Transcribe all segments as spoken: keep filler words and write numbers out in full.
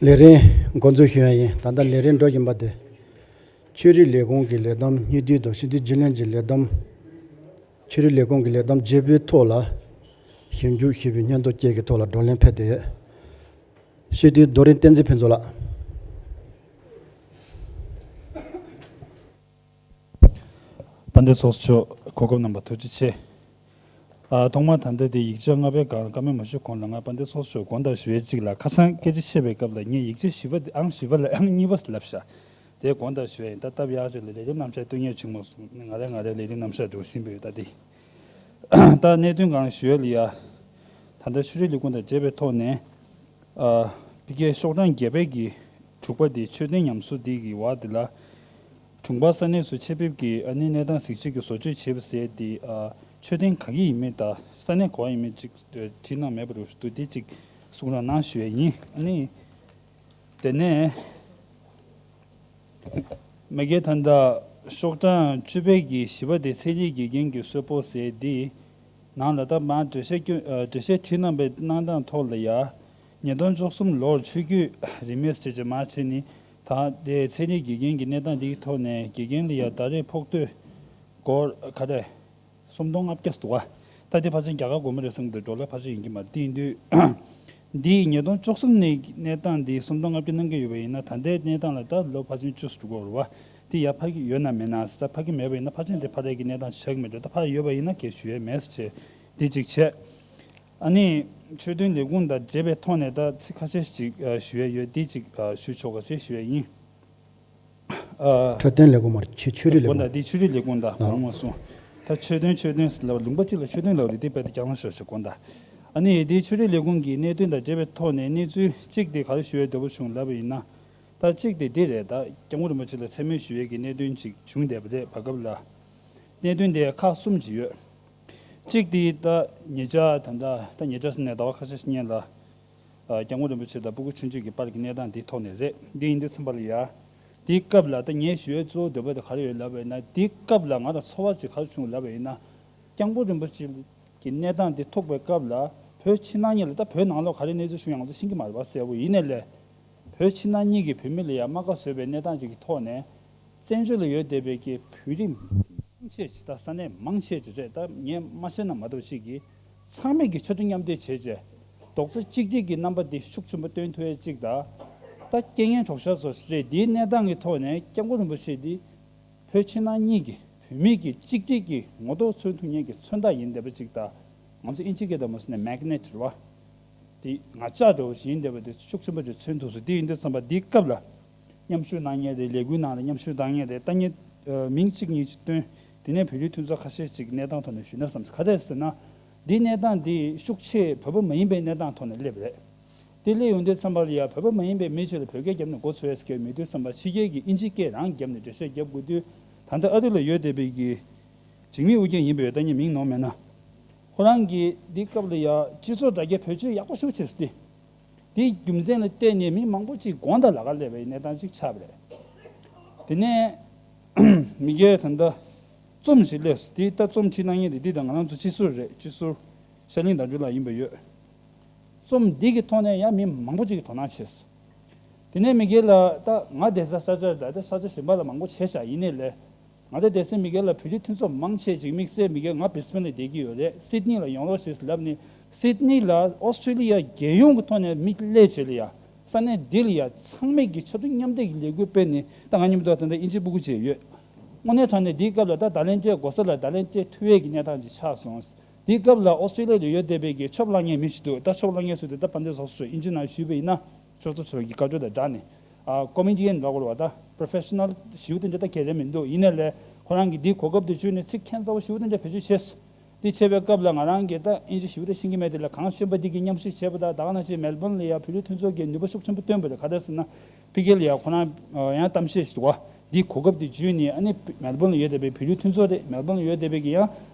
ལས་རིམ་འགོ་འཛུགས་ཞུ་ཡ་ཡིན། ད་ལྟ་ལས་རིམ་འགྲོ་བཞིན་པ་དེ། ཆོས་རིག་ལས་ཁུངས་ཀྱི་ལས་བསྡོམས་སྙིང་བསྡུས་དང་སྤྱི་འཐུས་རྒྱུན་ལས་ཀྱི་ལས་བསྡོམས། ཆོས་རིག་ལས་ཁུངས་ཀྱི་ལས་བསྡོམས་བརྗེ་པོའི་ཐོག་ལ། ཞིབ་འཇུག་ཞུས་པའི་སྙན་ཐོ་བཅས་ཀྱི་ཐོག་ལ་བགྲོ་གླེང་ཕེབས་བསྡད་ཡོད། སྤྱི་འཐུས་རྡོ་རིང་བསྟན་འཛིན་ཕུན་ཚོགས་ལགས། དཔལ་ལྡན་ཚོགས་གཙོ་མཆོག་གོ་སྐབས་གནང་བར་ཐུགས་རྗེ་ཆེ། ཨ། ཐོག་མར་ད་ལྟ་དེ་ཡིག་ཆ་ལྔ་པའི་སྒང་བཀའ་མོལ་མ་ཞུས་གོང་ལ་ང་དཔལ་ལྡན་ཚོགས་གཙོ་མཆོག་དགོངས་དག་ཞུ་ཡས་གཅིག་ལ། ཁ་སང་སྐད་ཆ་བཤད་པའི་སྐབས་ལ་ངས་ཡིག་ཆ་བཞི་པ་དེ་ཨང་བཞི་པ་ལ་ཨང་གཉིས་པ་ལབ་ཤག་དེ་དགོངས་དག་ཞུ་ཡས་ཡིན། ད་སྟབས་ཡག་ཅིག་ལ་ལས་རིམ་རྣམ་གཞག་སྟོན་ཉན་བྱུང་མ་སོང་། ང་རང་ང་རའི་ལས་རིམ་རྣམ་གཞག་འགྲོ་བཞིན་པ་ཡོད་ད་དེ། ད་གནད་དོན་སྒང་ཞུ་ཡས་ལ་ཡ། ད་ལྟ་ཆོས་རིག་ལས་ཁུངས་དང་འབྲེལ་བའི་ཐོག་ནས། ཨ། ཕ་གིའི་ཤོག་གྲངས་བརྒྱད་པའི་གི་དྲུག་པ་དེ་མཆོད་རྟེན་ཉམས་གསོ་དེ་གི་འོག་དེ་ལ། གྲོང་པ་ས་གནས་སུ་ཆེད་ཕེབས་ཀྱིས་ཨ་ནི་གནས་སྟངས་གཟིགས་ཞིབ་ཀྱི་བཟོ་བཅོས་བྱས་པ་ཟེར་དེ། ཨ། མཆོད་རྟེན་ག་གི་ཡིན་མིན་དང་ས་གནས་ག་བ་ཡིན་མིན་ཅིག་ཨ། བྲིས་གནང་མེད་པ་རེད་འདུག་དེ་ཅིག་གསུང་རོགས་གནང་ཞུ་ཡས་ཡིན། ཨ་ནི། དེ་ནས། མ་གི་ད་ལྟ་ཤོག་གྲངས་བཅུ་པའི་གི་བཞི་པ་དེ་མཚན་ཉིད་དགེ་རྒན་གྱི་གསོལ་ཕོགས་ཟེར་དེ། ནང་ལ་ད་མར་འགྲེལ་བཤད་སྐྱོན། ཨ། འགྲེལ་བཤད་བྲིས་གནང་པའི་གནང་སྟངས་ཐོག་ལ་ཡ། ཉིས་སྟོང་བཅུ་གསུམ་ལོར་ཆོས་བརྒྱུད་རིས་མེད་བྱས་བྱས་མར་བྱས་ནས། ད་དེ་མཚན་ཉིད་དགེ་རྒན་གྱི་གནས་སྟངས་འདིའི་ཐོག་ནས་དགེ་རྒན་ལ་ཡ་ཟླ་རེར་ཕོགས་ཐོ་སྒོར་ག་རེ། སུམ་སྟོང་ལྔ་བརྒྱ་འདུག་ག་ད་དེ་ཕལ་ཆེར་རྒྱ་གར་སྒོར་མོ་རེད་བསམ་གྱི་འདུག་འགྲོ་ལ་ཕལ་ཆེར་ཡིན་གྱི་མ་རེད། དེ་ཡིན་དུས། འདི་ཉིས་སྟོང་བཅུ་གསུམ་ནས་གནས་སྟངས་འདི་སུམ་སྟོང་ལྔ་བརྒྱ་གནང་གི་ཡོད་པ་ཡིན་ན། ད་ལྟའི་གནས་སྟངས་ལ་ད་ལོ་ཕལ་ཆེར་བཅུ་ཙམ་འགྲོ་གི་རེད་བ། དེ་ཡར་འཕར་གྱི་ཡོད་ན་མེད་ན་ཟེར། ད་འཕར་གྱི་མེད་པ་ཡིན་ན་ཕལ་ཆེར་དེ་འཕར་ཡས་ཀྱི་གནས་སྟངས་ཆགས་ཀྱི་མེད་འགྲོ། ད་འཕར་ཡོད་པ་ཡིན་ན་གལ་ཞུ་ཡས་མེད་ཟེར་བྱས། དེ་གཅིག་བྱས། ཨ་ནི། མཆོད་དོན་ལས་ཁུངས་དང་འབྲེལ་བའི་ཐོག་ནས་ད་ཚིག་ཁ་ཤས་ཤིག་ཨ། ཞུ་ཡས་ཡོད། དེ་གཅིག་ཨ། ཞུ་ཆོག་ག་ཞེས་ཞུ་ཡས་ཡིན། ཨ། འཕྲོད་བསྟེན་ལས་ཁུངས་མ་རེད། ཆོས་ཆོས་རིག་ལས་ཁུངས་དང་། དེ་ཆོས་རིག་ལས་ཁུངས་དང་། ཨ། གོང་མ་སོང་། ད་མཆོད་དོན་མཆོད་དོན་ཟེར་ལབ་ལུང་པ་གཅིག་ལ་མཆོད་དོན་ལབ་རེད། དེ་དཔེ་དེ་རྒྱང་ལ་ཤོར་ཤག་དགོངས་དག་ཨ་ནི་དེ་ཆོས་རིག་ལས་ཁུངས་ཀྱི་གནད་དོན་དང་འབྲེལ་བའི་ཐོག་ནས་གནས་ཚུལ་གཅིག་དེ་ག་རེ་ཞུ་ཡས་འདོད་པ་བྱུང་ལབ་པ་ཡིན་ན། ད་གཅིག་དེ་འདི་རེད། ད་སྐྱབས་མགོན་རིན་པོ་ཆེ་ལ་མཚན་སྨད་ཞུ་ཡས་ཀྱི་གནད་དོན་ཅིག་བྱུང་བསྡད་པ་རེད། བར་སྐབས་ལ། གནད་དོན་དེ་ཁག་གསུམ་ཅིག་ཡོད། གཅིག་དེ་ད་ཉེ་ཆར་ད་ད་ད་ཉེ་ཆར་ཟེར་ནས་ཟླ་བ་ཁ་ཤས་ཤིག་སྔོན་ལ། ཨ། སྐྱབས་མགོན་རིན་པོ་ཆེ་དང་སྤུ་གུ་ཆུང་ཆུང་གི་བར་གྱི་གནས་སྟངས་འདིའི་ཐོག་ནས་རེད། འདི་ཡིན་དུས་ཙམ་པ་ལ་ཡ། དེའི་སྐབས་ལ་ད་ངས་ཞུ་ཡས་གཙོ་བོ་འདོད་པ་དེ་ག་རེ་ཡོད་ལབ་པ་ཡིན་ན། དེའི་སྐབས་ལ་ང་ལ་ཚོར་བ་ཅིག་ག་རེ་བྱུང་ལབ་པ་ཡིན་ན། སྐྱབས་མགོན་རིན་པོ་ཆེ་གི་གནས་སྟངས་དེ་ཐུག་པའི་སྐབས་ལ། བོད་ཕྱི་ནང་གཉིས་ལ། ད་བོད་ནང་ལོགས་ག་རེ་གནས་ཚུལ་བྱུང་ཡང་ང་ཚོ་ཤེས་ཀྱི་མ་རེད་པ། གསལ་པོ་ཡིན་ནའི་ལས། བོད་ཕྱི་ནང་གཉིས་ཀྱི་བོད་མི་ལ་ཡ་རྨ་ཁ་བཟོས་པའི་གནས་སྟངས་ཅིག་གི་ཐོག་ནས། བཙན་བྱོལ་ལ་ཡོད་བསྡད་པའི་གི་བོད་རིགས་མང་ཆེ་ཅིག་ད་ས་གནས་མང་ཆེ་ཅིག་རེད། ད་ངས་མ་བཤད་ན་མ་གཏོགས་ཅིག་གིས་ཚང་མས་ཀྱི་ཕྱར་གྲུ་མཉམ་འདེགས་བྱས་བྱས། རྡོག་རྩ་གཅིག་སྒྲིལ་གྱི་རྣམ་པ་འདི་ཤུགས་ཆེན་པོ་སྟོན་ཐུབ་ཡས་ཅིག་དང་། ད་རྐྱེན་ངན་གྲོགས་ཤར་བཟོ་ཞིག་རེད། འདིའི་གནས་སྟངས་ཀྱི་ཐོག་ནས་སྐྱབས་མགོན་རིན་པོ་ཆེ་འདི་བོད་ཕྱི་ནང་གཉིས་ཀྱི་བོད་མི་གི་གཅིག་སྒྲིལ་གྱི་ངོ་ཐོག་མཚོན་ཐུབ་མཁན་གྱི་མཚོན་རྟགས་ཡིན་བསྡད་པ་ཅིག་དང་། ང་ཚོ་ཨིན་ཇི་སྐད་དུ་མ་ཟེར་ནས་མེག་ནེ་ཊི་རེད་བ། དེ་ང་ཅག་འདྲ་བོ་ཞིག་ཡིན་བསྡད་པ་དེ་ཤུགས་ཆེན་པོ་ཅིག་མཚོན་ཐུབ་སོང་། དེ་ཡིན་དུས་ཙམ་པ་འདིའི་སྐབས་ལ། མཉམ་ཞུགས་གནང་མཁན་རེད། ལས་འགུལ་ནང་ལ་མཉམ་ཞུགས་གནང་མཁན་རེད། ད་ངས་མིང་གཅིག་གཉིས་ཤིག་བཏོན། དེ་ནས་བོད་རིགས་མཐུན་ཚོགས་ཁ་ཤས་ཤིག་གནས་སྟངས་ཐོག་ནས་ཞུས་ན་བསམ། ག་རེ་ཟེར་ན། འདིའི་གནས་སྟངས་འདི་ཤུགས་ཆེ་བོད་པ་མ་ཡིན་པའི་གནས་སྟངས་ཐོག་ནས་སླེབས་རེད། དེ་སླེབས་ཡོང་དུས་ཙམ་པ་ལ་ཡ། བོད་པ་མ་ཡིན་པའི་མི་ཚོས་ལ་བོད་སྐད་བརྒྱབ་ནས་མགོ་ཚོས་ཡས་ཀྱི་མི་འདུག་བསམ་པ། ཕྱི་རྒྱལ་གྱི་ཨིན་ཇི་སྐད་རང་བརྒྱབ་ནས་འགྲེལ་བཤད་རྒྱབ་དགོས་དུས། ད་ལྟ་ཨ་རི་ལ་ཡོད་བསྡད་པའི་གི་འཇིགས་མེད་ཨུ་རྒྱན་ཡིན་པས། ད་ངས་མིང་ནོར་མེད་ན། ཁོ་རང་གིས་འདི་སྐབས་ལ་ཡ་སྤྱི་ཚོགས་དྲ་རྒྱ་བེད་སྤྱོད་ཡག་པོ་ཞེ་པོ་བྱས་སོང་སྟེ། དེའི་རྒྱུ་མཚན་ལ་བརྟེན་ནས་མི་མང་པོ་ཅིག་དགོང་དག་ལ་ཁ་སླེབས་པའི་གནས་སྟངས་ཅིག་ཆགས་པ་རེད། དེ་ནས་མི་སྒེར་ད་ལྟ་རྩོམ་ཞིག་སླེབས་སོང་། དེ་ད་རྩོམ་བྲིས་གནང་མཁན་དེ་འདི་དང་ང་རང་ཚོ་སྤྱི་ཟུར་རེད། སྤྱི་ཟུར་ཤར་གླིང་བདག་འཛིན་ལགས་ཡིན་པ་ཡོད། རྩོམ་འདི་གི་ཐོག་ནས་ཡང་མི་མང་པོ་ཅིག་གིས་དོ་སྣང་བྱས་སོང་། དེ་ནས་མི་སྒེར་ལ་ད་ང་བསྡད་ས་ས་ཆ་ད་ལྟ་ས་ཆ་གཞན་པ་ལ་མང་པོ་བྱས་ཤག་ཡིན་ནའི་ལས། ང་ཚོ་སྡེ་སྲིད་མི་སྒེར་ལ་བོད་རིགས་མཐུན་ཚོགས་མང་ཆེ་ཅིག་དམིགས་བསལ་མི་སྒེར། ང་བྷི་རི་སི་བྷེན་ལ་བསྡད་ཀྱི་ཡོད་རེད། སིད་ནི་ལ་ཡོང་རོགས་བྱེད་ཟེར་ལབ་ནས། སིད་ནི་ལ་ཨོ་སི་ཁྲི་ལི་ཡ་རྒྱལ་ཡོངས་ཀྱི་ཐོག་ནས་མི་སླེབས་བྱས་ལ་ཡ། ས་གནས་འདི་ལ་ཡ་ཚང་མས་ཀྱི་ཕྱར་གྲུ་མཉམ་འདེགས་ཀྱི་ལས་འགུལ་སྤེལ་ནས། ད་ང་མཉམ་དུ་ད་ལྟ་ཨིན་ཇི་ཕྲུ་གུ་བྱས་ཡོད། དངོས་གནས་དྲང་གནས་འདིའི་སྐབས་ལ་ད་བརྡ་ལན་སྤྲད་དགོས་ས་ལ་བརྡ་ལན་སྤྲད་ཐུབ་ཡས་ཀྱི་གནས་སྟངས་ཅིག་ཆགས་སོང་། འདིའི་སྐབས་ལ་ཨོ་སི་ཁྲི་ལི་ཡ་ལ་ཡོད་བསྡད་པའི་གི་ཆོབ་བསླངས་མཁན་མི་ཞིག་འདུག་ད་ཆོབ་བསླངས་མཁན་ཟེར་དུས་ད་དཔལ་ལྡན་ཚོགས་གཙོ་མཆོག་ཨིན་ཇི་ནང་ཞུས་པ་ཡིན་ན། ཆོས་ཚོགས་ཚོ་གི་བཀའ་འཁྲོལ་དང་སྦྲགས་ནས། ཨ། ཀོ་མེ་ཌི་ཡན་ལབ་དགོས་རེད་བ། ད་པྲོ་ཕེ་ཤི་ནལ་ཞེ་པོ་དེ་འདྲ་ད་ག་རེ་མི་འདུག་ཡིན་ནའི་ལས། ཁོ་རང་གིས་འདིའི་གོ་སྐབས་དེ་བརྒྱུད་ནས་ཚིག་ཁྱད་མཚར་པོ་ཞེ་པོ་དེ་འདྲ་བེད་སྤྱོད་བྱས་སོང་། འདི་བྱས་པའི་སྐབས་ལ་ང་རང་གིས་ད་ཨིན་ཇི་ཞེ་པོ་དེ་ཤེས་ཀྱི་མེད་དེ་ལ། གངས་ཅན་པ་འདི་གིས་མཉམ་ཞུགས་བྱས་པ་དང་། ད་ག་ནང་བཞིན་མེལ་བོན་ལ་ཡ་བོད་རིགས་མཐུན་ཚོགས་ཀྱིས་ནུས་པ་ཤུགས་ཆེན་པོ་བཏོན་པ་རེད། ག་རེ་ཟེར་ན། ཕ་གི་ལ་ཡ་ཁོ་རང་ཡང་གཏམ་བཤད་ཞིག་འདུག་བ། འདིའི་གོ་སྐབས་དེ་བརྒྱུད་ནས། ཨ་ནི་མེལ་བོན་ལ་ཡོད་བསྡད་པའི་བོད་རིགས་མཐུན་ཚོགས་རེད། མེལ་བོན་ལ་ཡོད་བསྡད་པའི་གི་ཡང་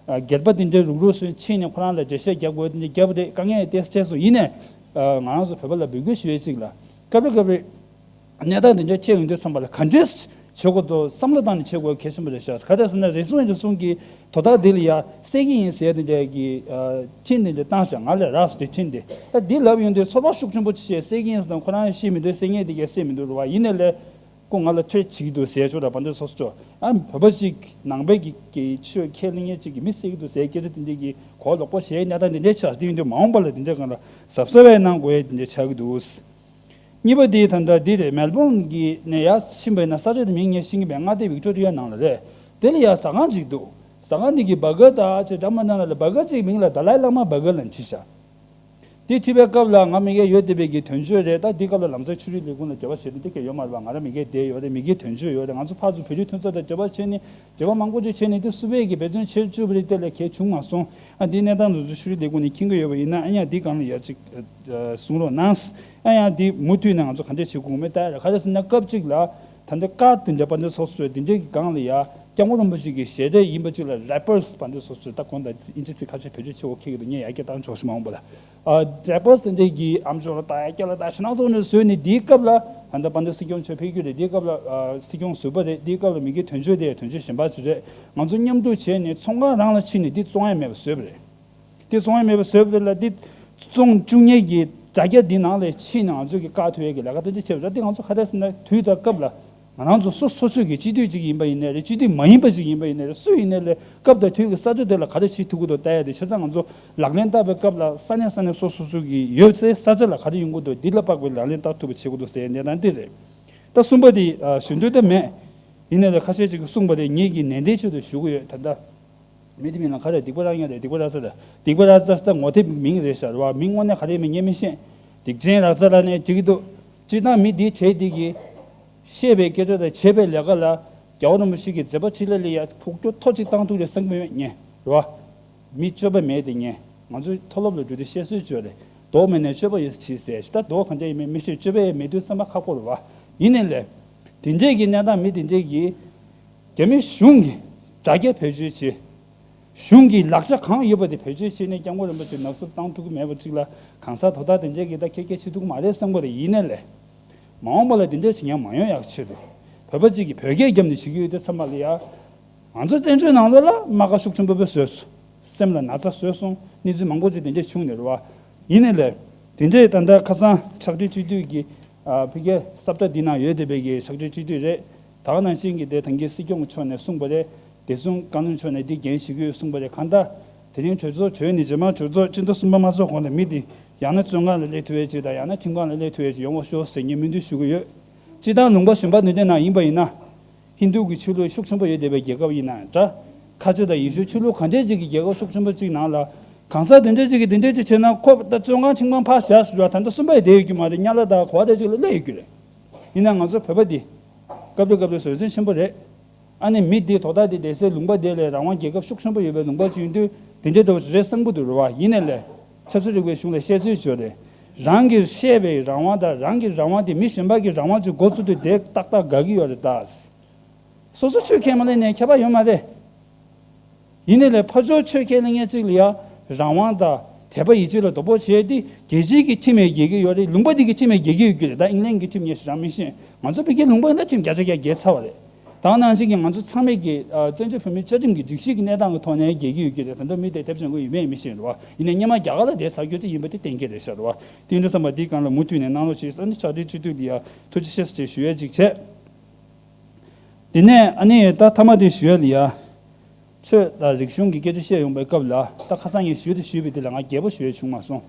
སྒེར་པ་དེ་འདྲའི་རུག་རུག་སོང་ཕྱིན་ནས་ཁོ་རང་ལ་འགྲེལ་བཤད་རྒྱག་དགོས་དེ་འདྲ་རྒྱབ་པ་རེད། དཀའ་ངལ་ཏོག་ཙམ་འཕྲད་སོང་། ཡིན་ནའི་ང་རང་ཚོ་བོད་པ་ལ་འབོད་སྐུལ་ཞུ་ཡས་གཅིག་ལ། སྐབས་རེ་སྐབས་རེ་གནས་སྟངས་དེ་འདྲ་འཕྲད་ཡོང་དུས་ཙམ་པ་ལ། ག་འདྲས་ བྱེད་དགོས་འདུག་བསམ་བློ་བཏང་ནས་བྱེད་དགོས་གལ་ཆེན་པོ་རེད་ཤག་ག་རེ་ཟེར་ན་རེ་ཟུང་རེ་ཟུང་གིས་དོ་བདག་འདི་ལ་ཡ་བསད་ཀྱི་ཡིན་ཟེར་དེ་འདྲ་གི་འཕྲིན་དེ་འདྲ་བཏང་ཤག་ང་ལ་རག་སོང་དེ་འཕྲིན་དེ། ད་འདི་ལབ་ཡོང་དུས་ཚོར་བ་ཤུགས་ཆེན་པོ་ཅིག་བཤད། བསད་ཀྱི་ཡིན་ཟེར་དང་ཁོ་རང་ཤི་མི་འདུག་བསད་མཁན་དེ་གས་བསད་མི་འདུག་རེད་བ། ཡིན་ནའི་ལས་ཁོ་ང་ལ་ཁྲེལ་བྱེད་ཀྱི་འདུག་ཟེར་ཆོག་ར། བ་འདི་སོ་སོ་ཨ་བོད་པ་ཞིག་ནང་པའི་གི་གི་ཆོས་ཁས་ལེན་མཁན་ཅིག་གིས་མི་བསད་ཀྱི་འདུག་ཟེར་སྐད་ཆ་དེ་འདྲ་གི་གོ་ལོག་པ་བཤད་གནས་སྟངས་དེ་འདྲ་ཆགས། དེ་ཡིན་དུས་མ་འོངས་པ་ལ་དེ་འདྲ་གང་ལ་གཟབ་གཟབ་བས་གནང་དགོས་ཡ་དེ་འདྲ་ཆགས་ཀྱི་འདུག་གཉིས་པ་དེ་ད་ལྟ་འདི་རེད། མེལ་བོན་གྱི་ནས་ཡར་ཕྱིན་པ་ཡིན་ན་ས་ཆ་དེ་མིང་ངས་ཤེས་ཀྱི་མེད། མངའ་སྡེ་ཝིག་ཊོ་རི་ཡ་ནང་ལ་རེད། དེ་ལ་ཡར་ཟ་ཁང་ཅིག་འདུག་ཟ་ཁང་འདི་གི་བྷར་གར་དང་ཅེས་འདྲ་མ་འདྲ་ལ་བྷར་གར་ཅིག་མིང་ལ་དཱ་ལའི་བླ་མ་བྷར་གར་ལབ་བྲིས་ཤག་དེ་བྲིས་པའི་སྐབས་ལ་ང་མི་སྒེར་ཡོད་བསྡད་པའི་གི་དོན་གཅོད་རེད། ད་འདི་སྐབས་ལ་ལམ་སང་ཆོས་རིག་ལས་ཁུངས་ལ་འབྲེལ་བ་བྱས་ཏེ་འདི་གས་ཡོད་མ་རེད་པ། ང་རང་མི་སྒེར་བསྡད་ཡོད་རེད། མི་སྒེར་དོན་གཅོད་ཡོད་རེད། ང་ཚོ་ཕར་ཚུར་བོད་རིགས་མཐུན་ཚོགས་དང་འབྲེལ་བ་བྱས་ནས་འབྲེལ་བ་མང་པོ་ཅིག་བྱས་ནས་དེ་བསུ་བའི་གི་འབད་བརྩོན་བྱེད་བཅུག་པ་རེད། དེ་ལས་གལ་བྱུང་མ་སོང་། ཨ་འདི་གནས་སྟངས་འདི་ཚོ་ཆོས་རིག་ལས་ཁུངས་ནས་མཁྱེན་གྱི་ཡོད་པ་ཡིན་ན་ཨ་ཡང་འདི་སྒང་ལ་ཡ་ཅིག་གསུང་རོགས་གནང་། ཨ་ཡང་འདི་མུ་མཐུད་ནས་ང་ཚོ་ག་འདྲ་བྱེད་དགོས་མེད་ལྟ་ཡ་རེད། ག་རེ་ཟེར་ན་སྐབས་གཅིག་ལ་ད་ལྟ་བཀའ་དེ་འདྲ་བ་འདི་སོ་སོའི་དེ་འདྲའི་གི་སྒང་ལ་ཡ་སྐྱབས་མགོན་རིན་པོ་ཆེ་གི་ཞལ་འདེབས་ཡིན་པ་ཅིག་ལ་རེ་པར་སི་བ་འདི་སོ་སོའི་ད་གོང་དང་ཨིན་ཇི་ཚིག་ཁ་ཤས་བེད་སྤྱོད་བྱེད་དགོས་ཁེལ་གི་འདུག་ངས་ཡར་རྒྱས་བཏང་ཆོག་ཤི་མ་འོངས་པ་ལ། རེ་པར་སི་དེ་འདྲའི་གི་ཨམ་ཅོག་ལ་ལྟ་ཡ་སྐྱ་ལ་ལྟ་ཤི་ནང་སོགས་ནས་བཟོས་ནས་འདིའི་སྐབས་ལ་ད་ལྟ་བ་འདི་སྲིད་སྐྱོང་མཆོག་ཕེབས་རྒྱུ་རེད། འདིའི་སྐབས་ལ་སྲིད་སྐྱོང་ཟུར་པ་རེད། འདིའི་སྐབས་ལ་མི་སྒེར་དོན་གཅོད་དེ་དོན་གཅོད་གཞན་པ་ཅིག་རེད། ང་ཚོ་མཉམ་དུ་བྱས་ནས་ཚོང་ཁང་རང་ལ་ཕྱིན་ནས་འདི་བཙོང་ཡ་མེད་པ་བཟོས་པ་རེད། དེ་བཙོང་ཡ་མེད་པ་བཟོས་པ་རེད་ལ། དེ་བཙོང་བཅུག་མཁན་གྱི་དྲ་རྒྱ་འདི་ནང་ལ་ཕྱིན་ནས་ང་ཚོས་ཀྱི་བཀག་ཐུབ་ཡས་ཀྱི་ལས་ཀ་དེ་འདྲ་བྱས་པ་རེད། དེ་ང་ཚོ་ག་རེ་ཟེར་ན་དུས་དང་སྐབས་ལ་ང་རང་ཚོ་སོ་སོ་སོ་གི་སྤྱི་འཐུས་ཅིག་ཡིན་པ་ཡིན་ནའི་རེད། སྤྱི་འཐུས་མ་ཡིན་པ་ཅིག་ཡིན་པ་ཡིན་ནའི་རེད། སུ་ཡིན་ནའི་ལས་སྐབས་དང་དུས་ཀྱི་ས་ཆ་དེ་ལ་ག་རེ་བྱེད་ཐུབ་ཀྱི་འདུག་ལྟ་ཡ་དེ། བྱས་ཙང་ང་ཚོ་ལག་ལེན་བསྟར་བའི་སྐབས་ལ་ས་གནས་ས་གནས་སོ་སོ་སོ་གི་ཡོད་ཚད་ས་ཆ་ལ་ག་རེ་ཡོང་གི་འདུག་འདི་ལ་དཔག་པའི་ལག་ལེན་བསྟར་ཐུབ་པ་བྱེད་དགོས་འདུག་ཟེར་ཡ་གནས་སྟངས་འདི་རེད། ད་གསུམ་པ་དེ་ཞུ་འདོད་ད་མེད། ཡིན་ནའི་ལས་ཁ་ཤས་ཅིག་གིས་གསུངས་པ་རེད། ངེད་ཀྱིས་ནན་ཏན་ཆེད་དུ་ཞུ་གི་ཡོད། ད་ལྟ། མི་དེ་མིན་ལ་ག་རེ་སྡིག་པ་རག་ཉེ་རེད། སྡིག་པ་རག་ཚ་རེད། སྡིག་པ་རག་ཚ་ད་ངོ་དེབ་མིང་རེད་ཤག་རེད་བ། མིང་དངོས་གནས་ག་རེ་མིན་ངས་མི་ཤེས། སྡིག་ཅན་རག་ཚ་ར་ནས་འགྲིག་གི་འདུག་སྤྱིར་བཏང་མི་འདིའི་གྲས་འདི་གིས་བཤད་པའི་སྐད་ཆ་དང་བྱེད་པའི་ལས་ཀ་ལ་རྒྱལ་བ་རིན་པོ་ཆེ་གི་མཛད་པ་འཕྲིན་ལས་ལ་ཡ་ཕུགས་རྒྱུ་ཐོ་གཅིག་བཏང་ཐུབ་རེད་བསམ་གི་མེད་ངས་རེད་བ། མི་སྤྱོད་པ་མེད་དེ་ངས་ང་ཚོའི་མཐོ་སློབ་ལ་འགྲོ་དུས་བཤད་སྲོལ་བྱོས་རེད། མདོག་མེད་ནས་སྤྱོད་པ་ཡོད་ས་བྱེད་ཟེར། ད་མདོག་གང་འདྲ་ཡིན་མིན་མི་ཤེས། སྤྱོད་པ་ཡང་མེད་དུས་བསམ་པ་ཁག་པོ་རེད་བ། ཡིན་ནའི་ལས་དེ་འདྲས་ཀྱི་གནས་སྟངས་མི་དེ་འདྲས་ཀྱིས། རྒྱ་མི་གཞུང་གིས་དྲ་རྒྱ་བེད་སྤྱོད་བྱེད། གཞུང་གི་ལག་ཆ་གང་ཡོད་པ་དེ་བེད་སྤྱོད་བྱས་ནས་སྐྱབས་མགོན་རིན་པོ་ཆེ་ནག་བསུབ་བཏང་ཐུབ་ཀྱི་མེད་པ་ཅིག་ལ་གང་ཟག་དོ་བདག་དེ་འདྲས་ཀྱིས་ད་ཁྱེད་ཀྱིས་བྱེད་ཐུབ་ཀྱི་མ་རེད་བསམ་གྱི་རེད། ཡིན་ནའི་ལས། མ་འོངས་པ་ལ་དེ་འདྲས་བྱེད་མཁན་མ་ཡོང་ཡག་ཆེད་དུ། བོད་པ་གཅིག་གིས་བོད་སྐད་བརྒྱབ་ནས་བྱེད་ཀྱི་ཡོད་དེ་ཚང་མ་ལ་ཡ། ང་ཚོ་བཙན་བྱོལ་ནང་ལོགས་ལ་རྨ་ཁ་ཤུགས་ཆེན་པོ་བཟོས་སོང་། སེམས་ལ་ན་ཚ་བཟོས་སོང་། གནས་ཚུལ་མང་པོ་ཅིག་དེ་འདྲས་བྱུང་ནས་རེད་བ། ཡིན་ནའི་ལས། དེ་འདྲས་ད་ལྟ་ཁ་སང་ཕྱག་སྦྲེལ་སྤྱི་འཐུས་ཀྱི། ཨ་ཕ་གིའི་ས་བཀྲ་འདི་ནང་ཡོད་བསྡད་པའི་གི་ཕྱག་སྦྲེལ་སྤྱི་འཐུས་རེད། ད་ག་ནང་བཞིན་གྱི་དེ་ད་གིན་སྲིད་སྐྱོང་མཆོག་ནས་གསུངས་པ་རེད། བདེ་སྲུང་བཀའ་བློན་མཆོག་ནས་འདི་འགན་བཞེས་ཀྱི་ཡོད་གསུངས་པ་རེད། གང་ལྟར། དེ་རིང་གྲོས་ཚོགས་གྲོལ་ནས་རྗེས་མ་གྲོས་ཚོགས་སྤྱི་ཟླ་གསུམ་པ་མ་ཚོགས་གོང་ལ་མི་འདི་ཡང་ན་བཙོན་ཁང་ལ་སླེབས་ཐུབ་ཡས་ཅིག་དང་ཡང་ན་ཁྲིམས་ཁང་ལ་སླེབས་ཐུབ་ཡས་ཅིག་ཡོང་བ་ཤོག་ཟེར་ངས་སྨོན་འདུན་ཞུ་གི་ཡོད། སྤྱིར་བཏང་ལུང་པ་གཞན་པ་འདི་འདྲའི་ནང་ཡིན་པ་ཡིན་ན། ཧིན་རྡུ་གི་ཆོས་ལུགས་ཤུགས་ཆེན་པོ་ཡོད་བསྡད་པའི་རྒྱལ་ཁབ་ཡིན་ན་འདྲ། ཁ་ཆེ་དང་ཡེ་ཤུའི་ཆོས་ལུགས་གང་འདྲས་ཅིག་གི་རྒྱལ་ཁབ་ཤུགས་ཆེན་པོ་ཅིག་ནང་ལ། གང་ཟག་དེ་འདྲས་ཅིག་གིས་དེ་འདྲས་ཅིག་བྱས་ན་ཁོ་ད་བཙོན་ཁང་ཁྲིམས་ཁང་ཕར་བཞག་ཟེར་བ་ད་ལྟ་གསུམ་པ་ཡི་བསྡད་ཡོད་རྒྱུ་མ་རེད། དམྱལ་བ་དང་ག་བ་དེ་ཅིག་ལ་སླེབས་ཡོད་རྒྱུ་རེད། ཡིན་ན་ང་ཚོ་བོད་པ་འདི། སྐབས་རེ་སྐབས་རེ་བཟོད་བསྲན་ཆེན་པོ་རེད། ཨ་ནི་མི་འདི་དོ་བདག་འདི་བསྡད་སའི་ལུང་པ་དེ་ལས་རང་དབང་རྒྱལ་ཁབ་ཤུགས་ཆེན་པོ་ཡོད་པའི་ལུང་པ་ཅིག་ཡིན་དུས་དེ་འདྲའི་འདྲ་བོ་ཞིག་རེད་བསམ་གྱི་འདུག་རེད་བ། ཡིན་ནའི་ལས། ཆབ་སྲིད་རིག་པའི་གཞུང་ལ་བཤད་ཚུལ་བརྗོད་རེད། རང་གིས་བཤད་པའི་རང་དབང་དང་རང་གི་རང་དབང་དེ་མི་གཞན་པ་གི་རང་དབང་ཅིག་འགོ་བཙུགས་དུས་དེ་ཏག་ཏག་དགའ་གི་ཡོད་རེད་ད། སོ་སོ་ཆོས་ཁས་མ་ལེན་ནས་ཁྱད་པར་ཡོད་མ་རེད། ཡིན་ནའི་ལས་ཕར་ཕྱོགས་ཆོས་ཁས་ལེན་མཁན་ཅིག་ལ་ཡ་རང་དབང་དང་དད་པ་ཡིད་ཆེས་ལ་དོ་ཕོག་བྱས་ཏེ་རྒྱལ་སྤྱིའི་གི་ཁྲིམས་ཡང་འགལ་གྱི་ཡོད་རེད། ལུང་པ་འདི་གི་ཁྲིམས་ཡང་འགལ་གྱི་ཡོད་རྒྱུ་རེད། ད་ཨིང་ལན་གྱི་ཁྲིམས་ངས་ཞེ་དྲག་མི་ཤེས། ང་ཚོ་བོད་ཀྱི་ལུང་པ་ཡིན་ན་ཁྲིམས་བརྒྱ་ཆ་བརྒྱ་འགལ་ཚར་བ་རེད། ད་ག་ནང་བཞིན་གྱི་ང་ཚོ་ཚང་མས་ཀྱི་ཨ་བཙན་བྱོལ་བོད་མིའི་བཅའ་ཁྲིམས་ཀྱི་སྒྲིག་གཞི་གི་གནས་སྟངས་ཀྱི་ཐོག་ནས་འགལ་གྱི་ཡོད་རྒྱུ་རེད། ད་ལྟ་མི་དེ་དེབ་ཆེན་པོ་ཡོད་མེད་མི་ཤེས་རེད་བ། ཡིན་ནའི་སྔོན་མ་རྒྱ་གར་ལ་དེ་ཟ་རྒྱུ་ཅིག་ཡིན་པ་དེ་གཏན་འཁེལ་རེད་ཤག་རེད་བ། དེ་འདྲ་བསམ་པ་དེའི་སྒང་ལ་མུ་མཐུད་ནས་གནང་རོགས་བྱེད། ཨ་ནི་ཕྱག་སྦྲེལ་སྤྱི་འཐུས་འདི་ཡ་ཐུགས་རྗེ་ཆེ་ཟེར་ཞུ་ཡ་ཅིག་བྱས། དེ་ནས་ཨ་ནི་ད་མཐའ་མ་དེ་ཞུ་ཡ་ལ་ཡ། ཆོས་དང་རིག་གཞུང་གི་སྐད་ཆ་བཤད་ཡོང་པའི་སྐབས་ལ་ད་ཁ་སང་ངས་ཞུས་དང་ཞུས་པའི་དེ་ལ་ང་རྒྱས་པོ་ཞུ་ཡ་བྱུང་མ་སོང་།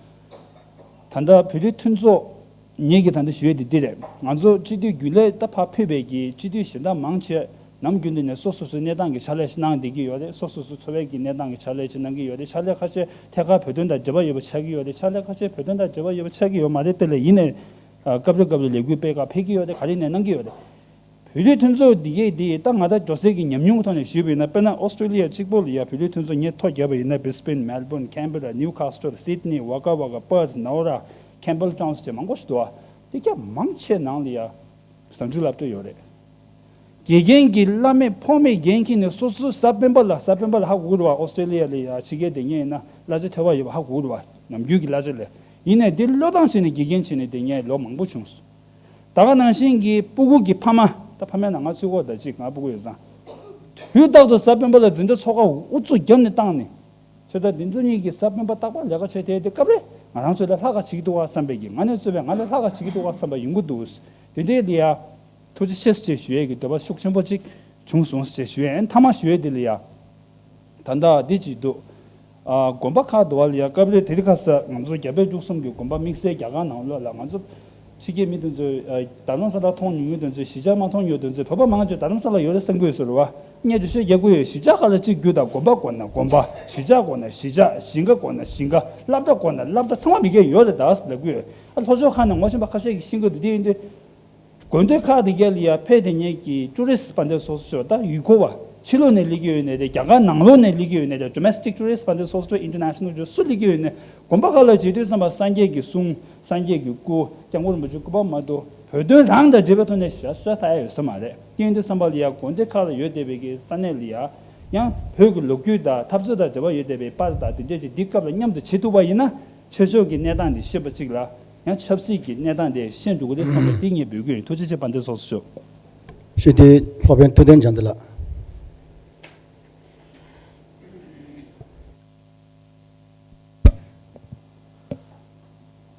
ད་ལྟ་བོད་རིགས་མཐུན་ཚོགས་ངེད་ཀྱིས་ད་ལྟ་ཞུ་ཡ་དེ་འདི་རེད། ང་ཚོ་སྤྱི་འཐུས་རྒྱུན་ལས་ད་ཕར་ཕུད་པའི་གི་སྤྱི་འཐུས་གཞན་དག་མང་ཆེ་ནམ་རྒྱུན་དུ་ནས་སོ་སོ་སོའི་གནས་སྟངས་ཀྱི་ཕྱག་ལས་ཤིག་གནང་བསྡད་ཀྱི་ཡོད་རེད། སོ་སོ་སོ་འཚོ་བའི་གི་གནས་སྟངས་ཀྱི་ཕྱག་ལས་ཅིག་གནང་གི་ཡོད་རེད། ཕྱག་ལས་ཁ་ཤས་ཐད་ཀར་བོད་དོན་དང་འབྲེལ་བ་ཡོད་པ་ཆགས་ཀྱི་ཡོད་རེད། ཕྱག་ལས་ཁ་ཤས་བོད་དོན་དང་འབྲེལ་བ་ཡོད་པ་ཆགས་ཀྱི་ཡོད་མ་རེད། དེ་ལས་ཡིན་ནའི་སྐབས་རེ་སྐབས་རེ་ལས་འགུལ་སྤེལ་ག་ཕེབས་ཀྱི་ཡོད་རེད། ག་རེ་ནས་གནང་གི་ཡོད་རེད། བོད་རིགས་མཐུན་ཚོགས་འདི་གས་འདི་ད་ང་ད་འགྲོ་སའི་གི་ཉམས་མྱོང་གི་ཐོག་ནས་ཞུས་པ་ཡིན་ན། དཔེར་ན་ཨོ་སི་ཀྲོ་ལི་ཡ་གཅིག་པོ་ལ་ཡ་བོད་རིགས་མཐུན་ཚོགས་ངས་ཐོ་བརྒྱབ་པ་ཡིན་ན། Brisbane, Melbourne, Canberra, Newcastle, Sydney, Wagga Wagga, Perth, Nowra, Campbelltown ཟེར་མང་པོ་ཞིག་འདུག་ཨ། དེ་གས་མང་ཆེ་ནང་ལ་ཡ་ཟ་འབྲུ་སློབ་གྲྭ་ཡོད་རེད། དགེ་རྒན་གྱི་བླ་མེད་ཕོ་མེད་འགན་འཁྱེར་ནས་སོ་སོའི་གཟའ་སྤེན་པ་ལ། གཟའ་སྤེན་པ་ལ་ཧ་གོ་གི་རེད་བ། ཨོ་སི་ཀྲོ་ལི་ཡ་ལ་ཡ་ཕྱི་རྒྱལ་སྡོད་མཁན་ཡིན་ན་གླ་ཆ་ཐོབ་པ་ཡོད་པ་ཧ་གོ་གི་རེད་བ། ནམ་རྒྱུན་གྱི་གླ་ཆ་ལས། ཡིན་ནའི་འདི་བློས་བཏང་བྱས་ནས་དགེ་རྒན་བྱས་ནས་སྡོད་མཁན་ལོ་མང་པོ་བྱུང་སོང་། ད་ག་ནང་བཞིན་གྱི་སྤུ་གུ་གི་ཕ་མ། ད་ཕ་མའི་ནང་ང་ཚུད་གོ་ད་ཅིག་ང་སྤུ་གུ་ཡོད་ཙང་། དུས་རྟག་ཏུ་གཟའ་སྤེན་པ་ལ་འཛིན་གྲྭ་ཚོགས་ཁག་ཨུ་ཚུགས་བརྒྱབ་ནས་བཏང་ནས། ཁྱོད་ད་འདི་ཚོ་གཉིས་ཀྱིས་གཟའ་སྤེན་པ་རྟག་པར་ལས་ཀ་བྱས་དེ་དེ་སྐབས་རེ་ང་རང་ཚོ་ལ་ལྷག་ག་བྱེད་ཀྱི་འདུག་ག་བསམ་པའི་གི་ང་ནས་གཙོས་པའི་ང་ལ་ལྷག་ག་བྱེད་ཀྱི་འདུག་ག་བསམ་པ་ཡོང་གི་འདུག་དེ་འདྲའི་ལ་ཡ། ཐུགས་རྗེ་ཆེ་ཞེས་ཞུ་ཡས་ཀྱི་འདོད་པ་ཤུགས་ཆེན་པོ་ཅིག་བྱུང་སོང་ཞེས་ཞུ་ཡས་མཐའ་མ་ཞུ་ཡས་དེ་ལ་ཡ། ད་ལྟ་འདི་ཅིག་འདུག་ཨ། དགོན་པ་ཁག་འདུག་བ་ལ་ཡ་སྐབས་རེ་དེ་རིང་ཁ་སང་ང་ཚོ་རྒྱ་བལ་འབྲུག་གསུམ་གྱི་དགོན་པ་དམིགས་བསལ་རྒྱ་གར་ནང་ལོགས་ལ་ང་ཚོ་ཕྱི་རྒྱལ་མི་དེ་ཚོས་ཨ། རྡ་རམ་ས་ལ་མཐོང་མྱོང་མཁན་དེ་ཚོས་གཞིས་ཆགས་མ་མཐོང་མྱོང་དེ་ཚོས་བོད་པ་མང་ཆེ་རྡ་རམ་ས་ལ་ཡོད་རེད་བསམ་གྱི་ཡོད་ཟེར་བ། ངས་འགྲེལ་བཤད་རྒྱག་གི་ཡོད། གཞིས་ཆགས་ཁག་ལ་གཅིག་རྒྱུ་དང་དགོན་པ་དགོས་ན་དགོན་པ། གཞིས་ཆགས་དགོས་ན་གཞིས་ཆགས། ཞིང་ཁ་དགོས་ན་ཞིང་ཁ། སློབ་གྲྭ་དགོས་ན་སློབ་གྲྭ། ཚང་མ་མི་སྒེར་ཡོད་རེད་ད་ཟེར་ལབ་ཀྱི་ཡོད། ཨ། ལྷོ་ཕྱོགས་ཁག་ནས་ངོ་ཤེས་པ་ཁ་ཤས་ཀྱིས་ཤེས་ཀྱི་འདུག་དེ་ཡིན་དུས། དགོན་སྡེ་ཁག་དེ་ག་ལ་ཡ་ཕེབས་དེ་ཉིད་ཀྱི་ཊུ་རི་སི་ཊི་ཕར་འདོན་སོགས་སུ་ཆོག་ད་ཡུལ་སྐོར་བ། ཕྱི་ལོགས་ནས་སླེབས་ཀྱི་ཡོད་ནའི་རེད། རྒྱ་གར་ནང་ལོགས་ནས་སླེབས་ཀྱི་ཡོད་ནའི་རེད། ཌོ་མེ་སི་ཊིག་ཊུ་རི་སི་ཊི་ཕར་འདོན་སོགས་སུ་ཆོག་ཨིན་ཊར་ནེ་ཤ་ནལ་ཆོག་སུ་སླེབས་ཀྱི་ཡོད་ནའི་དགོན་པ་ཁག་ལ་བྱེད་དུས་ཙམ་པ་སངས་རྒྱས་ཀྱི་གསུང་། སངས་རྒྱས་ཀྱི་སྐུ། སྐྱབས་མགོན་རིན་པོ་ཆེའི་སྐུ་པར་མ་གཏོགས་བོད་དོན་རང་དང་འབྲེལ་བའི་ཐོག་ནས་ཞེ་དྲག་གསོལ་ཐབས་ཡོད་ས་མ་རེད། དེ་ཡིན་དུས་ཙམ་པ་ལ་ཡ་དགོན་སྡེ་ཁག་ལ་ཡོད་བསྡད་པའི་གི་ས་གནས་ལ་ཡ། ཡང་བོད་ཀྱི་ལོ་རྒྱུས་དང་འཐབ་རྩོད་དང་འབྲེལ་བ་ཡོད་བསྡད་པའི་པར་དང་དེ་འདྲས་ཅིག་འདི་སྐབས་ལ་མཉམ་དུ་བྱེད་ཐུབ་པ་ཡིན་ན། ཆོས་ཕྱོགས་ཀྱི་གནས་སྟངས་འདི་ཤེས་པ་གཅིག་ལ། ཡང་ཆབ་སྲིད་ཀྱི་གནས་སྟངས་དེ་ཤེས་འགྲོ་གི་རེད་བསམ་པ་དེ་ངས་འབོད་ཀྱི་ཡོད། ཐུགས་རྗེ་ཆེ། ཕར་འདོན་སོགས་སུ་ཞུ། ཞུ་དེ་སློབ་དཔོན་ཐུབ་བསྟན་འཇམ་བདེ་ལགས།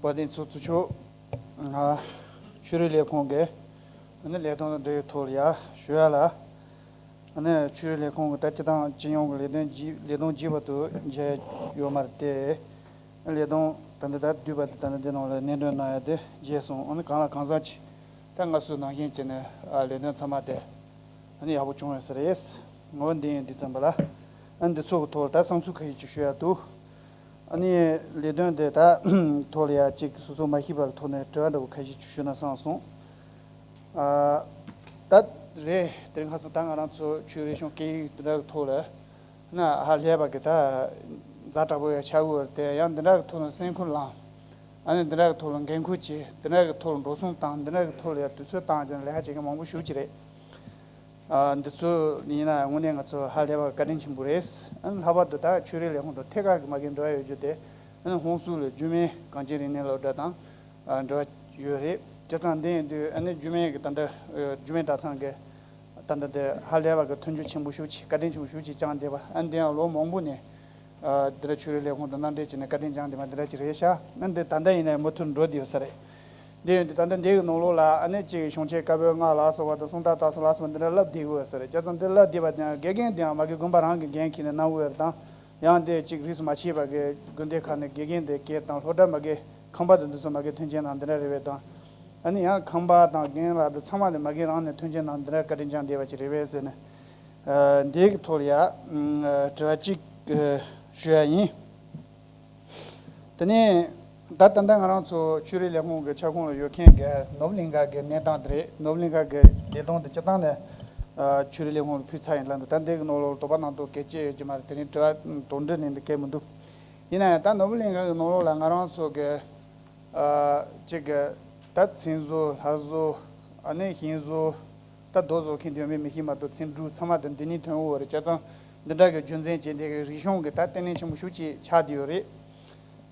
དཔལ་ལྡན་ཚོགས་གཙོ་མཆོག་ང་ཆོས་རིག་ལས་ཁུངས་ཀྱི་ཨ་ནི་ལས་དོན་དང་འབྲེལ་བའི་ཐོག་ལ་ཡ་ཞུ་ཡ་ལ། ཨ་ནི་ཆོས་རིག་ལས་ཁུངས་ཀྱི་ད་སྤྱི་བཏང་སྤྱི་ཡོངས་ཀྱི་ལས་དོན་རྒྱས་ལས་དོན་རྒྱས་པ་དུ་མཇལ་ཡོད་མ་རེད་དེ། ལས་དོན་ད་ལྟ་ད་བསྡུས་པ་དེ་ད་ལྟ་འདི་ནང་ལ་སྣེ་སྒྲོན་གནང་ཡ་དེ་མཇལ་སོང་། ཨ་ནི་གང་ལ་གང་འཚམ་ཅིག་ད་སྔར་སྲོལ་ནང་བཞིན་བྱས་ནས་ཨ་ལས་དོན་ཚང་མ་དེ་ཨ་ནི་ཡག་པོ་བྱུང་ཡོད་ས་རེད། ངོ་བོ་འདི་ཡིན་དུས་ཙམ་པ་ལ་ཨ་ནི་འདི་ཚོ་གི་ཐོག་ལ་ད་བསམ་ཚུལ་ཁ་ཤས་ཅིག་ཞུ་ཡ་འདུག་ཨ་ནི་ལས་དོན་དེ་ད་ཐོག་ལ་ཡ་ཅིག་སོ་སོ་མ་ཤེས་པ་གི་ཐོག་ནས་དྲི་བ་འདྲ་བོ་ཁ་ཤས་ཅིག་ཞུ་ན་བསམ་སོང་། ཨ། ད་རེད། དེ་རིང་ཁ་སང་ད་ང་རང་ཚོ་ཆོས་རིག་གཞུང་སྐད་ཡིག་འདི་འདྲ་གི་ཐོག་ལ་ན་ཧ་ལས་པ་གི་ད་ཛ་དྲག་པོ་ཡ་ཆགས་ཡོད་རེད་དེ། ཡང་འདི་འདྲ་གི་ཐོག་ལ་སེམས་ཁུར་བླངས། ཨ་ནི་འདི་འདྲ་གི་ཐོག་ལ་འགན་ཁུར་བྱས། འདི་འདྲ་གི་ཐོག་ལ་འགྲོ་སོང་བཏང་། འདི་འདྲ་གི་ཐོག་ལ་ཡ་དུས་ཚོད་བཏང་བྱས་ནས་ལས་ཀ་བྱེད་མཁན་མང་པོ་ཞེ་པོ་ཅིག་རེད། ཨ། འདི་ཚོ་ཡིན་ན་དངོས་གནས་ང་ཚོ་ཧ་ལས་པ་བཀའ་དྲིན་ཆེན་པོ་རེད། ཨ་ནི་ལྷག་པར་དུ་ད་ཆོས་རིག་ལས་ཁུངས་དང་ཐད་ཀར་གྱི་མ་གི་འབྲེལ་བ་ཡོད་རྒྱུ་དེ། ཨ་ནི་ཧོན་སུར་ལ་འཇུ་མིན་གངས་ཅན་རིག་གནས་སློབ་གྲྭ་དང་། ཨ། འབྲེལ་བ་ཡོད་རེད། བྱས་ཙང་འདི་ཡིན་དུས་ཨ་ནི་འཇུ་མིན་གྱི་ད་ལྟ་འཇུ་མིན་གྲྭ་ཚང་གི་ད་ལྟ་དེ་ཧ་ལས་པ་གི་མཐུན་འགྱུར་ཆེན་པོ་ཞེ་པོ་ཅིག་བཀའ་དྲིན་ཆེན་པོ་ཞེ་པོ་ཅིག་བསྐྱངས་བསྡད་པ། ཨ་ནི་འདི་ཡང་ལོ་མང་པོ་ནས། ཨ། འདི་འདྲ་ཆོས་རིག་ལས་ཁུངས་དང་མནའ་འབྲེལ་བྱས་ནས་བཀའ་དྲིན་བསྐྱངས་བསྡད་པ་འདི་འདྲ་ཅིག་རེད་ཤག་ཨ་ནི་འདི་ད་ལྟ་ཡིན་ནའི་མུ་མཐུད་འགྲོ་བསྡད་ཡོད་ས་རེད། འདི་ཡོད་དུས་ད་ལྟ་འདི་གི་ནང་ལོགས་ལ་ཨ་ནི་གཅིག་གཞུང་ཆེན་བཀའ་པོད་ལྔ་ལ་སོགས་པ་དང་གསུང་རྟགས་དར་གསུམ་ལ་སོགས་པ་འདི་འདྲ་བསླབ་བསྡད་ཀྱི་ཡོད་ས་རེད། བྱས་ཙང་འདི་བསླབ་བསྡད་པ་དེ་ཡང་དགེ་རྒན་དེའང་མ་གི་དགོན་པ་རང་གི་འགན་འཁྱེར་ནས་གནང་དགོས་ཡོད་རེད་དང་། ཡང་དེ་གཅིག་རིས་སུ་མ་ཆད་པ་གི་དགོན་སྡེ་ཁག་ནས་དགེ་རྒན་དེ་སྐྱེལ་དང་སློབ་གྲྭ་མ་གི་ཁང་པ་དང་འདི་ཚོ་མ་གི་མཐུན་རྐྱེན་དང་འདི་འདྲ་རེད་པས་དང་། ཨ་ནི་ཡང་ཁང་པ་དང་རྒན་ལགས་དེ་ཚང་མ་ནས་མ་གི་རང་ནས་མཐུན་རྐྱེན་དང་འདི་འདྲ་བཀའ་དྲིན་བསྐྱངས་བསྡད་པ་ཅིག་རེད་པས་ཟེར་ནས། ཨ། འདི་གི་ཐོག་ལ་ཡ། ཨ། དྲི་བ་གཅིག་ཨ། ཞུ་ཡ་ཡིན། དེ་ནས་ད་ད་ལྟ་ང་རང་ཚོ་ཆོས་རིག་ལས་ཁུངས་ཀྱི་ཁྱབ་ཁོངས་ལ་ཡོད་མཁན་གྱི་ནོར་བུ་གླིང་ག་གི་གནས་སྟངས་དེ་རེད། ནོར་བུ་གླིང་ག་གི་ལས་དོན་དེ་སྤྱིར་བཏང་ནས་ཨ། ཆོས་རིག་ལས་ཁུངས་ལ་ཕུལ་ཚར་ཡིན་ལབ་འདུག་ད་འདི་གི་ནང་ལོགས་ལ་དོགས་པ་གནང་སྟངས་གལ་ཆེ་ཡོད་ཀྱི་མ་རེད། དེ་རིང་དྲི་བ་དོགས་འདྲི་ནི་འདི་གལ་མི་འདུག་ཡིན་ན་ཡང་ད་ནོར་བུ་གླིང་ག་གི་ནང་ལོགས་ལ་ང་རང་ཚོ་གི་ཨ། གཅིག་གི་ད་མཚན་བཟོ། ལྷ་བཟོ། ཨ་ནི་ཤིང་བཟོ། ད་རྡོ་བཟོ་མཁན་དེ་ཡོད་མེད་མི་ཤེས་མ་གཏོགས་ཚེམ་དྲུབ་ཚང་མ་དེ་འདི་ནས་ཐོན་ཡོད་རེད། བྱས་ཙང་འདི་འདྲ་གི་རྒྱུ་མཚན་བྱས་འདི་གི་རིག་གཞུང་གི་ད་ལྟེ་གནས་ཆེན་པོ་ཞེ་པོ་ཅིག་ཆགས་བསྡད་ཡོད་རེད།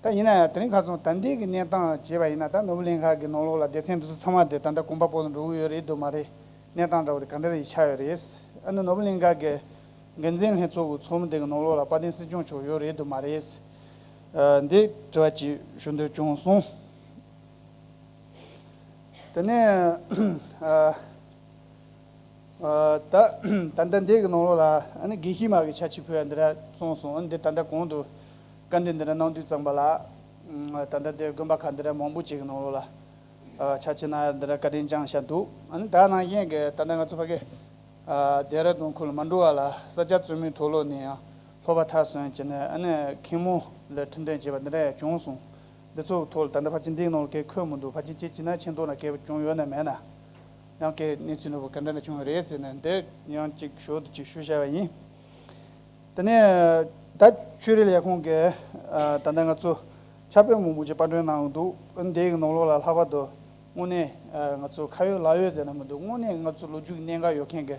ད་ཡིན་ན་ཡང་དེ་རིང་ཁ་སང་ད་འདི་གི་གནས་སྟངས་བྱས་པ་ཡིན་ན་ད་ནོར་བུ་གླིང་ག་གི་ནང་ལོགས་ལ་སྡེ་ཚན་འདི་ཚོ་ཚང་མ་དེ་ད་ལྟ་གོམ་པ་སྤོ་ནས་འགྲོ་གི་ཡོད་རེད་འདུག་མ་རེད། གནས་སྟངས་འདྲ་བོ་དེ་ག་འདྲ་རེ་ཆགས་ཡོད་རེད། ཨ་ནི་ནོར་བུ་གླིང་ག་གི་འགན་འཛིན་ལྷན་ཚོགས་ཀྱི་ཚོགས་མི་དེ་གི་ནང་ལོགས་ལ་དཔལ་ལྡན་སྲིད་སྐྱོང་མཆོག་ཡོད་རེད་འདུག་མ་རེད། ཨ། འདི་དྲི་བ་ཅིག་ཞུ་འདོད་བྱུང་སོང་། དེ་ནས་ཨ། ཨ། ད་ད་ལྟ་འདི་གི་ནང་ལོགས་ལ་ཨ་ནི་དགེ་བཤེས་མ་གི་ཕྱག་ཕྱི་ཕུལ་ཡ་འདི་འདྲ་སོང་སོང་། ཨ་ནི་འདི་ད་ལྟ་གོང་དུ་བཀའ་འདྲི་འདི་འདྲ་གནང་དུས་ཙམ་པ་ལ། ཨ། ད་ལྟ་འདི་དགོན་པ་ཁག་འདི་འདྲ་མང་པོ་ཅིག་གི་ནང་ལོགས་ལ་ཨ། ཕྱག་ཕྱི་གནང་ཡ་འདི་འདྲ་བཀའ་དྲིན་བསྐྱངས་བཞག་འདུག་ཨ་ནི་ད་ནང་བཞིན་གི་ད་ལྟ་ང་ཚོ་ཕ་གི་ཨ། ལྡེ་ར་ལྡུན་ཁུལ་མ་འགྲོ་བ་ལ་ས་སྐྱ་བཙུན་མའི་མཐོ་སློབ་ནས་ཡང་སློབ་པ་མཐར་སོན་བྱས་ནས་ཨ་ནི་མཁན་མོ་ལ་ཁྲིད་འདོན་བྱས་པ་འདི་འདྲ་ཡང་བྱུང་སོང་། འདི་ཚོ་ཐོག་ལ་ད་ལྟ་ཕལ་ཆེར་འདིའི་ནང་ལ་གལ་འཁོད་མི་འདུག་ཕལ་ཆེར་ཅིག་བྱས་ན་ཆེ་མདོག་ན་གལ་བྱུང་ཡོད་ན་མེད་ན། ཡང་གལ་གནས་ཚུལ་འདྲ་བོ་ག་འདྲ་འདྲ་བྱུང་ཡོད་རེད་ཟེར་ནས་འདི་ཡང་ཅིག་ཞོར་དུ་ཅིག་ཞུ་བྱ་བ་ཡིན། དེ་ནས་ད་ཆོས་རིག་ལས་ཁུངས་ཀྱི་ཨ། ད་ལྟ་ང་ཚོ་ཕྱག་དཔེ་མང་པོ་ཅིག་པར་སྐྲུན་གནང་འདུག་འདིའི་ནང་ལོགས་ལ་ལྷག་པར་དུ་དངོས་གནས་ཨ། ང་ཚོ་ཁ་ཡོད་ལག་ཡོད་ཟེར་ན་མི་འདུག་དངོས་གནས་ང་ཚོ་ལོ་རྒྱུས་ཀྱི་གནད་འགག་ཡོད་མཁན་གྱི་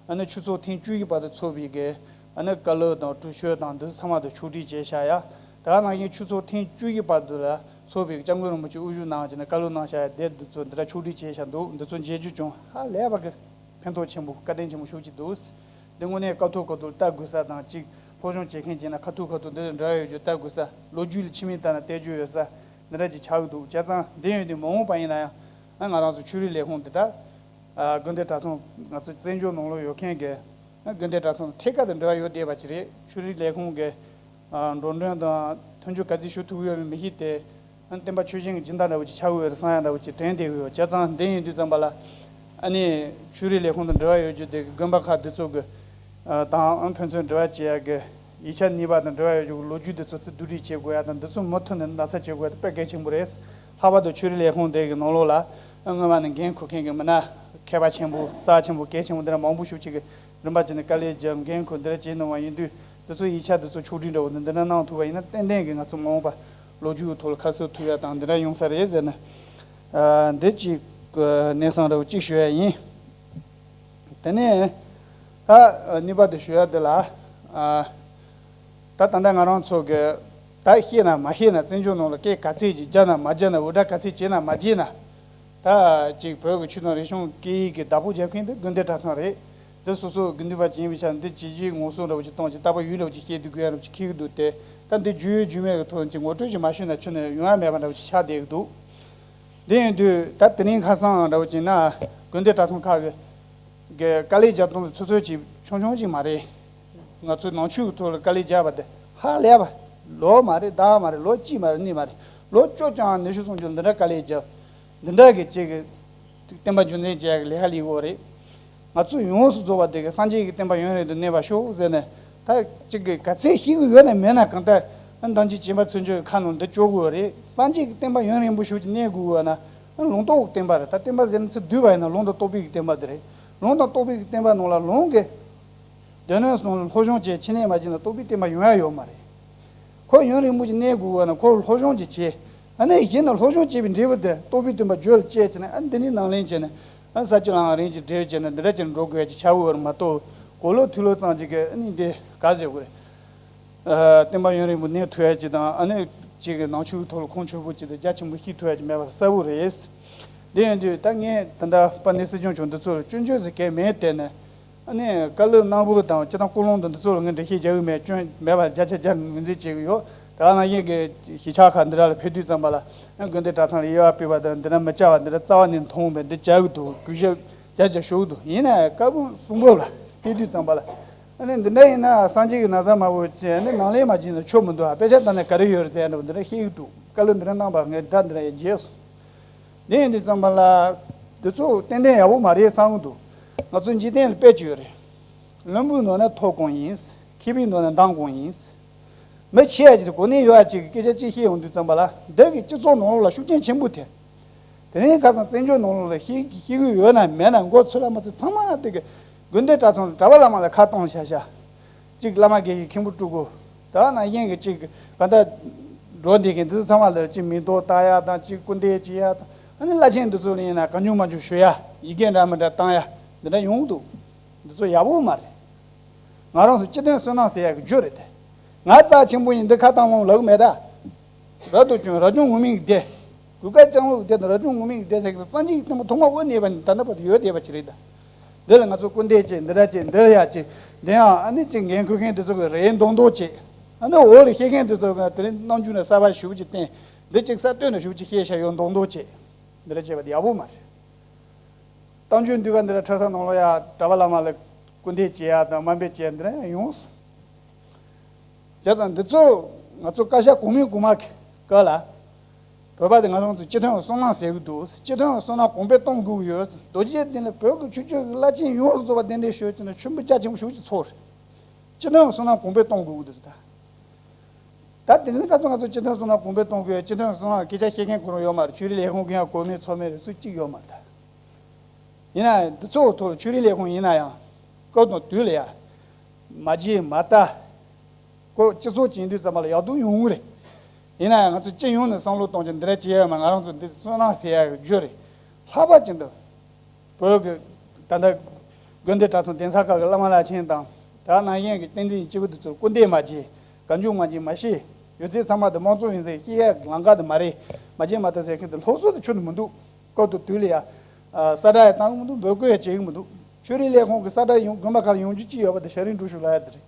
ཨ་ནི་ཆོས་ཚོགས་ཐེངས་བཅུ་བཞི་པ་དེ་ཚོགས་པའི་གི་ཨ་ནི་བཀའ་སློབ་དང་དྲུང་ཆོས་དང་འདི་ཚོ་ཚང་མ་དེ་ཕྱོགས་སྒྲིག་བྱས་བཞག་ཡ། ད་ག་ནང་བཞིན་ཆོས་ཚོགས་ཐེངས་བཅུ་བཞི་པ་དེ་ལ་ཚོགས་པའི་སྐྱབས་མགོན་རིན་པོ་ཆེ་དབུ་བཞུགས་གནང་བྱས་ནས་བཀའ་སློབ་གནང་བཞག་ཡ་དེབ་འདི་ཚོ་འདི་འདྲ་ཕྱོགས་སྒྲིག་བྱས་བཞག་འདུག་འདི་ཚོ་མཇལ་རྒྱུ་བྱུང་། ཧ་ལས་པ་གི། ཕན་ཐོགས་ཆེན་པོ་བཀའ་དྲིན་ཆེན་པོ་ཞེ་པོ་ཅིག་འདུག། འདི་དངོས་གནས་སྐབས་ཐོག་སྐབས་ཐོག་ལྟ་དགོས་ས་དང་གཅིག་སློབ་སྦྱོང་བྱེད་མཁན་བྱས་ན་ཁ་ཐུག་ཁ་ཐུག་འདི་ལ་འབྲེལ་བ་ཡོད་རྒྱུ་ལྟ་དགོས་ས། ལོ་རྒྱུས་ལ་ཕྱི་མིག་ལྟ་ན་བལྟས་རྒྱུ་ཡོད་ས་འདི་འདྲ་ཅིག་ཆགས་ཀྱི་འདུག། བྱས་ཙང་འདི་ཡོད་དུས་མ་འོངས་པ་ཡིན་ན་ཡང་ང་རང་ཚོ་ཆོས་རིག་ལས་ཁུངས་འདི་དག་དགོན་སྡེ་གྲྭ་ཚང་ང་ཚོ་བཙན་བྱོལ་ནང་ལོགས་ཡོད་མཁན་གྱི་དགོན་སྡེ་གྲྭ་ཚང་ཐད་ཀར་དུ་འབྲེལ་བ་ཡོད་བསྡད་པ་ཅིག་རེད། ཆོས་རིག་ལས་ཁུངས་ཀྱི་འགྲོ་གྲོན་དང་མཐུན་འགྱུར་ག་ཚོད་ཞུ་ཐུབ་ཡོད་མེད་མི་ཤེས་ཏེ། བསྟན་པ་ཆོས་བཞིན་གྱི་སྦྱིན་བདག་འདྲ་བོ་ཅིག་ཆགས་ཀྱི་ཡོད་རེད་བསམ་ཡག་འདྲ་བོ་ཅིག་དྲན་བསྡད་ཀྱི་ཡོད། བྱས་ཙང་འདི་ཡིན་དུས་ཙམ་པ་ལ་ཨ་ནི་ཆོས་རིག་ལས་ཁུངས་དང་འབྲེལ་བ་ཡོད་རྒྱུ་དེ་གི་དགོན་པ་ཁག་འདི་ཚོ་གི་དང་ཨང་ཕན་ཚུན་འབྲེལ་བ་བྱེད་ཡག་གི་ཡིག་ཆ་གཉིས་པ་དང་འབྲེལ་བ་ཡོད་རྒྱུ་གི་ལོ་རྒྱུས་འདི་ཚོ་ཚུར་བསྡུ་སྒྲིག་བྱེད་དགོས་ཡག་དང་འདི་ཚོ་མུ་མཐུད་ནས་ན་ཚ་བྱེད་དགོས་ཡག་དེ་དཔེ་གལ་ཆེན་པོ་རེད། ལྷག་པར་དུ་ཆོས་རིག་ལས་ཁུངས་དེ་གི་ནང་ལོགས་ལ་སྔོན་མ་ནས་འགན་འཁུར་མཁན་གྱི་མི་སྣ་མཁས་པ་ཆེན་པོ་རྩ་ཆེན་པོ་གལ་ཆེན་པོ་འདི་འདྲ་མང་པོ་ཞིག་ཅིག་གི་རིམ་པ་བྱས་ནས་དཀའ་ལས་བརྒྱབ་འགན་འཁུར་འདི་འདྲ་བྱས་གནང་བ་ཡིན་དུས་འདི་ཚོའི་ཡིག་ཆ་འདི་ཚོ་ཕྱོགས་སྒྲིག་འདྲ་བོ་འདི་འདི་འདྲ་གནང་ཐུབ་པ་ཡིན་ན་ཏན་ཏན་གྱི་ང་ཚོ་མ་འོངས་པ་ལོ་རྒྱུས་ཀྱི་ཐོག་ལ་ཁ་གསལ་ཐུབ་ཡག་དང་འདི་འདྲ་ཡོང་ས་རེད་ཟེར་ནས་འདི་གཅིག་གནས་སྟངས་འདྲ་བོ་གཅིག་ཞུ་ཡག་ཡིན། དེ་ནས་ད་གཉིས་པ་དེ་ཞུ་ཡག་འདི་ལ། ད་ད་ལྟ་ང་རང་ཚོ་གི་ད་ཤེས་ན་མ་ཤེས་ན་བཙན་བྱོལ་ནང་ལ་སྐད་ག་ཚད་ཅིག་རྒྱག་ན་མ་རྒྱག་ན་འུར་སྒྲ་ག་ཚད་བྱས་ན་མ་བྱས་ན། ད་ཅིག་བོད་ཀྱི་ཆོས་དང་རིག་གཞུང་སྐད་ཡིག་གི་བདག་པོ་རྒྱབ་མཁན་དེ་དགོན་སྡེ་གྲྭ་ཚང་རེད། འདི་སོ་སོ་དགེ་འདུན་པ་ཅིག་ཡིན་པའི་ཆ་འདི་བྱས་རྗེས་ངོ་སྲུང་འདྲ་བོ་ཅིག་གཏོང་ཅིག་ལྟ་བ་ཡོད་འདྲ་བོ་ཅིག་བཤད་སྡོད་དགོས་ཡ་འདྲ་བོ་ཅིག་འཁེལ་གི་འདུག་སྟེ། ད་འདི་རྒྱུས་ཡོད་རྒྱུས་མེད་ཀྱི་ཐོག་ནས་ཅིག་ངོ་སྤྲོད་ཅིག་མ་ཞུས་ན་ཆོ་ནས་ཡོང་ཡ་མེད་པ་འདྲ་བོ་ཅིག་ཆགས་བསྡད་ཀྱི་འདུག། འདི་ཡིན་དུས་ད་དེ་རིང་ཁ་སང་འདྲ་བོ་ཅིག་ན་དགོན་སྡེ་གྲྭ་ཚང་ཁག་གི་གི་དཀའ་ལས་རྒྱག་སྟངས་ཚོད་ཚོད་ཅིག་ཆུང་ཆུང་ཅིག་མ་རེད། ང་ཚོའི་ནང་ཆོས་ཀྱི་ཐོག་ལ་དཀའ་ལས་རྒྱག་པ་དེ་ཧ་ལས་པ། ལོ་མ་རེད་ཟླ་མ་རེད་ལོ་གཅིག་མ་རེད་གཉིས་མ་རེད། ལོ་བཅོ་ལྔ་ཉི་ཤུ་སུམ་ཅུ་འདི་འདྲ་དཀའ་ལས་རྒྱབ། འདི་འདྲ་གི་ཅིག་གི་བསྟན་པ་རྒྱུན་འཛིན་བྱེད་ཡག་གི་ལས་ཀ་ལས་འགོ་རེད། ང་ཚོ་ཡོངས་སུ་རྫོགས་པ་དེ་གི་སངས་རྒྱས་ཀྱི་བསྟན་པ་ཡུན་རིང་དུ་གནས་པར་ཤོག་ཟེར་ནས་ད་ཅིག་གི་ག་ཚད་ཤེས་ཀྱི་ཡོད་ན་མེད་ན་གང་ལྟར་ཨ་འདང་ཅིག་བྱིན་པ་ཚུན་ཆོད་ཁ་ནང་འདི་བཅོ་དགོས་རེད། སངས་རྒྱས་ཀྱི་བསྟན་པ་ཡུན་རིང་པོ་ཞིག་ཅིག་གནས་དགོས་ཡོད་ན་ཨ་ལུང་རྟོགས་ཀྱི་བསྟན་པ་རེད། ད་བསྟན་པ་ཟེར་ན་ཚུར་བསྡུས་པ་ཡིན་ན་ལུང་དང་རྟོགས་པའི་གི་བསྟན་པ་དེ་རེད། ལུང་དང་རྟོགས་པའི་གི་བསྟན་པ་ནང་ལ་ལུང་གི་སྡེ་སྣོད་གསུམ་ལ་སློབ་སྦྱོང་བྱས་ཕྱི་ནས་མ་བྱས་ན་རྟོགས་པའི་བསྟན་པ་ཡོང་ཡ་ཡོད་མ་རེད། ཁོ་ཡུན་རིང་པོ་ཅིག་གནས་དགོས་པ་ན་ཁོ་སློབ་སྦྱོང་ཅིག་བྱས། ཨ་ནི་གཞི་ནས་སློབ་སྦྱོང་བྱས་པའི་འབྲས་བུ་དེ་རྟོགས་པའི་བསྟན་པ་རྒྱུད་ལ་སྐྱེས་བྱས་ནས་ཨ་ནི་འདི་ནས་ནང་ལེན་བྱས་ནས་ཨ་ས་བཅུ་ལའང་རིམ་གྱིས་འགྲེལ་བྱས་ནས་འདི་འདྲ་བྱས་ནས་འགྲོ་དགོས་ཡ་ཅིག་ཆགས་ཡོད་རེད་མ་གཏོགས་གོ་ལོ་ཐོས་ལོ་ཙམ་ཅིག་གིས་ཨ་ནི་འདི་ག་ཟེར་དགོས་རེད། ཨ་བསྟན་པ་ཡུན་རིང་པོ་གནས་ཐུབ་ཡ་ཅིག་དང་ཨ་ནི་ཅིག་གི་ནང་ཆོས་ཐོག་ལ་ཁུངས་འཁྱོལ་པོ་ཅིག་དང་རྒྱ་ཆེན་པོ་ཤེས་ཐུབ་ཡ་ཅིག་མེད་པ་གསལ་པོ་རེད། དེ་ཡིན་དུས་ད་ངས་ད་ལྟ་དཔལ་ལྡན་སྲིད་སྐྱོང་མཆོག་འདི་ཚོ་ལ་སྐྱོན་བརྗོད་ཟེར་གང་ཡང་མེད་དེ་ནས། ཨ་ནི་བཀའ་སློབ་གནང་བོ་དང་སྤྱི་བཏང་ཀུན་སློང་དང་འདི་ཚོ་ལ་ངས་འགྲེལ་བཤད་རྒྱག་གི་མེད། སྐྱོན་མེད་པར་བརྒྱ་ཆ་བརྒྱ་ངོས་འཛིན་བྱེད་ཀྱི་ཡོད། ད་ག་ནང་བཞིན་གྱི་གཞིས་ཆགས་ཁག་འདི་ར་ལ་ཕེབས་དུས་ཙམ་པ་ལ་ཨ་དགོན་སྡེ་གྲྭ་ཚང་ལ་དབྱེ་བ་དཔྱད་པ་དང་འདི་འདྲ་མི་བྱ་བ་འདི་འདྲ་རྩ་བ་ནས་མཐོང་བས་འདི་བྱ་གི་འདུག་གུས་ཞབས་བརྒྱ་ཆ་ཞུ་གི་འདུག་ཡིན་ན་ཡང་བཀའ་དགོངས་གསུང་བབ་ལ་བལྟས་དུས་ཙམ་པ་ལ་ཨ་ནི་འདི་འདྲ་ཡིན་ན་སངས་རྒྱས་ཀྱི་ན་བཟའ་མ་བོ་བྱས་ནས་ནང་ལེན་མ་བྱས་ན་ཆོ་མི་འདུག་ཨ་དཔེ་ཆ་ལྟ་ན་ག་རེ་ཡོད་རེད་ཟེར་ཡ་འདྲ་བོ་འདི་འདྲ་བཤད་གི་འདུག་བཀའ་སློབ་འདི་འདྲ་གནང་བ་ངས་ད་འདི་འདྲ་ཡང་བརྗེད་སོང་། དེ་ཡིན་དུས་ཙམ་པ་ལ། འདི་ཚོ་ཏན་ཏན་ཡག་པོ་མ་རེད་བསམ་གི་འདུག་ང་ཚོ་འཇིག་རྟེན་ལ་དཔེ་ཅིག་ཡོད་རེད། བླུན་པོའི་ནང་ན་མཐོ་གང་ཡིན། མཁས་པའི་ནང་ན་འདང་གང་ཡིན། མི་ཆེ་ཡ་ཅིག་གོ་གནས་ཡོད་ཡ་ཅིག་གི་སྐད་ཆ་ཅིག་བཤད་ཡོང་དུས་ཙམ་པ་ལ་འདི་གི་སྤྱི་ཚོགས་ནང་ལོགས་ལ་ཤུགས་རྐྱེན་ཆེན་པོ་ཐེབས། དེ་རིང་ཁ་སང་བཙན་བྱོལ་ནང་ལོགས་ལ་ཤེས་ཤེས་ཀྱི་ཡོད་ན་མེད་ན་མགོ་ཚོས་ལ་མ་ཚོས་ཚང་མ་དེ་གི་དགོན་སྡེ་གྲྭ་ཚང་གྲྭ་པ་བླ་མ་ལ་ཁ་གཏོང་བྱ་བྱ། གཅིག་བླ་མ་དགེ་བའི་མཁན་པོ་སྤྲུལ་སྐུ། ད་ནང་བཞིན་གྱི་གཅིག་ག་ད་འགྲོ་འདི་གི་འདི་ཚོ་ཚང་མ་ལ་གཅིག་མིང་འདོགས་བཏགས་ཡ་དང་གཅིག་སྐུར་འདེབས་བྱེད་ཡ་དང་ཨ་ནི་བླ་ཆེན་འདི་ཚོ་ལ་ཡིན་ན་གང་བྱུང་མང་བྱུང་ཞུ་ཡ་ཡི་གེ་འདྲ་མི་འདྲ་བཏང་ཡ་འདི་འདྲ་ཡོང་གི་འདུག་འདི་ཚོ་ཡག་པོ་མ་རེད། ང་རང་ཚོ་སྤྱི་དོན་བསོད་ནམས་ཟེར་ཡ་གི་རྒྱུ་རེད་དེ། ང་རྩ་ཆེན་པོ་ཡིན་འདི་ཁ་བཏང་ལོང་ལབ་གི་མེད་ད། རབ་ཏུ་བྱུང་རབ་བྱུང་ངུར་སྨྲིག་སྡེ། གུས་དཀར་སྤྱང་ལུག་སྡེ་དང་རབ་བྱུང་ངུར་སྨྲིག་སྡེ་ཟེར་གི་སངས་རྒྱས་ཀྱི་བསྟན་པ་ཐོག་མ་དབུ་གནས་པ་ནས་ད་ལྟ་བར་དུ་ཡོད་བསྡད་པ་ཅིག་རེད་ད། འདི་ལ་ང་ཚོ་སྐུར་འདེབས་བྱེད་འདི་འདྲ་བྱེད་འདི་ལ་ཡ་བྱེད་འདི་ཡང་ཨ་ནི་ཅིག་འགན་འཁུར་མཁན་འདི་ཚོ་གི་རེད་མདོག་མདོག་བྱེད། ཨ་ནི་འོག་ལ་བཤད་མཁན་འདི་ཚོ་གི་དེ་རིང་རྣམ་འགྱུར་ནས་གསར་པ་ཞུ་ཅིག་བསྟན། འདི་ཅིག་གསར་གཏོད་ནས་ཞུ་ཅིག་བཤད་བྱ་ཡོད་མདོག་མདོག་བྱེད། འདི་འདྲ་བྱེད་པ་དེ་ཡག་པོ་མ་རེད། རྟགས་འཇུག་འདུས་ཀ་འདི་ལ་ཁྲ་ས་ནང་ལོགས་ཡ་གྲྭ་པ་བླ་མ་ལ་སྐུར་འདེབས་བྱེད་ཡ་དང་དམའ་འབེབས་བྱེད་ཡ་འདི་རང་ཡང་ཡོང་སོང་། བྱས་ཙང་འདི་ཚོ་ང་ཚོ་བཀའ་ཤག་གོང་མའི་གོང་མ་གི་སྐབས་ལ། བོད་པ་དེ་ང་རང་ཚོ་སྤྱི་མཐུན་བསོད་ནམས་ཟེར་གི་འདུག་སྤྱི་མཐུན་བསོད་ནམས་གོང་འཕེལ་གཏོང་དགོས་ཀྱི་ཡོད། རྡོ་རྗེ་གདན་ལ་བོད་ཀྱི་ཆོས་བརྒྱུད་ཀྱི་བླ་ཆེན་ཡོངས་སུ་རྫོགས་པ་གདན་འདྲེན་ཞུས་ཀྱི་ན་ཆོས་འབུལ་རྒྱ་ཆེན་པོ་ཞེ་པོ་ཅིག་ཚོགས་རེད། སྤྱི་མཐུན་བསོད་ནམས་གོང་འཕེལ་གཏོང་དགོས་ཀྱི་འདུག་ཟེར་ད། ད་དེ་ནི་ད་ཚོ་ང་ཚོ་སྤྱི་མཐུན་བསོད་ནམས་གོང་འཕེལ་གཏོང་དགོས་ཡ་སྤྱི་མཐུན་བསོད་ནམས་སྐད་ཆ་བཤད་མཁན་ཁོ་རང་ཡོད་མ་རེད། ཆོས་རིག་ལས་ཁུངས་ཀྱི་ཡང་གོ་མེད་ཚོར་མེད་རེད་ཚུལ་གཅིག་ཡོད་མ་རེད་ད། ཡིན་ན་འདི་ཚོ་ཐོག་ཆོས་རིག་ལས་ཁུངས་ཡིན་ན་ཡང་སྐབས་དང་དུས་ལ་ཡ་མ་བརྗེད་མ་ལྟ། ཁོ་སྤྱི་ཚོགས་ཅིག་ཡིན་དུས་ཙམ་པ་ལ་ཡག་སྡུག་ཡོང་གི་རེད། ཡིན་ན་ཡང་ང་ཚོ་སྤྱི་ཡོངས་ནས་བསམ་བློ་གཏོང་ཆེད་འདི་འདྲ་བྱེད་ཡོད་མ་ང་རང་ཚོ་འདི་བསོད་ནམས་ཟེར་ཡ་གི་རྒྱུ་རེད། ལྷག་པར་ཅན་དུ། བོད་ཀྱི་ད་ལྟ་དགོན་སྡེ་གྲྭ་ཚང་གདན་ས་ཁག་གི་བླ་མ་བླ་ཆེན་དང་དེ་ནང་བཞིན་གྱི་བསྟན་འཛིན་སྐྱེས་བུ་དེ་ཚོར་སྐུར་འདེབས་མ་བྱེད། གང་བྱུང་མང་བྱུང་མ་བཤད། ཡོད་ཚད་ཚང་མ་དེ་དམངས་གཙོ་ཡིན་ཟེར་བཤད་ཡ་ལམ་ཁ་དེ་མ་རེད། མ་བྱེད་མ་ཐུབ་ཟེར་མཁན་དེ་སློབ་གསོ་དེ་ཁྱོན་ནས་མི་འདུག་སྐབས་དང་དུས་ལ་ཡ། ས་བསྒྲགས་ཡ་བཏང་གི་མི་འདུག་འབོད་སྐུལ་ཡ་བྱེད་ཀྱི་མི་འདུག་ཆོས་རིག་ལས་ཁུངས་ཀྱི་ས་བཀྲ་ཡོང་དགོན་པ་ཁག་ཡོང་རྒྱུ་ཅིག་ཡོད་པ་དེ་ཤ་རིགས་འགྲོ་ཞུ་ལ་ཡ་དེ་རེད།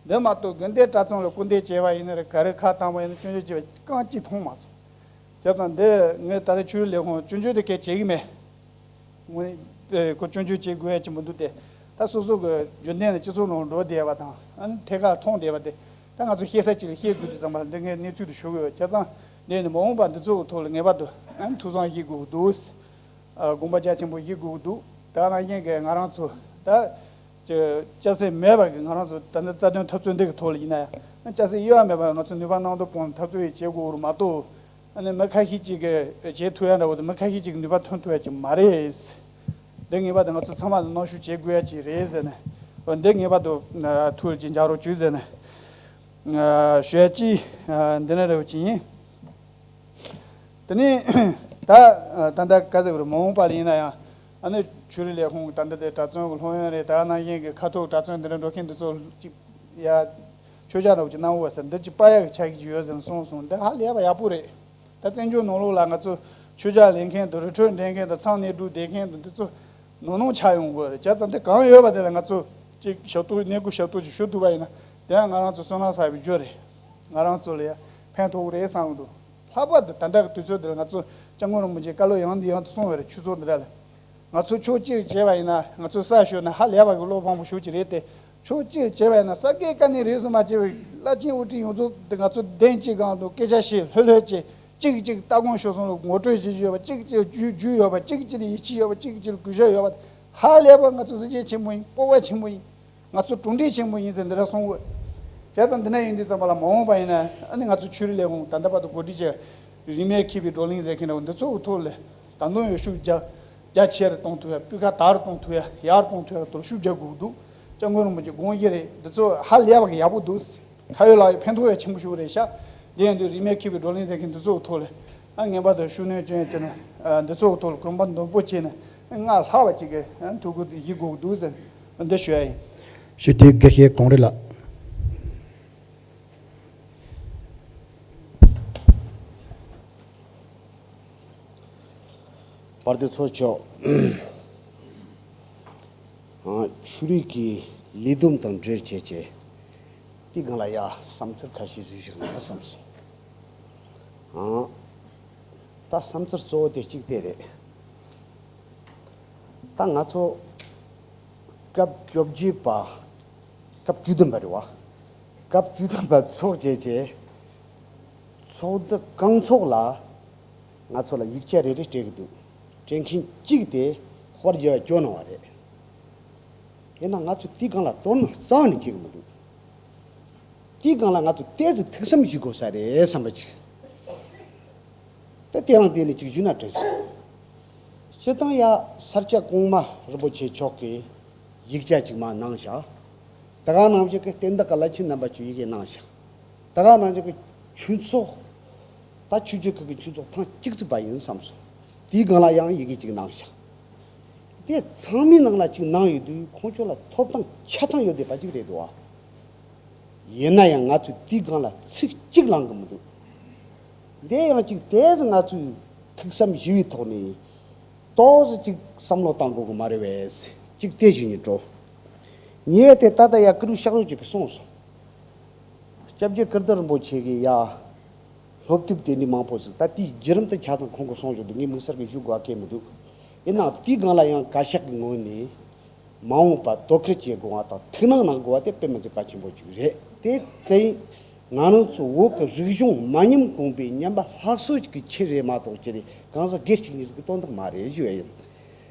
འདི་མ་གཏོགས་དགོན་སྡེ་གྲྭ་ཚང་ལ་སྐུར་འདེབས་བྱས་པ་ཡིན་ན་རེད། ག་རེ་ཁ་བཏང་བ་ཡིན་ན་སྐྱོན་བརྗོད་བྱས་པ་རྐང་གཅིག་མཐོང་མ་སོང་། བྱས་ཙང་འདི་ངས་ད་ལྟ་ཆོས་རིག་ལས་ཁུངས་སྐྱོན་བརྗོད་དེ་གས་བྱེད་ཀྱི་མེད། ངོས་ནས་ཁོ་སྐྱོན་བརྗོད་བྱེད་དགོས་ཡ་ཅིག་མི་འདུག་སྟེ། ད་སོ་སོ་གི་རྒྱུན་ལྡན་ནས་སྤྱི་ཚོགས་ནང་འགྲོ་བསྡད་པ་དང་ཨ་ནི་ཐད་ཀར་མཐོང་བསྡད་པ་དེ་ད་ང་ཚོ་བཤད་ས་ཅིག་ལ་བཤད་དགོས་དུས་ཙམ་པ་འདི་ངས་གནས་ཚུལ་དུ་ཞུ་གི་ཡོད། བྱས་ཙང་འདི་ནི་མ་འོངས་པ་འདི་ཚོ་གི་ཐོག་ལ་ངེས་པར་དུ་ཨ་ནི་ཐུགས་བསམ་བཞེས་དགོས་ཀྱི་འདུག་དགོངས་པ་རྒྱ་ཆེན་པོ་བཞེས་དགོས་ཀྱི་འདུག་ད་ནང་བཞིན་གྱི་ང་རང་ཚོ་ད་ཅི་སྐྱ་སེར་མེད་པ་གི་ང་རང་ཚོ་ད་ནི་རྩ་དོན་འཐབ་རྩོད་འདི་གི་ཐོག་ལ་ཡིན་ན་ཡང་སྐྱ་སེར་དབྱེ་བ་མེད་པར་ང་ཚོ་ནུས་པ་གནང་དོ་སྤུངས་འཐབ་རྩོད་ཡི་བྱེད་དགོས་རུ་མ་གཏོགས། ཨ་ནི་མི་ཁ་ཤས་ཅིག་གིས་བྱེད་ཐུབ་ཡ་འདྲ་བོ་དེ་མི་ཁ་ཤས་ཅིག་གིས་ནུས་པ་ཐོན་ཐུབ་ཡ་ཅིག་མ་རེད། འདི་ངེས་པར་དུ་ང་ཚོ་ཚང་མ་ལ་གནོན་ཤུགས་བྱེད་དགོས་ཡ་ཅིག་རེད་ཟེར་ནས། འོ་འདི་ངེས་པར་དུ་ཐུགས་ལ་ཅིག་འཇགས་རོགས་བྱོས་ཟེར་ནས་ཞུ་ཡ་ཅིག་འདི་ནས་རེད་བ་ཅིག་ཡིན། དེ་ནས་ད་ད་ལྟ་ག་ཟེར་དགོས་རེད། མ་འོངས་པ་ལ་ཡིན་ན་ཡང་ཨ་ནི་ཆོས་རིག་ལས་ཁུངས་ད་ལྟ་དེ་གྲྭ་བཙུན་གྱི་སློབ་ཡོན་རེད། ད་ནང་བཞིན་གྱི་ཁ་ཐོག་གྲྭ་བཙུན་འདི་འདྲ་འགྲོ་མཁན་འདི་ཚོ་ཅིག་ཡ། མཆོད་བརྗོད་རོགས་ཀྱི་གནང་བ་ཟེར་འདི་ཅིག་པ་ཡག་གི་ཆ་གི་ཅིག་ཡོད་ཟེར་ནས་གསུངས་སོང་། འདི་ཧ་ལས་པ་ཡག་པོ་རེད། ད་བཙན་བྱོལ་ནང་ལོགས་ལ་ང་ཚོ་མཆོད་བརྗོད་ལེན་མཁན་དང་རི་ཁྲོད་འགྲེང་མཁན་དང་ཚང་གནས་སྒྲུབ་བསྡད་མཁན་དང་འདི་ཚོ་ནོར་ནོར་ཆགས་ཡོང་གི་རེད། བྱས་ཙང་འདི་གང་ཡོད་པ་དེ་ལ་ང་ཚོ་ཅིག་ཞབས་ཏོག་གནས་སྐོར་ཞབས་ཏོག་ཅིག་ཞུ་ཐུབ་པ་ཡིན་ན་དེ་ཡང་ང་རང་ཚོ་བསོད་ནམས་བསགས་པའི་རྒྱུ་རེད། ང་རང་ཚོ་ལ་ཡང་ཕན་ཐོགས་རེད་བསམ་གི་འདུག་ལྷག་པར་དུ་ད་ལྟ་གི་དུས་ཚོད་འདི་ལ་ང་ཚོ་སྐྱབས་མགོན་རིན་པོ་ཆེ་བཀའ་སློབ་ཡང་དང་ཡང་དུ་གསུངས་པ་རེད། ཆོས་ཚོགས་འདི་འདྲ་ལ། ང་ཚོ་ཕྱོགས་གཅིག་བྱས་པ་ཡིན་ན་ང་ཚོ་གསར་ཞུགས་ན་ཧ་ལས་པ་གི་བློ་ཕངས་པོ་ཞུ་གི་རེད་དེ། ཕྱོགས་གཅིག་བྱས་པ་ཡིན་ན་ས་དགེ་བཀའ་རྙིང་རིས་སུ་མ་ཆད་པའི་བླ་ཆེན་དབུ་ཁྲིད་ཡོངས་རྫོགས་དེ་ང་ཚོ་གདན་གཅིག་སྒང་དུ་སྐད་ཆ་བཤད་ལྷོད་ལྷོད་བྱས་གཅིག་གིས་གཅིག་ལྟ་དགོངས་ཞུ་སོང་ལ་ངོ་སྤྲོད་བྱེད་རྒྱུ་ཡོད་པ། གཅིག་གིས་གཅིག་ལ་རྒྱུས་རྒྱུས་ཡོད་པ། གཅིག་གིས་གཅིག་ལ་ཡིད་ཆེས་ཡོད་པ། གཅིག་གིས་གཅིག་ལ་གུས་ཞབས་ཡོད་པ། ཧ་ལས་པ་ང་ཚོ་གཟི་བརྗིད་ཆེན་པོ་ཡིན། སྤོབས་པ་ཆེན་པོ་ཡིན། ང་ཚོ་གྲུབ་འབྲས་ཆེན་པོ་ཡིན་ཟེར་འདི་འདྲ་གསུང་གི་ཡོད། བྱས་ཙང་འདི་ནས་ཡིན་དུས་ཙམ་པ་ལ་མ་འོངས་པ་ཡིན་ན་ཨ་ནི་ང་ཚོ་ཆོས་རིག་ལས་ཁུངས་ད་ལྟ་བར་དུ་གོ་སྒྲིག་བྱས་རིས་མེད་མཁས་པའི་བགྲོ་གླེང་ཟེར་མཁན་འདྲ་བོ་འདི་ཚོ་གི་ཐོག་ལ་ད་དུང་ཡང་ཤུགས་རྒྱ་རྒྱ་ཆེ་རུ་གཏོང་ཐུབ་ཡ། སྤུས་ཀ་དར་རུ་གཏོང་ཐུབ་ཡ། ཡར་གཏོང་ཐུབ་ཡ་ཐོག་ལ་ཤུགས་རྒྱག་དགོས་ཀྱི་འདུག་སྐྱབས་མགོན་རིན་པོ་ཆེ་དགོངས་བཞེས་རེད། འདི་ཚོ་ཧ་ལས་པ་གི་ཡག་པོ་འདུག་ཁ་ཡོད་ལག་ཡོད་ཕན་ཐོགས་ཡ་ཆེན་པོ་ཞིག་རེད་ཤག་འདི་ཡིན་དུས་རིས་མེད་མཁས་པའི་བགྲོ་གླེང་ཟེར་མཁན་འདི་ཚོ་གི་ཐོག་ལ་ཨ་ངེས་པར་དུ་ཤུགས་སྣོན་བྱས་བྱས་ནས་འདི་ཚོ་གི་ཐོག་ལ་གོམ་པ་མདུན་སྤོ་བྱས་ནས་སྔར་ལྷག་པ་ཅིག་གི་ཐུགས་ཁུར་བཞེས་དགོས་ཀྱི་འདུག་ཟེར་འདི་ཞུ་ཡ་ཡིན། ཞུ་དེ་དགེ་བཤེས་གངས་རི་ལགས། བར་དུ་ཚོགས་ཆོག་ཆོས་རིག་གི་ལས་བསྡོམས་དང་འབྲེལ་བྱས་བྱས་དེའི་སྒང་ལ་ཡ་བསམ་ཚུལ་ཁ་ཤས་ཤིག་ཞུ་ན་བསམ་སོང་། ད་བསམ་ཚུལ་གཙོ་བོ་དེ་གཅིག་དེ་རེད། ད་ང་ཚོ་སྐབས་བཅོ་བརྒྱད་པ། སྐབས་བཅུ་བདུན་པ་རེད་བ། སྐབས་བཅུ་བདུན་པ་ཚོགས་བྱས་བྱས། ཚོགས་འདུ་གང་ཚོགས་ལ་ང་ཚོ་ལ་ཡིག་ཆ་རེ་རེ་སྤྲད་ཀྱི་འདུག་སྤྲད་མཁན་གཅིག་དེ་དཔལ་རྒྱལ་བ་སྐྱོ་གནང་བ་རེད། ཡིན་ན་ང་ཚོ་དེའི་སྒང་ལ་དོ་སྣང་རྩ་བ་ནས་བྱེད་ཀྱི་མི་འདུག་དེའི་སྒང་ལ་ང་ཚོ་ཏོག་ཙམ་ཐུགས་བསམ་ཞིག་དགོས་ས་རེད་བསམ་པ་ཅིག་ད་དེ་རང་དེ་ནས་ཅིག་ཞུས་ན་དྲན་སོང་། སྤྱིར་བཏང་ཡ་ས་སྐྱ་གོང་མ་རིན་པོ་ཆེ་མཆོག་གིས་ཡིག་ཆ་ཅིག་མར་གནང་བཞག་ད་ག་ནང་བཞིན་གྱི་བསྟན་བདག་གི་བླ་ཆེན་རྣམ་པ་ཚོས་ཡི་གེ་གནང་བཞག་ད་ག་ནང་བཞིན་གྱི་ཆོས་ཚོགས། ད་ཆོས་བརྒྱུད་ཁག་གི་ཆོས་ཚོགས་ཐེངས་གཅིག་བརྩིས་པ་ཡིན་བསམ་སོང་། དེའི་སྒང་ལ་ཡང་ཡི་གེ་གཅིག་གནང་བཞག་དེ་ཚང་མའི་ནང་ལ་གཅིག་གནང་ཡོད་དུས་ཁོང་ཚོ་ལ་ཐོབ་ཐང་ཆ་ཚང་ཡོད་བསྡད་པ་ཅིག་རེད་འདུག་ཨ། ཡིན་ན་ཡང་ང་ཚོས་དེའི་སྒང་ལ་ཚིག་གཅིག་བླང་གི་མི་འདུག་འདི་ཡང་གཅིག་དེ་ཟིག་ང་ཚོས་ཐུགས་བསམ་བཞེས་པའི་ཐོག་ནས་ཏོག་ཙམ་གཅིག་བསམ་བློ་བཏང་དགོས་གི་མ་རེད་པས། གཅིག་དེ་ཞུ་སྙིང་བྲོ། ཉེ་བའི་དེ་ད་ལྟ་ཡ་ཀུ་རུ་ཤག་རོགས་ཅིག་གིས་གསུངས་སོང་། སྐྱབས་རྗེ་ཀིརྟི་རིན་པོ་ཆེ་གིས་ཡ། སློབ་དེབ་དེ་འདྲའི་མང་པོ་ཟིག་ད་དེའི་བརྒྱུད་རིམ་དེ་ཆ་ཚང་ཁོང་གིས་གསུངས་བཞག་འདུག་ངས་དམིགས་བསལ་གྱི་ཞུ་དགོས་པ་གང་ཡང་མི་འདུག་ཡིན་ནའང་དེའི་སྒང་ལ་ཡང་བཀའ་ཤག་གི་ངོས་ནས་མ་འོངས་པར་དོ་ཁུར་བྱེད་དགོས་པ་དང་ཐུགས་སྣང་གནང་དགོས་པ་དེ་དཔེ་མི་སྲིད་གལ་ཆེན་པོ་ཅིག་རེད། དེ་ཙང་ང་རང་ཚོ་བོད་ཀྱི་རིག་གཞུང་མ་ཉམས་གོང་འཕེལ་ཉམས་པ་སླར་གསོ་གི་ཆེད་རེད་མ་གཏོགས་ཅི་རེད་གང་ཟག་སྒེར་གཅིག་གཉིས་ཟིག་གི་དོན་དག་མ་རེད་ཞུ་ཡ་ཡིན།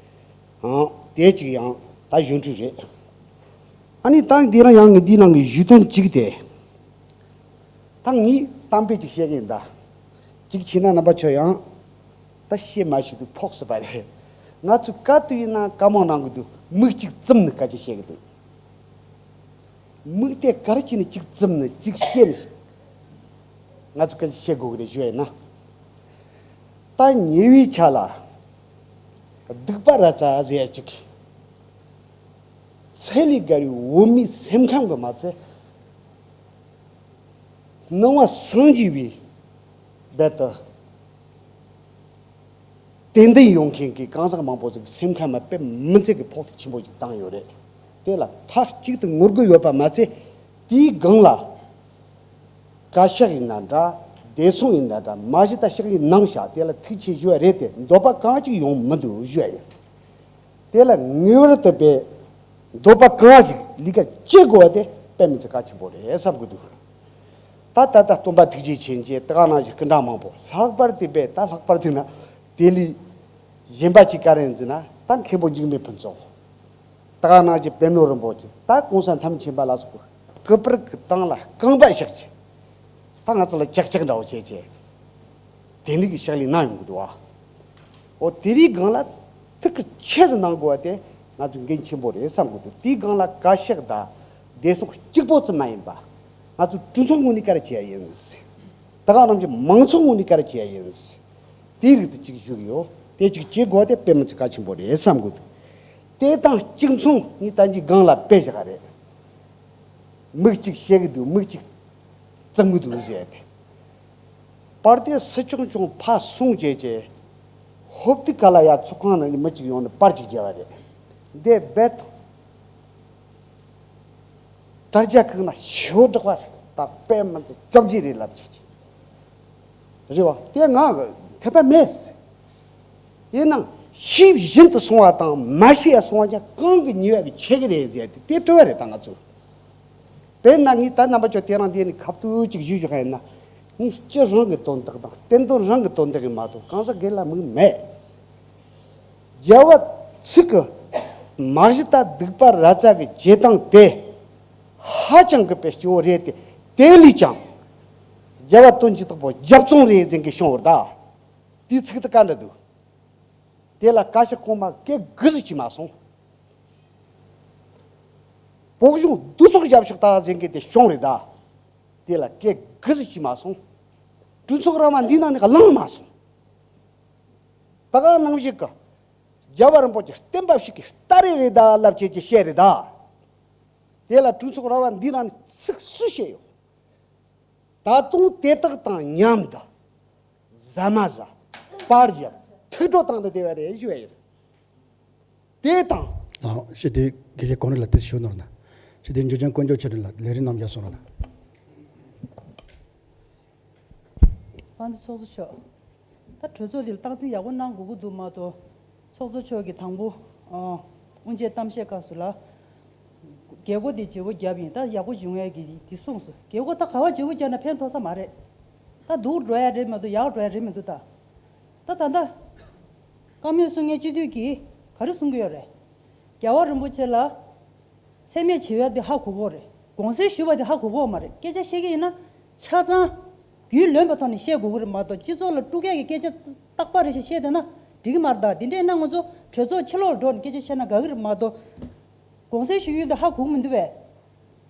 ཨང་། དེ་གཅིག་ཡང་ད་གཞོན་དྲུག་རེད། ཨ་ནི་ད་འདི་རང་ཡང་ངས་འདིའི་ནང་གི་ཞུ་དོན་གཅིག་དེ། ད་ངས་གཏམ་དཔེ་གཅིག་བཤད་གི་ཡིན་ད། གཅིག་བྱས་ན་རྣམ་པ་ཚོ་ཡང་ད་བཤད་མ་ཤེས་དུས་ཕོག་སྲིད་པ་རེད། ང་ཚོས་ག་དུས་ཡིན་ན་བཀའ་མོལ་གནང་གི་འདུག་མིག་གཅིག་བཙུམ་ནས་སྐད་ཆ་བཤད་གི་འདུག་མིག་དེ་ག་རེ་བྱས་ནས་གཅིག་བཙུམ་ནས་གཅིག་བཤད་ནས་ང་ཚོ་སྐད་ཆ་བཤད་དགོས་གི་རེད་ཞུ་ཡ་ཡིན་ན། ད་ཉེ་བའི་ཆ་ལ་སྡིག་པ་ར་ཙ་ཟེར་ཡ་གཅིག་ཚད་ལས་བརྒལ་བའི་འོ་མའི་སེམས་ཁམས་ཀྱི་མ་ཚད། སྣང་བ་སངས་རྒྱས་པའི་རྦད་དེ་ ཏན་ཏན་ཡོང་མཁན་གྱི་གང་ཟག་མང་པོ་ཟིག་སེམས་ཁམས་ལ་དཔེ་མི་སྲིད་ཀྱི་ཕོག་ཐུག་ཆེན་པོ་ཞིག་བཏང་ཡོད་རེད། དེ་ལ་མཐའ་གཅིག་ཏུ་ངོ་རྒོལ་ཡོད་པ་མ་ཚད། དེའི་སྒང་ལ་བཀའ་ཤག་ཡིན་ན་འདྲ། བདེ་སྲུང་ཡིན་ན་འདྲ། མ་གཞི་ད་ཕྱག་ལས་གནང་བཞག་དེ་ལ་ཐུགས་རྗེ་ཆེ་ཞུ་བ་རེད་དེ། འདོད་པ་གང་ཅིག་ཡོང་མི་འདུག་ཞུ་བ་ཡིན། དེ་ལ་ངེས་པར་དུ་པའི་འདོད་པ་གང་ཞིག་ལས་ཀ་བྱེད་དགོས་པ་དེ་དཔེ་མི་སྲིད་གལ་ཆེན་པོ་རེད་བསམ་གྱི་འདུག་ད་ད་ལྟ་སྟོན་པ་ཐུགས་རྗེ་ཆེན་གྱིས་དེ་ག་ནང་བཞིན་སྐུ་འདྲ་མང་པོ། ལྷག་པར་དུ་པའི་ད་ལྷག་པར་དུ་ན་དེ་ལས་གཞན་པ་ཅིག་ག་རེ་ཡིན་ཟེར་ན། ད་མཁན་པོ་འཇིགས་མེད་ཕུན་ཚོགས། དེ་ག་ནང་བཞིན་པད་ནོར་རིན་པོ་ཆེ། ད་གོང་ས་ཐམས་ཅད་མཁྱེན་པ་ལ་སོགས་པའི་སྐུ་པར་གྱི་སྟེང་ལ་རྐང་པ་བཞག་བྱས། ད་ང་ཚོ་ལ་ཅག་ཅག་འདྲ་བོ་བྱས་བྱས། དེ་འདྲ་གི་ཕྱག་ལས་གནང་ཡོང་གི་འདུག་ཨ། འོ་དེ་རིགས་སྒང་ལ་ཐུགས་ཁུར་ཆེ་རུ་གནང་དགོས་པ་དེ་ང་ཚོ་འགན་ཆེན་པོ་རེད་བསམ་གི་འདུག་དེའི་སྒང་ལ་བཀའ་ཤག་དང་བདེ་སྲུང་གཅིག་པོ་ཙམ་མ་ཡིན་པ། ང་ཚོ་གྲོས་ཚོགས་ངོས་ནས་ག་རེ་བྱེད་ཡ་ཡིན། ད་ག་ནང་བཞིན་མང་ཚོགས་ངོས་ནས་ག་རེ་བྱེད་ཡ་ཡིན། དེའི་རིགས་དེ་གཅིག་ཞུ་གི་ཡོད། དེ་གཅིག་བྱེད་དགོས་པ་དེ་དཔེ་མི་སྲིད་གལ་ཆེན་པོ་རེད་བསམ་གི་འདུག་དེ་དང་གཅིག་མཚུངས་ངས་ད་གིན་སྒང་ལ་དཔེ་བཞག་རེད། མིག་གཅིག་བཤད་གི་འདུག་མིག་གཅིག་བཙུམ་གི་འདུག་ཟེར་ཏེ། པར་དེ་སུ་ཆུང་ཆུང་ཕར་སོང་བྱས་བྱས། ཧོབ་ཏེ་ག་ལ་ཡ་ཚོགས་ཁང་ནང་ནས་མི་གཅིག་ཡོང་ནས་པར་གཅིག་བརྒྱབ་པ་རེད། འདི་རྦད་དེ་དྲ་རྒྱ་ཁག་ན་ཞེ་པོ་དྲག་པ་རེད། ད་དཔེ་མི་སྲིད་སྐྱོབ་རྒྱུ་རེད་ལབ་བྱས་བྱས། རེད་བ། དེ་ང་འཐད་པ་མེད། ཡིན་ནའང་ཤེས་བཞིན་དུ་སོང་བ་དང་མ་ཤེས་ཡ་སོང་བ་ཀྱང་གང་གི་ཉེས་པ་གི་ཆེ་གི་རེད་ཟེར་ཏེ་དེ་དྲི་བ་རེད་ད་ང་ཚོ། དཔེར་ན་ངས་ད་རྣམ་པ་ཚོ་དེ་རིང་འདི་ནས་ཁ་ཐུག་ཅིག་ཞུས་ཞུ་ཡ་ཡིན་ན། ངས་སྤྱི་རང་གི་དོན་དག་དང་བསྟན་དོན་རང་གི་དོན་དག་ཡིན་མ་གཏོགས་གང་ཟག་སྒེར་ལ་དམིགས་མེད། རྒྱལ་བ་ཚིག་གི་མ་གཞི་ད་སྡིག་པ་ར་ཙ་གི་བྱེད་སྟངས་དེ་ཧ་ཅང་གི་དཔེ་སྐྱོ་བོ་རེད་དེ། དེ་ལས་ཀྱང་རྒྱལ་བ་དོན་གྱི་བདག་པོ་རྒྱབ་ཙོང་རེད་ཟེར་མཁན་བྱུང་བ་རེད་ད། དེའི་ཚིག་དེ་ག་འདྲ་འདུག་དེ་ལ་བཀའ་ཤག་གོང་མ་སྐད་དགུ་ཟིག་གིས་མ་སོང་། བོད་གཞུང་བསྡུ་གསོག་རྒྱབ་ཤོག་ད་ཟེར་མཁན་དེ་བྱུང་རེད་ད། དེ་ལ་སྐད་དགུ་ཟིག་གིས་མ་སོང་། གྲོས་ཚོགས་ར་བ་འདི་ནང་ནས་གླེང་མ་སོང་། ད་ག་ནང་བཞིན་གི་རྒྱལ་བ་རིན་པོ་ཆེ་བསྟན་པ་ཞིག་གི་སྟ་རེ་རེད་ད་ལབ་བྱས་ཀྱི་བཤད་རེད་ད། དེ་ལ་གྲོས་ཚོགས་ར་བ་འདི་ནང་ནས་ཚིག་སུས་བཤད་ཡོད། ད་དུང་དེ་དག་དང་མཉམ་དུ་ཟ་མ་ཟ། པར་བརྒྱབ། ཐུགས་སྤྲོ་བཏང་དུ་བསྡད་པ་རེད་ཞུ་བ་ཡིན། དེ་དང་། ཨ། ཞི་བདེ་དགེ་བཤེས་གོང་རིམ་ལགས་དེ་ཞུ་ནོར་ན། ཞི་བདེ་འཇུ་ཆེན་དཀོན་མཆོག་ཆོས་སྒྲོན་ལགས་ལས་རིམ་རྣམས་རྒྱབ་སོང་རོགས་གནང་། དཔལ་ལྡན་ཚོགས་གཙོ་མཆོག་ད་གྲོས་ཚོགས་འདི་ལ་སྟངས་འཛིན་ཡག་པོ་གནང་དགོས་ཀྱི་འདུག་མ་གཏོགས། ཚོགས་གཙོ་མཆོག་གིས་དང་པོ། ཨ། དབུ་འབྱེད་གཏམ་བཤད་སྐབས་སུ་ལ། རྒྱལ་སྒོ་དེ་བརྗེ་པོ་བརྒྱབ་ཡིན། ད་ཡག་པོ་བྱུང་ཡས་ཀྱི་དེ་གསུངས་སོང་། རྒྱལ་སྒོ་ད་ག་བ་བརྗེ་པོ་བརྒྱབ་ན་ཕན་ཐོགས་ས་མ་རེད། ད་སྡུག་འགྲོ་ཡ་རེད་མི་འདུག་ཡག་འགྲོ་ཡ་རེད་མི་འདུག་ད། ད་ད་ལྟ། བཀའ་མོལ་གསུང་མཁན་སྤྱི་འཐུས་ཀྱིས་ག་རེ་གསུང་གི་ཡོད་རེད། རྒྱལ་བ་རིན་པོ་ཆེ་ལ། མཚན་སྨད་བྱེད་ཡ་དེ་ཧ་གོ་གོ་རེད། དགོངས་སེལ་ཞུས་པ་དེ་ཧ་གོ་གོ་མ་རེད། སྐད་ཆ་བཤད་ཀྱི་ཡིན་ན། ཆ་ཚང་། རྒྱུས་ལོན་པའི་ཐོག་ནས་བཤད་དགོས་ཀྱི་རེད་མ་གཏོགས། སྤྱི་ཚོགས་ལ་དཀྲུག་ཡ་གི་སྐད་ཆ་རྟག་པ་རེ་བཞིན་བཤད་བསྡད་ན་འགྲིག་གི་མ་རེད་ད། དེ་འདྲ་ཡིན་ན་ང་ཚོ་གྲོས་ཚོགས་ཕྱི་ལོགས་ལ་འགྲོ་ནས་སྐད་ཆ་བཤད་ན་དགའ་གི་རེད་མ་གཏོགས། དགོངས་སེལ་ཞུ་ཡུལ་དེ་ཧ་གོ་གི་མི་འདུག་པས།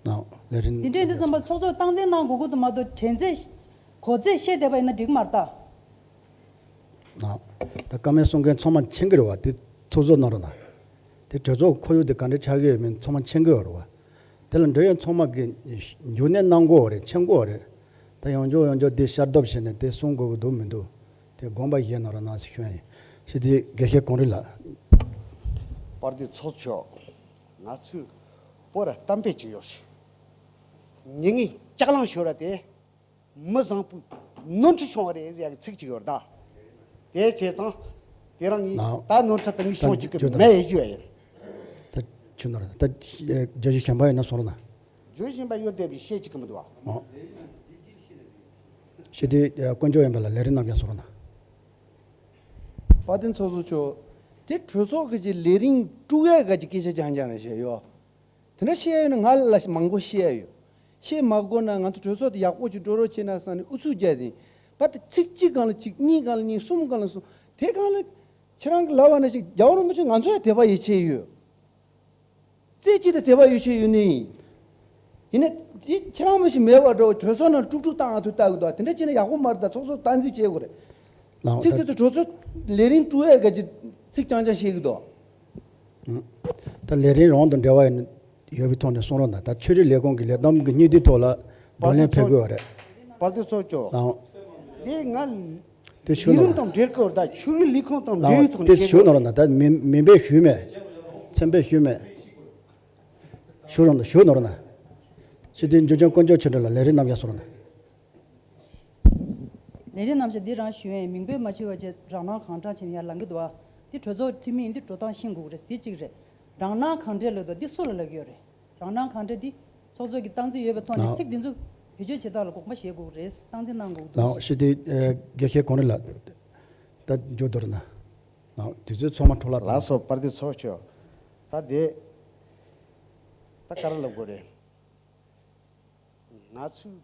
ཨ། ལས་རིམ། དེ་འདྲ་ཡིན་དུས་ཙམ་པ་ཚོགས་གཙོས་སྟངས་འཛིན་གནང་དགོས་ཀྱི་འདུག་མ་གཏོགས། དྲན་ཚད། གོ་ཚད་བཤད་བསྡད་པ་ཡིན་ན་འགྲིག་གི་མ་རེད་ད། ཨ། ད་བཀའ་མོལ་གསུང་མཁན་ཚང་མ་མཁྱེན་གྱི་རེད་བ། དེ་ཚོགས་གཙོ་གནང་རོགས་གནང་། དེ་གྲོས་ཚོགས་ཁོར་ཡུག་དེ་ག་འདྲ་ཆགས་ཀྱི་ཡོད་མེད་ཚང་མ་མཁྱེན་གྱི་ཡོད་རེད་བ། དེ་ལ་འབྲེལ་ཡོད་ཚང་མ་གིས་འགྱུར་སྣེ་གནང་དགོས་རེད། མཁྱེན་དགོས་རེད། ད་ཡང་བསྐྱར་ཡང་བསྐྱར་དེ་ཤར་སྟོབས་བྱས་ནས་དེ་གསུང་དགོས་ཀྱི་འདུག་མི་འདུག་དེ་དགོངས་པ་བཞེས་གནང་རོགས་གནང་ཟེར་ཞུ་ཡ་ཡིན། ཞི་བདེ་དགེ་བཤེས་གོང་རིམ་ལགས། དཔལ་ལྡན་ཚོགས་གཙོ། ང་ཚོས་བོད་ལ་གཏམ་དཔེ་ཅིག་ཡོད་རེད། མྱི་ངན་ལྕགས་གླང་ཤོར་བ་དེ། མི་བཟང་པོའི་ནོར་འཁྲུལ་བྱུང་བ་རེད་ཟེར་ཡག་གི་ཚིག་ཅིག་ཡོད་རེད་ད། དེ་བྱས་ཙང་། དེ་རིང་ངས་ད་ནོར་འཁྲུལ་དེ་ངས་བྱུང་བཅུག་གི་མེད་ཞུ་ཡ་ཡིན། ད་ཁྱོད་ན་ད་རྒྱ་ཞུ་གཞན་པ་ཡིན་ན་སོང་རོགས་གནང་། རྒྱུ་གཞན་པ་ཡོད་བསྡད་པའི་བཤད་ཅིག་གི་མི་འདུག་བ། ཨོ། ཞི་བདེ་དཀོན་མཆོག་ཡིན་པ་ལ་ལས་རིམ་རྣམས་ཀྱང་སོང་རོགས་གནང་། དཔལ་ལྡན་ཚོགས་གཙོ་མཆོག་དེ་གྲོས་ཚོགས་ཀྱི་ལས་རིམ་དཀྲུག་ཡ་ག་ཅིག་སྐད་ཆ་རྐྱང་རྐྱང་རེད་བཤད་ཡོད། དེ་འདྲ་བཤད་ཡོད་ན་ང་ལ་མང་པོ་བཤད་ཡོད། བཤད་མ་དགོས་ན་ང་ཚོ་གྲོས་ཚོགས་དེ་ཡག་པོ་ཅིག་འགྲོ་རོགས་བྱེད་ན་བསམ་ནས་ཨུ་ཚུགས་རྒྱག་དེ། པ་དེ་ཚིག་གཅིག་སྒང་ལ་གཅིག་གཉིས་སྒང་ལ་གཉིས་གསུམ་སྒང་ལ་གསུམ་དེ་སྒང་ལ་ཁྱེད་རང་གི་ལབ་པ་ནང་བཞིན་རྒྱལ་བ་རིན་པོ་ཆེ་ང་ཚོ་ཡང་དད་པ་ཡིད་ཆེས་ཡོད། རྩེ་གཅིག་ཏུ་དད་པ་ཡིད་ཆེས་ཡོད་ནི་ཡིན། ཡིན་ནའི་དེ་ཁྱེད་རང་མི་ཞིག་མེད་པ་འགྲོ་གྲོས་ཚོགས་ནང་དཀྲུག་དཀྲུག་བཏང་ཨ་ཐུ་ལྟ་གི་འདུག་དེ་འདྲ་བྱས་ན་ཡག་པོ་མ་རེད། ད་ཚོགས་གཙོ་སྟངས་འཛིན་བྱེད་དགོས་རེད། ལའོ་ཚིག་ད་དེ་ཚོ་གྲོས་ཚོགས་ལས་རིམ་དཀྲུག་ཡས་ག་ཅིག་ཚིག་རྐྱང་རྐྱང་བཤད་གི་འདུག་ད་ལས་རིམ་རང་དང་འབྲེལ་བ་ཡིན་ཡོད་པའི་ཐོག་ནས་གསུང་རོགས་གནང་། ད་ཆོས་རིག་ལས་ཁུངས་ཀྱི་ལས་བསྡོམས་ཀྱི་སྙིང་བསྡུས་ཐོག་ལ་བགྲོ་གླེང་ཕེབས་དགོས་པ་རེད། དཔལ་ལྡན་ཚོགས་གཙོ། ལའོ། འདི་ང་ དེ་ཞུ་ལས་ནོར། རིམ་དང་འབྲེལ་དགོས་རེད། ད་ཆོས་རིག་ལས་ཁུངས་དང་འབྲེལ་ཡོད་ཐོག་ནས་ལགས་དེ་བཤད་ཞུ་དགོས། ནོར་ན་ད་མིན་མིན་པས་ཞུས་མེད། མཚན་པས་ཞུས་མེད། ཞུ་རོགས་ཞུ་ནོར་ན། སྤྱི་འཐུས་འཇུ་ཆེན་དཀོན་མཆོག་ཆོས་སྒྲོན་ལགས། ལས་རིམ་རྣམ་གཞག་སོང་ན། ལས་རིམ་རྣམ་གཞག་འདི་རང་ཞུ་ཡས་མིང་དཔེ་མ་བྱས་པ་བྱས་རང་སྣང་གང་དྲག་བྱས་ནས་ཡར་ལངས་ཀྱི་འདུག་ཨ། འདི་གྲོས་ཚོགས་འཐུས་མི་ཡིན་དུས་འགྲོ་སྟངས་ཤེས་དགོས་ཀྱི་རེད། འདི་གཅིག་རེད། རང་སྣང་གང་དྲག་ལབ་འདུག་འདི་སུ་ལ་ལབ་ཀྱི་ཡོད་རེད། རང་སྣང་གང་དྲག་འདི་ཚོགས་གཙོ་གི་སྟངས་འཛིན་ཡོད་པའི་ཐོག་ནས། ལགས། ཚིག་འདི་ཚོ་བེད་སྤྱོད་བྱེད་སྟངས་ལ་དགོངས་པ་བཞེས་དགོས་ཀྱི་རེད། སྟངས་འཛིན་གནང་དགོས་ཀྱི་འདུག་ལགས། སྤྱི་འཐུས་ཨེ་དགེ་བཤེས་གོང་རིམ་ལགས། ད་མཇུག་བསྡུ་རོགས་གནང་། ལགས། དུས་ཚོད་ཚང་མ་འཕྲོ་བརླག་བཏང་། ལགས་སོ། དཔལ་ལྡན་ཚོགས་གཙོ། ད་དེ་ད་ག་རེ་ལབ་དགོས་རེད། ང་ཚོས་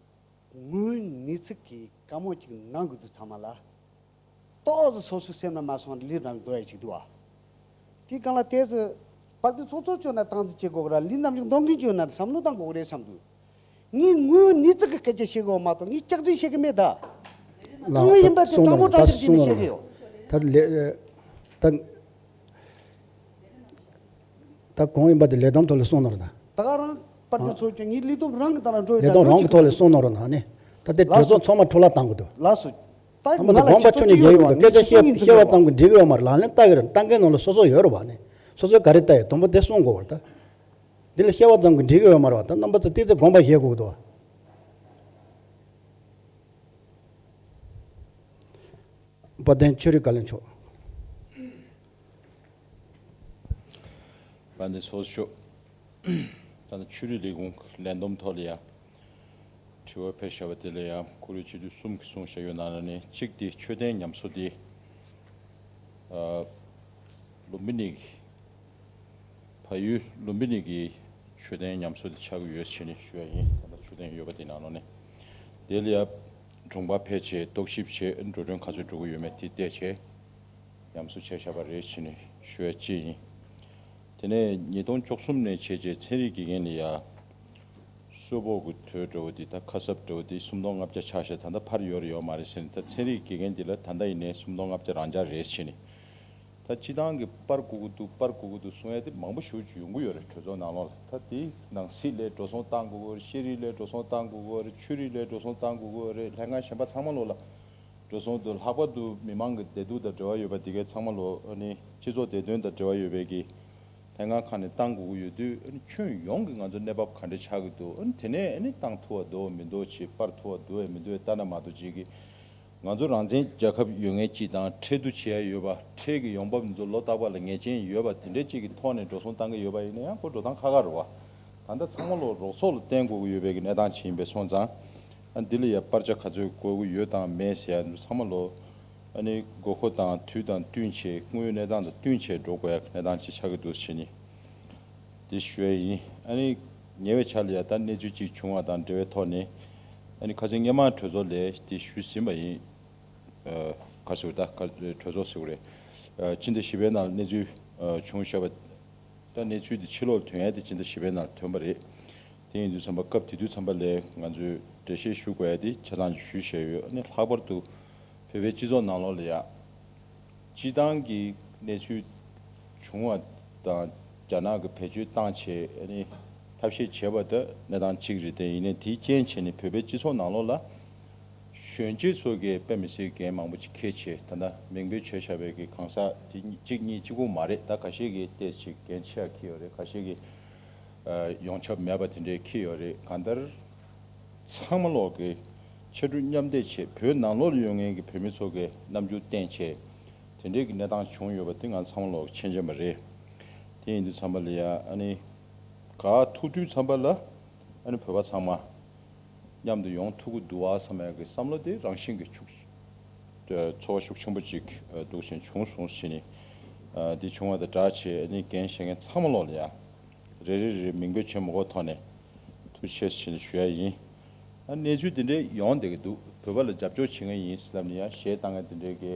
དངོས་ཡོད་གནས་ཚུལ་གྱི་བཀའ་མོལ་ཅིག་གནང་དགོས་དུས་ཚང་མ་ལ། ཏོག་ཙམ་སོ་སོའི་སེམས་ལ་མ་སོང་བ་ལེབ་རང་འགྲོ་ཡ་ཅིག་འདུག་བ། དེའི་སྒང་ལ་དེ་ཚོ་དཔལ་ལྡན་ཚོགས་གཙོ་མཆོག་ན་སྟངས་འཛིན་བྱེད་དགོས་གི་ར། ལས་རྣམ་གཞག་འདོན་མཁན་མཆོག་ན་བསམ་བློ་བཏང་དགོས་གི་རེད་བསམ་འདུག་ངས་དངོས་ཡོད་གནས་ཚུལ་གྱི་སྐད་ཆ་བཤད་དགོས་མ་གཏོགས་ངས་སྐྱག་རྫུན་བཤད་གི་མེད་ད། ལགས། དངོས་ཡིན་པ་དེ་གསུངས་དྲང་པོ་ནོར། དྲང་གཞག་ད་བྱས་ནས་བཤད་གི་ཡོད། ད་ལས་ད། ད་གང་ཡིན་པ་དེ་ལས་བསྡོམས་ཐོག་ལ་གསུངས་ནོར་ད། ད་ག་རང་དཔལ་ལྡན་ཚོགས་གཙོ་ངས་ལས་བསྡོམས་རང་གི་ད་རང་འགྲོ་ཡོད། ལས་བསྡོམས་རང་གི་ཐོག་ལ་གསུངས་ནོར་ན་ནི། ད་དེ་གྲོས་ཚོགས་ཚང་མ་འཕྲོ་བརླག་བཏང་གི་འདུག་ལགས་སོ། ད་ང་ལ་དགོངས་པ་ཁྱོན་ནས་ཡོད་ཡོད་མ་རེད། སྐད་ཆ་བཤད་བཤད་པ་ཙམ་གྱིས་འགྲིག་གི་ཡོད་མ་རེད། ལག་ལེན་བསྟར་གི་རེད། བསྟར་མཁན་ནང་ལ་སོ་སོ་ཡོད་རེད་བ་ནི། སོ་སོས་ག་རེ་བལྟ་ཡོད་དང་པོ་དེ་གསུང་དགོས་པ་རེད་ད། འདི་ལ་བཤད་པ་ཙམ་གྱིས་འགྲིག་གི་ཡོད་མ་རེད་བ། ད་རྣམ་པ་ཚོ་ཏོག་ཙམ་དགོངས་པ་བཞེས་དགོས་ཀྱི་འདུག་བ། དཔལ་ལྡན་ཆོས་རིག་བཀའ་བློན་མཆོག་དཔལ་ལྡན་ཚོགས་གཙོ། ད་ནི་ཆོས་རིག་ལས་ཁུངས་ལས་བསྡོམས་ཐོག་ལ་ཡང་དྲི་བ་ཕེབས་བཞག་པ་དེ་ལ་ཡང་ཁོ་རའི་སྤྱི་འཐུས་གསུམ་གྱིས་གསུངས་བཞག་ཡོད་ནང་ལ་ནི། གཅིག་དེ་མཆོད་རྟེན་ཉམས་གསོ་དེ། ཨ། ལུམ་བི་ནི་གི་ཕ་ཡུལ་ལུམ་བི་ནི་གི་མཆོད་རྟེན་ཉམས་གསོ་དེ་ཆགས་ཀྱི་ཡོད་ཅེས་ནས་ཞུ་ཡ་ཡིན། ད་ལྟ་མཆོད་རྟེན་ཡོད་པ་དེ་ནང་ལོགས་ནས། དེ་ལ་ཡ་གྲོང་པ་ཕེབས་བྱས་རྟོག་ཞིབ་བྱས། འགྲོ་གྲོན་ག་ཚོད་འགྲོ་གི་ཡོད་མེད་དེ་བལྟས་བྱས་ཉམས་གསོ་བྱས་བཞག་པ་རེད་ཅེས་ནས་ཞུ་ཡ་གཅིག་ཡིན། དེ་ནས་ཉིས་སྟོང་བཅུ་གསུམ་ནས་བྱས་རྗེས་ཚན་རིག་དགེ་རྒན་ལ་ཡ་གསོལ་ཕོགས་ཀྱི་དོད་འདྲ་བོ་འདི་ད་ཁ་གསབ་འདྲ་བོ་འདི་སུམ་སྟོང་ལྔ་བརྒྱ་ཆགས་ཤག་ད་ལྟ་ཕར་ཡོད་རེད་ཡོད་མ་རེད་ཟེར་ནས། ད་ཚན་རིག་དགེ་རྒན་འདི་ལ་ད་ལྟ་ཡིན་ནའི་སུམ་སྟོང་ལྔ་བརྒྱ་རང་འཇགས་རེད་ཟེར་ནས། ད་སྤྱི་བཏང་གི་པར་དགོས་ཀྱི་འདུག་པར་དགོས་ཀྱི་འདུག་གསུང་ཡ་དེ་མང་པོ་ཞེ་པོ་ཅིག་ཡོང་གི་ཡོད་རེད། གྲོས་ཚོགས་ནང་ལོགས་ལ། ད་དེ་ནང་སྲིད་ལ་འགྲོ་སོང་བཏང་དགོས་ཀྱི་ཡོད་རེད། ཤེས་རིག་ལ་འགྲོ་སོང་བཏང་དགོས་ཀྱི་ཡོད་རེད། ཆོས་རིག་ལ་འགྲོ་སོང་བཏང་དགོས་ཀྱི་ཡོད་རེད། ལྷན་ཁང་གཞན་པ་ཚང་མ་ལོགས་ལ་འགྲོ་སོང་འདུག་ལྷག་པར་དུ་མི་མང་གི་བདེ་སྡུག་དང་འབྲེལ་བ་ཡོད་པ་དེ་གའི་ཚང་མ་ལོགས་ནི་སྤྱི་ཚོགས་བདེ་དོན་དང་འབྲེལ་བ་ཡོད་པའི་གི་ལྷན་ཁང་ཁག་ནས་བཏང་དགོས་ཀྱི་ཡོད་དུས། ཨ་ནི་ཁྱོན་ཡོངས་ཀྱི་ང་ཚོ་གནས་བབ་ག་འདྲ་ཆགས་ཀྱི་འདུག་ཨ་ནི་དེ་ནས་ཨ་ནི་བཏང་ཐུབ་པ་འདུག་མི་འདུག་ཅེས། པར་ཐུབ་པ་འདུག་མི་འདུག་ལྟ་ན་མ་གཏོགས་ཅིག་གི་ང་ཚོ་རང་བཙན་རྒྱལ་ཁབ་ཡོད་མཁན་ཅིག་དང་ཁྲལ་བསྡུ་བྱེད་ཡ་ཡོད་པ། ཁྲལ་གྱི་ཡོང་འབབ་འདི་ཚོ་ལོ་རྟག་པར་ལ་ངེས་ཅན་ཡོད་པ་དེ་འདྲས་ཅིག་གི་ཐོག་ནས་འགྲོ་སོང་བཏང་གི་ཡོད་པ་ཡིན་ན་ཡང་ཁོ་འགྲོ་སྟངས་ཁག་ཁག་རེད་བ། ད་ལྟ་ཚང་མ་ལོག་རོགས་ཚོགས་ལ་བརྟེན་དགོས་ཀྱི་ཡོད་པའི་གི་གནས་སྟངས་ཅིག་ཡིན་པས་སོང་ཙང་། ཨ་འདི་ལ་ཡ་པར་ཆ་ག་ཚོད་དགོས་ཀྱི་ཡོད་དང་མེད་ཟེར་ཡ་འདི་ཚང་མ་ལོག་ཨ་ནི་དགོས་མཁོ་དང་དུས་དང་བསྟུན་བྱས། དངོས་ཡོད་གནས་སྟངས་དང་བསྟུན་བྱས་འགྲོ་དགོས་ཡ་གནས་སྟངས་ཅིག་ཆགས་ཀྱི་འདུག་ཟེར་ནས། དེ་ཞུ་ཡ་ཡིན། ཨ་ནི་ཉེ་བའི་ཆར་ལ་ཡ་ད་གནས་ཚུལ་གཅིག་བྱུང་བ་དང་འབྲེལ་བའི་ཐོག་ནས། ཨ་ནི་ཁ་སང་སྔོན་མ་གྲོས་ཚོགས་ལ་དེ་ཞུས་ཟིན་པ་ཡིན། ཨ་ག་ཟེར་ད་ག་གྲོས་ཚོགས་ཟེར་དགོས་རེད། ཨ་སྤྱི་ཟླ་བཞི་པའི་ནང་གནས་ཚུལ་ཨ་བྱུང་བཞག་པ། ད་གནས་ཚུལ་དེ་ཕྱི་ལོགས་ཐོན་ཡ་དེ་སྤྱི་ཟླ་བཞི་པའི་ནང་ཐོན་པ་རེད། དེ་ཡིན་དུས་ཙམ་པ་སྐབས་དེ་དུས་ཙམ་པ་ལ་ང་ཚོས་འགྲེལ་བཤད་ཞུ་དགོས་ཡ་དེ་ཆ་ཚང་ཞུས་བཞག་ཡོད། ཨ་ནི་ལྷག་པར་དུ་བོད་པའི་སྤྱི་ཚོགས་ནང་ལོགས་ལ་ཡ། སྤྱི་བཏང་གི་གནས་ཚུལ་བྱུང་བ་དང་རྒྱ་ནག་གིས་བེད་སྤྱོད་བཏང་བྱས་ཨ་ནི་ཐབས་ཤེས་བྱས་པ་དེ་གནས་སྟངས་གཅིག་རེད། དེ་ཡིན་ནའི་དེའི་རྐྱེན་བྱས་ནས་བོད་པའི་སྤྱི་ཚོགས་ནང་ལོགས་ལ་གཞོན་སྐྱེས་ཚོ་གིས་དཔེ་མི་སྲིད་འགན་མང་པོ་ཅིག་འཁྱེར་བྱས། ད་ལྟ་མིང་འབོད་བྱས་བཞག་པའི་གི་གང་ཟག་དེ་གཅིག་གཉིས་གཅིག་པོ་མ་རེད། ད་ཁ་ཤས་ཀྱིས་ཏོག་ཙམ་འགན་ཆེ་བ་འཁྱེར་ཡོད་རེད། ཁ་ཤས་ཀྱིས་ཨ་ཡོངས་ཁྱབ་མེད་པ་དེ་འདྲས་འཁྱེར་ཡོད་རེད། གང་ལྟར། ཚང་མ་ལོག་གི་ཕྱར་གྲུ་མཉམ་འདེགས་བྱས། བོད་ནང་ལོགས་ལ་ཡོད་མཁན་གྱི་བོད་མི་ཚོ་གི་རྣམ་འགྱུར་བསྟན་བྱས། དེ་འདྲའི་གི་གནས་སྟངས་བྱུང་ཡོད་པ་དེ་ང་ཚང་མ་ལོག་གི་མཁྱེན་མཁྱེན་པ་རེད། དེ་ཡིན་དུས་ཙམ་པ་ལ་ཡ་ཨ་ནི་ག་ཐུག་དུས་ཙམ་པ་ལ་ཨ་ནི་བོད་པ་ཚང་མ་མཉམ་དུ་ཡོང་ཐུབ་ཀྱི་འདུག་བ་བསམ་ཡ་གི་བསམ་བློ་དེ་རང་བཞིན་གྱི་ཤུགས་ཚོར་བ་ཤུགས་ཆེན་པོ་ཅིག་འདུག་བཞིན་བྱུང་སོང་ཟེར་ནས། དེ་བྱུང་བ་དང་སྦྲགས་བྱས་ཨ་ནི་འགན་བཞེས་མཁན་ཚང་མ་ལོག་ལ་ཡ། རེ་རེ་རེ་མིང་འབོད་བྱེད་མ་དགོས་ཐོག་ནས་ཐུགས་རྗེ་ཆེ་ཞེས་ཞུ་ཡ་ཡིན། ཨ་གནས་ཚུལ་འདི་འདྲའི་ཡོང་བསྡད་ཀྱི་འདུག་བོད་པ་ལ་རྒྱབ་སྐྱོར་བྱེད་མཁན་ཡིན་ཟེར་ལབ་ནས་ཡང་གཞས་བཏང་མཁན་འདི་འདྲའི་གི་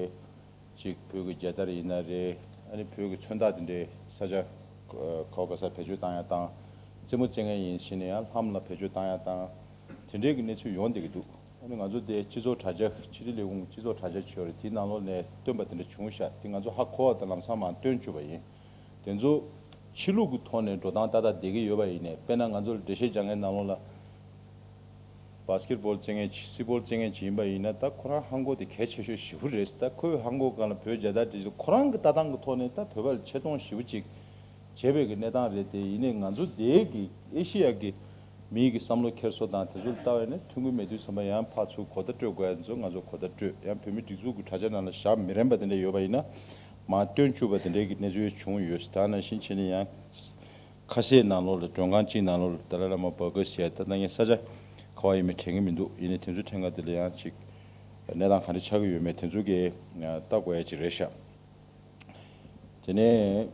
ཅིག་བོད་ཀྱི་རྒྱལ་དར་ཡིན་ན་རེད། ཨ་ནི་བོད་ཀྱི་མཚོན་རྟགས་འདི་འདྲའི་ས་ཆ་ག་བ་ག་ས་བེད་སྤྱོད་བཏང་ཡ་བཏང་། རྩེད་མོ་རྩེ་མཁན་ཡིན་ཟེར་ནས་ཡང་ལྷམ་ལ་བེད་སྤྱོད་བཏང་ཡ་བཏང་། དེ་འདྲའི་གི་གནས་ཚུལ་ཡོང་བསྡད་ཀྱི་འདུག་ཨ་ནི་ང་ཚོ་དེ་སྤྱི་ཚོགས་དྲ་རྒྱ་ཕྱི་དྲིལ་ལས་ཁུངས་ཀྱི་སྤྱི་ཚོགས་དྲ་རྒྱ་ཅིག་ཡོད་རེད། དེའི་ནང་ལོགས་ནས་བཏོན་པ་དེ་འདྲ་བྱུང་ཤག་དེ་ང་ཚོ་ཧ་གོ་བ་དང་ལམ་སང་མར་བཏོན་བཅུག་པ་ཡིན། དེ་ཚོ་ཕྱི་ལུགས་ཀྱི་ཐོག་ནས་འགྲོ་སྟངས་ཏག་ཏག་བསྡད་ཀྱི་ཡོད་པ་ཡིན་ནའི། དཔེར་ན་ང་ཚོ་ལ་འགྲེལ་བཤད་རྒྱག་མཁན་ནང་ལོགས་ལ་ བཱ་སི་ཀེཊ་བོལ་རྩེད་མཁན་ཅིག་སི་བོལ་རྩེད་མཁན་ཅིག་ཡིན་པ་ཡིན་ན། ད་ཁོ་རང་ཧང་གོ་དེ་གལ་ཆེ་ཤོས་ཞེ་པོ་རེད། ད་ཁོས་ཧང་གོ་སྒང་ལ་བོད་རྒྱལ་དར་བསྒྲིགས་ཚེ་ཁོ་རང་གི་ལྟ་སྟངས་ཀྱི་ཐོག་ནས་ད་བོད་པ་ལ་ཆེ་མཐོང་ཞེ་པོ་ཅིག་བྱས་པའི་གི་གནས་སྟངས་རེད་དེ། ཡིན་ནའི་ང་ཚོ་འདིའི་གི་ཨེ་ཤི་ཡ་གི་མིའི་གི་བསམ་བློ་འཁྱེར་སོ་དང་དེ་ཚོ་ལ་ལྟ་བས་ནས་མཐུན་གྱི་མེད་དུས་ཙམ་པ་ཡང་ཕར་ཚུར་གོ་བརྡ་སྤྲོད་དགོས་ཡ་ཚོ་ང་ཚོ་གོ་བརྡ་སྤྲོད། ཡང་བོད་མི་སྒྲིག་འཛུགས་ཀྱི་དྲ་རྒྱ་ནང་ལ་བཞག་མི་རན་པ་དེ་འདྲ་ཡོད་པ་ཡིན་ན་མར་སྟོན་བཅུག་པ་དེ་འདྲའི་གི་གནས་ཚུལ་བྱུང་ཡོད། ད་ནང་བཞིན་བྱས་ནས་ཡང་ཁ་ཤས་ནང་ལོགས་ལ་མགྲོན་ཁང་གཅིག་ནང་ལོགས་ལ་ཏཱ་ལའི་བླ་མ་བར་སྐོར་ཟེར་ཡ་ད་ལྟ་ངས་ས་ཆ་ག་བ་ཡིན་མིན་དྲན་གྱི་མི་འདུག་ཡིན་ནའི་དེ་ཚོའི་ཕྲན་ཁ་དེ་ལ་ཡང་ཅིག་གནས་སྟངས་ག་འདྲ་ཆགས་ཀྱི་ཡོད་མེད་དེ་ཚོ་གི་ལྟ་དགོས་ཡ་ཅིག་རེད་ཤག་དེ་ནས་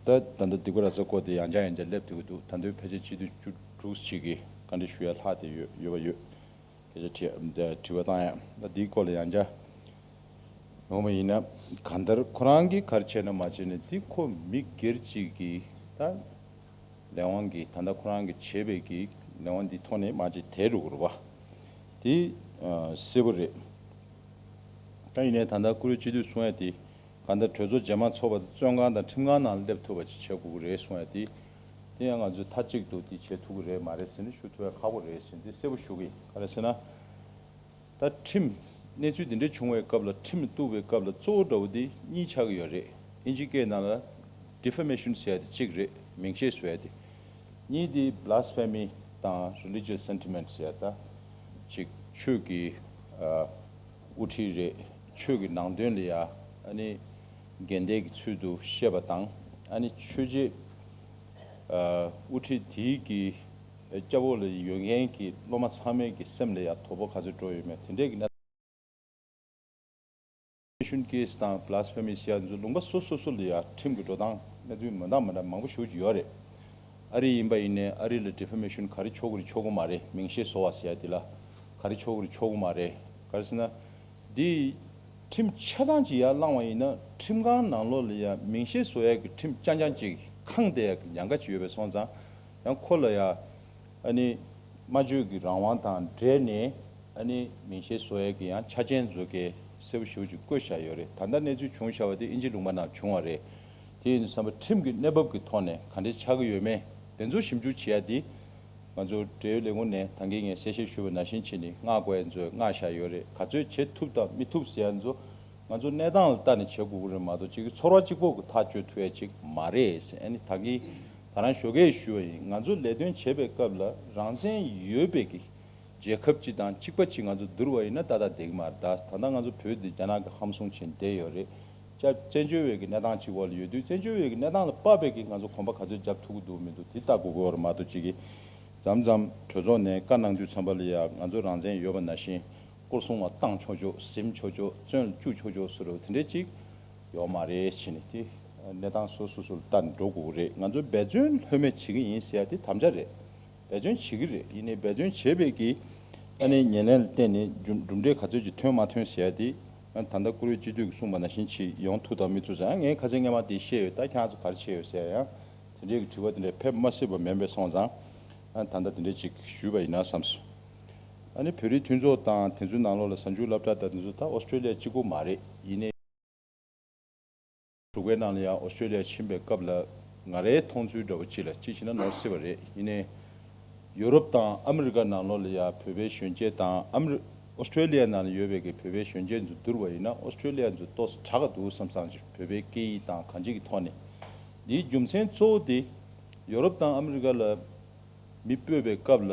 ད་ད་ལྟ་སྡིག་པ་ར་ཙ་སྐོར་དེ་ཡང་བསྐྱར་ཡང་བསྐྱར་སླེབས་ཐུབ་ཀྱི་འདུག་ད་དུང་ཕལ་ཆེར་སྤྱི་འཐུས་བཅུ་དྲུག་ཅིག་གིས་བཀའ་འདྲི་ཞུ་ཡ་ལྷག་བསྡད་ཡོད་ཡོད་པ་ཡོད། སྐད་ཆ་དྲི་དྲི་བ་བཏང་ཡ་ད་འདིའི་སྐོར་ལ་ཡང་བསྐྱར་ཡོང་བ་ཡིན་ན། གང་ལྟར་ཁོ་རང་གིས་ག་རེ་བྱས་ན་མ་བྱས་ན་དེ་ཁོ་མི་སྒེར་གཅིག་གིས་ད་ལས་དབང་གིས་ད་ལྟ་ཁོ་རང་གིས་བྱས་པའི་གི་ལས་དབང་འདི་ཐོག་ནས་མ་བྱས་དེ་རུ་རུ་བ་དེ་གསལ་པོ་རེད། ད་ཡིན་ནའི་ད་ལྟ་བཀུར་འོས་སྤྱི་འཐུས་གསུང་ཡ་དེ་གང་ལྟར་གྲོས་ཚོགས་རྗེས་མ་ཚོགས་པ་དང་བཙོན་ཁང་དང་ཁྲིམས་ཁང་ནང་སླེབས་ཐུབ་པ་ཅིག་བྱེད་དགོས་ཀྱི་རེད་གསུང་ཡ་དེ། དེ་ཡང་ང་ཚོས་མཐའ་གཅིག་ཏུ་དེ་བྱེད་ཐུབ་ཀྱི་རེད་མ་རེད་ཟེར་ནས་ཞུ་ཐུབ་ཡ་ཁག་པོ་རེད་ཟེར་ནས་དེ་གསལ་པོ་ཞུ་གི་ཡིན། ག་རེ་ཟེར་ན། ད་ཁྲིམས་གནས་ཚུལ་འདི་འདྲ་བྱུང་བའི་སྐབས་ལ་ཁྲིམས་གཏུག་པའི་སྐབས་ལ་གཙོ་བོ་འདྲ་བོ་འདི་གཉིས་ཆགས་ཀྱི་ཡོད་རེད། ཨིན་ཇི་སྐད་ནང་ལ་defamation ཟེར་ཡ་དེ་གཅིག་རེད། མིང་བཤད་བཟོ་ཡ་དེ། གཉིས་དེ་blasphemy དང་religious sentiment ཟེར་ཡ་ད་ཅིག་ཆོས་ཀྱི་ཨ་དབུ་ཁྲིད་རེད། ཆོས་ཀྱི་ནང་དོན་ལ་ཡ་ཨ་ནི་འགལ་ཟླའི་གི་ཚུལ་དུ་བཤད་པ་དང་། ཨ་ནི་ཆོས་བྱེད་ཨ་དབུ་ཁྲིད་དེའི་གི་སྐྱབས་འོག་ལ་ཡོད་མཁན་གྱི་སློབ་མ་ཚང་མའི་གི་སེམས་ལ་ཡང་དོ་ཕོག་ག་ཚོད་འགྲོ་ཡོད་མེད་དེ་འདྲའི་གི་གནས། defamation case དང་blasphemy ཟེར་ཡ་ཚོ་ལུང་པ་སོ་སོ་སོ་ལ་ཡང་ཁྲིམས་ཀྱི་འགྲོ་སྟངས་གནས་ཚུལ་མི་འདྲ་མི་འདྲ་མང་པོ་ཞེ་པོ་ཅིག་ཡོད་རེད། ཨ་རི་ཡིན་པ་ཡིན་ནའི་ཨ་རི་ལ་defamation ག་རེ་ཆོག་གི་རེད་ཆོག་གི་མ་རེད། མིང་བཤད་བཟོ་བ་ཟེར་ཡ་དེ་ལ་ག་རེ་ཆོག་གི་རེད་ཆོག་གི་མ་རེད། ག་རེ་ཟེར་ན། འདི་ཁྲིམས་ཆ་ཚང་ཅིག་ཡར་བླངས་པ་ཡིན་ན་ཁྲིམས་ཁང་ནང་ལོགས་ལ་ཡང་མིང་བཤད་བཟོ་ཡ་གི་ཁྲིམས་རྐྱང་རྐྱང་ཅིག་ཁེངས་བསྡད་ཡ་གི་ཉེན་ཁ་ཅིག་ཡོད་པས་སོང་ཙང་། ཡང་ཁོ་ལ་ཡང་ཨ་ནི་སྨྲ་བརྗོད་ཀྱི་རང་དབང་དང་འབྲེལ་ནས་ཨ་ནི་མིང་བཤད་བཟོ་ཡ་གི་ཡང་ཆ་རྐྱེན་བཟོ་གལ་གསལ་པོ་ཞེ་པོ་ཅིག་བཀོད་བཞག་ཡོད་རེད། ད་ལྟ་གནས་ཚུལ་བྱུང་བཞག་པ་དེ་ཨིན་ཇི་ལུང་པ་ནང་བྱུང་བ་རེད། དེ་ཡིན་དུས་ཙམ་པ་ཁྲིམས་ཀྱི་གནས་བབ་ཀྱི་ཐོག་ནས་ག་འདྲས་ཆགས་ཀྱི་ཡོད་མེད་དེ་ཚོ་ཞིབ་འཇུག་བྱེད་ཡ་དེ། ང་ཚོ་འབྲེལ་ཡོད་ལས་ཁུངས་ནས་ད་གིན་ངས་གསལ་བཤད་ཞུས་པ་ནང་བཞིན་བྱས་ནས་མངགས་དགོས་ཡ་ཚོ་མངགས་བཞག་ཡོད་རེད། ག་ཚོད་བྱེད་ཐུབ་དང་མི་ཐུབ་ཟེར་ཡ་ཚོ་ང་ཚོ་གནས་སྟངས་ལ་ལྟ་ནས་བྱེད་དགོས་ཀྱི་རེད་མ་གཏོགས་གཅིག་གི་ཚོར་བ་གཅིག་པོ་གི་ཐག་གཅོད་ཐུབ་ཡ་ཅིག་མ་རེད་ཟེར། ཨ་ནི་ད་གིན་ད་རང་ཞོགས་ཀས་ཞུས་པ་ཡིན། ང་ཚོ་ལས་དོན་བྱེད་པའི་སྐབས་ལ་རང་བཙན་ཡོད་པའི་གི་རྒྱལ་ཁབ་ཅིག་དང་གཅིག་པ་ཅིག་ང་ཚོ་བསྡུར་བ་ཡིན་ན་ཏག་ཏག་བསྡད་ཀྱི་མ་རེད། ད་ད་ལྟ་ང་ཚོ་བོད་འདི་རྒྱ་ནག་གི་ཧམ་བཟུང་བྱས་ནས་བསྡད་ཡོད་རེད། ཅ་བཙན་བྱོལ་བའི་གི་གནས་སྟངས་ཅིག་འོག་ལ་ཡོད་དུས་བཙན་བྱོལ་བའི་གི་གནས་སྟངས་ལ་དཔག་པའི་གི་ང་ཚོ་གོམ་པ་ག་ཚོད་རྒྱབ་ཐུབ་ཀྱི་འདུག་མི་འདུག་དེ་ལྟ་དགོས་ཀྱི་ཡོད་རེད་མ་གཏོགས་གཅིག་གི་མཚམས་མཚམས་གྲོས་ཚོགས་ནས་བཀའ་གནང་དུས་ཙམ་པ་ལ་ཡ་ང་ཚོ་རང་བཙན་ཡོད་པ་ནང་བཞིན་སྐོར་སྲུང་བ་བཏང་ཆོག་ཆོག་ཟིན་ཆོག་ཆོག་བཙོན་ལ་བཅུག་ཆོག་ཆོག་ཟེར་རོ་དེ་འདྲས་ཅིག་ཡོད་མ་རེད་ཟེར་ནས་དེ་གནས་སྟངས་སོ་སོ་སོ་ལ་ལྟ་ནས་འགྲོ་དགོས་ཀྱི་རེད། ང་ཚོ་འབད་བརྩོན་ལྷོད་མེད་བྱེད་ཀྱི་ཡིན་ཟེར་ཡ་དེ་དམ་བཅའ་རེད། འབད་བརྩོན་བྱེད་ཀྱི་རེད། ཡིན་ནའི་འབད་བརྩོན་བྱས་པའི་གི་ཨ་ནི་ཉེར་ལེན་ལ་བརྟེན་ནས་གྲུབ་གྲུབ་འབྲས་ག་ཚོད་ཅིག་ཐོན་མ་ཐོན་ཟེར་ཡ་དེ་ཨ་ནི་ད་ལྟ་བཀུར་འོས་སྤྱི་འཐུས་ཀྱིས་གསུངས་པ་ནང་བཞིན་ཅིག་ཡོང་ཐུབ་དང་མི་ཐུབ་ཟེར་ཡང་ངས་ཁ་སང་སྔོན་མ་དེ་བཤད་ཡོད། ད་ཁྱེད་རང་ཚོ་ག་རེ་བྱས་ཡོད་ཟེར་ཡ་ཡང་དེ་འདྲའི་གི་དྲི་བ་དེ་འདྲ་ཕེབས་མ་སྲིད་པ་མིན་པས་སོང་ཙང་ཨ་ནི་ད་ལྟ་དེ་འདྲ་ཅིག་ཞུས་པ་ཡིན་ན་བསམ་སོང་། ཨ་ནི་བོད་རིགས་མཐུན་ཚོགས་དང་དེ་ཚོའི་ནང་ལོགས་ལ་གཟའ་མཇུག་སློབ་གྲྭ་དང་དེ་ཚོ་ད་ཨོ་སི་ཀྲོ་ལི་ཡ་གཅིག་པོ་མ་རེད། ཡིན་ནའི། འབྲུག་པའི་ནང་ལ་ཡང་ཨོ་སི་ཀྲོ་ལི་ཡ་ཕྱིན་པའི་སྐབས་ལ་ང་རའི་མཐོང་ཚུལ་འདྲ་བོ་ཅིག་ལ་ཅིག་བྱས་ན་ནོར་སྲིད་པ་རེད། ཡིན་ནའི་ཡུ་རོབ་དང་ཨ་མི་རི་ཀ་ནང་ལོགས་ལ་ཡང་བོད་པའི་གཞོན་སྐྱེས་དང་ཨ་མི་རི་ཨོ་སི་ཀྲོ་ལི་ཡ་ནང་ལ་ཡོད་པའི་གི་བོད་པའི་གཞོན་སྐྱེས་ཚོ་བསྡུར་བ་ཡིན་ན་ཨོ་སི་ཀྲོ་ལི་ཡ་ཚོ་ཏོག་ཙམ་དྲག་ག་འདུག་བསམ་བསམ་ཅིག་བོད་པའི་སྐད་ཡིག་དང་གང་ཅི་གི་ཐོག་ནས། འདིའི་རྒྱུ་མཚན་གཙོ་བོ་དེ་ཡུ་རོབ་དང་ཨ་མི་རི་ཀ་ལ། མི་སྤོས་པའི་སྐབས་ལ་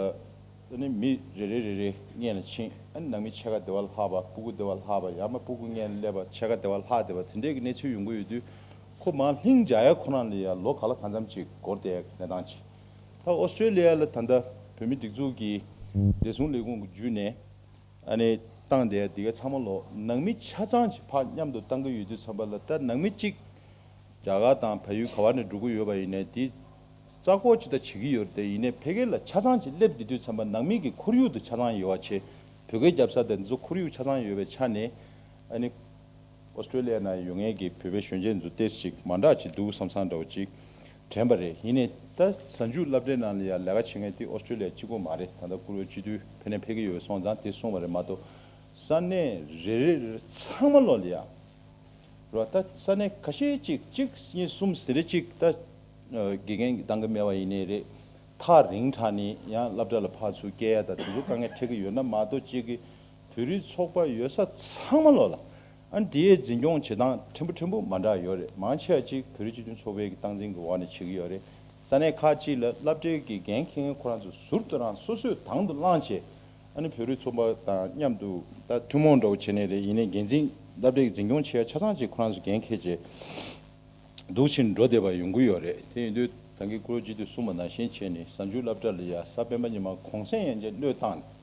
ཨ་ནི་མི་རེ་རེ་རེ་རེ་སྔོན་ལ་ཕྱིན། ཨ་ནི་ནང་མི་ཕྱེད་ཀ་སྡེ་བ་ལྷག་པ། སྤུ་གུ་སྡེ་བ་ལྷག་པ། ཡང་མ་སྤུ་གུ་སྔོན་ལ་སླེབས་པ་ཕྱེད་ཀ་སྡེ་བ་ལྷག་བསྡད་པ་དེ་འདྲའི་གི་གནས་ཚུལ་ཡོང་གི་ཡོད་དུས། ཁོ་མར་ལྷིང་འཇགས་ཡ་ཁོ་རང་ལ་ཡ་ལོ་ག་ལ་གང་འཚམ་ཅིག་འགོར་བསྡད་ཡ་གི་གནས་སྟངས་ཅིག་ད་ཨོ་སི་ཀྲོ་ལི་ཡ་ལ་ད་ལྟ་བོད་མི་སྒྲིག་འཛུགས་ཀྱི་བདེ་སྲུང་ལས་ཁུངས་ཀྱི་བརྒྱུད་ནས་ཨ་ནི་བཏང་བསྡད་ཡ་འདི་ག་ཚང་མ་ལོ་ནང་མི་ཆ་ཚང་ཅིག་ཕར་མཉམ་དུ་བཏང་གི་ཡོད་དུས་ཙམ་པ་ལ་ད་ནང་མི་གཅིག་རྒྱ་གར་དང་བལ་ཡུལ་ག་བ་ནས་འགྲོ་གི་ཡོད་པ་ཡིན་ནའི་དེ་རྩ་འགོག་ཅི་ལྟ་བྱེད་ཀྱི་ཡོད་རེད་དེ། ཡིན་ནའི་ཕ་གི་ལ་ཆ་ཚང་ཅིག་སླེབས་བསྡད་དུས་ཙམ་པ་ནང་མི་གི་ཁོར་ཡུག་དེ་ཆ་ཚང་ཡོད་པ་བྱས། བོད་སྐད་རྒྱབ་ས་དེ་ཚོ་ཁོར་ཡུག་ཆ་ཚང་ཡོད་པའི་ཆ་ནས་ཨ་ནི་ཨོ་སི་ཀྲོ་ལི་ཡ་ནང་ཡོད་མཁན་གྱི་བོད་པའི་གཞོན་སྐྱེས་ཚོ་ཏོག་ཙམ་ཅིག་མ་འདྲ་ཅིག་འདུག་བསམ་བསམ་འདྲ་བོ་ཅིག་དྲན་པ་རེད། ཡིན་ནའི་ད་གཟའ་མཇུག་སློབ་གྲྭའི་ནང་ལ་ཡ་ལས་ཀ་བྱེད་མཁན་དེ་ཨོ་སི་ཀྲོ་ལི་ཡ་གཅིག་པོ་མ་རེད། ད་ལྟ་བཀུར་འོས་སྤྱི་འཐུས་ཕེབས་ནས་ཕེབས་ཀྱི་ཡོད་པས་སོང་ཙང་དེ་གསུངས་པ་རེད་མ་གཏོགས་ས་གནས་རེ་རེ་རེ་རེ་ཚང་མ་ལོག་ལ་ཡ། རོ། ད་ས་གནས་ཁ་ཤས་ཅིག་གཅིག་གཉིས་གསུམ་ཟེར་རེ་ཅིག་ད་དགེ་རྒན་གདང་གི་སྨེ་བ་ཡིན་ནའི་རེད། ཐག་རིང་དྲགས་ནས་ཡང་སློབ་གྲྭ་ལ་ཕར་ཚུར་སྐྱེལ་ཡ་དང་དེ་ཚོ་དཀའ་ངལ་འཕྲད་ཀྱི་ཡོད་ན་མ་གཏོགས། གཅིག་གི་བོད་རིགས་ཚོགས་པ་ཡོད་ས་ཚང་མ་ལོག་ལ་ཨ་ནི་དེའི་འཛིན་སྐྱོང་བྱེད་སྟངས་ཕྲན་བུ་ཕྲན་བུ་མ་འདྲ་ཡོད་རེད། མང་ཆེ་བ་གཅིག་བོད་རིགས་སྤྱི་མཐུན་ཚོགས་པའི་གི་སྟངས་འཛིན་གྱི་འོག་ནས་བྱེད་ཀྱི་ཡོད་རེད། ས་གནས་ཁག་ཅིག་ལ་སློབ་གྲྭའི་གི་འགན་འཁྱེར་མཁན་ཁོ་རང་ཚོ་ཟུར་དུ་རང་སོ་སོས་དང་དུ་བླངས་བྱས། ཨ་ནི་བོད་རིགས་ཚོགས་པ་དང་མཉམ་དུ་ད་ཐུན་མོང་འདྲ་བོ་བྱས་ནས་རེད། ཡིན་ནའི་འགན་འཛིན་སློབ་གྲྭའི་འཛིན་སྐྱོང་བྱེད་ཡ་ཆ་ཚང་ཅིག་ཁོ་རང་ཚོ་འགན་འཁྱེར་བྱས་འདུག་ཕྱིན་འགྲོ་བསྡད་པ་ཡོང་གི་ཡོད་རེད། དེ་ཡིན་དུས་ད་གིན་སྐུ་ངོ་སྤྱི་འཐུས་གསུངས་པ་ནང་བཞིན་བྱས་ནས་གཟའ་མཇུག་སློབ་གྲྭ་ལ་ཡ་གཟའ་སྤེན་པ་ཉི་མ་གུང་སེང་ཡན་ཆད་བློས་བཏང་ནས།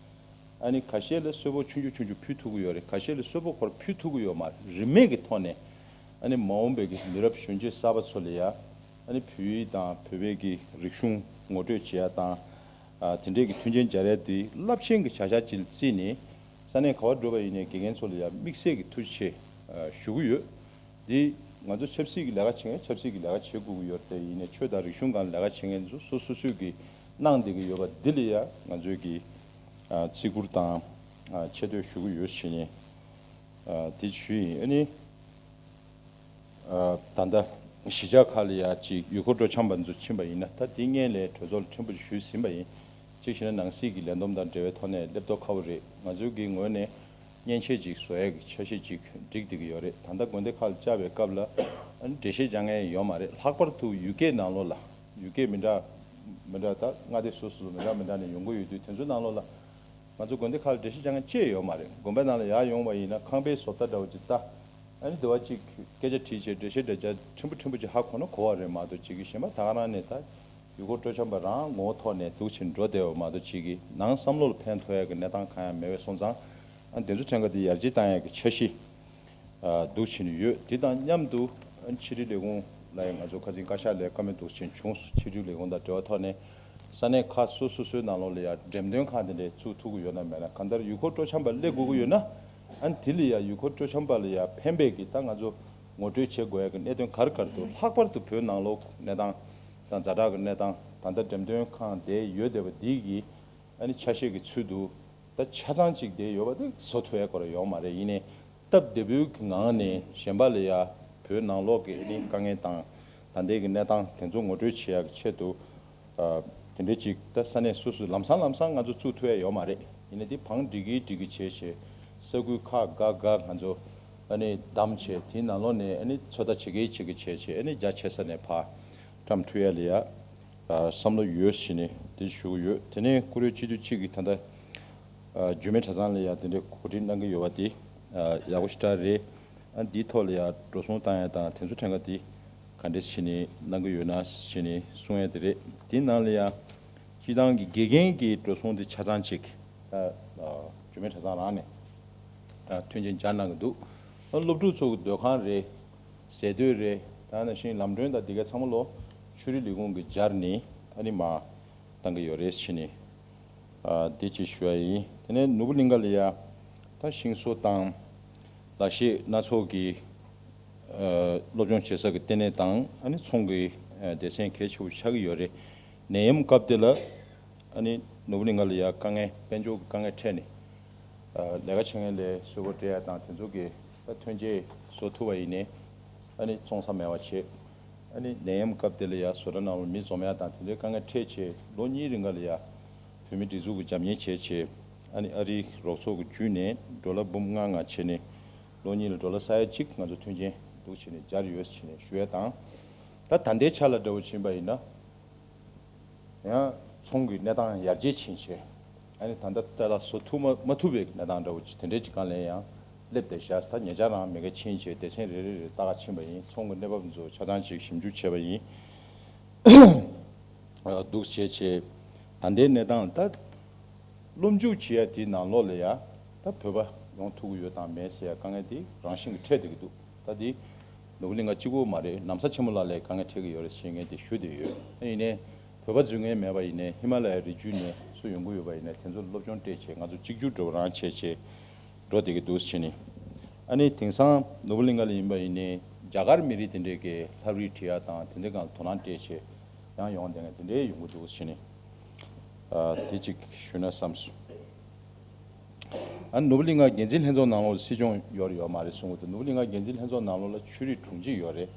ཨ་ནི་ཁ་ཤས་ལ་གསོལ་ཕོགས་ཆུང་ཆུང་ཆུང་ཆུང་ཕུལ་ཐུབ་ཀྱི་ཡོད་རེད། ཁ་ཤས་ལ་གསོལ་ཕོགས་ཁོ་རང་ཕུལ་ཐུབ་ཀྱི་ཡོད་མ་རེད། རིན་མེད་ཀྱི་ཐོག་ནས་ཨ་ནི་མ་འོངས་པའི་གི་མི་རབས་གཞོན་སྐྱེས་གསར་པ་ཚོ་ལ་ཡ་ཨ་ནི་བོད་ཡིག་དང་བོད་པའི་གི་རིག་གཞུང་ངོ་སྤྲོད་བྱེད་ཡ་དང་། ཨ་དེ་འདྲའི་གི་མཐུན་རྐྱེན་སྦྱར་ཡ་དེ་རླབས་ཆེན་གྱི་བྱ་གཞག་ཅིག་ལ་བརྩིས་ནས་ས་གནས་ག་པར་འགྲོ་བ་ཡིན་ནའི་དགེ་རྒན་ཚོ་ལ་ཡ་དམིགས་བསལ་གྱི་ཐུགས་རྗེ་ཆེ་ཨ་ཞུ་གི་ཡོད། འདི་ང་ཚོ་ཆབ་སྲིད་ཀྱི་ལས་ཀ་བྱེད་མཁན་ཆབ་སྲིད་ཀྱི་ལས་ཀ་བྱེད་དགོས་ཀྱི་ཡོད་རེད་དེ། ཡིན་ནའི་ཆོས་དང་རིག་གཞུང་སྒང་ལ་ལས་ཀ་བྱེད་མཁན་ཚོ་སོ་སོ་སོས་ཀྱི་གནང་བསྡད་ཀྱི་ཡོད་པ་འདི་ལ་ཡ་ང་ཚོས་ཀྱི་ཨ་བརྩི་བཀུར་དང་ཨ་ཆེ་བསྟོད་ཞུ་གི་ཡོད་ཞེས་ནས་ཨ་དེ་ཞུས་ཡིན། ཨ་ནི། ཨ་ད་ལྟ་གཞིས་ཆགས་ཁག་ལ་ཡ་ཅིག་ཡུལ་སྐོར་སྤྲོ་འཆམ་པ་ཚོ་ཕྱིན་པ་ཡིན་ན། ད་དེ་སྔོན་ལ་གྲོས་ཚོགས་ལ་ཕྲན་བུ་ཞུས་ཟིན་པ་ཡིན། གཅིག་བྱས་ན་ནང་སྲིད་ཀྱི་ལས་བསྡོམས་དང་འབྲེལ་བའི་ཐོག་ནས་སླེབས་མདོག་ཁ་པོ་རེད། ང་ཚོའི་གི་ངོས་ནས་མཉེན་ཆས་ཅིག་བཟོ་ཡས་ཀྱི་འཆར་གཞི་ཅིག་སྒྲིག་བསྡད་ཀྱི་ཡོད་རེད། ད་ལྟ་དགོན་སྡེ་ཁག་ལ་བཅར་བའི་སྐབས་ལ་ཨ་ནི་འགྲེལ་བཤད་རྒྱག་མཁན་ཡོད་མ་རེད། ལྷག་པར་དུ་ཡུལ་སྐད་ནང་ལོགས་ལ་ཡུལ་སྐད་མི་འདྲ་མི་འདྲ་ད་མངའ་སྡེ་སོ་སོ་མི་འདྲ་མི་འདྲ་ནས་ཡོང་གི་ཡོད་དུས། དེ་ཚོའི་ནང་ལོགས་ལ་ང་ཚོ་དགོན་སྡེ་ཁག་ལ་འགྲེལ་བཤད་རྒྱག་མཁན་ཅིག་ཡོད་མ་རེད། དགོན་པའི་ནང་ལ་ཡར་ཡོང་བ་ཡིན་ན་ཁང་པའི་བཟོ་ལྟ་འདྲ་བོ་ཅིག་ལྟ། ཨ་ནི་དེ་བ་ཅིག་སྐད་ཆ་དྲིས་བྱས་འགྲེལ་བཤད་འདྲ་བྱ་ཕྲན་བུ་ཕྲན་བུ་ཅིག་ཧ་གོ་ན་གོ་བ་རེད་མ་གཏོགས། ཅིག་གི་གཞན་པ་ད་ག་རང་ནས་ད་ཡུལ་སྐོར་སྤྲོ་འཆམ་པ་རང་ངོ་བོ་ཐོག་ནས་འདུག་ཕྱིན་འགྲོ་བསྡད་པ་མ་གཏོགས། ཅིག་གི་ནང་བསམ་བློ་ལ་ཕན་ཐོགས་ཡ་གི་གནས་སྟངས་གང་ཡང་མེད་པའི་སོང་ཙང་། ཨ་ནི་དེ་ཚོ་ཕྲན་ཁ་དེ་ཡར་རྒྱས་བཏང་ཡ་གི་འཆར་གཞི་ཨ་འདུག་ཕྱིན་ཡོད། དེ་དང་མཉམ་དུ་ཨ་ནི་ཕྱི་དྲིལ་ལས་ཁུངས་ལ་ཡང་ང་ཚོ་ཁ་སང་བཀའ་ཤག་ལ་བཀའ་མོལ་འདུག་ཕྱིན་བྱུང་། ཕྱི་དྲིལ་ལས་ཁུངས་དང་འབྲེལ་བ་ཐོག་ནས་ས་གནས་ཁག་སོ་སོ་སོའི་ནང་ལོགས་ལ་ཡ་འགྲེམས་སྟོན་ཁང་དེ་འདྲ་བཙུགས་ཐུབ་ཀྱི་ཡོད་ན་མེད་ན། གང་ལྟར་ཡུལ་སྐོར་སྤྲོ་འཆམ་པ་སླེབས་དགོས་ཀྱི་ཡོད་ན། ཨ་ནི་དེ་ལ་ཡ་ཡུལ་སྐོར་སྤྲོ་འཆམ་པ་ལ་ཡ་ཕན་པའི་གི་ད་ང་ཚོ་ངོ་སྤྲོད་བྱེད་དགོས་ཡ་གི་གནད་དོན་ག་རེ་ག་རེ་འདུག་ལྷག་པར་དུ་བོད་ནང་ལོགས་གནས་སྟངས་དང་ཛ་དྲག་གི་གནས་སྟངས། ད་ལྟ་འགྲེམས་སྟོན་ཁང་དེ་ཡོད་བསྡད་པ་འདི་གི་ཨ་ནི་ཆ་ཤས་ཀྱི་ཚུལ་དུ་ད་ཆ་ཚང་གཅིག་དེ་ཡོད་པ་དེ་བཟོ་ཐུབ་ཡ་སྐོར་ཡོད་མ་རེད། ཡིན་ནའི་སྟབས་བདེ་པོའི་གི་ངང་ནས་གཞན་པ་ལ་ཡ་བོད་ནང་ལོགས་ཀྱི་ཨ་ནི་དཀའ་ངལ་དང་ད་ལྟའི་གི་གནས་སྟངས་དེ་ཚོ་ངོ་སྤྲོད་བྱེད་ཡ་གི་ཆེད་དུ་ཨ་དེ་འདྲའི་ཅིག་ད་ས་གནས་སོ་སོ་ལམ་སང་ལམ་སང་ང་ཚོ་བཙུགས་ཐུབ་ཡ་ཡོད་མ་རེད། ཡིན་ནའི་དེ་བང་སྒྲིག་གི་སྒྲིག་གི་བྱས་བྱས་ས་ཁུལ་ཁག་འགའ་འགའ་ང་ཚོ་ཨ་ནི་བདམས་བྱས་དེའི་ནང་ལོགས་ནས་ཨ་ནི་ཚོད་ལྟ་བྱེད་ཀྱི་བྱེད་ཀྱི་བྱས་བྱས་ཨ་ནི་རྒྱ་ཆེ་ས་ནས་ཕར་བཀྲམ་ཐུབ་ཡ་ལ་ཡ། ཨ་བསམ་བློ་ཡོད་ཟེར་ནས་དེ་ཞུ་གི་ཡོད། དེ་ནས་བཀུར་འོས་སྤྱི་འཐུས་གཅིག་གིས་ད་ལྟ་ཨ་འཇུ་མེད་གྲྭ་ཚང་ལ་ཡ་དེ་འདྲའི་གོ་སྒྲིག་གནང་གི་ཡོད་པ་དེ་ཨ་ཡག་པོ་ཞེ་དྲག་རེད། ཨ་འདིའི་ཐོག་ལ་ཡ་འགྲོ་སོང་བཏང་ཡ་དང་དེ་ཚོ་ཕྲན་ག་དེ་ག་འདྲས་བྱས་ནས་གནང་གི་ཡོད་ན་ཟེར་ནས་གསུང་ཡ་དེ་རེད། དེའི་ནང་ལ་ཡ་སྤྱི་བཏང་གི་དགེ་རྒན་གྱི་འགྲོ་སོང་དེ་ཆ་ཚང་ཅིག་ཨ་ཨ་འཇུ་མེད་གྲྭ་ཚང་རང་ནས་ཨ་མཐུན་རྐྱེན་སྦྱར་གནང་གི་འདུག་ཨ་སློབ་ཕྲུག་ཚོ་གི་སྡོད་ཁང་རེད། ཟས་དུས་རེད། ད་ནང་བཞིན་ལམ་གྲོན་དང་འདི་ག་ཚང་མ་ལོ་ཆོས་རིག་ལས་ཁུངས་ཀྱིས་སྦྱར་ནས་ཨ་ནི་མར་བཏང་གི་ཡོད་རེད་ཟེར་ནས་ཨ་འདི་ཅིག་ཞུ་ཡ་ཡིན། དེ་ནས་ནོར་བུ་གླིང་ཁ་ལ་ཡ་ད་ཤིང་བཟོ་དང་ལག་ཤེས་སྣ་ཚོགས་ཀྱི་ཨ་སློབ་སྦྱོང་བྱེད་ས་ཀྱི་ལྟེ་གནས་དང་ཨ་ནི་ཚོང་གི་ཨ་སྡེ་ཚན་གལ་ཆེ་པོ་ཆགས་ཀྱི་ཡོད་རེད། ནད་ཡམས་སྐབས་དེ་ལ་ཨ་ནི་ནོར་བུ་གླིང་ཁ་ལ་ཡ་དཀའ་ངལ་དཔལ་འབྱོར་གྱི་དཀའ་ངལ་འཕྲད་ནས། ཨ་ལས་ཀ་བྱེད་མཁན་ལ་གསོལ་ཕོགས་སྤྲད་ཡ་དང་དེ་ཚོ་གི་ད་ཐོན་སྐྱེད་བཟོ་ཐུབ་པ་ཡིན་ནའི་ཨ་ནི་བཙོང་ས་མེད་པ་བྱས། ཨ་ནི་ནད་ཡམས་སྐབས་དེ་ལ་ཡ་བཟོ་གྲྭ་ནང་ལ་མི་འཛོམས་ཡ་དང་དེ་འདྲའི་དཀའ་ངལ་འཕྲད་བྱས། ལོ་གཉིས་རིང་ག་ལ་ཡ་བོད་མིའི་སྒྲིག་འཛུགས་ཀྱི་རྒྱབ་གཉེར་བྱས་བྱས། ཨ་ནི་ཨ་རིའི་རོགས་ཚོགས་ཀྱི་བརྒྱུད་ནས་ཌོ་ལར་འབུམ་ལྔ་ལྔ་བྱས་ནས་ལོ་གཉིས་ལ་ཌོ་ལར་ས་ཡ་གཅིག་ང་ཚོ་མཐུན་རྐྱེན་འདུག་བྱས་ནས་སྦྱར་ཡོད་བྱས་ནས་ཞུ་ཡ་དང་། ད་ད་ལྟའི་ཆ་ལ་འདྲ་བོ་ཕྱིན་པ་ཡིན་ན། ཡང་ཚོང་གི་གནས་སྟངས་ཡར་རྒྱས་ཕྱིན་བྱས། ཨ་ནི་ད་ལྟ་ལྟ་ལ་བཟོ་ཐུབ་མ་མ་ཐུབ་པའི་གནས་སྟངས་འདྲ་བོ་ཅིག་དེ་འདྲའི་ཅིག་སྒང་ལ་ཡང་སླེབས་བསྡད་བཞག་ད་ཉེ་ཆར་རང་མི་ཁ་ཕྱིན་བྱས་སྡེ་ཚན་རེ་རེ་རེ་ལྟ་ག་ཕྱིན་པ་ཡིན། ཚོང་གི་གནས་བབ་ཚོ་ཆ་ཚང་ཅིག་ཞིབ་འཇུག་བྱས་པ་ཡིན། འདུག་བྱས་བྱས་ད་ལྟའི་གནས་སྟངས་ད་སློབ་འཇུག་བྱེད་ཡ་དེའི་ནང་ལོགས་ལ་ཡ་ད་བོད་པ་ཡོང་ཐུབ་ཀྱི་ཡོད་དང་མེད་ཟེར་ཡ་དཀའ་ངལ་དེ་རང་བཞིན་གྱིས་འཕྲད་བསྡད་ཀྱི་འདུག་ད་དེ་ནོར་བུ་གླིང་ཁ་གཅིག་པོ་མ་རེད། ལམ་སང་ཆེན་མོ་ལ་ལས་དཀའ་ངལ་འཕྲད་ཀྱི་ཡོད་རེད་ཞེས་ངས་དེ་ཞུ་བསྡད་ཡོད། ཡིན་ནའི་བོད་པ་འཛུལ་མཁན་མེད་པ་ཡིན་ནའི་ཧི་མ་ལ་ཡའི་རི་རྒྱུད་ནས་སུ་ཡོང་གི་ཡོད་པ་ཡིན་ནའི་དེ་ཚོར་སློབ་སྦྱོང་སྤྲད་བྱས་ང་ཚོ་གཅིག་གྱུར་འགྲོ་རང་བྱས་བྱས་འགྲོ་བསྡད་ཀྱི་འདུག་ཟེར་ནས། ཨ་ནི་དེང་སང་ནོར་བུ་གླིང་ཁ་ལ་ཡིན་པ་ཡིན་ནའི་རྒྱ་གར་མི་རིགས་དེ་འདྲས་ཀྱི་ལྷ་བྲིས་བྲིས་ཡ་དང་དེ་འདྲའི་སྒང་ལ་དོ་སྣང་སྤྲད་བྱས་ཡང་ཡོང་བསྡད་མཁན་དེ་འདྲས་ཡོང་གི་འདུག་ཟེར་ནས། ཨ་དེ་གཅིག་ཞུས་ན་བསམས་སོང་། ཨ་ནི་ནོར་བུ་གླིང་ཁ་འགན་འཛིན་ལྷན་ཚོགས་ནང་ལོགས་ལ་སྲིད་སྐྱོང་ཡོད་རེད་ཡོད་མ་རེད་གསུང་གི་འདུག་ནོར་བུ་གླིང་ཁ་འགན་འཛིན་ལྷན་ཚོགས་ནང་ལོགས་ལ་ཆོས་རིག་དྲུང་ཆེ་ཡོད་རེད།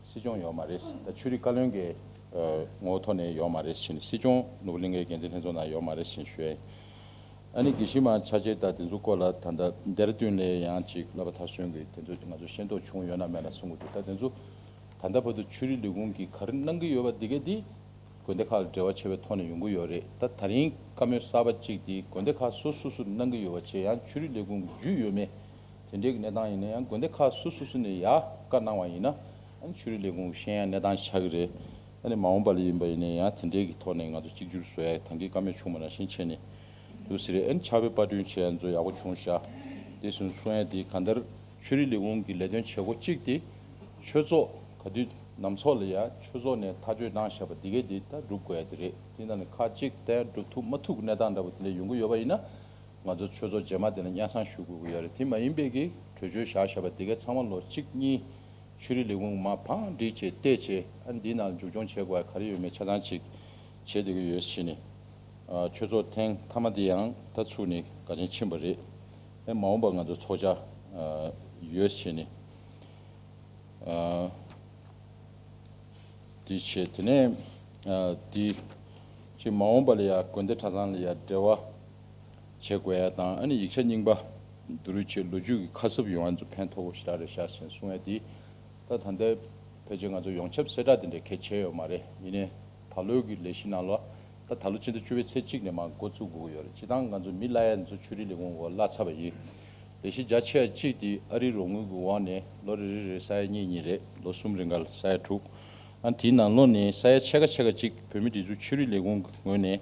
སྲིད་སྐྱོང་ཡོད་མ་རེད། ད་ཆོས་རིག་བཀའ་བློན་གྱི་ ངོ་བོ་ཐོག་ནས་ཡོད་མ་རེད་ཟེར་ནས། སྲིད་སྐྱོང་ནོར་བུ་གླིང་ཁའི་འགན་འཛིན་ལྷན་ཚོགས་ནང་ཡོད་མ་རེད་ཟེར་ནས་ཞུ་ཡ་ཡིན། ཨ་ནི་དགེ་བཤེས་མ་ཆ་ཆེ་དང་དེ་ཚོ་སྐོར་ལ་ད་ལྟ་ལྡེ་ར་ལྡུན་ལ་ཡང་ཅིག་བསླབ་པ་མཐར་སོན་གྱི་དེ་ཚོ་ང་ཚོ་ཤེས་རྟོགས་བྱུང་ཡོད་ན་མེད་ན་གསུང་གི་འདུག་ད་དེ་ཚོ་ད་ལྟ་བར་དུ་ཆོས་རིག་ལས་ཁུངས་ཀྱིས་ག་རེ་གནང་གི་ཡོད་པ་འདི་གས་འདི་དགོན་སྡེ་ཁག་ལ་འབྲེལ་བ་བྱས་པའི་ཐོག་ནས་ཡོང་གི་ཡོད་རེད། ད་ད་རིང་བཀའ་མོལ་གསར་པ་གཅིག་འདི་དགོན་སྡེ་ཁག་སོ་སོ་སོ་ནས་གནང་གི་ཡོད་པ་བྱས། ཡང་ཆོས་རིག་ལས་ཁུངས་ཀྱི་རྒྱུས་ཡོད་མེད་དེ་འདྲའི་གི་གནས་སྟངས་ཡིན་ན་ཡང་། དགོན་སྡེ་ཁག་སོ་སོ་སོ་ནས་ཡར་བཀའ་གནང་བ་ཡིན་ན་ཨ་ནི་ཆོས་རིག་ལས་ཁུངས་ཀྱིས་ཤེས་ཡ་གནས་སྟངས་ཆགས་ཀྱི་རེད། ཨ་ནི་མ་འོངས་པ་ལ་ཡིན་པ་ཡིན་ན་ཡང་དེ་འདྲའི་གི་ཐོག་ནས་ང་ཚོ་གཅིག་གྱུར་བཟོ་ཡ་ད་གིན་བཀའ་མོལ་བྱུང་བ་ནང་བཞིན་བྱས་ནས་འདུག་ཟེར་རེད། ཨ་ནི་ཕྱག་དཔེ་པར་སྐྲུན་བྱས་ཡ་ཚོ་ཡག་པོ་བྱུང་ཤག་དེ་སོང་གསུང་ཡ་དེ་གང་ལྟར་ཆོས་རིག་ལས་ཁུངས་ཀྱི་ལས་དོན་བྱེད་སྒོ་གཅིག་དེ་ཆོས་ཚོགས་ག་དུས་ནམ་ཚོགས་ལ་ཡ་ཆོས་ཚོགས་ནས་ཐག་གཅོད་གནང་བཞག་པ་འདི་གས་དེ་ད་སྒྲུབ་དགོས་ཡ་དེ་རེད། དེ་ནང་ནས་ཁག་གཅིག་ད་ཡ་སྒྲུབ་ཐུབ་མ་ཐུབ་ཀྱི་གནས་སྟངས་འདྲ་པོ་དེ་འདྲ་ཡོང་གི་ཡོད་པ་ཡིན་ན། ང་ཚོ་ཆོས་ཚོགས་རྗེས་མ་དེ་ལ་སྙན་སེང་ཞུ་དགོས་ཀྱི་ཡོད་རེད། དེ་མ་ཡིན་པའི་གི་གྲོས་ཆོད་བཞག་བཞག་པ་དེ་གའི་ཚང་མ་ལོ་གཅིག་གཉིས་ཆོས་རིག་ལས་ཁུངས་མར་བང་སྒྲིག་བྱས་བལྟས་བྱས། ཨ་ནི་འདིའི་ནང་ལ་མཇུག་སྐྱོང་བྱེད་དགོས་ཡ་ག་རེ་ཡོད་མེད་ཆ་ཚང་ཅིག་བྱེད་བསྡད་ཀྱི་ཡོད་ཟེར་ནས། ཨ་ཆོས་ཚོགས་ཐེངས་མཐའ་མ་དེ་ཡང་ད་ཚུགས་ནས་འགའ་ཅན་ཕྱིན་པ་རེད། ཨེ་མ་འོངས་པ་ང་ཚོ་ཚོགས་བཅར་ཨ་ཡོད་ཟེར་ནས། ཨ། དེ་བྱས། དེ་ནས་ཨ་དེ་ཅིག་མ་འོངས་པ་ལ་ཡ་དགོན་སྡེ་གྲྭ་ཚང་ལ་ཡ་འབྲེལ་བ་བྱེད་དགོས་ཡ་དང་། ཨ་ནི་ཡིག་ཆ་རྙིང་པ་བསྡུ་རུབ་བྱས་ལོ་རྒྱུས་ཀྱི་ཁ་གསབ་ཡོང་ཡ་ཚོ་ཕན་ཐོགས་པོ་ཞེ་དྲག་རེད་ཤག་ཟེར་གསུང་ཡ་དེ། ད་ད་ལྟ་ཕལ་ཆེར་ང་ཚོ་ཡོངས་ཁྱབ་གསལ་བསྒྲགས་དེ་འདྲ་གལ་ཆེ་ཡོད་མ་རེད། ཡིན་ནའི་ད་ལོའི་གི་ལས་གཞི་ནང་ལོགས་ད་ད་ལོ་ཕྱི་ཟླ་བཅུ་པའི་ཚེས་གཅིག་ནས་མར་འགོ་བཙུགས་དགོས་ཀྱི་ཡོད་རེད། སྤྱིར་བཏང་ང་ཚོ་མི་གླ་ཡ་ཚོ་ཆོས་རིག་ལས་ཁུངས་འོག་གླ་ཚར་བ་ཡིན། ལས་གཞི་རྒྱ་ཆེ་བ་གཅིག་དེ་ཨ་རིའི་རོགས་དངུལ་གྱི་འོག་ནས་ལོ་རེ་རེ་རེ་ས་ཡ་གཉིས་གཉིས་རེད། ལོ་གསུམ་རིང་ག་ལ་ས་ཡ་དྲུག་ཨ་དེའི་ནང་ལོགས་ནས་ས་ཡ་ཕྱེད་ཀ་ཕྱེད་ཀ་གཅིག་བོད་མིའི་སྒྲིག་འཛུགས་ཆོས་རིག་ལས་ཁུངས་ཀྱི་ངོས་ནས་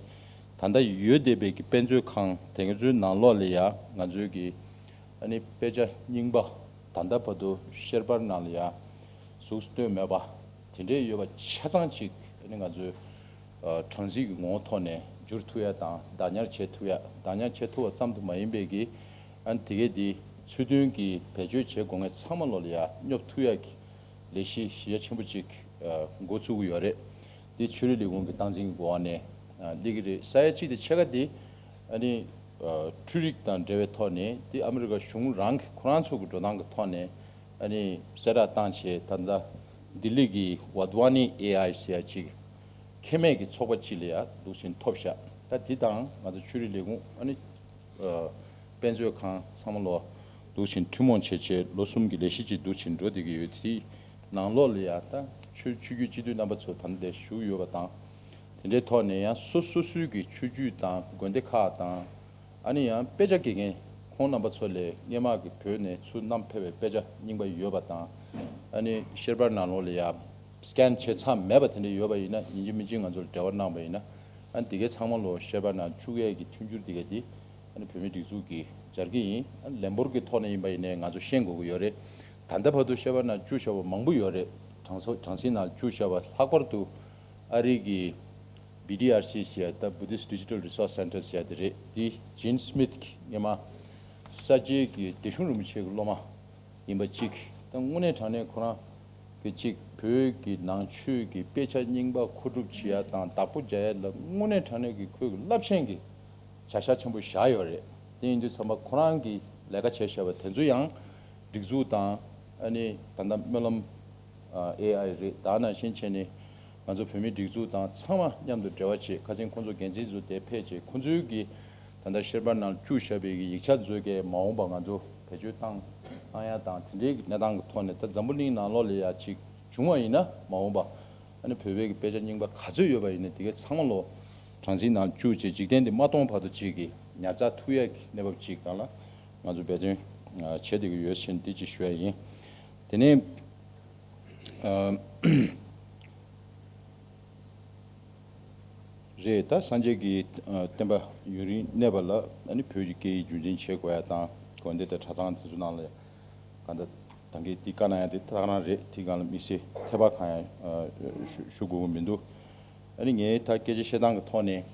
ད་ལྟ་ཡོད་བསྡད་པའི་གི་དཔེ་མཛོད་ཁང་དེ་ག་ཚོའི་ནང་ལོགས་ལ་ཡ་ང་ཚོའི་གི་ཨ་ནི་དཔེ་ཆ་རྙིང་པ་ད་ལྟ་བར་དུ་ཤེར་པར་ནང་ལ་ཡ་གཟུགས་སུ་བཏོན་མེད་པ་དེ་འདྲས་ཡོད་པ་ཆ་ཚང་ཅིག་ཨ་ནི་ང་ཚོའི་ཨ་གྲངས་རྩིས་ཀྱི་ངོ་བོ་ཐོག་ནས་བསྒྱུར་ཐུབ་ཡ་དང་བདག་ཉར་བྱེད་ཐུབ་ཡ། བདག་ཉར་བྱེད་ཐུབ་པ་ཙམ་དུ་མ་ཡིན་པའི་གི་ཨ་ནི་དེ་གས་དེ་ཚུལ་མཐུན་གྱིས་བེད་སྤྱོད་བྱེད་དགོས་མཁན་ཚང་མ་ལོ་ལ་ཡ་སྙོབ་ཐུབ་ཡ་གི་ལས་གཞི་གཞི་རྒྱ་ཆེན་པོ་ཅིག་ཨ་འགོ་བཙུགས་ཀྱི་ཡོད་རེད། འདི་ཆོས་རིག་ལས་ཁུངས་ཀྱི་སྟངས་འཛིན་གྱི་འགོ་བ་ནས་ཨ་སླེབས་ཀྱི་རེད། ས་ཡ་གཅིག་དེ་ཕྱེད་ཀ་དེ་ཨ་ནི་ཨ་འཕྲུལ་རིག་དང་འབྲེལ་བའི་ཐོག་ནས་དེ་ཨ་མི་རི་ཀ་གཞུང་རང་གི་ཁོ་རང་ཚོ་གི་འགྲོ་སྟངས་ཀྱི་ཐོག་ནས་ཨ་ནི་གསལ་བསྒྲགས་བཏང་བྱས། ད་ལྟ་ལྡི་ལི་གི་ཝཱ་དྷ་ཝ་ནི་ཨེ་ཨའི་ཟེར་ཡ་ཅིག་ཁེ་མེད་ཀྱི་ཚོགས་པ་ཅིག་ལ་ཡ་འདུག་བཞིན་ཐོབ་ཤག་ད་དེ་དང་ང་ཚོ་ཆོས་རིག་ལས་ཁུངས་ཨ་ནི་ཨ་དཔེ་མཛོད་ཁང་ཚང་མ་ལོ་འདུག་བཞིན་ཐུན་མོང་བྱས་བྱས་ལོ་གསུམ་གྱི་ལས་གཞི་ཅིག་འདུག་བཞིན་འགྲོ་བསྡད་ཀྱི་ཡོད། དེའི་ནང་ལོགས་ལ་ཡ་ད་ཆོས་ཆོས་བརྒྱུད་སྤྱི་འཐུས་རྣམ་པ་ཚོ་ད་ལྟ་བཞུགས་ཡོད་པ་དང་། དེ་འདྲའི་ཐོག་ནས་ཡང་སོ་སོ་སོའི་གི་ཆོས་བརྒྱུད་དང་དགོན་སྡེ་ཁག་དང་། ཨ་ནི་ཡང་དཔེ་ཆ་དགེ་རྒན་ཁོང་རྣམ་པ་ཚོ་ལས་སྔས་མ་གི་བོད་ནས་ཚུར་བསྣམས་ཕེབས་པའི་དཔེ་ཆ་རྙིང་པ་ཡོད་པ་དང་། ཨ་ནི་ཤེར་པར་ནང་ལོགས་ལ་ཡ་སི་ཀེན་བྱས་ཚར་མེད་པ་དེ་འདྲ་ཡོད་པ་ཡིན་ན་ཡིན་གཅིག་མིན་གཅིག་ང་ཚོར་འབྲེལ་བ་གནང་པ་ཡིན་ན། ཨ་ནི་དེ་གའི་ཚང་མ་ལོ་ཤེར་པར་ནང་བཅུག་ཡས་ཀྱི་མཐུན་འགྱུར་དེ་ག་དེ་ཨ་ནི་བོད་མིའི་སྒྲིག་འཛུགས་ཀྱིས་སྦྱར་གྱི་ཡིན། ཨ་ནི་ལན་འབོར་གྱི་ཐོག་ནས་ཡིན་པ་ཡིན་ནའི་ང་ཚོ་ཤེས་དགོས་ཀྱི་ཡོད་རེད། ད་ལྟ་བར་དུ་ཤེར་པར་ནང་བཅུག་བཞག་པ་མང་པོ་ཡོད་རེད། གྲངས་ཚོ་གྲངས་ཚིག་ནང་བཅུག་བཞག་པ་ལྷག་པར་དུ་ཨ་རི་གི་བི་ཌི་ཨར་སི་ཟེར་ཡ་ད་Buddhist Digital Resource Center ཟེར་ཡ་དེ་རེད། དེ་ཇིན་སི་མིད་ཀྱི་སྔས་མ་ས་སྐྱའི་གི་བདེ་གཤོངས་རིན་པོ་ཆེ་གི་སློབ་མ་ཡིན་པ་གཅིག་ད་དངོས་གནས་དྲང་གནས་ཁོ་རང་གི་གཅིག་བོད་ཀྱི་ནང་ཆོས་ཀྱི་དཔེ་ཆ་རྙིང་པ་མཁོ་སྒྲུབ་བྱེད་ཡ་དང་བདག་པོ་རྒྱག་ཡ་ལ་དངོས་གནས་དྲང་གནས་ཀྱི་ཁོས་གི་རླབས་ཆེན་གྱི་བྱ་གཞག་ཆེན་པོ་བཞག་ཡོད་རེད། དེ་ཡིན་དུས་ཙམ་པ་ཁོ་རང་གིས་ལས་ཀ་བྱས་བཞག་པ་དེ་ཚོ་ཡང་སྒྲིག་འཛུགས་དང་ཨ་ནི་ད་ལྟ་སྨོན་ལམ་ཨ་ཨེ་ཨའི་རེད། ད་ནང་བཞིན་བྱས་ནས་ང་ཚོ་བོད་མིའི་སྒྲིག་འཛུགས་དང་ཚང་མ་མཉམ་དུ་འབྲེལ་བ་བྱས། ཁ་སང་ཁོང་ཚོ་འགན་འཛིན་ཚོ་དེ་ཕེབས་བྱས་ཁོང་ཚོའི་གི་ད་ལྟ་ཤེར་པར་ནང་བཅུག་བཞག་པའི་གི་ཡིག་ཆ་ཚོ་གས་མ་འོངས་པ་ང་ཚོ་བེད་སྤྱོད་བཏང་བཏང་ཡ་དང་དེ་འདྲའི་གི་གནས་སྟངས་ཀྱི་ཐོག་ནས་ད་འཛམ་བུ་གླིང་ནང་ལོགས་ལ་ཡ་ཅིག་བྱུང་བ་ཡིན་ན་མ་འོངས་པ། ཨ་ནི་བོད་པའི་གི་དཔེ་ཆ་རྙིང་པ་ག་ཚོད་ཡོད་པ་ཡིན་ན་དེ་གའི་ཚང་མ་ལོ་གྲངས་འཛིན་ནང་བཅུག་བྱས་འཇིག་རྟེན་འདི་མ་སྟོངས་བར་དུ་ཅིག་གི་ཉར་ཚགས་ཐུབ་ཡས་ཀྱི་གནས་བབ་ཅིག་སྒང་ལ་ང་ཚོ་འབད་བརྩོན་ཨ་བྱེད་བསྡད་ཀྱི་ཡོད་ཟེར་འདི་ཅིག་ཞུ་ཡ་ཡིན། དེ་ནས་ཨ་རེད། ད་སངས་རྒྱས་ཀྱི་ཨ་བསྟན་པ་ཡུན་རིང་གནས་པ་ལ་ཨ་ནི་བོད་ཀྱི་སྐད་ཡིག་རྒྱུན་འཛིན་བྱེད་དགོས་ཡ་དང་དགོན་སྡེ་དང་གྲྭ་ཚང་དེ་ཚོ་ནང་ལ་གང་ལྟར། ད་གིན་འདི་བཀའ་གནང་ཡ་དེ་ད་ག་རང་རེད། དེ་སྒང་ལ་དམིགས་བསལ་ཐད་པ་གང་ཡང་ཨ་ཞུ་ཞུ་དགོས་ཀྱི་མི་འདུག་ཨ་ནི་ངས་ད་སྐད་ཆ་བཤད་སྟངས་ཀྱི་ཐོག་ནས་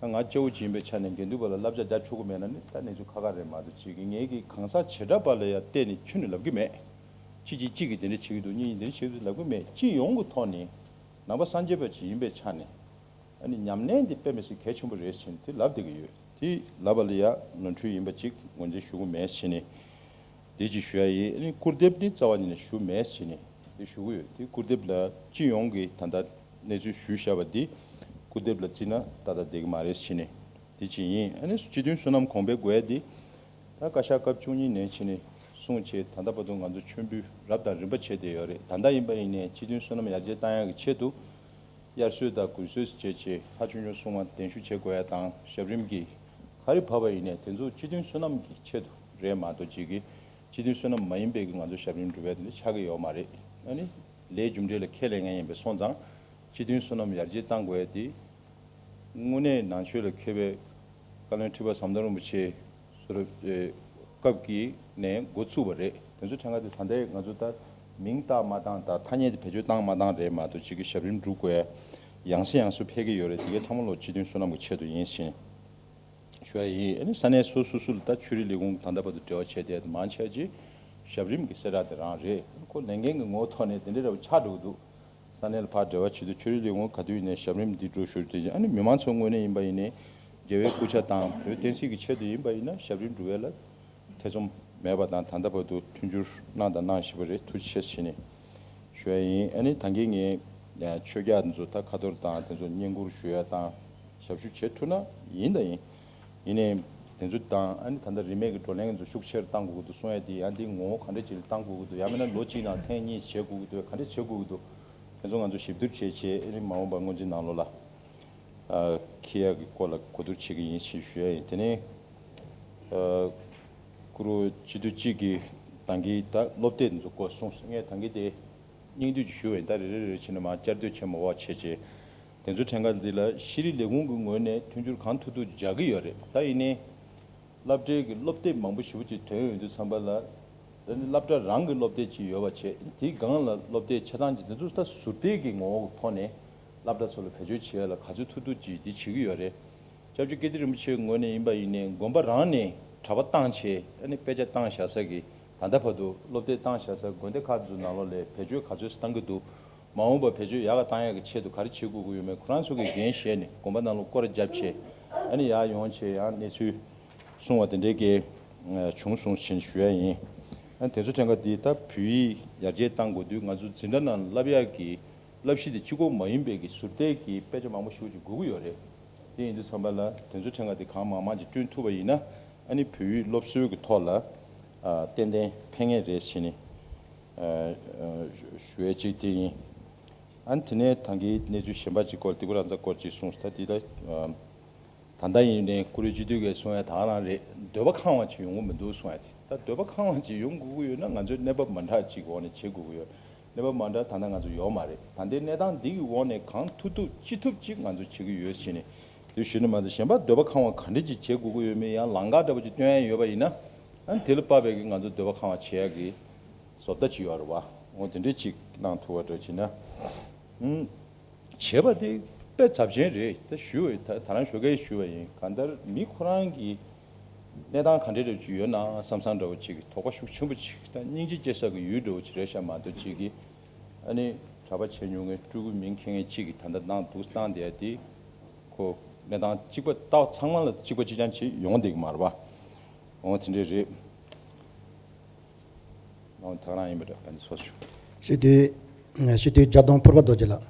ད་ང་སྐྱ་བོ་ཅིག་ཡིན་པའི་ཆ་ནས་འགན་འདུས་པ་ལ་བསླབ་བྱ་རྒྱག་ཆོག་གི་མེད་ན་ནི་ད་གནས་ཚུལ་ཁག་ཁག་རེད་མ་གཏོགས། ཅིག་གི་ངས་ཀྱི་གང་ཟག་བྱེ་བྲག་པ་ལ་ཡ་བལྟས་ནས་ཁྱོན་ནས་ལབ་ཀྱི་མེད། གཅིག་གིས་གཅིག་གིས་དེ་འདྲ་བྱེད་ཀྱི་འདུག་གཉིས་ཀྱིས་དེ་འདྲ་བྱེད་ཀྱི་འདུག་ལབ་ཀྱི་མེད། སྤྱི་ཡོངས་ཀྱི་ཐོག་ནས་ནང་པ་སངས་རྒྱས་པ་ཅིག་ཡིན་པའི་ཆ་ནས། ཨ་ནི་ཉམས་ལེན་དེ་དཔེ་མི་སྲིད་གལ་ཆེན་པོ་རེད་ཟེར་ནས་དེ་ལབ་བསྡད་ཀྱི་ཡོད། དེ་ལབ་པ་ལ་ཡ་ནོར་འཁྲུལ་ཡིན་པ་ཅིག་ངོས་འཛིན་ཞུ་གི་མེད་ཟེར་ནས་དེ་ཅིག་ཞུ་ཡ་ཡིན། ཨ་ནི་སྐུར་འདེབས་ནི་རྩ་བ་ཉིད་ནས་ཞུ་མེད་ཟེར་ནས་དེ་ཞུ་གི་ཡོད། དེ་སྐུར་འདེབས་ལ་སྤྱི་ཡོངས་ཀྱི་ད་ལྟ་ གནས་ཚུལ་ཞུས་བཞག་པ་འདི་སྐུར་འདེབས་ལ་བརྩིས་ན་ཏག་ཏག་བསྡད་ཀྱི་མ་རེད་ཟེར་ནས་འདི་གཅིག་ཡིན། ཨ་ནི་སྤྱི་མཐུན་བསོད་ནམས་གོང་འཕེལ་དགོས་ཡ་འདི་ད་བཀའ་ཤག་སྐབས་བཅུ་གཉིས་ནས་བྱས་ནས་གསུངས་བྱས། ད་ལྟ་བར་དུ་ང་ཚོ་མཆོད་འབུལ་རབ་དང་རིམ་པ་བྱས་བསྡད་ཡོད་རེད། ད་ལྟ་ཡིན་པ་ཡིན་ནའི་སྤྱི་མཐུན་བསོད་ནམས་ཡར་རྒྱས་བཏང་ཡ་གི་ཆེད་དུ་དབྱར་གསོལ་དང་དགུན་གསོལ་བྱས་བྱས་ལྷ་ཆུང་ཆུང་སྲུང་མ་གདན་ཞུ་བྱེད་དགོས་ཡ་དང་། ཞབས་རིམ་གྱི་ག་རེ་བབས་པ་ཡིན་ནའི་དེ་ཚོ་སྤྱི་མཐུན་བསོད་ནམས་ཀྱི་ཆེད་དུ་རེད་མ་གཏོགས་ཅིག་གི་སྤྱི་མཐུན་བསོད་ནམས་མ་ཡིན་པའི་གི་ང་ཚོ་ཞབས་རིམ་སྒྲུབ་ཡ་དེ་འདྲ་ཆགས་ཀྱི་ཡོད་མ་རེད། ཨ་ནི་ལས་རྒྱུ་འབྲས་ལ་ཁས་ལེན་མཁན་ཡིན་པ་སོང་ཙང་སྤྱི་མཐུན་བསོད་ནམས་ཡར་རྒྱས་གཏང་དགོས་ཡ་དེ་དངོས་གནས་ནང་ཆོས་ལ་མཁས་པའི་བཀའ་བློན་ཁྲི་པ་ཟམ་གདོང་རིན་པོ་ཆེ་ཟུར་སྐབས་ཀྱི་ནས་འགོ་ཚུགས་པ་རེད། དེ་ཚོ་ཕྲན་ག་དེ་ད་ལྟའི་ང་ཚོ་ད་མིང་བཏགས་མ་བཏང་དང་ཐ་སྙད་དེ་བེད་སྤྱོད་བཏང་མ་བཏང་རེད་མ་གཏོགས་ཅིག་གི་ཞབས་རིམ་སྒྲུབ་དགོས་ཡ་ཡང་སེ་ཡང་སེ་འཕེལ་གྱི་ཡོད་རེད། དེ་གའི་ཚང་མ་ལོ་སྤྱི་མཐུན་བསོད་ནམས་ཀྱི་ཆེད་དུ་ཡིན་ཞིང་ཞུ་ཡ་ཡིན། ཨ་ནི་ས་གནས་སོ་སོ་སོ་ལ་ད་ཆོས་རིག་ལས་ཁུངས་ད་ལྟ་བར་དུ་འབྲེལ་བ་བྱས་བསྡད་མང་ཆེ་ཅིག་ཞབས་རིམ་གྱི་གསལ་བསྒྲགས་དེ་རང་རེད། ཁོ་ལས་འགན་གྱི་ངོ་བོ་ཐོག་ནས་དེ་འདྲའི་འདྲ་བོ་ཆགས་འགྲོ་གི་འདུག་ས་གནས་ལ་ཕར་འབྲེལ་བ་བྱེད་དུས་ཆོས་རིག་ལས་ཁུངས་ག་དུས་ཡིན་ནའི་ཞབས་རིམ་འདི་འགྲོ་ཞུ་དེ་བཞིན་ཨ་ནི་མི་མང་ཚོ་ངོས་ནས་ཡིན་པ་ཡིན་ནའི་རྒྱལ་བའི་སྐུ་ཕྱྭ་དང་བོད་བསྟན་སྲིད་ཀྱི་ཆེད་དུ་ཡིན་པ་ཡིན་ན་ཞབས་རིམ་སྒྲུབ་ཡས་ལ་ཐེ་ཚོམ་མེད་པ་དང་ད་ལྟ་བར་དུ་མཐུན་འགྱུར་གནང་དང་གནང་བཞིན་པ་རེད། ཐུགས་རྗེ་ཆེ་ཟེར་ནས་ཞུ་ཡ་ཡིན། ཨ་ནི་ད་གིན་ངས་ཆོས་རྒྱག་དེ་ཚོ་ད་ཁ་ཐོར་དང་དེ་ཚོ་བསྙེན་བཀུར་ཞུ་ཡ་དང་ཞབས་ཞུ་བྱེད་ཐུབ་ན་ཡིན་དང་ཡིན། ཡིན་ནའི་དེ་ཚོ་དང་ཨ་ནི་ད་ལྟ་རིན་མེད་ཀྱི་བགྲོ་གླེང་ཚོ་ཤུགས་ཆེར་གཏང་དགོས་ཀྱི་འདུག་གསུང་ཡ་དེ་ཡང་དེ་ངོ་བོ་ག་འདྲ་ཅིག་ལ་གཏང་དགོས་ཀྱི་འདུག་ཡང་མིན་ན་ལོ་གཅིག་ནང་ཐེངས་གཉིས་བྱེད་དགོས་ཀྱི་འདུག་ག་འདྲ་བྱེད་དགོས་ཀྱི་འདུག་དེ་ཚོ་ང་ཚོ་ཞིབ་བསྡུར་བྱས་བྱས་ཨ་ནི་མ་འོངས་པ་སྔོན་རྩིས་ནང་ལོགས་ལ་འཁྱེར་ཡག་གི་སྐོར་ལ་གོ་བསྡུར་བྱེད་ཀྱི་ཡིན་ཞེས་ཞུ་ཡ་ཡིན། དེ་ནས་ཨ་གུ་རུ་སྤྱི་འཐུས་གཅིག་གིས་ད་གིན་ད་སློབ་དེབ་འདི་ཚོ་སྐོར་གསུངས་སོང་། ངས་ད་གིན་དེ་སྙིང་བསྡུས་ཀྱིས་ཞུ་བ་ཡིན། ད་རེ་རེ་རེ་བྱས་ནས་མར་བསྐྱར་ཟློས་བྱས་མ་བ་བྱས་བྱས་དེ་ཚོ་ཕྲན་ག་འདི་ལ་ཤེས་རིག་ལས་ཁུངས་ཀྱི་ངོས་ནས་མཐུན་འགྱུར་གང་ཐུབ་ཐུབ་རྒྱག་གི་ཡོད་རེད། ད་ཡིན་ནའི་སློབ་གྲྭའི་གི་སློབ་དེབ་མང་པོ་ཞེ་པོ་ཅིག་ཐོན་ཡོང་དུས་ཙམ་པ་ལ། ད་ནི་སློབ་གྲྭ་རང་གི་སློབ་དེབ་ཅིག་ཡོད་པ་བྱས། དེའི་སྒང་ལ་སློབ་དེབ་ཆ་ཚང་ཅིག་དེ་ཚོ་ད་ཟུར་བལྟས་ཀྱི་ངོ་བོ་ཐོག་ནས་སློབ་གྲྭ་ཚོ་ལ་བེད་སྤྱོད་བྱེད་ཡ་ལ་ག་ཚོད་ཐུབ་ཐུབ་ཅིག་འདི་བྱེད་ཀྱི་ཡོད་རེད། སྐྱབས་རྗེ་ཀིརྟི་རིན་པོ་ཆེའི་ངོས་ནས་ཡིན་པ་ཡིན་ནའི་དགོན་པ་རང་ནས་གྲྭ་པ་བཏང་བྱས་ཨ་ནི་དཔེ་ཆ་བཏང་བཞག་ས་གི་ད་ལྟ་བར་དུ་སློབ་དེབ་བཏང་བཞག་ས་དགོན་སྡེ་ཁག་ཚོའི་ནང་ལོགས་ལ་བེད་སྤྱོད་ག་ཚོད་བཏང་གི་འདུག་མ་འོངས་པར་བེད་སྤྱོད་ཡག་ག་བཏང་ཡག་གི་ཆེད་དུ་ག་རེ་བྱེད་དགོས་ཀྱི་ཡོད་མེད་ཁོ་རང་ཚོ་གིས་འགན་བཞེས་ནས་དགོན་པ་ནང་ལ་སྐོར་ར་བརྒྱབ་བྱས་ཨ་ནི་ཡར་ཡོང་བྱས་ཡང་གནས་ཚུལ་གསུང་བ་དེ་འདྲའི་གི་བྱུང་སོང་ཞེས་ཞུ་ཡ་ཡིན། ཨ་ནི་དེ་ཚོ་ཕྲན་ག་འདི་ད་བོད་ཡིག་ཡར་རྒྱས་བཏང་དགོས་དུས་ང་ཚོ་འཛིན་གྲྭ་ནང་བསླབ་ཡག་གི་བསླབ་གཞི་དེ་གཅིག་པོ་མ་ཡིན་པའི་གི་ཟུར་བལྟས་ཀྱི་དཔེ་ཆ་མང་པོ་ཞིག་ཅིག་དགོས་ཀྱི་ཡོད་རེད། དེ་ཡིན་དུས་ཙམ་པ་ལ་དེ་ཚོ་ཕྲན་ག་དེ་གང་མང་མང་ཅིག་བསྐྲུན་ཐུབ་པ་ཡིན་ན་ཨ་ནི་བོད་ཡིག་སློབ་གསོའི་གི་ཐོག་ལ་ཨ་ཏན་ཏན་ཕན་ངེས་རེད་ཟེར་ནས་ཨ་ཨ་ཞུ་ཡས་གཅིག་དེ་ཡིན། ཨ་ནི་དེ་ནས་ད་གིན་གནས་ཚུལ་གཞན་པ་ཅིག་སྐོར་ཏི་ཀུ་ར་ཛ་སྐོར་ཅིག་གསུངས་སོང་། ད་འདི་ལ་ཨ་ད་ལྟ་ཡིན་ནའི་ཀུ་རེ་སྤྱི་འཐུས་ཀྱིས་གསུང་ཡ་ད་ག་རང་རེད། འདོད་པ་ཁེངས་པ་ཅིག་ཡོང་གི་མི་འདུག་གསུང་ཡ་དེ། ད་འདོད་པ་ཁེངས་པ་ཅིག་ཡོང་དགོས་ཀྱི་ཡོད་ན་ང་ཚོས་གནས་བབ་མ་འདྲ་ཅིག་འོག་ནས་བྱེད་དགོས་ཀྱི་ཡོད། གནས་བབ་མ་འདྲ་ད་ལྟ་ང་ཚོ་ཡོད་མ་རེད། ད་ལྟའི་གནས་སྟངས་འདི་གི་འོག་ནས་གང་ཐུབ་ཐུབ་ཅི་ཐུབ་ཅིག་ང་ཚོ་བྱེད་ཀྱི་ཡོད་ཟེར་ནས་དེ་ཞུ་ནི་མ་གཏོགས་གཞན་པ་འདོད་པ་ཁེངས་པ་ག་འདྲ་ཅིག་བྱེད་དགོས་ཀྱི་ཡོད་མེད་ཡང་ལམ་ཁ་འདྲ་པོ་ཅིག་སྟོན་ཡ་ཡོད་པ་ཡིན་ན་ཨ་ནི་དེ་ལ་དཔག་པའི་གི་ང་ཚོ་འདོད་པ་ཁེངས་པ་བྱེད་ཡ་གི་བཟོ་ལྟ་ཅིག་ཡོད་རེད་བ། འོ་དེ་འདྲ་ཅིག་གནང་ཐུབ་པ་འདྲ་བྱས་ན། ཨུམ། བྱས་པ་དེ་དཔེ་ཚབས་ཆེན་རེད། ད་ཞུ་བའི་ད་ད་རང་ཞོགས་ཀས་ཞུ་བ་ཡིན། གང་ལྟར་མི་ཁོ་རང་གི་གནས་སྟངས་ག་འདྲ་འདྲ་ཅིག་ཡོད་ན་བསམ་བསམ་འདྲ་བོ་ཅིག་གི་དོགས་པ་ཤུགས་ཆེན་པོ་ཅིག་ད་སྙིང་རྗེ་སྐྱེ་ས་གི་ཡུལ་འདྲ་བོ་ཅིག་རེད་ཤག་མ་གཏོགས་ཅིག་གི་ཨ་ནི་གྲྭ་པ་བྱས་མྱོང་མཁན་སྤྲུལ་སྐུ་མིང་འཁྱེར་མཁན་ཅིག་གིས་ད་ལྟ་བཏང་འདུག་བཏང་བསྡད་ཡ་དེ་ཁོ་གནས་སྟངས་གཅིག་པ་ལྟ་བ་ཚང་མ་ལ་གཅིག་པ་གཅིག་རྐྱང་ཅིག་ཡོང་བསྡད་ཀྱི་མ་རེད་བ། འོ་དེ་འདྲ་རེད། ཨོ་ཐག་རང་ཡིན་པ་འདྲ་ཕན་ཚོགས་ཞུ། སྤྱི་འཐུས་སྤྱི་འཐུས་རྒྱ་གདོང་ཕུར་པ་རྡོ་རྗེ་ལགས།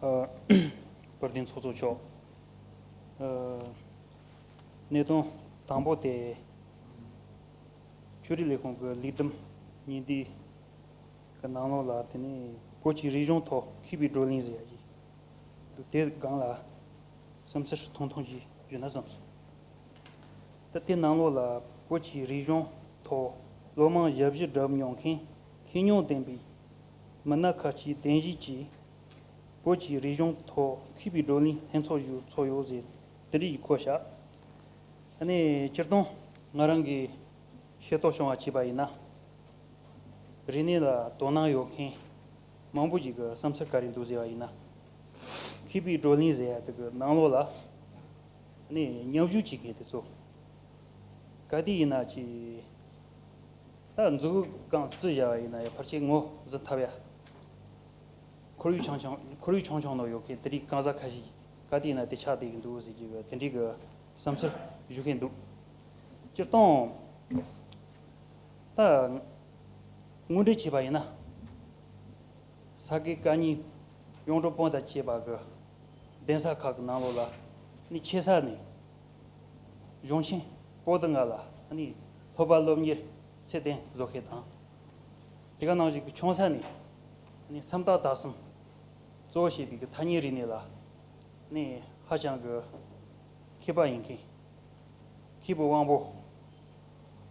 ཨ། དཔལ་ལྡན་ཚོགས་གཙོ་མཆོག་ཨ། གནད་དོན་དང་པོ་དེ་ཆོས་རིག་ལས་ཁུངས་ཀྱི་ལས་བསྡོམས་ཉིན་དེའི་གི་ནང་ལོགས་ལ་དེ་ནས་བོད་ཀྱི་རིག་གཞུང་ཐོག་མཁས་པའི་བགྲོ་གླེང་ཟེར་ཡ་ཅིག་འདུག་དེ་སྒང་ལ་བསམ་ཚུལ་ཐུང་ཐུང་ཅིག་ཞུས་ན་བསམ་སོང་། ད་དེ་ནང་ལོགས་ལ་བོད་ཀྱི་རིག་གཞུང་ཐོག་ལོ་མང་ཞབས་ཞུ་བསྒྲུབས་མྱོང་མཁན་ཤེས་མྱོང་ལྡན་པའི་མི་སྣ་ཁག་ཅིག་གདན་ཞུས་ཀྱིས་བོད་ཀྱི་རིག་གཞུང་ཐོག་མཁས་པའི་བགྲོ་གླེང་ལྷན་ཚོགས་ཞིག་ཚོགས་ཡོད་ཟེར་དེ་འདྲ་ཞིག་གོ་བཞག་ཨ་ནི་སྤྱིར་བཏང་ང་རང་གི་ཤེས་རྟོགས་བྱུང་བ་བྱས་པ་ཡིན་ན། རིག་གནས་ལ་དོ་སྣང་ཡོད་མཁན་མང་པོ་ཞིག་གི་བསམ་ཚུལ་ག་རེ་འདུག་ཟེར་བ་ཡིན་ན། མཁས་པའི་བགྲོ་གླེང་ཟེར་ཡ་དེ་གི་ནང་ལོགས་ལ་ཨ་ནི་མཉམ་ཞུགས་བྱེད་མཁན་དེ་ཚོ་ག་དུས་ཡིན་ན་ཅིག་ད་མཛུབ་གུ་གང་བརྩི་བཞག་པ་ཡིན་ན་ཡང་ཕལ་ཆེར་ངོ་ཟིན་ཐུབ་ཡ། ཁོར་ཡུག་ཆུང་ཆུང་ཁོར་ཡུག་ཆུང་ཆུང་ནང་ཡོད་མཁན་དེ་རིགས་གང་ཟག་ཁ་ཤས་ག་དུས་ཡིན་ན་དེ་ཆགས་བསྡད་ཀྱི་འདུག་ཟེར་གྱི་དེ་འདྲའི་གི་བསམ་ཚུལ་ཞུ་མཁན་འདུག་སྤྱིར་བཏང་ད་ དངོས་འབྲེལ་བྱས་པ་ཡིན་ན། ས་དགེ་བཀའ་རྙིང་གཡུང་དྲུང་བོན་དང་བཅས་པ་གི་གདན་ས་ཁག་གི་ནང་ལོགས་ལ་ནི་ཆེ་ས་ནས་གཞུང་ཆེན་པོ་ཏི་ལྔ་ལ་ནི་སློབ་པ་སློབ་གཉེར་ཚད་ལྡན་བཟོ་མཁན་དང་། དེ་ག་ནང་བཞིན་གྱི་ཆུང་ས་ནས་ནི་སུམ་རྟགས་དག་གསུམ་གཙོ་བོ་བྱས་པའི་གི་ཐ་སྙད་རིག་གནས་ལ་ནི་ཧ་ཅང་གི་མཁས་པ་ཡིན་མཁན། མཁས་པའི་དབང་པོ་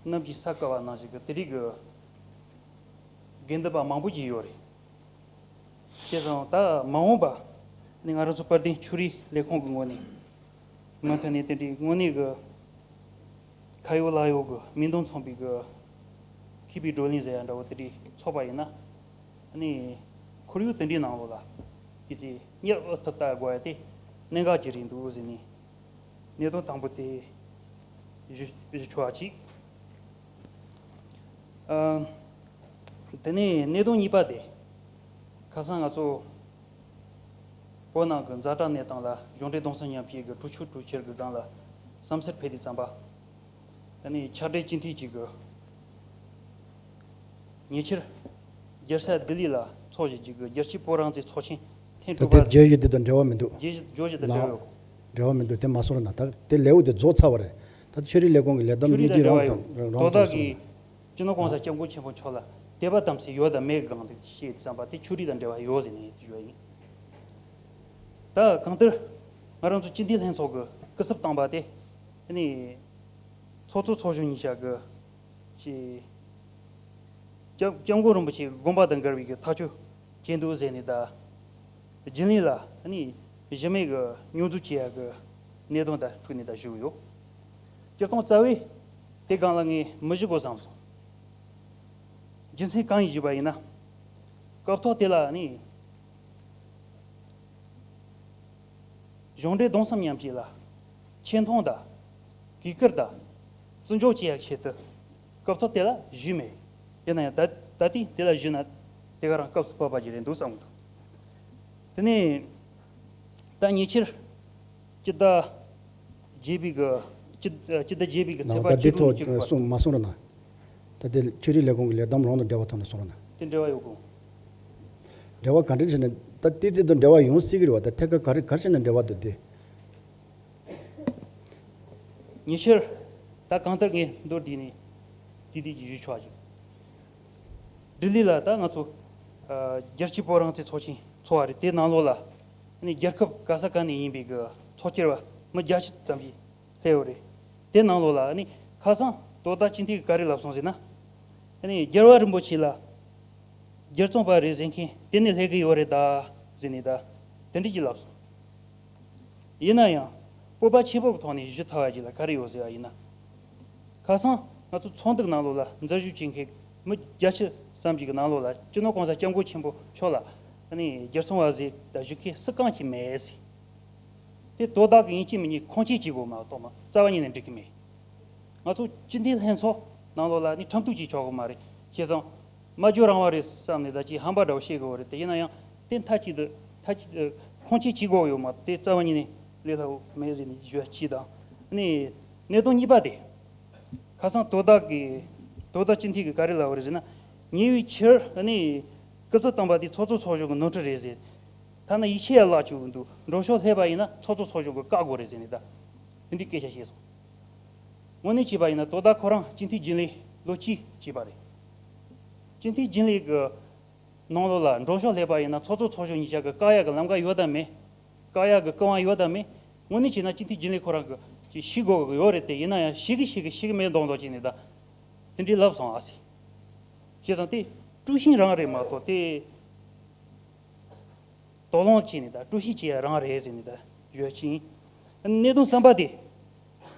རྣམས་ཀྱིས་ས་བཀའ་བ་ནང་བཞིན་གྱི་དེ་རིགས་ཀྱི་དགེ་འདུན་པ་མང་པོ་ཅིག་ཡོད་རེད། བྱས་ཙང་ད་མ་འོངས་པ་ནི་ང་རང་ཚོ་དཔལ་ལྡན་ཆོས་རིག་ལས་ཁུངས་ཀྱི་ངོས་ནས་མུ་མཐུད་ནས་དེ་འདྲའི་དངོས་གནས་ཀྱི་ཁ་ཡོད་ལག་ཡོད་ཀྱི་མིང་དོན་མཚུངས་པའི་གི་མཁས་པའི་བགྲོ་གླེང་ཟེར་ཡ་འདྲ་བོ་དེ་འདྲའི་ཚོགས་པ་ཡིན་ན། ནི་ཁོར་ཡུག་དེ་འདྲའི་ནང་ལོགས་ལ་དེ་ཚེ་གཉེར་ཨུ་ཐུབ་ལྟ་དགོས་ཡ་དེ་གནད་འགག་ཅིག་རེད་འདུག་ཟེར་ནས། གནད་དོན་དང་པོ་དེ་ཞུ་ཞུ་ཆོག་པ་གཅིག། ཨ། དེ་ནས་གནད་དོན་གཉིས་པ་དེ། ཁ་སང་ང་ཚོ་བོད་ནང་གི་ཛ་དྲག་གནས་སྟངས་ལ་གཞུང་འབྲེལ་གདུང་སེམས་མཉམ་སྐྱེད་ཀྱི་གྲོས་ཆོད་གྲོས་འཆར་གྱི་སྒང་ལ་བསམ་ཚུལ་ཕུལ་དུས་ཙམ་པ། ཨ་ནི་ཕྱག་སྦྲེལ་སྤྱི་འཐུས་གཅིག་གིས་ཉེ་ཆར་རྒྱལ་ས་ལྡི་ལི་ལ་འཚོགས་བཞིན་བཅུག་གི་རྒྱལ་སྤྱིའི་བོད་རང་བཙན་ཚོགས་ཆེན་ཐེངས་ད་དྲུག་པ་དེ་བརྗོད་གཞི་འདི་དང་འབྲེལ་བ་མི་འདུག། བརྗོད་གཞི་བརྗོད་གཞི་དང་འབྲེལ་བ་ཡོད། འབྲེལ་བ་མི་འདུག། དེ་མ་གསུང་རོགས་གནང་། ད་དེ་ལེའུ་དེ་རྫོགས་ཚར་བ་རེད། ད་ཆོས་རིག་ལས་ཁུངས་ཀྱི་ལས་བསྡོམས་ཆོས་རིག་གཉིས་དང་འབྲེལ་བ་ཡོད། དོ་བདག་གིས་སྤྱི་ནོར་༸གོང་ས་༸སྐྱབས་མགོན་ཆེན་པོ་མཆོག་ལ་དད་པ་དམ་ཚིག་ཡོད་དམ་མེད་སྒང་དུ་བཤད་དུས་ཙམ་པ་དེ་ཆོས་རིག་དང་འབྲེལ་བ་ཡོད་ཟེར་ནས་ཞུ་བ་ཡིན། ད་གང་ལྟར་ང་རང་ཚོ་སྤྱི་འཐུས་ལྷན་ཚོགས་ཀྱི་སྐུ་ཚབ་བཏང་པ་དེ་ནི་ཚོགས་གཙོ་ཚོགས་གཞོན་གཉིས་ཆ་གི་ཅེས། སྐྱབས་སྐྱབས་མགོན་རིན་པོ་ཆེའི་དགོངས་པ་དང་འགལ་བའི་གི་ཐག་གཅོད་བྱས་འདུག་ཟེར་ནས་ད། རྒྱུན་ལས་ལ་ནི་གཞི་མེད་གི་སྙོན་འཛུགས་བྱེད་ཡ་གི་གནད་དོན་དང་འཁྲུག་ནས་ད་ཞུ་གི་ཡོད། སྤྱིར་བཏང་རྩ་བའི་དེ་སྒང་ལ་ངས་མི་ཞུ་དགོས་བསམ་སོང་། རྒྱུ་མཚན་གང་ཡིན་ཞུས་པ་ཡིན་ན། སྐབས་ཐོག་དེ་ལ་ནི། གཞུང་འབྲེལ་གདུང་སེམས་མཉམ་སྐྱེད་ལ་ཆེ་མཐོང་དང་གུས་བཀུར་དང་བརྩི་འཇོག་བྱེད་ཡག་ཆེད་དུ་སྐབས་ཐོག་དེ་ལ་ཞུས་མེད། ཡིན་ན་ཡང་ད་ད་ལྟའི་དེ་ལ་ཞུས་ན་དེ་ག་རང་སྐབས་སུ་བབས་པ་ཞིག་རེད་འདུག་བསམ་གྱི་འདུག། དེ་ནས་ད་ཉེ་ཆར་སྤྱི་ཟླ་བརྒྱད་པའི་གི་སྤྱི་སྤྱི་ཟླ་བརྒྱད་པའི་གི་ཚེས་པ་ད་བཅུ་དྲུག་ཉིན་གྱི་ད་གསུང་མ་གསུང་རོགས་གནང་། ད་དེ་ཆོས་རིག་ལས་ཁུངས་ཀྱི་ལས་བསྡོམས་རང་དང་འབྲེལ་བ་ཐོག་ནས་གསུང་རོགས་གནང་། དེ་འབྲེལ་བ་ཡོད་གོ། འབྲེལ་བ་ག་འདྲ་བྱས་ནས་ད་ཏི་ཏི་དང་འབྲེལ་བ་ཡོང་སྲིད་ཀྱི་རེད་བ། ད་ཐད་ཀར་ག་རེ་ག་རེ་བྱས་ནས་འབྲེལ་བ་འདུག་དེ། ཉེ་ཆར་ད་གང་ལྟར་ངས་མདོར་བསྡུས་ནས་ཏི་ཏི་ཅིག་ཞུས་ཆོག་ཅིག། ལྡི་ལི་ལ་ད་ང་ཚོ་རྒྱལ་སྤྱིའི་བོད་རང་བཙན་ཚོགས་ཆེན་ཚོགས་པ་རེད། དེ་ནང་ལོགས་ལ་ནི་རྒྱལ་ཁབ་ག་ས་ག་ནས་ཡིན་པའི་གི་ཚོགས་བཅར་བ་མི་བརྒྱ་ཕྱེད་ཙམ་ཞིག་སླེབས་ཡོད་རེད། དེ་ནང་ལོགས་ལ་ནི་ཁ་སང་དོ་བདག་སྤྱི་འཐུས་ཀྱིས་ག་རེ་ལབ་སོང་ཟེར་ན། ནི་རྒྱལ་བ་རིན་པོ་ཆེ་ལ་རྒྱལ་བཙོང་པ་རེད་ཟེར་མཁན་དེ་ནི་སླེབས་ཀྱི་ཡོད་རེད་ད་ཟེར་ནས་ད་དེ་འདྲ་ཅིག་ལབ་སོང་། ཡིན་ན་ཡང་སྤོབས་པ་ཆེན་པོ་གི་ཐོག་ནས་ཞུ་ཐུབ་པ་ཅིག་ལ་ག་རེ་ཡོད་ཟེར་བ་ཡིན་ན། ཁ་སང་ང་ཚོ་ཚོགས་འདུ་ནང་ལོགས་ལ་འཛུལ་ཞུགས་བྱེད་མཁན་མི་བརྒྱ་ཕྱེད་ཙམ་ཞིག་གི་ནང་ལོགས་ལ་སྤྱི་ནོར་༸གོང་ས་༸སྐྱབས་མགོན་ཆེན་པོ་མཆོག་ལ་ནི་རྒྱལ་བཙོང་བ་ཟེར་ད་ཞུ་མཁན་སུ་གང་ཞིག་མེད་ཟེར། དེ་དོ་བདག་གིས་ཡིན་གཅིག་མིན་གཉིས་ཁུངས་སྐྱེལ་བྱེད་དགོས་མ་གཏོགས་མ་རྩ་བ་ཉིད་ནས་འགྲིག་གི་མེད། ང་ཚོ་སྤྱི་འཐུས་ལྷན་ཚོགས་ནང་ལོགས་ལ་ནི་ཁྲིམས་གཏུག་བྱེད་ཆོག་གི་མ་རེད། བྱས་ཙང་སྨྲ་བརྗོད་རང་དབང་རེད་བསམ་ནས་ད་ཅིག་ཧམ་པ་འདྲ་བོ་བཤད་དགོས་རེད་དེ། ཡིན་ན་ཡང་དེ་མཐའ་གཅིག་ཏུ་མཐའ་གཅིག་ཏུ་ཁུངས་སྐྱེལ་བྱེད་དགོས་ཡོད་མ་རེད། དེ་རྩ་བ་ཉིད་ནས་ལས་སླ་བོ་མེད་ཟེར་ནས་ཞུ་བ་གཅིག་དང་། ནི་གནད་དོན་གཉིས་པ་དེ། ཁ་སང་དོ་བདག་གིས་དོ་བདག་སྤྱི་འཐུས་ཀྱིས་ག་རེ་ལབ་པ་རེད་ཟེར་ན། ཉེ་བའི་ཆར་ནི་སྐུ་ཚབ་བཏང་པ་དེ་ཚོགས་གཙོ་ཚོགས་གཞོན་གྱི་ནོར་འཁྲུལ་རེད་ཟེར། ཐ་ན་ཡིད་ཆེས་ཡ་བརླག་བཅུག་གི་འདུག། མགྲོན་ཤོག་སླེབས་པ་ཡིན་ན་ཚོགས་གཙོ་ཚོགས་གཞོན་གྱིས་བཀག་དགོས་རེད་ཟེར་ནས་ད་དེ་འདྲའི་སྐད་ཆ་བཤད་སོང་། དངོས་གནས་བྱས་པ་ཡིན་ན་དོ་བདག་ཁོ་རང་སྤྱི་འཐུས་རྒྱུན་ལས་ལོ་གཅིག་བྱས་པ་རེད། སྤྱི་འཐུས་རྒྱུན་ལས་ཀྱི་ནང་ལོགས་ལ་མགྲོན་ཤོག་སླེབས་པ་ཡིན་ན་ཚོགས་གཙོ་ཚོགས་གཞོན་གཉིས་ཆ་གི་བཀག་ཡག་གི་ལམ་ཁ་ཡོད་དམ་མེད། བཀག་ཡག་གི་སྐུ་དབང་ཡོད་དམ་མེད། དངོས་གནས་བྱས་ན་སྤྱི་འཐུས་རྒྱུན་ལས་ཁོ་རང་གི་ཅིག་ཤེས་དགོས་ཀྱི་ཡོད་རེད་དེ། ཡིན་ན་ཡང་ཤེས་ཀྱི་ཤེས་ཀྱི་ཤེས་ཀྱི་མེད་མདོག་མདོག་བྱས་ནས་ད་དེ་འདྲའི་ལབ་སོང་ཨ་སི། བྱས་ཙང་དེ་དཀྲུག་ཤིང་རང་རེད་མ་གཏོགས་དེ། དོགས་སློང་བྱས་ནས་ད་དཀྲུག་ཤིང་བྱེད་ཡ་རང་རེད་ཟེར་ནས་ད་ཡོད་ཅིང་། གནད་དོན་གསུམ་པ་དེ།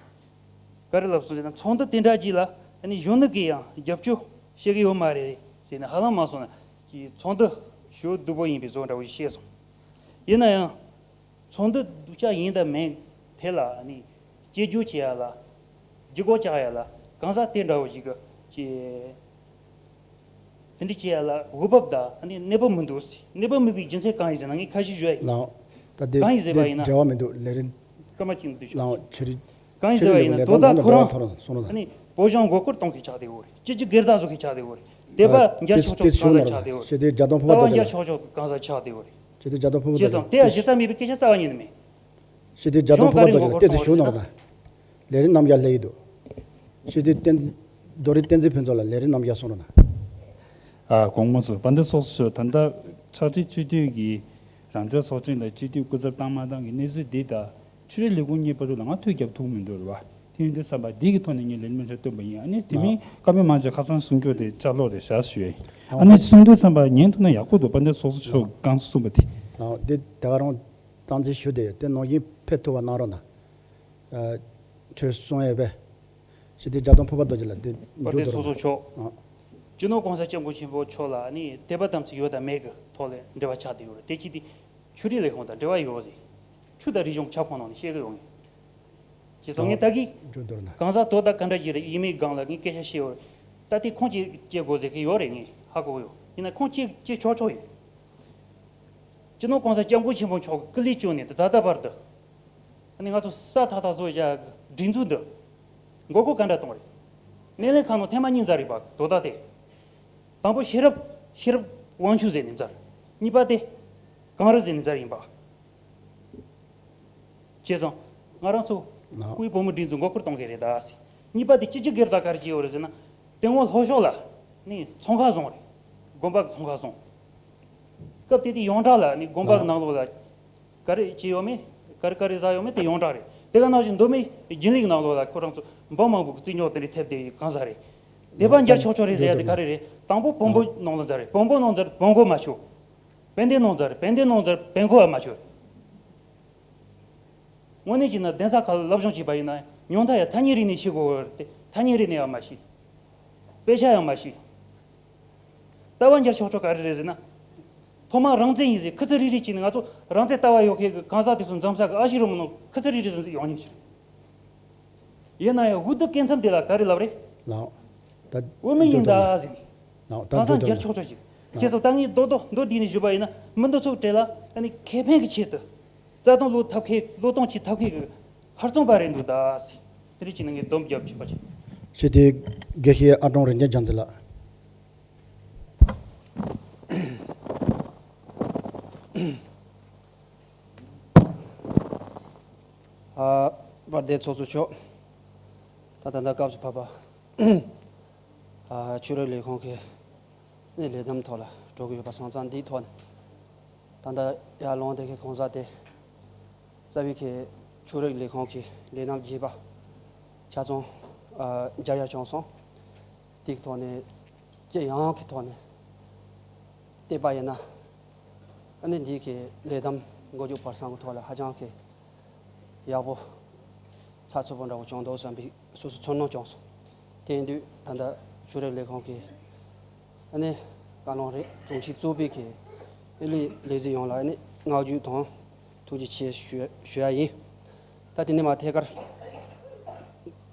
ག་རེ་ལབ་སོང་ཟེར་ན་ཚོགས་འདུ་དེ་འདྲ་ཅིག་ལ་ནི་གཞོན་ནུ་གིས་ཡང་རྒྱབ་སྐྱོར་བྱེད་ཀྱི་ཡོད་མ་རེད་ཟེར་ནས་ཧ་ལམ་མ་སོང་ན་ཅིག་ཚོགས་འདུ་ཞེ་པོ་སྡུག་པོ་ཡིན་པའི་བཟོ་འདྲ་བོ་ཞིག་བཤད་སོང་། ཡིན་ན་ཡང་། ཚོགས་འདུ་སྡུག་ཅག་ཡིན་དང་མིན་དེ་ལ་ནི་སྐྱེལ་རྒྱུ་བྱེད་ཡ་ལ་ལྗིད་ཁོག་བཅག་ཡ་ལ་གང་ཟག་དེ་འདྲ་བོ་ཞིག་གི་ཅི། དེ་འདྲ་བྱེད་ཡ་ལ་འོས་བབ་དང་ནི་གནས་བབ་མི་འདུག་ཟེར། གནས་བབ་མེད་པའི་རྒྱུ་མཚན་གང་ཡིན་ཟེར་ན་ངས་ཁ་ཤས་ཞུ་ཡ་ཡིན། ལའོ། ད་དེ་གང་ཡིན་ཟེར་བ་ཡིན་ན། འབྲེལ་བ་མི་འདུག་ལས་རིམ། སྐར་མ་གཅིག་འདུག་ཆོག་ལའོ་ཆུ་རི། གང་ཡིན་ཟེར་བ་ཡིན་ན་དོ་བདག་ཁོ་རང་ཐོར་སོང་ལ། ནི་བོད་གཞུང་མགོ་སྐོར་གཏོང་མཁན་ཆགས་བསྡད་ཡོད་རེད། སྤྱི་རྒྱུ་སྒེར་བདག་བཟོ་མཁན་ཆགས་བསྡད་ཡོད་རེད། དད་པ་མཇལ་ཆོག་ཆོག་གང་ཟག་ཆགས་བསྡད་ཡོད་རེད། ཞི་བདེ་རྒྱ་དོན་ཕུན་པ་ལྟ་བ་རྡོ་རྗེ་མཇལ་ལགས། ཆོག་ཆོག་གང་ཟག་ཆགས་བསྡད་ཡོད་རེད། ཞི་བདེ་རྒྱ་དོན་ཕུན་པ་རྡོ་རྗེ་ལགས། བྱས་ཙང་དེ་ཡང་གཞི་རྩ་མེད་པའི་སྐད་ཆ་རྩ་བ་ཉིད་ནས་མེད། ཞི་བདེ་རྒྱ་དོན་ཕུན་པ་རྡོ་རྗེ་ལགས། གཞུང་བཀའ་རིམ་ངོ་རྟོགས་གཏོང་བ་ཞིག་ན། ལས་རིམ་རྣམ་གཞག་སླེབས་ཀྱི་འདུག་ཞི་བདེ་བསྟན། རྡོ་རིང་བསྟན་འཛིན་ཕུན་ཚོགས་ལགས། ལས་རིམ་རྣམ་གཞག་གསུང་རོགས་གནང་། ཨ། དགོངས་པ་མ་ཚོམ། དཔལ་ལྡན་ཚོགས་གཙོ་མཆོག་ད་ལྟ་ཕྱག་སྦྲེལ་སྤྱི་འཐུས་ཀྱི་རང་བཙན་ཚོགས་ཆེན་ལ་སྤྱི་འཐུས་སྐུ་ཚབ་བཏང་མ་བཏང་གི་གནས་ཚུལ་འདི་དང་། ཆོས་རིག་ལས་ཁུངས་གཉིས་བར་དུ་ལ་ང་ཐུག་རྒྱབ་ཐུབ་མི་འདུག་རེད་བ། དེ་ཡིན་དུས་ཙམ་པ་འདི་གི་ཐོག་ནས་ངས་ལན་མི་འཆར་བཏོན་པ་ཡིན། ཨ་ནི་དེ་མིན་བཀའ་མོལ་མང་ཆེ་ཁ་སང་གསུང་སྐྱོར་དེ་བསྐྱར་ལོག་རེད་བཞག་ཞུ་ཡ་ཡིན། ཨ་ནི་གསུང་དུས་ཙམ་པ་ཉན་ཐུབ་ན་ཡག་པོ་འདུག་དཔལ་ལྡན་ཚོགས་གཙོ་མཆོག་གང་གསུངས་པ་དེ། ཨ། འདི་ད་ག་རང་སྟངས་འཛིན་ཞུ་དེ་དེ་ནང་བཞིན་ཕེབས་ཐུབ་པ་གནང་རོགས་གནང་། ཨ། ཁྱོད་གསུང་ཡས་པས། ཞི་བདེ་རྒྱ་དོན་ཕུན་པ་རྡོ་རྗེ་ལགས། དེ་དཔལ་ལྡན་ཚོགས་གཙོ་མཆོག་ཨ། སྤྱི་ནོར་གོང་ས་སྐྱབས་མགོན་ཆེན་པོ་མཆོག་ལ་ནི་དད་པ་དམ་ཚིག་ཡོད་དང་མེད་ཀྱི་ཐོག་ལ་འབྲེལ་བ་ཆགས་བསྡད་ཡོད་རེད། དེ་གཅིག་དེ་ཆོས་རིག་ལས་ཁུངས་དང་འབྲེལ་བ་ཡོད་ཟེར། ཆོས་དང་རིག་གཞུང་ཁྱབ་ཁོངས་ནང་ནས་བཤད་ཀྱི་ཡོད་ངེས། བྱས་ཙང་ངས་ད་གི་འཇུ་འདོར་ན། གང་ཟག་དོ་བདག་ག་འདྲ་ཞིག་རེད། ཡིན་མིན་སྒང་ལ་ངས་སྐད་ཆ་བཤད་ཡོད་རེད། ད་དེ་ཁུངས་སྐྱེལ་སྐྱེལ་དགོས་ཟེར་གྱི་ཡོད་རེད། ངས་ཧ་གོ་གི་ཡོད། ཡིན་ན་ཁུངས་སྐྱེལ་སྐྱེལ་ཆོག་ཆོག་ཡིན། སྤྱི་ནོར་གོང་ས་སྐྱབས་མགོན་ཆེན་པོ་མཆོག་གི་སྐུ་ལུས་བསྐྱོན་ནས་ད་ལྟ་བར་དུ། ཨ་ནི་ང་ཚོ་ས་ཐག་ཐག་བཟོ་བྱ་སྒྲིག་འཛུགས་འདི་འགོ་སྐོར་ག་འདྲ་གཏོང་རེད། སྣེ་ལེན་ཁང་ནང་ཐེངས་མ་གཉིས་མཛད་རེད་པ། དོ་བདག་དེ། དང་པོ་ཤེས་རབ་ཤེས་རབ་དབང་ཕྱུག་ཟེར་ནས་མཛད། གཉིས་པ་དེ་གངས་རི་ཟེར་ནས་མཛད་ཡིན་པ། བྱས་ཙང་ང་རང་ཚོ་ལགས། དབུས་བོད་མིའི་སྒྲིག་འཛུགས་འགོ་སྐོར་གཏོང་གི་རེད་ད་ཟེར། གཉིས་པ་དེ་སྤྱི་སྤྱོད་སྒེར་དང་ག་རེ་བྱས་ཡོད་རེད་ཟེར་ན། དེ་སྔོན་ལྷོ་ཕྱོགས་ལ་ནི་ཚོང་ཁང་བཟུང་རེད། དགོན་པ་གི་ཚོང་ཁང་བཟུང་། སྐབས་དེ་དུས་ཡོངས་གྲགས་ལ་ནི་དགོན་པ་གི་ནང་ལོགས་ལ་ག་རེ་བྱས་ཡོད་མེད། ག་རེ་ག་རེ་ཟ་ཡོད་མེད་དེ་ཡོངས་གྲགས་རེད། དེ་ག་ནང་བཞིན་མདོ་སྨད་རྒྱུན་ལས་ཀྱི་ནང་ལོགས་ལ་ཁོ་རང་ཚོ་འབུམ་མང་པོ་གི་རྩིས་རྙོག་དེ་འདྲ་ཐེབས་བསྡད་ཡོད་གང་ཟག་རེད། དད་པ་མཇལ་ཆོག་ཆོག་རེད་ཟེར་ཡ་དེ་ག་རེ་རེད། དང་པོ་བོན་པོ་ནང་ལ་མཛད་རེད། བོན་པོ་ནང་མཛད་བོན་པོ་མ་ཆོག་དཔལ་ལྡན་ནང་མཛད་རེད། དཔལ་ལྡན་ནང་མཛད་བོན་པོ་ཡང་མ་ཆོག་དངོས་གནས་བྱས་ན་གདན་ས་ཁག་ལ་སློབ་སྦྱོང་བྱས་པ་ཡིན་ན་ཉུང་མཐའ་ཡང་ཐ་སྙད་རིག་གནས་ཤེས་དགོས་པ་རེད་དེ། ཐ་སྙད་རིག་གནས་ཡང་མ་ཤེས། དཔེ་ཆ་ཡང་མ་ཤེས། ལྟ་བ་མཇལ་ཆོག་ཆོག་ག་རེ་རེད་ཟེར་ན། ཐོག་མར་རང་བཙན་ཡིན་ཟེར་ཁུ་ཚུར་རིལ་རིལ་བྱས་ནས་ང་ཚོ་རང་བཙན་ལྟ་བ་ཡོད་མཁན་གྱི་གང་ཟག་དེ་ཚོ་འཛོམས་ས་གི་ཨ་ཤི་རི་མོ་ནང་ཁུ་ཚུར་རིལ་རིལ་ཟེར་ཡོང་མཁན་ཞིག་རེད། ཡིན་ན་ཡང་འུ་ཐུག་སྐད་མཚམས་དེ་ལ་ག་རེ་ལབ་རེད། ལགས། ད་འོས་མི་ཡིན་ད་ཟེར། ལགས། ད་གང་ཟག་མཇལ་ཆོག་ཆོག་ཅིག་ལགས། ཁྱེད་ཚོ་ད་ངས་རྡོག་རྡོག་མདོར་བསྡུས་ནས་ཞུས་པ་ཡིན་ན་མི་འདི་ཚོ་གྲས་ལ་ཨ་ནི་ཁེ་ཕན་གྱི་ཆེད་དུ་རྩ་དོན་བློས་ཐབས་མཁས་བློས་གཏོང་བྱེད་ཐབས་མཁས་ཀྱི་ཧུར་བརྩོན་པ་རེད་འདུག་ད་ཟེར། དེ་རིགས་ཀྱི་ནང་ངས་སྡོམ་རྒྱབ་ཆོག་པ་ཅིག་ཞུས་ཏེ་དགེ་བཤེས་ཨ་ཀྲོང་རིག་འཛིན་རྒྱལ་མཚན་ལགས། ཨ། དཔལ་ལྡན་ཚོགས་གཙོ་མཆོག་ད་ད་ལྟ་སྐབས་སུ་བབས་པ། ཨ། ཆོས་རིག་ལས་ཁུངས་ཀྱི་ནས་ལས་བསྡོམས་ཐོག་ལ་འགྲོ་གི་ཡོད་པ་སོང་ཙང་འདིའི་ཐོག་ནས་ད་ལྟ་ཡར་ལངས་བསྡད་མཁན་གང་ཟག་དེ་རྩ་བའི་གི་ཆོས་རིག་ལས་ཁུངས་ཀྱི་ལས་རྣམ་རྒྱས་པ་ཆ་ཚང་ཨ། མཇལ་ཡ་བྱུང་སོང་། དེའི་ཐོག་ནས་ཅི་ཡང་གི་ཐོག་ནས་བལྟས་པ་ཡིན་ན། ཨ་ནི་འདི་གི་ལས་བསྡོམས་འགོ་འཛུགས་བར་གསུམ་གི་ཐོག་ལ་ཧ་ཅང་གི་ཡག་པོ་ཚགས་ཚུད་པོ་འདྲ་བོ་བྱུང་འདུག་བསམ་པའི་སོ་སོ་ཚོར་སྣང་བྱུང་སོང་། དེ་ཡིན་དུས་ད་ལྟ་ཆོས་རིག་ལས་ཁུངས་ཀྱི་ཨ་ནི་བཀའ་བློན་རེད། དྲུང་ཆེ་གཙོས་པའི་གི་ཨ་ནི་ལས་བྱེད་ཡོངས་ལ་ཨ་ནི་བསྔགས་བརྗོད་དང་ཐུགས་རྗེ་ཆེ་ཞུ་ཞུ་ཡ་ཡིན། ད་དེ་ནས་མར་ཐད་ཀར་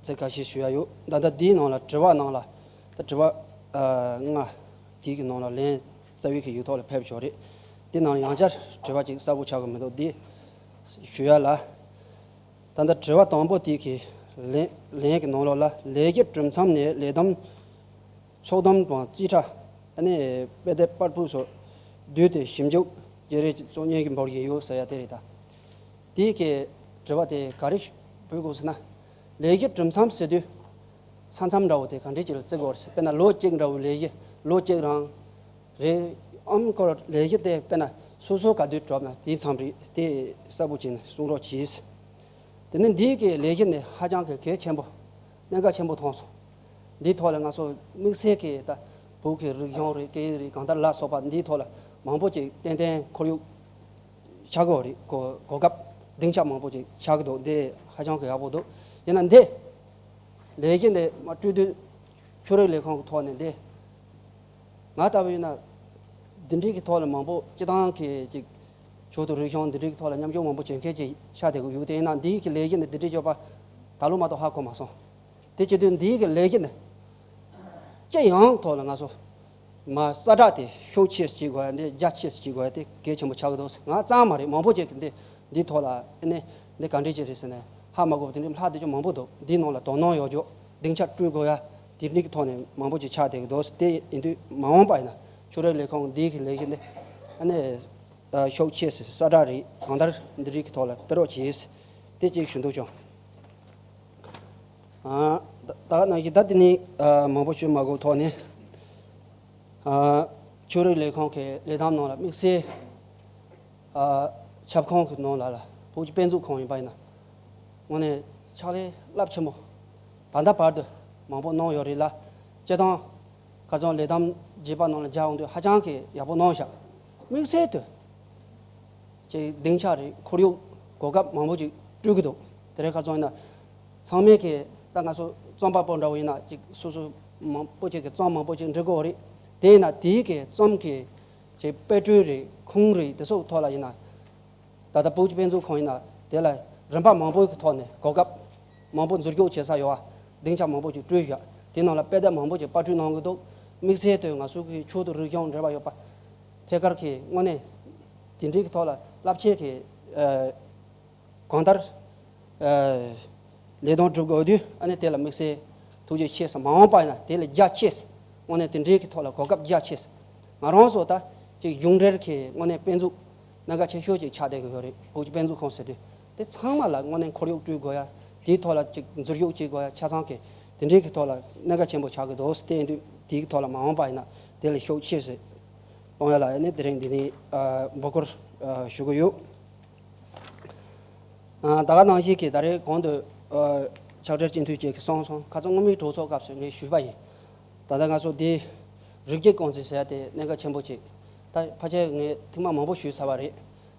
ཚིག་ཁ་ཤས་ཞུ་ཡ་ཡོད། ད་ལྟ་འདིའི་ནང་ལ་དྲི་བ་ནང་ལ་ད་དྲི་བ་ཨ་ལྔ་དེའི་གི་ནང་ལ་ལན་རྩ་བའི་གི་ཡིག་ཐོག་ལ་ཕེབས་ཆོག་རེད། དེ་ནང་ཡང་བསྐྱར་དྲི་བ་ཅིག་གསལ་པོ་ཆགས་ཀྱི་མི་འདུག་འདི་ཞུ་ཡ་ལ། ད་ལྟ་དྲི་བ་དང་པོ་དེ་གི་ལན་ལན་གི་ནང་ལོགས་ལ་ལས་ཀྱི་གྲུབ་མཚམས་ནས་ལས་བསྡོམས་ཚོགས་བསྡོམས་དང་རྩིས་ཁྲ་ཨ་ནི་དཔེ་དེབ་པར་ཕུད་སོགས་བསྡུས་ཏེ་ཞིབ་འཇུག་བརྗེ་རེས་ཀྱི་གཙོ་གནད་ཀྱི་འབོར་གྱི་ཡོད་ཟེར་ཡ་དེ་རེད་ད། དེ་གི་དྲི་བ་དེ་ག་རེ་ཕུལ་དགོས་ཟེར་ན། ལས་ཀྱི་གྲུབ་མཚམས་ཟེར་དུས་ས་མཚམས་འདྲ་བོ་དེ་ག་འདྲས་ཅིག་ལ་བརྩི་དགོས་རེད། དཔེར་ན་ལོ་གཅིག་འདྲ་བོའི་ལས་གཞི་ལོ་གཅིག་རང་རེད་ཨམ། ཁོ་ལས་གཞི་དེ་དཔེར་ན་སོ་སོ་ག་དུས་གྲུབ་ན་དེའི་མཚམས་རེད། དེ་གསལ་པོ་བྱས་ནས་གསུང་རོགས་གྱིས། དེ་ནས་འདིའི་གི་ལས་གཞི་ནི་ཧ་ཅང་གི་གལ་ཆེན་པོ་གནད་འགག་ཆེན་པོ་མཐོང་སོང་། འདིའི་ཐོག་ལ་ང་ཚོ་དམིགས་བསལ་གྱི་ད་བོད་ཀྱི་རིག་གཞུང་རེད། སྐད་ཡིག་རེད། གང་ལྟར་ལ་སོགས་པ་འདིའི་ཐོག་ལ་མང་པོ་ཅིག་ཏན་ཏན་ཁོར་ཡུག་ཆགས་ཀྱི་ཡོད་རེད། གོ་གོ་སྐབས་སྡིངས་ཆ་མང་པོ་ཅིག་ཆགས་ཀྱི་འདུག་འདི་ཧ་ཅང་གི་ཡག་པོ་འདུག་ཡིན་ན་འདི་ལས་གཞི་འདི་མ་སྤྲོད་དུས་ཆོས་རིག་ལས་ཁུངས་ཀྱི་ཐོག་ནས་འདི་ང་ལྟ་བུ་ཡིན་ན་འདི་འདྲའི་གི་ཐོག་ལ་མང་པོ་སྤྱི་བཏང་གི་ཅིག་ཆོས་དང་རིག་གཞུང་འདི་འདྲའི་གི་ཐོག་ལ་མཉམ་ཞུགས་མང་པོ་བྱེད་མཁན་ཅིག་ཆགས་བསྡད་ཀྱི་ཡོད། དེ་ཡིན་ན་འདིའི་གི་ལས་གཞི་འདི་འདི་འདྲའི་བྱས་པ་ད་ལོ་མ་གཏོགས་ཧ་གོ་མ་སོང་། དེ་བྱེད་དུས་འདིའི་གི་ལས་གཞི་འདི་ཅི་ཡང་ཐོག་ལ་ང་ཚོ་མ་ས་བསྒྲགས་དེ་ཤུགས་ཆེ་བྱེད་དགོས་ཡ་འདི་རྒྱ་ཆེ་བྱེད་དགོས་ཡ་དེ་གལ་ཆེན་པོ་ཆགས་ཀྱི་འདུག་ང་ཙམ་མ་རེད། མང་པོ་ཅིག་གིས་འདི་འདིའི་ཐོག་ལ་ཨ་ནི་འདི་ག་འདྲས་ཅིག་རེད་ཟེར་ནས་ཧ་མ་གོ་བ་དེ་འདྲའི་ལྷག་བསྡད་རྒྱུ་མང་པོ་འདུག་འདིའི་ནང་ལ་དོ་སྣང་ཡོད་རྒྱུ་སྡིངས་ཆ་སྤྲོད་དགོས་ཡ་ དེ་འདྲའི་གི་ཐོག་ནས་མང་པོ་ཅིག་ཆགས་བསྡད་ཀྱི་འདུག་དེ་ཡིན་དུས་མ་འོངས་པ་ཡིན་ན་ཆོས་རིག་ལས་ཁུངས་འདིའི་གི་ལས་ཀ་འདི་ཨ་ནི་ཨ་ཤུགས་ཆེ་སེ་གསལ་བསྒྲགས་རེད་གང་ལྟར་འདི་འདྲའི་གི་ཐོག་ལ་སྤེལ་རོགས་གྱིས། དེ་གཅིག་ཞུ་འདོད་བྱུང་། ཨ་ད་ད་ནང་བཞིན་ད་དེ་ནི་ཨ་མང་པོ་ཞུ་མ་དགོས་ཐོག་ནས་ཨ་ཆོས་རིག་ལས་ཁུངས་ཀྱི་ལས་ཐམ་ནང་ལ་དམིགས་བསལ་ཨ་ཁྱབ་ཁོངས་ཀྱི་ནང་ལ་ལ་བོད་ཀྱི་དཔེ་མཛོད་ཁང་ཡིན་པ་ཡིན་ན་དངོས་གནས་ཕྱག་ལས་རླབས་ཆེན་པོ་ད་ལྟ་བར་དུ་མང་པོ་གནང་ཡོད་རེད་ལ། སྤྱིར་བཏང་ཁ་སང་ལས་དམ་རྒྱས་པ་ནང་ལ་སྦྱར་འོང་དུས་ཧ་ཅང་གི་ཡག་པོ་གནང་བཞག་དམིགས་བསལ་དུ་ཅིག་སྡིངས་ཆ་རེད་ཁོར་ཡུག་གོ་སྐབས་མང་པོ་ཅིག་སྤྲོད་ཀྱི་འདུག་དེ་རིང་ཁ་སང་ཡིན་ན་ཚང་མས་ཀྱི་ད་ང་ཚོ་རྩོམ་པ་པོ་འདྲ་བོ་ཡིན་ན་ཅིག་སོ་སོ་མང་པོ་ཅིག་གི་རྩོམ་མང་པོ་ཅིག་འབྲི་དགོས་རེད། དེ་ཡིན་ན་དེའི་གི་རྩོམ་གྱི་ཅིག་དཔེ་སྤྲོད་རེད་ཁུངས་རེད་དེ་ཚོ་ཐོག་ལ་ཡིན་ན། ད་ལྟ་བོད་ཀྱི་དཔེ་མཛོད་ཁང་ཡིན་ན་དེ་ལ་རིམ་པ་མང་པོའི་གི་ཐོག་ནས་གོ་སྐབས་མང་པོ་འཛུལ་སྐྱོད་བྱེད་ས་ཡོད་པ་སྡིངས་ཆ་མང་པོ་ཅིག་སྤྲོད་བཞག་དེ་ནང་ལ་དཔེ་དེབ་མང་པོ་ཅིག་པར་སྐྲུན་གནང་གི་འདུག་དམིགས་བསལ་དུ་ང་ཚོ་གི་ཆོས་དང་རིག་གཞུང་འབྲེལ་བ་ཡོད་པ་ཐད་ཀར་གྱི་དངོས་གནས་དེ་འདྲའི་གི་ཐོག་ལ་རླབས་ཆེན་གྱི་ཨ་གང་ལྟར་ཨ་ལས་དོན་སྒྲུབ་དགོས་དུས་ཨ་ནི་དེ་ལ་དམིགས་བསལ་ཐུགས་རྗེ་ཆེ་ཟེར་མ་འོངས་པ་ཡིན་ན་དེ་ལས་རྒྱ་ཆེ་ཟེར་དངོས་གནས་དེ་འདྲའི་གི་ཐོག་ལ་གོ་སྐབས་རྒྱ་ཆེ་ཟེར་ང་རང་ཚོ་ད་ཅིག་གཞུང་འབྲེལ་གྱི་དངོས་གནས་དཔེ་མཛོད་གནད་འགག་ཆེ་ཤོས་ཅིག་ཆགས་བསྡད་ཀྱི་ཡོད་རེད། བོད་ཀྱི་དཔེ་མཛོད་ཁང་ཟེར་དུས་དེ་ཚང་མ་ལ་དངོས་གནས་ཁོར་ཡུག་སྤྲོད་དགོས་ཡ་དེའི་ཐོག་ལ་ཅིག་འཛུལ་ཞུགས་བྱེད་དགོས་ཡ་ཆ་ཚང་གི་དེ་འདྲའི་གི་ཐོག་ལ་གནད་འགག་ཆེན་པོ་ཆགས་ཀྱི་འདུག་ཟེར་དེ་ཡིན་དུས་དེའི་གི་ཐོག་ལ་མ་འོངས་པ་ཡིན་ན་དེ་ལ་ཤུགས་ཆེ་ཟེར་གཏོང་ཡ་ལ་ཡ་ནི་དེ་རིང་འདི་ནས་ཨ་འབོད་སྐུལ་ཨ་ཞུ་གི་ཡོད། ཨ་ད་ག་ནང་བཞིན་གྱི་ད་རེས་གོང་དུ་ཨ་ཕྱག་སྦྲེལ་སྤྱི་འཐུས་ཅིག་གིས་གསུངས་སོང་། ཁ་སང་སྔོན་མའི་གྲོས་ཚོགས་སྐབས་སུ་ངས་ཞུས་པ་ཡིན། ད་ལྟ་ང་ཚོ་འདི་རིགས་གཅིག་རྐང་འཛིན་ཟེར་ཡ་དེ་གནད་འགག་ཆེན་པོ་ཅིག་ད་ཕལ་ཆེར་ངས་ཐེངས་མ་མང་པོ་ཞུས་ཚར་བ་རེད།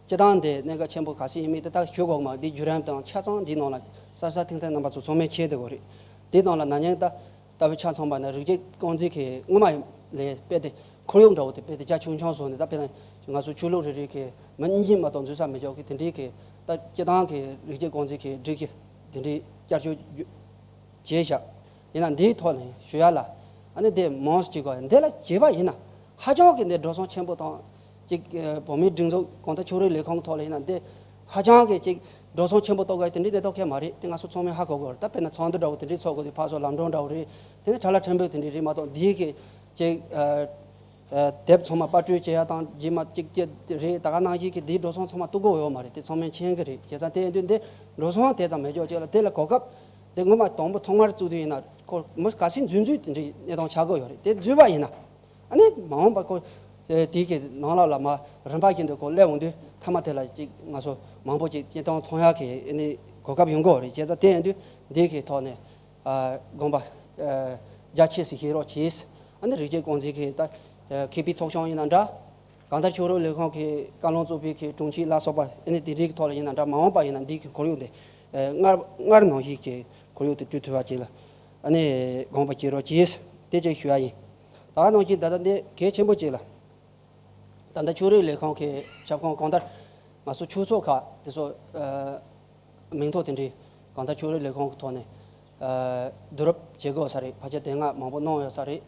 སྤྱིར་བཏང་འདི་གནད་འགག་ཆེན་པོ་ག་ཚོད་ཡིན་མིན་དེ་ད་ཞུ་དགོས་མ་རེད། འདི་བརྒྱུད་རིམ་དང་ཆ་ཚང་འདིའི་ནང་ལ་གསལ་གསལ་ཐིང་ཐིང་རྣམ་པ་ཚོ་ཚང་མས་མཁྱེན་བསྡད་ཡོད་རེད། འདིའི་ནང་ལ་ན་ནིང་ད་ལྟ་བུ་ཆ་ཚང་པ་ནི་རིགས་གཅིག་རྐང་འཛིན་གྱི་སྔོན་མ་ལས་དཔེ་དེ་ཁོར་ཡུག་འདྲ་བོ་དེ་དཔེ་དེ་རྒྱ་ཆུང་ཆུང་བཟོས་ནས་ད་དཔེར་ན་ང་ཚོ་ཆོས་ལུགས་རེ་རེ་གི་མི་གཉིས་མ་གཏོགས་འཛུལ་ས་མི་འཇོག་གི་དེ་འདྲའི་གི་ད་སྤྱིར་བཏང་གི་རིགས་གཅིག་རྐང་འཛིན་གྱི་སྒྲིག་གཞི་དེ་འདྲའི་བསྐྱར་བཅོས་བྱས་བཞག་ཡིན་ན་འདིའི་ཐོག་ནས་ཞུ་ཡ་ལ་ཨ་ནི་དེ་མང་སུ་བྱེད་དགོས། འདི་ལ་བྱས་པ་ཡིན་ན་ཧ་ཅང་གི་འདི་འགྲོ་སོང་ཆེན་པོ་དང་ཅིག་བོད་མིའི་སྒྲིག་འཛུགས་གང་ལྟར་ཆོས་རིག་ལས་ཁུངས་ཐོག་ལ་ཡིན་ན་འདི་ཧ་ཅང་གི་ཅིག་འགྲོ་སོང་ཆེན་པོ་གཏོང་དགོས་དེ་འདྲའི་གནས་སྟངས་གང་ཡང་མ་རེད། དེ་ང་ཚོ་ཚང་མས་ཧ་གོ་དགོས་རེད། ད་དཔེར་ན་ཚོགས་འདུ་འདྲ་བོ་དེ་འདྲའི་ཚོགས་དགོས་དུས་ཕར་ཚུར་ལམ་འགྲོ་འདྲ་བོ་རེད། དེ་ནས་ཁྲ་ལ་ཁྲིམས་དཔོན་དེ་འདྲའི་རེད་མ་གཏོགས་འདིའི་གི་ཅིག་ཨ། ཨ། དེབ་ཚང་མ་པར་སྐྲུན་བྱེད་ཡ་དང་རྗེས་མ་གཅིག་སྐྱེད་རེད། ད་ག་ནང་བཞིན་གྱི་འདིའི་འགྲོ་སོང་ཚང་མ་གཏོང་གི་ཡོད་མ་རེད། དེ་ཚང་མས་མཁྱེན་གྱི་རེད། བྱས་ཙང་དེ་ཡིན་དུས་འདི་འགྲོ་སོང་དེ་ཙམ་མེད་ཅོག་ཅིག་ལ་དེ་ལ་གོ་སྐབས་དེ་སྔོན་མ་དང་པོ་ཐོག་མར་བཙུགས་དུས་ཡིན་ན་ཁོ་མི་ག་ཚོད་འཛུལ་འཛུལ་དེ་འདྲའི་གནས་སྟངས་ཆགས་ཀྱི་ཡོད་རེད། དེ་འཛུལ་བ་ཡིན་ན་ཨ་ནི་མ་འོངས་པ་ཁོ་དེ་གི་ནང་ལ་ལ་མ་རིམ་པ་བཞིན་དུ་ཁོ་སླེབས་འོང་དུས་མཐའ་མ་དེ་ལ་ཅིག་ང་ཚོ་མང་པོ་ཅིག་སྐྱེ་སྟངས་མཐོང་ཡག་གི་ཨ་ནི་གོ་སྐབས་ཡོང་གི་ཡོད་རེད། བྱས་ཙང་དེ་ཡིན་དུས་འདི་གི་ཐོག་ནས། ཨ། དགོངས་པ། ཨ། རྒྱ་ཆེ་སེ་བཞེས་རོགས་གྱིས། ཨ་ནི་རིགས་གཅིག་རྐང་འཛིན་གྱི་ད། ཨ། མཁས་པའི་ཚོགས་ཆུང་ཡིན་ན་འདྲ། གང་ལྟར་ཆོས་རིག་ལས་ཁུངས་ཀྱི་བཀའ་བློན་གཙོས་པའི་གི་དྲུང་ཆེ་ལ་སོགས་པ་ཨ་ནི་དེ་རིགས་ཐོག་ལ་ཡིན་ན་འདྲ། མ་འོངས་པ་ཡིན་ན་འདི་གི་ཁོར་ཡུག་དེ། ཨ། སྔར་སྔར་ནང་བཞིན་གྱི་ཁོར་ཡུག་དེ་བསྐྲུན་ཐུབ་པ་ཅིག་ལ། ཨ་ནི་དགོངས་པ་བཞེས་རོགས་གྱིས། དེ་ཅིག་ཞུ་ཡ་ཡིན། ད་ནང་བཞིན་ད་ལྟ་འདི་གལ་ཆེན་པོ་ཅིག་ལ། ད་ལྟ་ཆོས་རིག་ལས་ཁུངས་ཀྱི་ཁྱབ་ཁོངས་གང་ལྟར་ང་ཚོ་ཆོས་ཚོགས་ཁག་དེ་ཚོ་ཨ་མིང་ཐོ་དེ་འདྲའི་གང་ལྟར་ཆོས་རིག་ལས་ཁུངས་ཀྱི་ཐོག་ནས་ཨ་བསྡུ་རུབ་བྱེད་དགོས་ས་རེད། ཕལ་ཆེར་དེ་སྔ་མང་པོ་གནང་ཡོད་ས་རེད།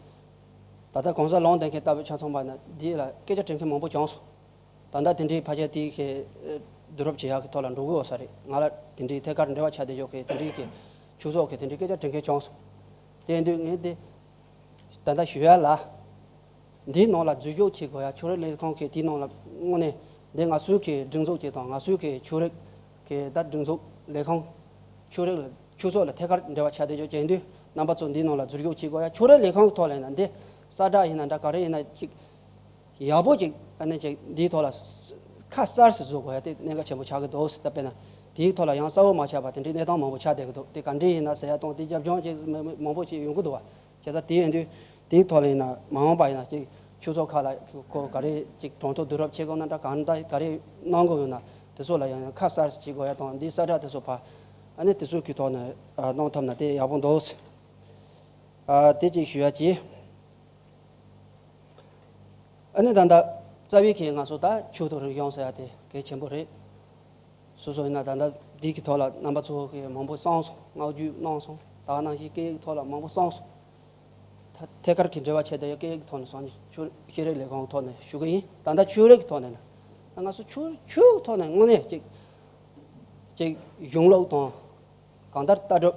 ད་ལྟ་གོང་ས་ལམ་སྟོན་མཁན་ལྟ་བུ་ཆ་ཚང་པ་ན་འདི་ལ་སྐད་ཆ་དྲི་མཁན་མང་པོ་བྱུང་སོང་། ད་ལྟ་དེ་འདྲའི་ཕལ་ཆེར་དེའི་གི་བསྡུ་རུབ་བྱེད་ཡག་གི་ཐོག་ལ་འགྲོ་གི་ཡོད་ས་རེད། ང་ལ་དེ་འདྲའི་ཐད་ཀར་འབྲེལ་བ་ཆགས་བསྡད་ཡོད་མཁན་དེ་འདྲའི་གི་ཆོས་ཚོགས་ཀྱི་དེ་འདྲའི་སྐད་ཆ་དྲི་མཁན་བྱུང་སོང་། དེ་ཡིན་དུས་ངས་འདི་ད་ལྟ་ཞུ་ཡ་ལ། འདིའི་ནང་ལ་འཛུལ་ཞུགས་བྱེད་དགོས་ཡ། ཆོས་རིག་ལས་ཁུངས་ཀྱི་དེའི་ནང་ལ་དངོས་གནས་འདི་ང་ཚོའི་གི་སྒྲིག་འཛུགས་ཀྱི་དང་ང་ཚོའི་གི་ཆོས་རིག་གི་ད་སྒྲིག་འཛུགས་ལས་ཁུངས་ཆོས་རིག་ལ་ཆོས་ཚོགས་ལ་ཐད་ཀར་འབྲེལ་བ་ཆགས་བསྡད་ཆོག་བྱེད་དུས་རྣམ་པ་ཚོ་འདིའི་ནང་ལ་འཛུལ་ཞུགས་བྱེད་དགོས་ཡ། ཆོས་རིག་ལས་ཁུངས་ཀྱི་ཐོག་ལ་ཡིན་ན་འདི་གསལ་བསྒྲགས་ཡིན་ན་འདྲ་ག་རེ་ཡིན་ན་ཅིག་ཡག་པོ་ཅིག་ཨ་ནི་ཅིག་འདིའི་ཐོག་ལ་ཁ་གསལ་སེ་བཟོ་དགོས་ཡ་དེ་གནད་འགག་ཆེན་པོ་ཆགས་ཀྱི་འདུག་ད་དཔེར་ན་དེའི་ཐོག་ལ་ཡང་གསལ་བོ་མ་ཆགས་པ་དེ་འདྲའི་གནས་སྟངས་མང་པོ་ཆགས་བསྡད་ཀྱི་འདུག་དེ་ག་འདྲའི་ཡིན་ན་ཟེར་ཡ་དང་དེ་རྒྱབ་ལྗོངས་ཅིག་མང་པོ་ཅིག་ཡོང་གི་འདུག་བ། བྱས་ཙང་དེ་ཡིན་དུས་དེའི་ཐོག་ལ་ཡིན་ན་མ་འོངས་པ་ཡིན་ན་ཅིག་ཆོས་ཚོགས་ཁག་ལ་ཁོ་ག་རེ་ཅིག་གྲོས་ཐོག་བསྡུ་རུབ་བྱེད་དགོས་ན་འདྲ་གང་ལྟར་ག་རེ་གནང་དགོས་ཡོད་ན་དེ་ཚོ་ལ་ཡང་ཁ་གསལ་བྱེད་དགོས་ཡ་དང་འདི་གསལ་བསྒྲགས་དེ་ཚོ་ཕར་ཨ་ནི་དེ་ཚོ་གི་ཐོག་ནས་ཨ་གནང་ཐུབ་ན་དེ་ཡག་པོ་འདུག་ཨ་དེ་གཅིག་ཞུ་ཡ་གྱིས། ཨ་ནི་ད་ལྟ་རྩ་བའི་གི་ང་ཚོ་ད་ཆོས་དང་རིག་གཞུང་ཟེར་ཡ་དེ་གལ་ཆེན་པོ་རེད། སོ་སོ་ཡིན་ན་ད་ལྟ་འདི་གི་ཐོག་ལ་རྣམ་པ་ཚོ་གི་མང་པོ་གསུངས་སོང་། བསྔགས་བརྗོད་གནང་སོང་། ད་ག་ནང་བཞིན་སྐད་ཡིག་ཐོག་ལ་མང་པོ་གསུངས་སོང་། ད་ཐད་ཀར་གྱི་འབྲེལ་བ་བྱས་ཏེ་སྐད་ཡིག་ཐོག་ནས་སོང་ནས་ཆོས་ཤེས་རིག་ལས་ཁུངས་ཐོག་ནས་ཞུ་གི་ཡིན། ད་ལྟ་ཆོས་རིག་གི་ཐོག་ནས་ན་ང་ཚོ་ཆོས་ཆོས་ཐོག་ནས་དངོས་གནས་ཅིག་ཅིག་གཞུང་ལུགས་དང་གང་ལྟར་ལྟ་གྲུབ།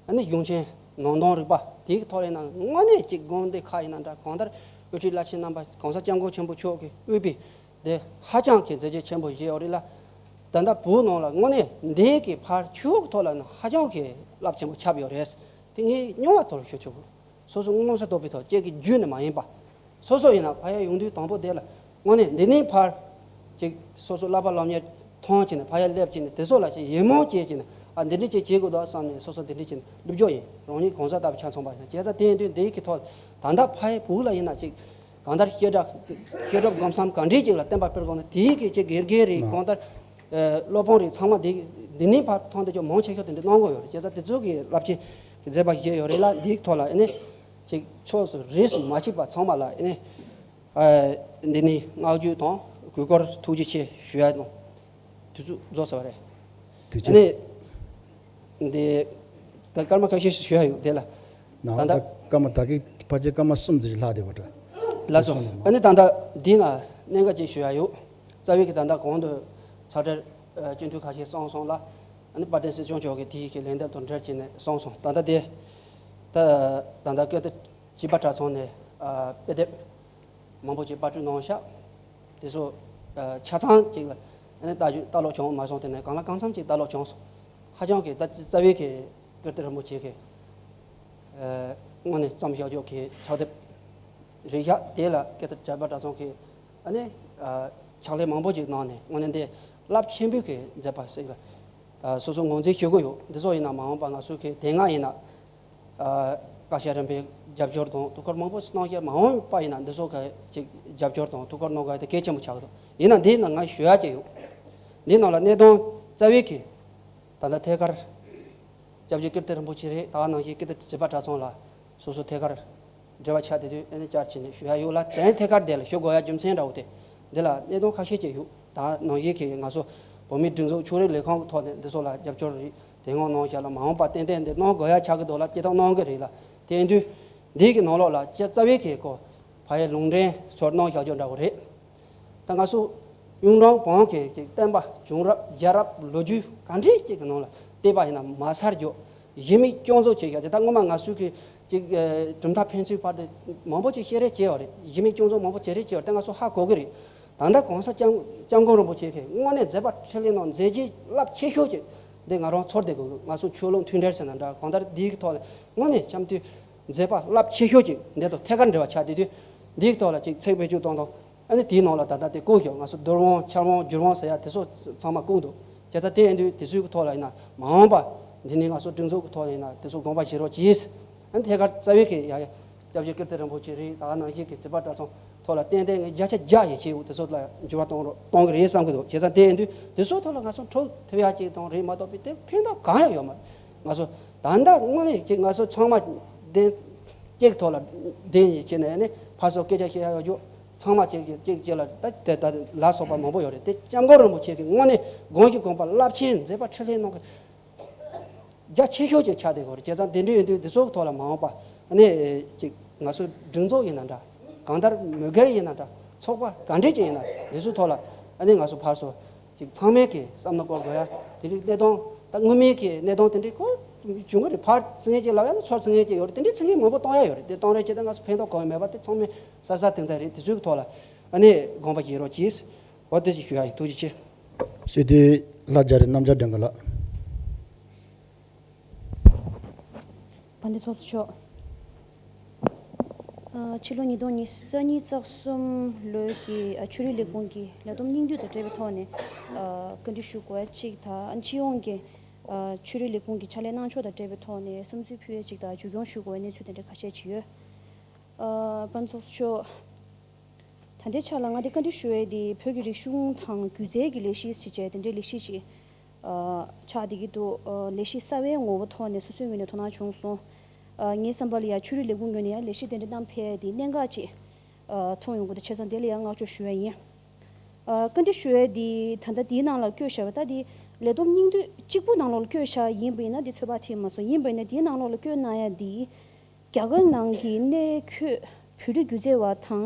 ཨ་ནི་གཞུང་ཆེན་ ནང་དོན་རིག་པ་དེའི་ཐོག་ལ་ཡིན་ན་དངོས་གནས་ཅིག་དགོན་སྡེ་ཁག་ཡིན་ན་འདྲ། གང་ལྟར་དབུ་ཁྲིད་བླ་ཆེན་རྣམ་པ་གོང་ས་སྐྱབས་མགོན་ཆེན་པོ་མཆོག་གིས་དབུས་པའི་དེ་ཧ་ཅང་གི་མཛད་རྗེས་ཆེན་པོ་བཞེས་ཡོད་རེད་ལ། ད་ལྟ་བོད་ནང་ལ་དངོས་གནས་འདི་གི་ཕར་ཆོས་ཀྱི་ཐོག་ལ་ནི་ཧ་ཅང་གི་རླབས་ཆེན་པོ་ཁྱབ་ཡོད་རེད། དེ་ངས་རྙོག་པ་དོར་ཞུ་ཆོག་གི། སོ་སོ་མངོན་གསལ་དོད་པའི་ཐོག་ཅིག་གི་བརྒྱུད་ནས་མ་ཡིན་པ། སོ་སོ་ཡིན་ན་ཕ་ཡ་ཡོང་དུས་དང་པོ་དེ་ལ་དངོས་གནས་འདི་ནས་ཕར་ཅིག་སོ་སོ་བསླབ་པ་སློབ་གཉེར་མཐོང་བྱས་ནས་ཕ་ཡ་སླེབས་བྱས་ནས་དེ་ཚོ་ལ་ཅིག་ཡིད་སྨོན་སྐྱེས་བྱས་ནས། ཨ་འདི་འདྲ་ཅིག་བྱེད་དགོས་འདུག་བསམ་ནས་སོ་སོ་འདི་འདྲ་བྱས་ནས་སློབ་སྦྱོང་ཡིན། རང་ཉིད་གང་ཟག་ལྟ་བུ་ཆ་མཚོན་པ་ཡིན་ན། བྱས་ཙང་དེ་ཡིན་དུས་འདི་གི་ཐོག་ད་ལྟ་ཕ་ཡ་བོད་ལ་ཡིན་ན་ཅིག་གང་ལྟར་བཤད་གྲྭ་བཤད་གྲྭ་སྒོམ་གསུམ་ག་འདྲས་ཅིག་ལ་བསྟན་པ་སྤེལ་དགོས་ན་དེའི་གི་ཅིག་དགེ་རྒན་རེད། གང་ལྟར་ཨ་སློབ་དཔོན་རེད། ཚང་མ་འདི་འདི་ནས་ཕར་ཐོན་དེ་ཅོག་མང་ཆེ་ཤོས་དེ་འདྲ་གནང་དགོས་ཡོད་རེད། བྱས་ཙང་དེ་ཚོ་གི་རླབས་ཆེན་གི་མཛད་པ་བཞེས་ཡོད་རེད་ལ། འདིའི་ཐོག་ལ་ཨ་ནི་ཅིག་ཕྱོགས་སུ་རིས་སུ་མ་ཆད་པ་ཚང་མ་ལ་ཨ་ནི་ཨ་འདི་ནས་བསྔགས་བརྗོད་དང་གུས་བཀུར་ཐུགས་རྗེ་ཆེ་ཞུ་ཡ་དང་དུས་ཚོད་རྫོགས་ཚར་བ་རེད། དུས་ཨ་ཚོད། ནི་འདི་ད་སྐར་མ་ཁ་ཤས་ཤིག་ཞུ་ཡ་ཡོད་དེ་ལ། ནང་ད་ལྟ་ད་སྐར་མ་ད་གི་ཕལ་ཆེར་སྐར་མ་གསུམ་ཙམ་ཞིག་ལྷག་བསྡད་པ་འདྲ། ལགས་སོ། ཨ་ནི་ད་ལྟ་འདི་ན་གནད་འགག་ཅིག་ཞུ་ཡ་ཡོད། རྩ་བའི་གི་ད་ལྟ་གོང་དུ་ཚ་གྲལ་ཨ་སྤྱི་འཐུས་ཁ་ཤས་གསུངས་སོང་ལ། ཨ་ནི་དཔལ་ལྡན་སྲིད་སྐྱོང་མཆོག་གིས་དེའི་གི་ལན་འདེབས་དང་འབྲེལ་བྱས་ནས་གསུངས་སོང་། ད་ལྟ་དེ་ད་ད་ལྟ་སྐད་བརྡ་བྱིས་པ་གྲྭ་ཚང་ནས་ཨ་དཔེ་དེབ་མང་པོ་ཅིག་པར་སྐྲུན་གནང་ཤག་དེ་ཚོ་ཨ་ཆ་ཚང་ཅིག་ལ་ཨ་ནི་ལྟ་རྒྱུ་ལྟ་ཀློག་བྱུང་མ་སོང་། དེ་ནས་གང་ལ་གང་འཚམ་ཅིག་ལྟ་ཀློག་བྱུང་སོང་། ཧ་ཅང་གི་ད་རྩ་བའི་གི་ཀིརྟི་རིན་པོ་ཆེ་གི་ཨ་དངོས་གནས་བརྩམས་བཞག་ཆོག་གི་ཕྱག་དེབ་རེད་ཤག་དེ་ལ་སྐད་བརྡ་བྱིས་པ་གྲྭ་ཚང་གི་ཨ་ནི་ཨ་ཕྱག་ལས་མང་པོ་ཅིག་གནང་ནས་དངོས་གནས་འདི་རླབས་ཆེན་པོའི་གི་མཛད་པ་ཞིག་ལ་ཨ་སོ་སོ་ངོས་འཛིན་ཞུ་གི་ཡོད། འདི་ཚོ་ཡིན་ན་མ་འོངས་པ་ང་ཚོའི་གི་དེ་སྔ་ཡིན་ན་ཨ་བཀའ་ཤག་རིམ་པའི་རྒྱབ་སྐྱོར་དང་ཐུགས་ཁུར་མང་པོ་གནང་བཞག་མ་འོངས་པ་ཡིན་ན་འདི་ཚོ་གི་ཅིག་རྒྱབ་སྐྱོར་དང་ཐུགས་ཁུར་གནང་དགོས་དེ་གལ་ཆེན་པོ་ཆགས་ཀྱི་འདུག་ཡིན་ན་འདི་ཡིན་ན་ང་ཞུ་ཡ་ཅིག་ཡོད། འདི་ནང་ལ་གནད་དོན་རྩ་བའི་གི་ད་ལྟ་ཐད་ཀར་སྐྱབས་རྗེ་ཀིརྟི་རིན་པོ་ཆེ་རེད། ད་ག་ནང་བཞིན་ཀིརྟི་བྱིས་པ་གྲྭ་ཚང་ལ་སོ་སོ་ཐད་ཀར་འབྲེལ་བ་ཆགས་བསྡད་དུས་ཨ་ནི་བཅར་བྱས་ནས་ཞུ་ཡ་ཡོད་ལ། དེ་ཐད་ཀར་དེ་ལ་ཞུ་དགོས་ཡ་རྒྱུ་མཚན་འདྲ་བོ་དེ་འདི་ལ་གནད་དོན་ཁ་ཤས་ཅིག་ཡོད། ད་ནང་བཞིན་གྱི་ང་ཚོ་བོད་མིའི་སྒྲིག་འཛུགས་ཕྱོགས་རིས་ལས་ཁུངས་ཀྱི་ཐོག་ནས་འདི་ཚོ་ལ་རྒྱབ་སྐྱོར་རེད་དེ་སྔོན་གནང་བཞག་ལ། མ་འོངས་པ་ཏན་ཏན་འདི་གནང་དགོས་ཡ་ཆགས་ཀྱི་འདུག་ལ། སྤྱིར་བཏང་གནང་གི་རེད་ལ། དེ་ཡིན་དུས་འདི་གི་ནང་ལོགས་ལ་སྤྱིར་རྩ་བའི་གི་སྐོར་ཕ་ཡི་ལུང་འདྲེན་ཚོར་གནང་བཞག་རྒྱུ་འདྲ་བོ་རེད། ད་ང་ཚོ་གཡུང་དྲུང་བོན་གྱི་ཅིག་བསྟན་པ་བྱུང་རབས་རྒྱལ་རབས་ལོ་རྒྱུས་ག་འདྲས་ཅིག་གི་ནང་ལ་བལྟས་པ་ཡིན་ན་མ་ཚར་རྒྱུ་གཞི་མེད་སྐྱོན་འཛུགས་བྱས་ཡོད་དེ། ད་སྔོན་མ་ང་ཚོའི་གི་ཅིག་ཨ་གྲུབ་མཐའ་ཕན་ཚུན་བར་དུ་མང་པོ་ཅིག་བཤད་རེས་བྱས་ཡོད་རེད། གཞི་མེད་སྐྱོན་འཛུགས་མང་པོ་བྱས་རེས་བྱས་ཡོད་རེད། དེ་ང་ཚོ་ཧ་གོ་གི་རེད། ད་ལྟ་གོང་ས་སྐྱབས་སྐྱབས་མགོན་རིན་པོ་ཆེ་གིས་དངོས་གནས་མཛད་པ་འཕྲིན་ལས་ནང་མཛད་རྗེས་རླབས་ཆེ་ཤོས་ཅིག་འདི་ང་རང་ཚོར་བསྡད་དགོས། ང་ཚོ་ཆོས་ལུགས་མཐུན་འབྲེལ་ཟེར་ན་འདྲ། གང་ལྟར་འདིའི་གི་ཐོག་ལ་དངོས་གནས་སྐྱབས་མཐུན་མཛད་པ་རླབས་ཆེ་ཤོས་ཅིག་འདི་དང་ཐད་ཀར་འབྲེལ་བ་ཆགས་བསྡད་དུས། འདིའི་ཐོག་ལ་ཅིག་ཚིག་བེད་སྤྱོད་གཏོང་དང་། ཨ་ནི་དེའི་ནང་ལ་ད་ལྟ་དེ་བཀོད་ཤག་ང་ཚོ་རྡོར་དབང་ཆར་དབང་བསྒྱུར་དབང་ཟེར་ཡ་དེ་ཚོ་ཚང་མ་བཀོད་འདུག་བྱས་ཙང་དེ་ཡིན་དུས་དེ་ཚོའི་གི་ཐོག་ལ་ཡིན་ན་མ་འོངས་པ་འདི་ནས་ང་ཚོ་སྒྲིག་འཛུགས་གི་ཐོག་ལ་ཡིན་ན་དེ་ཚོ་དགོངས་པ་བཞེས་རོགས་གྱིས། ཨ་ནི་ཐད་ཀར་རྩ་བའི་གི་ཡ་ཡ་སྐྱབས་རྗེ་ཀིརྟི་རིན་པོ་ཆེ་རེད། ད་ག་ནང་བཞིན་གི་བྱིས་པ་གྲྭ་ཚང་ཐོག་ལ་ཏན་ཏན་ངས་བརྒྱ་ཆ་བརྒྱ་ཡིད་ཆེས་འོ་དེ་ཚོ་ལ་འགྱུར་བ་གཏོང་རོགས་གཏོང་གི་རེད་བསམ་གི་འདུག་བྱས་ཙང་དེ་ཡིན་དུས་དེ་ཚོ་ཐོག་ལ་ང་ཚོ་འཕྲོ་ཐུབ་ཡ་ཅིག་དང་རེད་མ་གཏོགས་པའི་དེ་ཕན་ཐོགས་གང་ཡང་ཡོད་མ་རེད། ང་ཚོ་ད་ལྟ་དངོས་གནས་ཅིག་ང་ཚོ་ཚང་མ་བདེན་གཅིག་ཐོག་ལ་བདེན་ཡིད་ཆེས་ནས་ནི་ཕར་ཚུར་སྐད་ཆ་བཤད་ཡ་ཡོད་རྒྱུ། ཚང་མ་གཅིག་གིས་གཅིག་གཅིག་ལ་ད་དེ་ད་ལ་སོགས་པ་མང་པོ་ཡོད་རེད། དེ་སྐྱབས་མགོན་རིན་པོ་ཆེ་གིས་དངོས་གནས་དགོངས་ཤིག་དགོངས་པ་རླབས་ཆེན་མཛད་པ་འཕྲིན་ལས་གནང་གི་རྒྱ་ཆེ་ཤོས་ཅིག་ཆགས་བསྡད་ཡོད་རེད། བྱས་ཙང་དེ་འདྲ་ཡིན་དུས་འདི་ཚོ་གི་ཐོག་ལ་མ་འོངས་པ་ཨ་ནི་ཅིག་ང་ཚོ་སྒྲིག་འཛུགས་ཡིན་ན་འདྲ། གང་ལྟར་མི་སྒེར་ཡིན་ན་འདྲ། ཚོགས་པ་ག་འདྲས་ཅིག་ཡིན་ན་འདི་ཚོའི་ཐོག་ལ་ཨ་ནི་ང་ཚོ་ཕར་ཚུར་ཅིག་ཚང་མས་ཀྱི་བསམ་བློ་བསྐོར་དགོས་ཡ། དེ་རིང་གནད་དོན་ད་སྔོན་མའི་གི་གནད་དོན་དེ་འདྲའི་ཁོ་བྱུང་གི་རེད། ཕར་ཚིག་ངན་ཅིག་ལབ་ཡ་ན་ཚུར་ཚིག་ངན་ཅིག་ཡོད་རེད། དེ་འདྲའི་ཚིག་ངན་མང་པོ་གཏོང་ཡ་ཡོད་རེད། དེ་གཏོང་རེས་བྱེད་དུས་ང་ཚོ་ཕན་ཐོགས་གང་ཡང་མེད་པ་དེ་ཚང་མས་གསལ་གསལ་ཐིང་ཐིང་རེད། དེ་ཚོའི་གི་ཐོག་ལ་ཨ་ནི་དགོངས་པ་བཞེས་རོགས་གྱིས། འོ་དེ་ཅིག་ཞུ་ཡ་ཡིན། ཐུགས་རྗེ་ཆེ། སྲིད་དེ་ལྷ་རྒྱ་རི་རྣམ་རྒྱལ་སྒྲོན་ག་ལགས། དཔལ་ལྡན་ཚོགས་གཙོ་མཆོག་ཨ་ཕྱི་ལོ་ཉིས་སྟོང་ཉི་ཤུ་རྩ་གཉིས་རྩ་གསུམ་ལོའི་གི་ཨ་ཆོས་རིག་ལས་ཁུངས་ཀྱི་ལས་བསྡོམས་སྙིང་བསྡུས་དང་འབྲེལ་བའི་ཐོག་ནས་ཨ་བཀའ་འདྲི་ཞུ་དགོས་ཡ་གཅིག་དང་། ཨ་སྤྱི་ཡོངས་ཀྱི་ཨ་ཆོས་རིག་ལས་ཁུངས་ཀྱི་ཕྱག་ལས་གནང་ཕྱོགས་དང་འབྲེལ་བའི་ཐོག་ནས་བསམ་ཚུལ་ཕུལ་ཡ་གཅིག་དང་། བརྒྱུད་སྐྱོང་ཞུ་དགོས་ཡ་གནས་ཚུལ་དེ་འདྲ་ཁ་ཤས་ཅིག་ཡོད། ཨ་དཔལ་ལྡན་ཚོགས་གཙོ་མཆོག་ད་ལྟའི་ཆ་ལ་ང་དེ་བཀའ་འདྲི་ཞུ་ཡས་དེ་བོད་ཀྱི་རིག་གཞུང་དང་སྒྱུ་རྩལ་གྱི་ལས་གཞི་ཞེས་བྱས་དེ་འདྲའི་ལས་གཞི་ཞིག་ཨ་ཆགས་བསྡད་ཀྱི་འདུག་ཨ་ལས་གཞི་གསར་བའི་ངོ་བོ་ཐོག་ནས་སོ་སོའི་ངོས་ནས་དོ་སྣང་བྱུང་སོང་། ཨ་ངའི་བསམ་པ་ལ་ཡང་ཆོས་རིག་ལས་ཁུངས་ངོས་ནས་ཡང་ལས་གཞི་དེ་འདྲ་བསྣམས་ཕེབས་ཡས་དེ་གནད་འགག་ཅིག་ཨ་མཐོང་ཡོང་གི་འདུག་བྱས་ཙང་དེ་ལ་ཡང་བསྔགས་བརྗོད་ཞུ་ཡས་ཡིན། ཨ་བཀའ་འདྲི་ཞུ་ཡས་དེ་ད་ལྟ་དེའི་ནང་ལ་བཀོད་བཞག་པ་ད་དེ་ལས་བསྡོམས་སྙིང་བསྡུས་གཅིག་པུ་ནང་ལོགས་ལ་བཀོད་བཞག་ཡིན་པ་ཡིན་ན་དེ་ཚོད་དཔག་ཐེབས་མ་སོང་། ཡིན་པ་ཡིན་ན་དེའི་ནང་ལོགས་ལ་བཀོད་གནང་ཡ་དེ། རྒྱ་གར་ནང་གི་གནས་འཁོད་བོད་རིགས་སྒྱུ་རྩལ་བ་དང་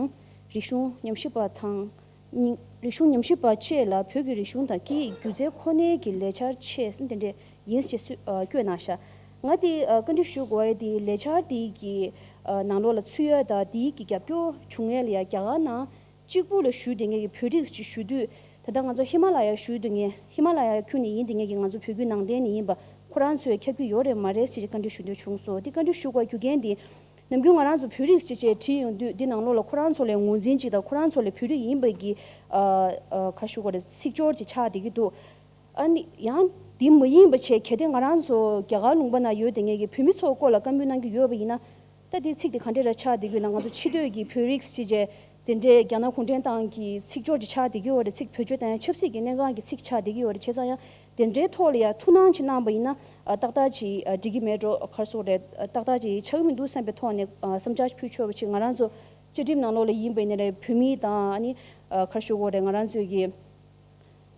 རིག་གཞུང་ཉམས་ཞིབ་པ་དང་། ཉི་རིག་གཞུང་ཉམས་ཞིབ་པ་བཅས་ལ་བོད་ཀྱི་རིག་གཞུང་དང་སྐད་ཡིག་སྒྱུ་རྩལ་ཁོ་ནའི་གི་ལས་འཆར་ཆེད་དེ་འདྲས་ཡིན་ཞེས་སུ་ཨ་བཀོད་གནང་ཤག་ང་དེ་ཨ་བཀའ་འདྲི་ཞུ་དགོས་ཡ་དེ་ལས་འཆར་དེ་གི་ཨ་ནང་ལོགས་ལ་ཚུད་ཡ་དང་དེ་གི་རྒྱབ་སྐྱོར་བྱུང་ཡ་ལ་ཡ་རྒྱ་གར་ནང་གཅིག་པུ་ལ་ཞུ་བསྡད་མཁན་གྱི་བོད་རིགས་ཅིག་ཞུ་དུས། ད་ལྟ་ང་ཚོ་ཧི་མ་ལ་ཡ་ཞུ་བསྡད་མཁན་ཧི་མ་ལ་ཡ་ཁུལ་ནས་ཡིན་བསྡད་མཁན་གྱི་ང་ཚོ་བོད་བརྒྱུད་ནང་བསྟན་ནས་ཡིན་པ་ཁོ་རང་ཚོས་ཁྱབ་ཀྱི་ཡོད་རེད་མ་རེད་ཅེས་བཀའ་འདྲི་ཞུ་འདོད་བྱུང་སོང་། དེ་བཀའ་འདྲི་ཞུ་དགོས་རྒྱུ་རྐྱེན་དེ། ནམ་རྒྱུན་ང་རང་ཚོ་བོད་རིགས་ཅེས་བྱས་བྲིས་ཡོང་དུས་འདི་ནང་ལོགས་ལ་ཁོ་རང་ཚོ་ལས་ངོས་འཛིན་ཅིག་དང་ཁོ་རང་ཚོ་ལས་བོད་རིགས་ཡིན་པ་གི་ཨ་ཨ་ག་ཞུ་དགོས་རེད་ཚིག་སྦྱོར་ཅིག་ཆགས་བསྡད་ཀྱི་འདུག་ཨ་ནི་ཡང་འདི་མ་ཡིན་པ་བྱས་གལ་ཏེ་ང་རང་ཚོ་རྒྱ་གར་ལུང་པ་ན་ཡོད་བསྡད་མཁན་གྱི་བོད་མི་ཚོའི་སྐོར་ལ་བཀའ་མོལ་གནང་གི་ཡོད་པ་ཡིན་ན། ད་འདི་ཚིག་འདི་ག་འདྲས་ར་ཆགས་བསྡད་ཀྱི་ཡོད་ན། ང་ཚོ་ཕྱི་སྡོད་ཀྱི་བོད་རིགས་ཅེས་བྱས་དེ་འདྲས་རྒྱ་ནག་གུང་ཁྲན་ཏང་གི་ཚིག་སྦྱོར་ཅིག་ཆགས་བསྡད་ཀྱི་ཡོད་རེད། ཚིག་བེད་སྤྱོད་བཏང་ཡ་ཆབ་སྲིད་ཀྱི་གནད་འགག་གི་ཚིག་ཆགས་བསྡད་ཀྱི་ཡོད་རེད། བྱས་ཙང་ཡང་དེ་འདྲའི་ཐོག་ལ་ཡ་ཐུགས་སྣང་ཅིག་གནང་པ་ཡིན་ན་ཨ་ཏག་ཏག་ཅིག་ཨ་འགྲིག་གི་མེད་འགྲོ་ག་རེ་ཟེར་དགོས་རེད། ཨ་ཏག་ཏག་ཅིག་ཆགས་ཀྱི་མི་འདུག་བསམ་པའི་ཐོག་ནས་ཨ་བསམ་འཆར་ཅིག་ཕུལ་ཆོག་པ་ཅིག་ང་རང་ཚོ་བཅའ་ཁྲིམས་ནང་ལོགས་ལ་ཡིན་པ་ཡིན་ན་རེད། བོད་མི་དང་ཨ་ནི་ཨ་ག་རེ་ཞུ་དགོས་རེད། ང་རང་ཚོའི་གི་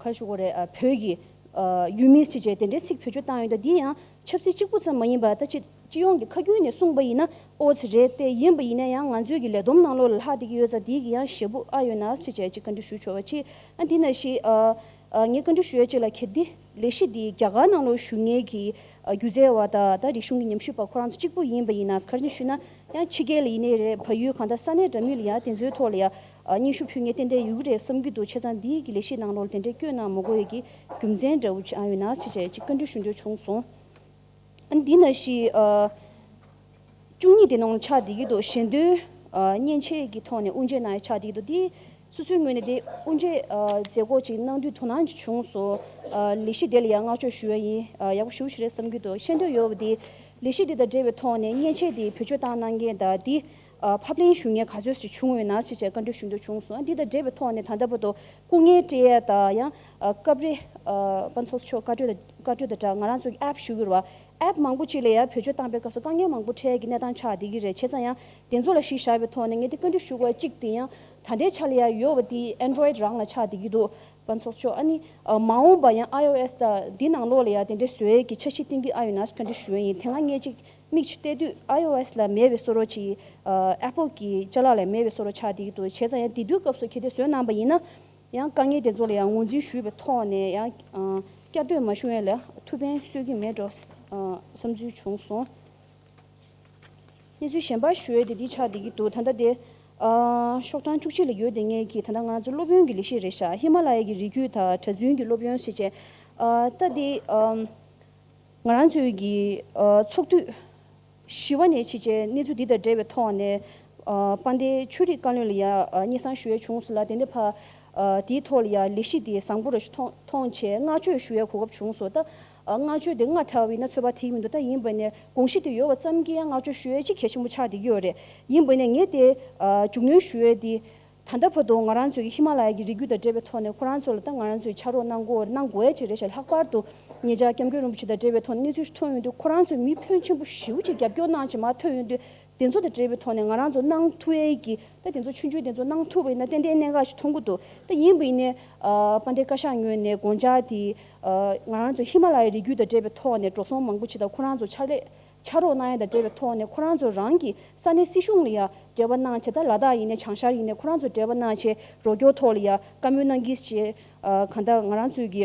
ག་རེ་ཞུ་དགོས་རེད། ཨ་བོད་ཀྱི་ཨ་ཡུལ་མི་ཅིག་བྱས་དེ་འདྲའི་ཚིག་བེད་སྤྱོད་བཏང་ཡོད་ད། འདི་ཡང་ཆབ་སྲིད་གཅིག་པུ་ཙམ་མ་ཡིན་པར་ད་ཅི་སྤྱི་ཡོངས་ཀྱི་ཁ་རྒྱུན་ནས་གསུངས་པ་ཡིན་ན་ཨོ་ཙི་རེད་དེ། ཡིན་པ་ཡིན་ན་ཡང་ང་ཚོའི་གི་ལས་བསྡོམས་ནང་ལོགས་ལ་ལྷག་བསྡད་ཀྱི་ཡོད་ཙང་འདི་གི་ཡང་ཞེ་པོ་ཨ་ཡོད་ན་ཅིག་བྱས་ཅིག་བཀའ་འདྲི་ཞུ་ཆོག་པ་ཅིག་ཨ་འདི་ནང་བཞིན་ཨ་ཨ་ངས་བཀའ་འདྲི་ཞུ་ཡ་ཅིག་ལ་གལ་ཏེ་ལས་གཞི་འདི་རྒྱ་གར་ནང་ལོགས་བཞུགས་མཁན་གྱི་ཨ་སྒྱུ་རྩལ་བ་དང་ད་རིག་གཞུང་གི་ཉམས་ཞིབ་པ་ཁོ་རང་ཚོ་གཅིག་པུ་ཡིན་པ་ཡིན་ན། ག་རེ་ཞུ་ན་ཡང་ཕྱི་རྒྱལ་ལ་ཡིན་ནའི་རེད། བལ་ཡུལ་གང་ལྟར་ས་གནས་འདྲ་མིན་ལ་ཡང་དེ་ཚོའི་ཐོག་ལ་ཡང་ཨ་སྙན་ཞུ་ཕུལ་མཁན་ཏན་ཏན་ཡོད་ཀྱི་རེད་བསམ་གྱི་འདུག་བྱས་ཙང་འདིའི་གི་ལས་གཞི་ནང་ལོགས་ལ་དེ་འདྲའི་བསྐྱོད་གནང་མ་དགོས་ཡས་ཀྱི་རྒྱུ་མཚན་འདྲ་བོ་ཅིག་ཨ་ཡོད་ན་ཅི་བྱས་ཅིག་བཀའ་འདྲི་ཞུ་འདོད་བྱུང་སོང་། ཨ་འདི་ནང་བཞིན་ཨ་བཅུ་གཉིས་དེ་ནང་ལ་ཆགས་བསྡད་ཀྱི་འདུག་ཞལ་འདོན་ཨ་མཉེན་ཆས་ཀྱི་ཐོག་ནས་དབུ་འབྱེད་གནང་ཡ་ཆགས་བསྡད་ཀྱི་འདུག་འདི་སོ་སོའི་ངོས་ནས་དེ་དབུ་འབྱེད་ཨ་མཛད་སྒོ་ཅིག་གནང་དུས་དོ་སྣང་ཅིག་བྱུང་སོང་། ཨ་ལས་གཞི་དེ་ལ་ཡང་བསྔགས་བརྗོད་ཞུ་ཡ་ཡིན། ཨ་ཡག་པོ་ཞེ་པོ་ཅིག་རེད་བསམ་གྱི་འདུག་ཤེས་འདོད་ཡོད་པ་དེ་ལས་གཞི་དེ་དང་འབྲེལ་བའི་ཐོག་ནས་མཉེན་ཆས་དེ་བེད་སྤྱོད་བཏང་གནང་མཁན་དང་དེ་ཨ་ཕབ་ལེན་ཞུ་མཁན་ག་ཚོད་ཅིག་བྱུང་ཡོད་ན་ཞེས་བྱས་བཀའ་འདྲི་ཞུ་འདོད་བྱུང་སོང་། ཨ་འདི་དང་འབྲེལ་བའི་ཐོག་ནས་ད་ལྟ་བར་དུ་སྐུ་ངལ་སྤྲད་ཡ་དང་ཡང་ཨ་སྐབས་རེ་ཨ་དཔལ་ཚོགས་མཆོག་བཀའ་གྲོས་དང་བཀའ་གྲོས་དང་སྦྲགས་ང་རང་ཚོ་གི་ཨེབ་ཞུ་གི་རེད་བ། ཨེབ་མང་པོ་ཅིག་ལ་ཡང་བེད་སྤྱོད་བཏང་པའི་སྐབས་སུ་དཀའ་ངལ་མང་པོ་འཕྲད་ཀྱི་གནས་སྟངས་ཆགས་བསྡད་ཀྱི་རེད། བྱས་ཙང་ཡང་དེ་ཚོ་ལ་གཞི་བཞག་པའི་ཐོག་ནས་ངས་དེ་བཀའ་འདྲི་ཞུ་དགོས་གཅིག་དེ་ཡང་ད་ལྟའི་ཆ་ལ་ཡང་ཡོད་པ་དེ་ཨན་ཌོ་རོ་ཡིཌ་རང་ལ་ཆགས་བསྡད་ཀྱི་འདུག་དཔལ་ཚོགས་མཆོག་ཨ་ནི་ཨ་མ་འོངས་པ་ཡང་ཨའི་ཨོ་ཨེས་དང་འདི་ནང་ལོགས་ལ་ཡང་དེ་འདྲའི་བཟོ་ཡས་ཀྱི་འཆར་གཞི་བཏིང་གི་ཨ་ཡོད་ན་བཀའ་འདྲི་ཞུ་ཡ་ཡིན། དེ་སྔ་ངས་ཅིག་མིག་ཅིག་བལྟས་དུས་ཨའི་ཨོ་ཨེས་ལ་མེད་པའི་བཟོ་འདྲ་ཅིག་ཨ་ཨེ་པལ་གྱི་ཅ་ལག་ལ་མེད་པའི་བཟོ་འདྲ་ཆགས་བསྡད་ཀྱི་འདུག་བྱས་ཙང་ཡང་དེ་དུས་སྐབས་སུ་གལ་ཏེ་བཟོས་གནང་པ་ཡིན་ན། ཡང་དཀའ་ངལ་དེ་ཚོ་ལ་ཡང་ངོས་འཛིན་ཞུས་པའི་ཐོག་ནས་ཡང་ཨ་བསྐྱར་ཟློས་མ་ཞུ་ཡས་ལ་ཐུགས་ཕན་གསོས་ཀྱི་མེད་འགྲོ་ཨ་བསམ་ཚུལ་བྱུང་སོང་། གནས་ཚུལ་གཞན་པ་ཞུ་ཡས་དེ་འདི་ཆགས་བསྡད་ཀྱི་འདུག་ད་ལྟ་དེ་ཨ་ཤོག་གྲངས་བཅུ་གཅིག་ལ་ཡོད་དེ་ངས་ཀྱིས་ད་ལྟ་ང་ཚོ་སློབ་ཡོན་གྱི་ལས་གཞི་རེད་ཤག་ཧི་མ་ལ་ཡ་གི་རི་རྒྱུད་དང་གྲྭ་བཙུན་གྱི་སློབ་ཡོན་ཟེར་བྱས་ཨ་ད་དེ་ཨ་ང་རང་ཚོའི་གི་ཨ་ཚོགས་འཐུས་བཞི་པ་ནས་ཕྱིན་ཆད་གནས་ཚུལ་འདི་དང་འབྲེལ་བའི་ཐོག་ནས་ཨ་དཔལ་ལྡན་ཆོས་རིག་བཀའ་བློན་ལ་ཡ་ཨ་སྙན་སེང་ཞུ་ཡས་བྱུང་སོང་ལ། དེ་འདྲ་ཕ་ཨ་དེའི་ཐོག་ལ་ཡ་ལས་གཞི་དེ་བཟང་པོ་རེ་ཞིག་མཐོང་མཐོང་བྱས་བསྔགས་བརྗོད་ཞུ་ཡས་གོ་སྐབས་བྱུང་སོང་། ད་ཨ་བསྔགས་བརྗོད་དེ་སྔ་དྲགས་པ་ཡིན་ན་ཚོད་དཔག་ཐིག་མི་འདུག་ད་ཡིན་པ་ནས་དགོངས་གཞི་དེ་ཡོད་པ་ཙམ་གྱིས་ཡང་བསྔགས་བརྗོད་ཞུ་ཡས་ཅིག་གལ་ཆེན་པོ་ཆགས་བསྡད་ཀྱི་ཡོད་རེད། ཡིན་པ་ནས་ངས་དེ་ཨ་མཇུག་གནོན་ཞུ་ཡས་དེ་ད་ལྟ་བར་དུ་ང་རང་ཚོའི་ཧི་མ་ལ་ཡ་གི་རི་རྒྱུད་དང་འབྲེལ་བའི་ཐོག་ནས་ཁོ་རང་ཚོ་ལ་ད་ང་རང་ཚོས་ཕྱག་རོགས་གནང་དགོས་གནང་དགོས་ཡས་ཅིག་རེད་ཤག་ལྷག་པར་དུ་ཉེ་ཆར་སྐྱབས་མགོན་རིན་པོ་ཆེ་དང་འབྲེལ་བའི་ཐོག་ནས་གནས་ཚུལ་ཞིག་ཐོན་ཡོང་དུས་ཁོ་རང་ཚོས་མི་ཕོན་ཆེན་པོ་ཞེ་པོ་ཅིག་རྒྱབ་སྐྱོར་གནང་བྱས་མར་ཐོན་ཡོང་དུས། དེ་ཚོ་དང་འབྲེལ་བའི་ཐོག་ནས་ང་རང་ཚོ་གནང་ཐུབ་ཡས་ཀྱི་ད་དེ་ཚོ་ཆུང་ཆུང་དེ་ཚོ་གནང་ཐུབ་པ་ཡིན་ན་ཏན་ཏན་གནད་འགག་ཞིག་མཐོང་གི་འདུག་ད་ཡིན་པ་ཡིན་ནའི་ཨ་དཔལ་ལྡན་བཀའ་ཤག་ངོས་ནས་དགོངས་འཆར་དེ་ཨ་ང་རང་ཚོ་ཧི་མ་ལ་ཡའི་རི་རྒྱུད་དང་འབྲེལ་བའི་ཐོག་ནས་འགྲོ་སོང་མང་པོ་ཅིག་དང་ཁོ་རང་ཚོ་ཕྱག་ལས་ཕྱག་རོགས་གནང་ཡས་དང་འབྲེལ་བའི་ཐོག་ནས་ཁོ་རང་ཚོ་རང་གི་ས་གནས་སྲིད་གཞུང་ལ་ཡ་འབྲེལ་བ་གནང་བྱས། ད་ལ་དྭགས་ཡིན་ནའི་བྱང་ཤར་ཡིན་ནའི་ཁོ་རང་ཚོ་འབྲེལ་བ་གནང་བྱས་རོགས་སྐྱོར་ཐོག་ལ་ཡ་བཀའ་མོལ་གནང་གི་ཅེས་ཨ་གང་ལྟར་ང་རང་ཚོའི་གི་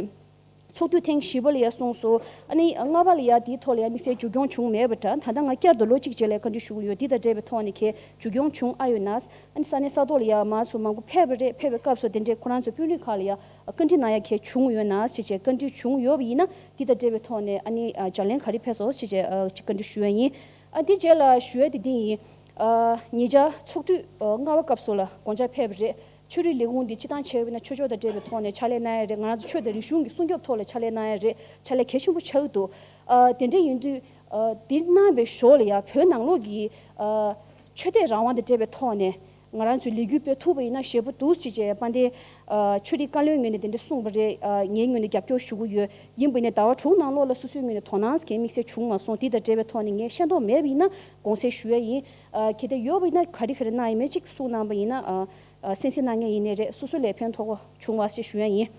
ཚོགས་འདུ་ཐེངས་བཞི་པ་ལ་ཡ་གསུངས་སོང་། ཨ་ནི་ལྔ་པ་ལ་ཡ་དེའི་ཐོག་ལ་ཡ་དམིགས་བསལ་མཇུག་སྐྱོང་བྱུང་མེད་པ་འདྲ། ད་ལྟ་ང་བསྐྱར་དུ་ལོ་གཅིག་རྗེས་ལ་བཀའ་འདྲི་ཞུ་གི་ཡོད། འདི་དང་འབྲེལ་བའི་ཐོག་ནས་གལ་མཇུག་སྐྱོང་བྱུང་ཨ་ཡོད་ན། ཨ་ནི་ས་གནས་ས་ཐོག་ལ་ཡ་མང་ཚོགས་མང་པོ་ཕེབས་པ་རེད། ཕེབས་པའི་སྐབས་སུ་དེ་འདྲའི་ཁོ་རང་ཚོ་དཔོན་རིགས་ཁག་ལ་ཡ་བཀའ་འདྲི་གནང་ཡ་གལ་བྱུང་ཡོད་ན་ཞེས་བྱས་བཀའ་འདྲི་བྱུང་ཡོད་པ་ཡིན་ན། འདི་དང་འབྲེལ་བའི་ཐོག་ནས་ཨ་ནི་ཨ་བརྒྱ་ལན་ག་རེ་ཕེབས་སོང་ཞེས་བྱས་ཨ་ཅིག་བཀའ་འདྲི་ཞུ་ཡ་ཡིན། ཨ་འདི་རྗེས་ལ་ཞུ་ཡ་དེ་འདི་ཡིན། ཨ་ཉེ་ཆར་ཚོགས་དུས་ཨ་ལྔ་པ་སྐབས་སུ་ལ་དགོངས་འཆར་ཕེབས་པ་རེད། ཆོས་རིག་ལས་ཁུངས་འདི་སྤྱི་བཏང་བྱས་པ་ཡིན་ན་ཆོས་ཕྱོགས་དང་འབྲེལ་བའི་ཐོག་ནས་ཕྱག་ལས་གནང་ཡ་རེད། ང་རང་ཚོ་ཆོས་དང་རིག་གཞུང་གི་སྲུང་སྐྱོབ་ཐོག་ལ་ཕྱག་ལས་གནང་ཡ་རེད། ཕྱག་ལས་གལ་ཆེན་པོ་ཆགས་ཀྱི་འདུག་ཨ་དེ་འདྲ་ཡིན་དུས་ཨ་འདི་གནང་བའི་ཞོར་ལ་ཡ་བོད་ནང་ལོགས་ཀྱི་ཨ་ཆོས་དད་རང་དབང་དང་འབྲེལ་བའི་ཐོག་ནས་ང་རང་ཚོས་ལས་འགུལ་སྤེལ་ཐུབ་པ་ཡིན་ན་ཞེ་པོ་འདུག་ཅེས་བྱས་དཔལ་ལྡན་ཨ་ཆོས་རིག་བཀའ་བློན་ངོས་ནས་དེ་འདྲ་གསུངས་པ་རེད། ཨ་ངའི་ངོས་ནས་རྒྱབ་སྐྱོར་ཞུ་གི་ཡོད། ཡིན་པ་ནས་ཟླ་བ་དྲུག་ནང་ལོགས་ལ་སོ་སོའི་ངོས་ནས་དོ་སྣང་གང་དམིགས་བསལ་བྱུང་མ་སོང་། དེ་དང་འབྲེལ་བའི་ཐོག་ནས་ངས་ཤེས་རྟོགས་མེད་པ་ཡིན་ན་དགོངས་སེལ་ཞུ་ཡ་ཡིན། ཨ་གལ་ཏེ་ཡོད་པ་ཡིན་ན་ག་རེ་ག་རེ་གནང་ཡིན་མེད་ཅིག་གསུངས་གནང་པ་ཡིན་ན་ཨ་ཨ་གསན་གཟིགས་གནང་མཁན་ཡིན་ནའི་རེད། སོ་སོ་ལ་ཕན་ཐོགས་པ་བྱུང་བ་ཞེས་ཞུ་ཡ་ཡིན།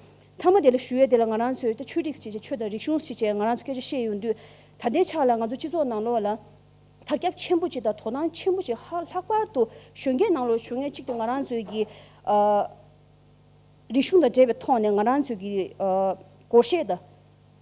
མཐའ་མ་དེ་ལ་ཞུ་ཡ་དེ་ལ་ང་རང་ཚོའི་ད་ཆོས་རིག་ཅེས་བྱས་ཆོས་དང་རིག་གཞུང་ཅེས་བྱས་ང་རང་ཚོ་སྐད་ཆ་བཤད་ཡོང་དུས་ད་ལྟའི་ཆ་ལ་ང་ཚོ་སྤྱི་ཚོགས་ནང་ལོགས་ལ་དར་ཁྱབ་ཆེན་པོ་ཅིག་དང་དོ་སྣང་ཆེན་པོ་ཅིག་ཧ་ལྷག་པར་དུ་གཞོན་སྐྱེས་ནང་ལོགས་བྱུང་མཁན་གཅིག་དེ་ང་རང་ཚོའི་གི་ཨ་རིག་གཞུང་དང་འབྲེལ་བའི་ཐོག་ནས་ང་རང་ཚོའི་གི་ཨ་སྒོར་གཞས་དང་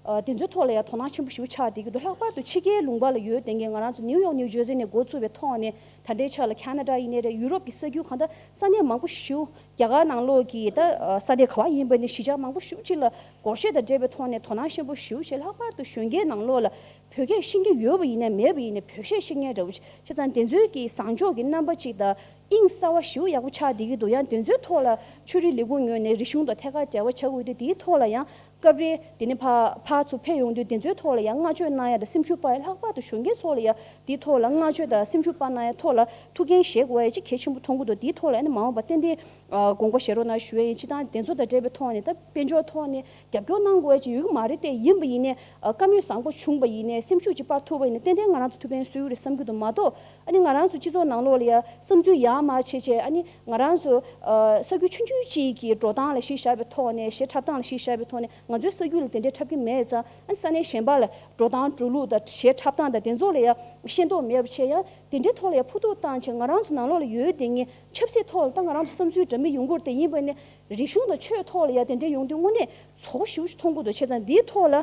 ཨ། དེ་ཚོའི་ཐོག་ལ་ཡང་དོ་སྣང་ཆེན་པོ་ཞེ་པོ་ཆགས་བསྡད་ཀྱི་འདུག་ལྷག་པར་དུ་ཕྱི་རྒྱལ་ལུང་པ་ལ་ཡོད་བསྡད་མཁན་ང་རང་ཚོ་ནིའུ་ཡོག་ནིའུ་ཇར་སི་ནས་འགོ་བཙུགས་པའི་ཐོག་ནས་ད་ལྟའི་ཆ་ལ་ཁ་ན་ཌ་ཡིན་ནའི་རེད། ཡུ་རོབ་ཀྱི་ས་ཁུལ་གང་ལྟར་ས་གནས་མང་པོ་ཞེ་པོ། རྒྱ་གར་ནང་ལོགས་ཀྱི་ད་ས་གནས་ག་བ་ཡིན་པ་ནས་གཞིས་ཆགས་མང་པོ་ཞེ་པོ་ཅིག་ལ་སྒོར་གཞས་དང་འབྲེལ་བའི་ཐོག་ནས་དོ་སྣང་ཆེན་པོ་ཞེ་པོ་བྱས། ལྷག་པར་དུ་གཞོན་སྐྱེས་ནང་ལོགས་ལ་བོད་སྐད་ཤེས་ཀྱི་ཡོད་པ་ཡིན་ནའི་མེད་པ་ཡིན་ནའི་བོད་གཞས་ཤེས་མཁན་འདྲ་བོ་ཅིག་བྱས་ཙང་། དེ་ཚོའི་གི་བཟང་ཕྱོགས་ཀྱི་རྣམ་པ་ཅིག་དང་དབྱིངས་གསར་བ་ཞེ་པོ་ཡག་པོ་ཆགས་བསྡད་ཀྱི་འདུག་ཡང་དེ་ཚོའི་ཐོག་ལ་ཆོས་རིག་ལས་ཁུངས་ངོས་ནས་རིག་གཞུང་དང་ཐད་ཀར་འབྲེལ་བ་ཆགས་དགོས་དུས། དེའི་ཐོག་ལ་ཡང་སྐབས་རེ་དེ་ནས་ཕར་ཕར་ཚུར་ཕེབས་ཡོང་དུས། དེ་ཚོའི་ཐོག་ལ་ཡང་བསྔགས་བརྗོད་གནང་ཡ་དང་སེམས་ཤུགས་སྤར་ཡ། ལྷག་པར་དུ་གཞོན་སྐྱེས་ཚོ་ལ་ཡང་དེའི་ཐོག་ལ་བསྔགས་བརྗོད་དང་སེམས་ཤུགས་སྤར་གནང་ཡ་ཐོག་ལ་ཐུགས་འགན་བཞེས་དགོས་ཡ་ཅིག་གལ་ཆེན་པོ་མཐོང་གི་འདུག་དེའི་ཐོག་ལ་ཨ་ནི་མ་འོངས་པ་ཏན་ཏན་ཨ་དགོངས་པ་བཞེས་རོགས་གནང་ཞུ་ཡ་ཡིན། སྤྱིར་བཏང་དེ་ཚོ་དང་འབྲེལ་བའི་ཐོག་ནས་ད་དཔལ་འབྱོར་ཐོག་ནས་རྒྱབ་སྐྱོར་གནང་དགོས་ཡ་ཅིག་ཡོད་ཀྱི་མ་རེད་དེ། ཡིན་པ་ཡིན་ནའི་ཨ་བཀའ་མོལ་བཟང་པོ་བྱུང་བ་ཡིན་ནའི་སེམས་ཤུགས་ཅིག་སྤར་ཐུབ་པ་ཡིན་ནའི་ཏན་ཏན་ང་རང་ཚོ་ཐུགས་ཕན་གསོས་ཀྱི་རེད་བསམ་གྱི་འདུག་མ་གཏོགས་ཨ་ནི་ང་རང་ཚོ་སྤྱི་ཚོགས་ནང་ལོགས་ལ་ཡ་བསམ་ཚུལ་ཡར་མར་བྱས་བྱས། ཨ་ནི་ང་རང་ཚོ་ཨ་ས་ཁུལ་ཆུང་ཆུང་ཅིག་གི་འགྲོ་སྟངས་ལ་གཞི་བཞག་པའི་ཐོག་ནས། གཞས་འཁྲབ་སྟངས་ལ་གཞི་བཞག་པའི་ཐོག་ནས་ང་ཚོའི་ས་ཁུལ་ལ་དེ་འདྲའི་འཁྲབ་ཀྱི་མེད་ཙང་། ཨ་ནི་ས་གནས་གཞན་པ་ལ་འགྲོ་སྟངས་འགྲོ་ལུགས་དང་གཞས་འཁྲབ་སྟངས་དང་དེ་ཚོ་ལ་ཡ་ཤེས་རྟོགས་མེད་པ་བྱས། ཡང་དེ་འདྲའི་ཐོག་ལ་ཡ་ཕུ་ཐུག་བཏང་བྱས། ང་རང་ཚོ་ནང་ལོགས་ལ་ཡོད་བསྡད་མཁན་ཆབ་སྲིད་ཐོག་ལ་ད་ང་རང་ཚོ་བསམ་ཚུལ་འདྲ་མིན་ཡོང་གི་རེད་དེ། ཡིན་པ་ནི་རིག་གཞུང་དང་ཆོས་ཐོག་ལ་ཡ་དེ་འདྲ་ཡོང་དུས་དངོས་གནས་ཚོར་ཞེ་པོ་ཞིག་མཐོང་གི་འདུག་བྱས་ཙང་འདིའི་ཐོག་ལ་ཨ་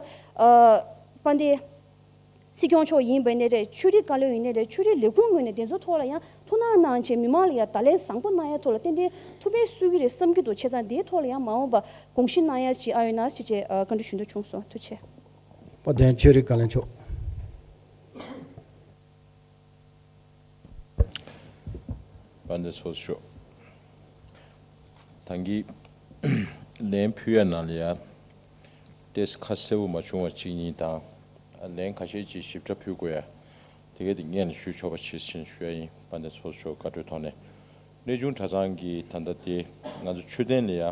དཔལ་ལྡན་སྲིད་སྐྱོང་མཆོག་ཡིན་པ་ནི་རེད། ཆོས་རིག་བཀའ་བློན་ཡིན་ནི་རེད། ཆོས་རིག་ལས་ཁུངས་ངོས་ནས་དེ་ཚོའི་ཐོག་ལ་ཡང་ཐུགས་སྣང་གནང་བྱས། མི་མང་ལ་ཡང་བརྡ་ལན་བཟང་པོ་གནང་ཡ་ཐོག་ལ་ཏན་ཏན་ཐུགས་ཕན་གསོས་ཀྱི་རེད་བསམ་གྱི་འདུག་བྱས་ཙང་འདིའི་ཐོག་ལ་ཡང་མ་འོངས་པ་དགོངས་ཞིབ་གནང་ཡ་ཅིག་ཨ་ཡོད་ན་ཞེས་བྱས་ཨ་བཀའ་འདྲི་ཞུ་འདོད་བྱུང་སོང་། ཐུགས་རྗེ་ཆེ། དཔལ་ལྡན་ཆོས་རིག་བཀའ་བློན་མཆོག་དཔལ་ལྡན་ཚོགས་གཙོ་མཆོག་ད་གིན་ལན་ཕུལ་ཡ་ནང་ལ་ཡ་ཏོག་ཙམ་ཁ་གསལ་པོ་མ་བྱུང་བ་གཅིག་གཉིས་དང་། ལན་ཁ་ཤས་ཅིག་ཞིབ་ཕྲ་ཕུལ་དགོས་ཡ་དེ་གས་དེ་སྔོན་ལ་ཞུ་ཆོག་པ་བྱེད་ཟིན་ཞུ་ཡ་ཡིན། དཔལ་ལྡན་ཚོགས་གཙོ་མཆོག་བཀའ་འཁྲོལ་ཐོག་ནས། གནས་ཆུང་གྲྭ་ཚང་གི་ད་ལྟ་དེ་ང་ཚོ་མཆོད་རྟེན་ལ་ཡ་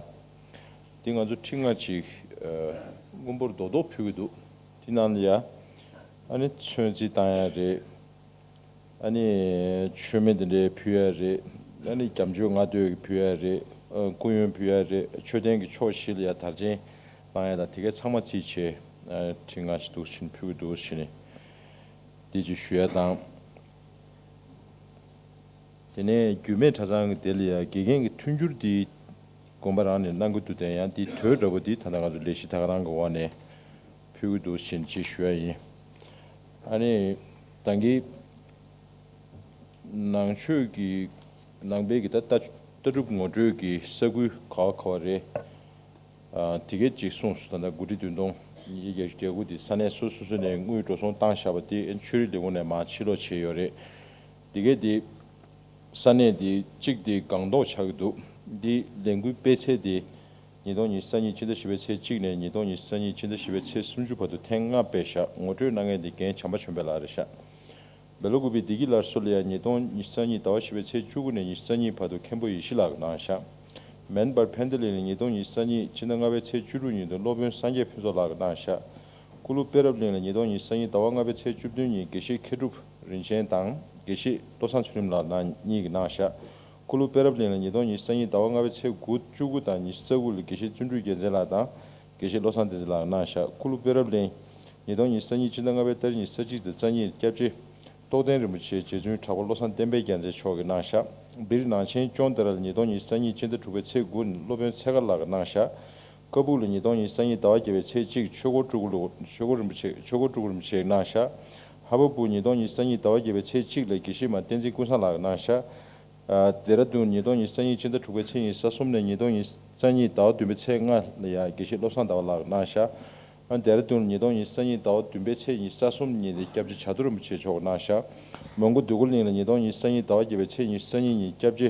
དེ་ང་ཚོ་ཁྲི་ལྔ་ཅིག་ཨ་སྔོན་པོར་རྡོག་རྡོག་ཕུལ་གྱི་འདུག་དེ་ནང་ལ་ཡ་ཨ་ནི་ཚོན་རྩི་བཏང་ཡ་རེད། ཨ་ནི་མཆོད་མེ་དེ་འདྲའི་ཕུལ་ཡ་རེད། ཨ་ནི་རྒྱ་མཆོད་ལྔ་བསྟོད་ཀྱི་ཕུལ་ཡ་རེད། ཨ་སྐུ་ཡོན་ཕུལ་ཡ་རེད། མཆོད་རྟེན་གྱི་ཕྱོགས་བཞི་ལ་ཡ་དར་ཆེན་བཏང་ཡ་དང་དེ་གས་ཚང་མ་རྩིས་བྱས། ཨ་ཁྲི་ལྔ་ཞིག་འདུག་བྱས་ནས་ཕུལ་གྱི་འདུག་བྱས་ནས་དེ་ཅིག་ཞུ་ཡ་དང་། དེ་ནས་རྒྱུད་སྨད་གྲྭ་ཚང་གི་དེ་ལ་ཡ་དགེ་རྒན་གྱི་མཐུན་འགྱུར་དེ་དགོན་པ་རང་ནས་གནང་གི་འདུག་དེ་ཡང་དེ་དོལ་འདྲ་པོ་དེ་ད་ལྟ་ང་ཚོ་ལས་གཞི་ད་ག་རང་གི་འོག་ནས་ཕུལ་གྱི་འདུག་བྱས་ནས་ཅིག་ཞུ་ཡ་ཡིན། ཨ་ནི་ད་གིན་ནང་ཆོས་ཀྱི་ནང་པའི་གི་ད་ལྟ་ལྟ་གྲུབ་ངོ་སྤྲོད་ཀྱི་ས་ཁུལ་ག་བ་ག་བ་རེད། ཨ་དེ་གས་ཅིག་གསུངས་སོང་། ད་ལྟ་དགུ་ཁྲི་བདུན་སྟོང་ཉིས་བརྒྱ་བརྒྱད་ཅུ་གྱ་དགུ་དེ་ས་གནས་སོ་སོ་སོ་ནས་དངུལ་འགྲོ་སོང་བཏང་བཞག་པ་དེ་ཆོས་རིག་ལས་ཁུངས་ནས་མར་ཕྱིར་སློག་བྱས་ཡོད་རེད། དེ་གས་དེ་ས་གནས་དེ་གཅིག་དེ་སྒང་ཏོག་ཆགས་ཀྱི་འདུག་དེ་ལས་འགུལ་སྤེལ་ཚད་དེ་ཉིས་སྟོང་ཉི་ཤུ་རྩ་གཉིས་ཕྱི་ཟླ་བཞི་པའི་ཚེས་གཅིག་ནས་ཉིས་སྟོང་ཉི་ཤུ་རྩ་གཉིས་ཕྱི་ཟླ་བཞི་པའི་ཚེས་སུམ་ཅུ་བར་དུ་ཐེངས་ལྔ་སྤེལ་བཞག་ངོ་སྤྲོད་གནང་མཁན་དེ་རྒན་བྱམས་པ་ཆོས་འཕེལ་ལགས་རེད་ཤག་སྦེལ་ཀོབ་པའི་བདེ་སྐྱིད་སླར་གསོ་ལ་ཡང་ཉིས་སྟོང་ཉི་ཤུ་རྩ་གཉིས་ཟླ་བ་བཞི་པའི་ཚེས་བཅུ་དགུ་ནས་ཉི་ཤུ་རྩ་གཉིས་བར་དུ་མཁན་པོ་ཡེ་ཤེས་ལགས་ཀྱིས་གནང་བཞག་མེན་པར་ཕན་བདེ་གླིང་ལ་ཉིས་སྟོང་ཉི་ཤུ་རྩ་གཉིས་ཕྱི་ཟླ་ལྔ་པའི་ཚེས་བཅུ་དྲུག་ཉིན་དུ་སློབ་དཔོན་སངས་རྒྱས་ཕུན་ཚོགས་ལགས་ཀྱིས་གནང་བཞག་ཀུ་ལུ་པེ་རབ་གླིང་ལ་ཉིས་སྟོང་ཉི་ཤུ་རྩ་གཉིས་ཟླ་བ་ལྔ་པའི་ཚེས་བཅུ་བདུན་ཉིན་དགེ་བཤེས་མཁས་གྲུབ་རིན་ཆེན་དང་དགེ་བཤེས་བློ་བཟང་ཚུལ་ཁྲིམས་ལགས་གཉིས་ཀྱིས་གནང་བཞག་ཀུ་ལུ་པེ་རབ་གླིང་ལ་ཉིས་སྟོང་ཉི་ཤུ་རྩ་གཉིས་ཟླ་བ་ལྔ་པའི་ཚེས་དགུ་བཅུ་དགུ་དང་ཉི་ཤུ་རྩ་དགུ་ལ་དགེ་བཤེས་བརྩོན་འགྲུས་རྒྱལ་མཚན་ལགས་དང་། དགེ་བཤེས་བློ་བཟང་བསྟན་འཛིན་ལགས་གནང་བཞག་ཀུ་ལུ་པེ་རབ་གླིང་། ཉིས་སྟོང་ཉི་ཤུ་རྩ་གཉིས་ཕྱི་ཟླ་ལྔ་པའི་ཏ་རིག་ཉི་ཤུ་རྩ་གཅིག་དང་རྩ་གཉིས་སྐྱབས་རྗེ་རྟོགས་ལྡན་རིན་པོ་ཆེ་རྗེ་བཙུན་དྲག་པོ་བློ་བཟང་བསྟན་འཕེལ་རྒྱལ་མཚན་མཆོག་གིས་གནང་བཞག་སྦིར་ནང་ཆེན་ཅོན་ཏ་ར་ལ་ཉིས་སྟོང་ཉི་ཤུ་རྩ་གཉིས་ཕྱི་ཟླ་དྲུག་པའི་ཚེས་དགུ་ནས་སློབ་དཔོན་ཚེ་དཀར་ལགས་ཀྱིས་གནང་བཞག་ཀ་སྦུག་ལ་ཉིས་སྟོང་ཉི་ཤུ་རྩ་གཉིས་ཟླ་བ་བརྒྱད་པའི་ཚེས་གཅིག་ཆོས་འཁོར་སྤྲུལ་སྐུ་ལུ་ཆོས་འཁོར་རིན་པོ་ཆེ་ཆོས་འཁོར་སྤྲུལ་སྐུ་རིན་པོ་ཆེ་གནང་བཞག་ཧ་བ་སྦུག་ཉིས་སྟོང་ཉི་ཤུ་རྩ་གཉིས་ཟླ་བ་བརྒྱད་པའི་ཚེས་གཅིག་ལ་དགེ་བཤེས་མ་བསྟན་འཛིན་ཀུན་བཟང་ལགས་ཀྱིས་གནང་བཞག་ཨ་ལྡེ་ར་ལྡུན་ཉིས་སྟོང་ཉི་ཤུ་རྩ་གཉིས་ཕྱི་ཟླ་དྲུག་པའི་ཚེས་ཉི་ཤུ་རྩ་གསུམ་ནས་ཉིས་སྟོང་ཉི་ཤུ་རྩ་གཉིས་ཟླ་བ་བདུན་པའི་ཚེས་ལྔ་ལ་ཡང་དགེ་བཤེས་བློ་བཟང་ཟླ་བ་ལགས་ཀྱིས་གནང་བཞག་ཨ་ལྡེ་ར་ལྡུན་ལ་ཉིས་སྟོང་ཉི་ཤུ་རྩ་གཉིས་ཟླ་བ་བདུན་པའི་ཚེས་ཉི་ཤུ་རྩ་གསུམ་ཉིན་དེ་སྐྱབས་རྗེ་བྱ་དུར་རིན་པོ་ཆེ་མཆོག་གིས་གནང་བཞག་མོན་གྷོ་འདོད་རྒུ་གླིང་ལ་ཉིས་སྟོང་ཉི་ཤུ་རྩ་གཉིས་ཟླ་བ་བརྒྱད་པའི་ཚེས་ཉི་ཤུ་རྩ་གཉིས་ཉིན་སྐྱབས་རྗེ་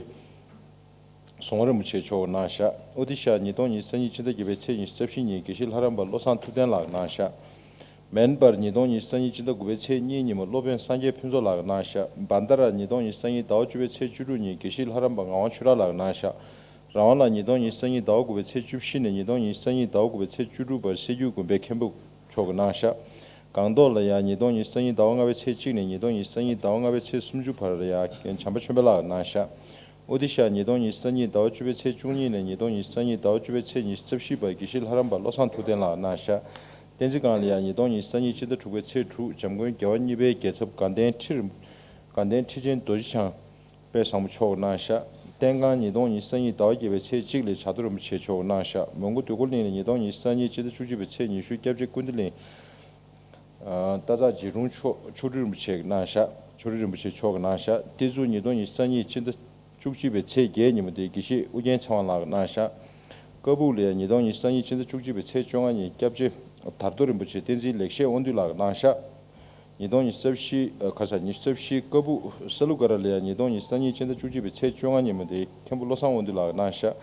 ཟུང་རིན་པོ་ཆེ་མཆོག་གིས་གནང་བཞག་ཨོ་ཏི་ཤ་ཉིས་སྟོང་ཉི་ཤུ་རྩ་གཉིས་ཕྱི་ཟླ་བརྒྱད་པའི་ཚེས་ཉི་ཤུ་རྩ་བཞི་ཉིན་དགེ་བཤེས་ལྷ་རམས་པ་བློ་བཟང་ཐུབ་བསྟན་ལགས་ཀྱིས་གནང་བཞག་མེན་པར་ཉིས་སྟོང་ཉི་ཤུ་རྩ་གཉིས་ཕྱི་ཟླ་དགུ་པའི་ཚེས་གཉིས་ཉིན་མོ་སློབ་དཔོན་སངས་རྒྱས་ཕུན་ཚོགས་ལགས་ཀྱིས་གནང་བཞག་བན་ད་ར་ཉིས་སྟོང་ཉི་ཤུ་རྩ་གཉིས་ཟླ་བ་བཅུ་པའི་ཚེས་བཅུ་དྲུག་ཉིན་དགེ་བཤེས་ལྷ་རམས་པ་ངག་དབང་ཆོས་གྲགས་ལགས་ཀྱིས་གནང་བཞག་རང་དབང་ལགས་ཉིས་སྟོང་ཉི་ཤུ་རྩ་གཉིས་ཟླ་བ་དགུ་པའི་ཚེས་བཅུ་བཞི་ནས་ཉིས་སྟོང་ཉི་ཤུ་རྩ་གཉིས་ཟླ་བ་དགུ་པའི་ཚེས་བཅུ་དྲུག་བར་སྲད་རྒྱུད་དགོན་པའི་མཁན་པོ་མཆོག་གིས་གནང་བཞག་སྒང་ཏོག་ལ་ཡང་ཉིས་སྟོང་ཉི་ཤུ་རྩ་གཉིས་ཟླ་བ་ལྔ་པའི་ཚེས་གཅིག་ནས་ཉིས་སྟོང་ཉི་ཤུ་རྩ་གཉིས་ཟླ་བ་ལྔ་པའི་ཚེས་སུམ་ཅུ་བར་ཡང་རྒན་བྱམས་པ་ཆོས་འཕེལ་ལགས་ཀྱིས་གནང་བཞག་ཨོ་ཏི་ཤ་ཉིས་སྟོང་ཉི་ཤུ་རྩ་གཉིས་ཟླ་བ་བཅུ་པའི་ཚེས་བཅུ་གཉིས་ནས་ཉིས་སྟོང་ཉི་ཤུ་རྩ་གཉིས་ཟླ་བ་བཅུ་པའི་ཚེས་ཉི་ཤུ་རྩ་བཞི་བར་དགེ་བཤེས་ལྷ་རམས་པ་བློ་བཟང་ཐུབ་བསྟན་ལགས་ཀྱིས་གནང་བཞག་བསྟན་འཛིན་སྒང་ལ་ཡང་ཉིས་སྟོང་ཉི་ཤུ་རྩ་གཉིས་ཕྱི་ཟླ་དྲུག་པའི་ཚེས་དྲུག་འཇམ་མགོན་རྒྱལ་བ་གཉིས་པའི་རྒྱལ་ཚབ་དགའ་ལྡན་ཁྲི་རིན་དགའ་ལྡན་ཁྲི་ཆེན་རྡོ་རྗེ་འཆང་དཔལ་བཟང་པོ་མཆོག་གིས་གནང་བཞག་བསྟན་ཁང་ཉིས་སྟོང་ཉི་ཤུ་རྩ་གཉིས་ཟླ་བ་བརྒྱད་པའི་ཚེས་གཅིག་ལ་བྱ་དོར་རིན་པོ་ཆེ་མཆོག་གནང་བཞག་མོན་གྷོ་འདོད་རྒུ་གླིང་ལ་ཉིས་སྟོང་ཉི་ཤུ་རྩ་གཉིས་སྤྱི་ཟླ་བཅུ་གཅིག་པའི་ཚེས་ཉི་ཤུ་སྐྱབས་རྗེ་ཀུན་བདེ་གླིང་། ཨ། སྟག་ཚང་རྗེ་དྲུང་མཆོག་མཆོག་སྤྲུལ་རིན་པོ་ཆེ་གནང་བཞག་མཆོག་སྤྲུལ་རིན་པོ་ཆེ་མཆོག་གིས་གནང་བཞག་བསྟན་འཛིན་ཉིས་སྟོང་ཉི་ཤུ་རྩ་གཉིས་སྤྱི་ཟླ་བཅུ་གཅིག་པའི་ཚེས་བརྒྱད་ཉིན་མོ་དེ་དགེ་བཤེས་ཨུ་རྒྱན་ཚེ་དབང་ལགས་གནང་བཞག་ཀ་སྦུག་ལ་ཡང་ཉིས་སྟོང་ཉི་ཤུ་རྩ་གཉིས་སྤྱི་ཟླ་བཅུ་གཅིག་པའི་ཚེས་བཅོ་ལྔ་ཉིན་སྐྱབས་རྗེ་དར་རྡོ་རིན་པོ་ཆེ་བསྟན་འཛིན་ལེགས་བཤད་དབང་འདུས་ལགས་གནང་བཞག་ཉིས་སྟོང་ཉི་ཤུ་རྩ་བཞི། ཨ། ཁ་ས་ཉི་ཤུ་རྩ་བཞི་ཀ་སྦུག་ས་ལུ་ཀ་ར་ལ་ཡང་ཉིས་སྟོང་ཉི་ཤུ་རྩ་གཉིས་སྤྱི་ཟླ་བཅུ་གཅིག་པའི་ཚེས་བཅོ་ལྔ་ཉིན་མོ་དེ་མཁན་པོ་བློ་བཟང་དབང་འདུས་ལགས་གནང་བཞག་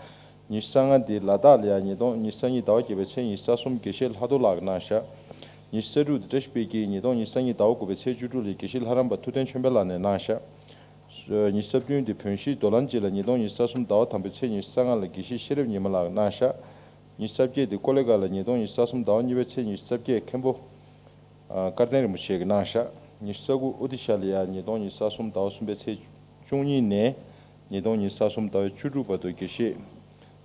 ཉི་ཤུ་རྩ་ལྔ་དེ་ལ་དྭགས་ལ་ཡང་ཉིས་སྟོང་ཉི་ཤུ་རྩ་གཉིས་ཟླ་བ་བརྒྱད་པའི་ཚེས་ཉི་ཤུ་རྩ་གསུམ་དགེ་བཤེས་ལྷག་རྡོར་ལགས་གནང་བཞག་ཉི་ཤུ་རྩ་དྲུག་དེ་བཀྲ་ཤིས་དཔལ་སྐྱིད་ཉིས་སྟོང་ཉི་ཤུ་རྩ་གཉིས་ཟླ་བ་དགུ་པའི་ཚེས་བཅུ་དྲུག་ལ་དགེ་བཤེས་ལྷ་རམས་པ་ཐུབ་བསྟན་ཆོས་འཕེལ་ལགས་ནས་གནང་བཞག་ཉི་ཤུ་རྩ་བདུན་དེ་བོན་ཤིང་རྡོ་ལམ་རྗེ་ལ་ཉིས་སྟོང་ཉི་ཤུ་རྩ་གསུམ་ཟླ་བ་དང་པོའི་ཚེས་ཉི་ཤུ་རྩ་ལྔ་ལ་དགེ་བཤེས་ཤེས་རབ་ཉི་མ་ལགས་གནང་བཞག་ཉི་ཤུ་རྩ་བརྒྱད་དེ་ཀོ་ལེ་གྷལ་ལ་ཉིས་སྟོང་ཉི་ཤུ་རྩ་གསུམ་ཟླ་བ་གཉིས་པའི་ཚེས་ཉི་ཤུ་རྩ་བརྒྱད་མཁན་པོ། ཨ། སྐལ་ལྡན་རིན་པོ་ཆེ་གིས་གནང་བཞག་ཉི་ཤུ་རྩ་དགུ་ཨོ་ཏི་ཤ་ལ་ཡང་ཉིས་སྟོང་ཉི་ཤུ་རྩ་གསུམ་ཟླ་བ་གསུམ་པའི་ཚེས་བཅུ་གཉིས་ནས་ཉིས་སྟོང་ཉི་ཤུ་རྩ་གསུམ་ཟླ་བའི་བཅུ་དྲུག་བར་དུ་དགེ་བཤེས་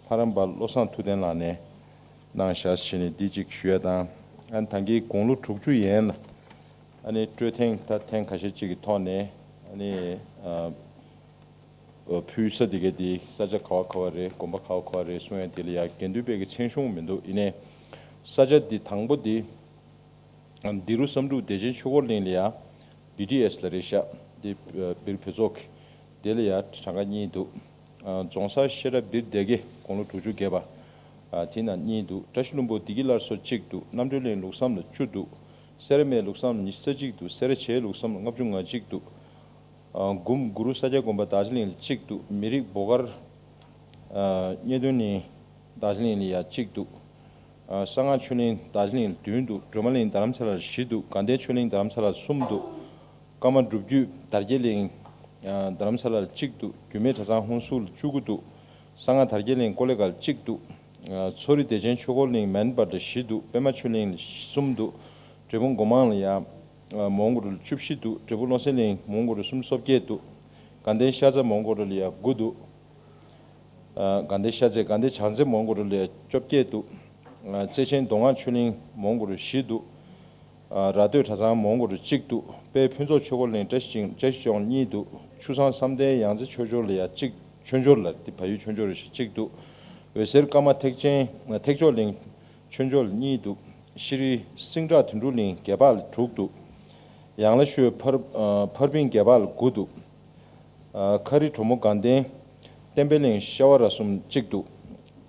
ལྷ་རམས་པ་བློ་བཟང་ཐུབ་བསྟན་ལགས་ནས་གནང་བཞག་ཞེས་ནས་འདི་གཅིག་ཞུ་ཡ་དང་། ཨ་ནི་ད་གིན་དགུང་ལོ་དྲུག་ཅུ་ཡན་ལ་ཨ་ནི་སྤྲོད་ཐེངས་ད་ཐེངས་ཁ་ཤས་ཅིག་གི་ཐོག་ནས་ཨ་ནི། ཨ། ཕུལ་ས་དེ་ག་དེ་ས་ཆ་ག་བ་ག་བ་རེད། དགོན་པ་ག་བ་ག་བ་རེད་གསུང་ཡ་དེ་ལ་ཡང་དགེ་འདུན་པའི་གི་མཚན་གཞུང་མི་འདུག་ཡིན་ནའི་ས་ཆ་འདི་དང་པོ་འདི་འདི་རུ་བསམ་འགྲུབ་བདེ་ཆེན་ཆོས་འཁོར་གླིང་ལ་ཡང་བི་ཊི་ཨེས་ལ་རེད་ཤག་འདི་སྦིར་བོད་ཚོགས་ཀྱི་དེ་ལ་ཡང་གྲངས་ཀ་གཉིས་འདུག་རྫོང་སར་ཤེས་རབ་སྦིར་སྡེ་དགེ་དགུང་ལོ་དྲུག་ཅུ་བརྒལ་བ། དེ་ན་གཉིས་འདུག་བཀྲ་ཤིས་ལྷུན་པོ་བདེ་སྐྱིད་སླར་གསོ་གཅིག་འདུག་རྣམ་གྲོལ་གླིང་ལུགས་བསམ་ལ་བཅུ་འདུག་སེ་ར་སྨད་ལུགས་བསམ་ལ་ཉི་ཤུ་རྩ་གཅིག་འདུག་སེ་ར་བྱེས་ལུགས་བསམ་ལ་ལྔ་བཅུ་ང་གཅིག་འདུག་ཨ། གུམ་གུ་རུ་ས་སྐྱ་དགོན་པ་རྡོ་རྗེ་གླིང་ལ་གཅིག་འདུག་མི་རིགས་བོ་དཀར། ཨ། རྙེད་དོན་གླིང་རྡོ་རྗེ་གླིང་ལ་ཡང་གཅིག་འདུག་ཨ། གསང་སྔགས་ཆོས་གླིང་རྡོ་རྗེ་གླིང་ལ་བདུན་འདུག་སྒྲོལ་མ་གླིང་རྡ་རམ་ས་ལ་ལ་བཞི་འདུག་དགའ་ལྡན་ཆོས་གླིང་རྡ་རམ་ས་ལ་ལ་གསུམ་འདུག་ཀརྨ་སྒྲུབ་བརྒྱུད་དར་རྒྱས་གླིང་། ཨ། རྡ་རམ་ས་ལ་ལ་གཅིག་འདུག་རྒྱུད་སྨད་གྲྭ་ཚང་ཧུན་སུར་ལ་བཅུ་དགུ་འདུག་གསང་སྔགས་དར་རྒྱས་གླིང་ཀོ་ལེ་གྷལ་ལ་གཅིག་འདུག་ཨ། མཚོ་རི་བདེ་ཆེན་ཆོས་འཁོར་གླིང་མན་སྦར་ལ་བཞི་འདུག་པད་མ་ཆོས་གླིང་ལ་གསུམ་འདུག་འབྲས་སྤུངས་སྒོ་མང་ལ་ཡང་། ཨ། མོན་གྷོ་རུ་ལ་བཅུ་བཞི་འདུག་འབྲས་སྤུངས་བློ་གསལ་གླིང་མོན་གྷོ་རུ་སུམ་ཅུ་སོ་བརྒྱད་འདུག་དགའ་ལྡན་ཤ་ཚ་མོན་གྷོ་རུ་ལ་ཡང་དགུ་འདུག་ཨ། དགའ་ལྡན་ཤ་ཚ་དགའ་ལྡན་བྱང་རྩེ་མོན་གྷོ་རུ་ལ་ཡང་བཅོ་བརྒྱད་འདུག་ཨ། བརྩེ་ཆེན་མདོ་སྔགས་ཆོས་གླིང་མོན་གྷོ་རུ་བཞི་འདུག་ཨ། ར་སྟོད་གྲྭ་ཚང་མོན་གྷོ་རུ་གཅིག་འདུག་དཔལ་ཕུན་ཚོགས་ཆོས་འཁོར་གླིང་བཀྲ་ཤིས་ལྗོངས་གཉིས་འདུག་ཆུ་བཟང་བསམ་གཏན་ཡང་རྩེ་ཆོས་འབྱོར་ལ་ཡང་གཅིག་ཆོས་འབྱོར་ལ་འདི་བལ་ཡུལ་ཆོས་འབྱོར་རེད་ཤག་གཅིག་འདུག་འོད་ཟེར་ཀརྨ་ཐེག་ཆེན་ཐེག་མཆོག་གླིང་ཆོས་འབྱོར་གཉིས་འདུག་ཤྲི་སིང་བྲག་དོན་གྲུབ་གླིང་རྒྱལ་འཕགས་ལ་དྲུག་འདུག་ཡང་ལ་ཤོད་ཕར་ཨ་ཕར་ཕིང་རྒྱལ་འཕགས་ལ་དགུ་འདུག་ཨ། མཁར་རི་གྲོ་མོ་དགའ་ལྡན་བསྟན་པའི་གླིང་ཤ་བ་ར་གསུམ་གཅིག་འདུག་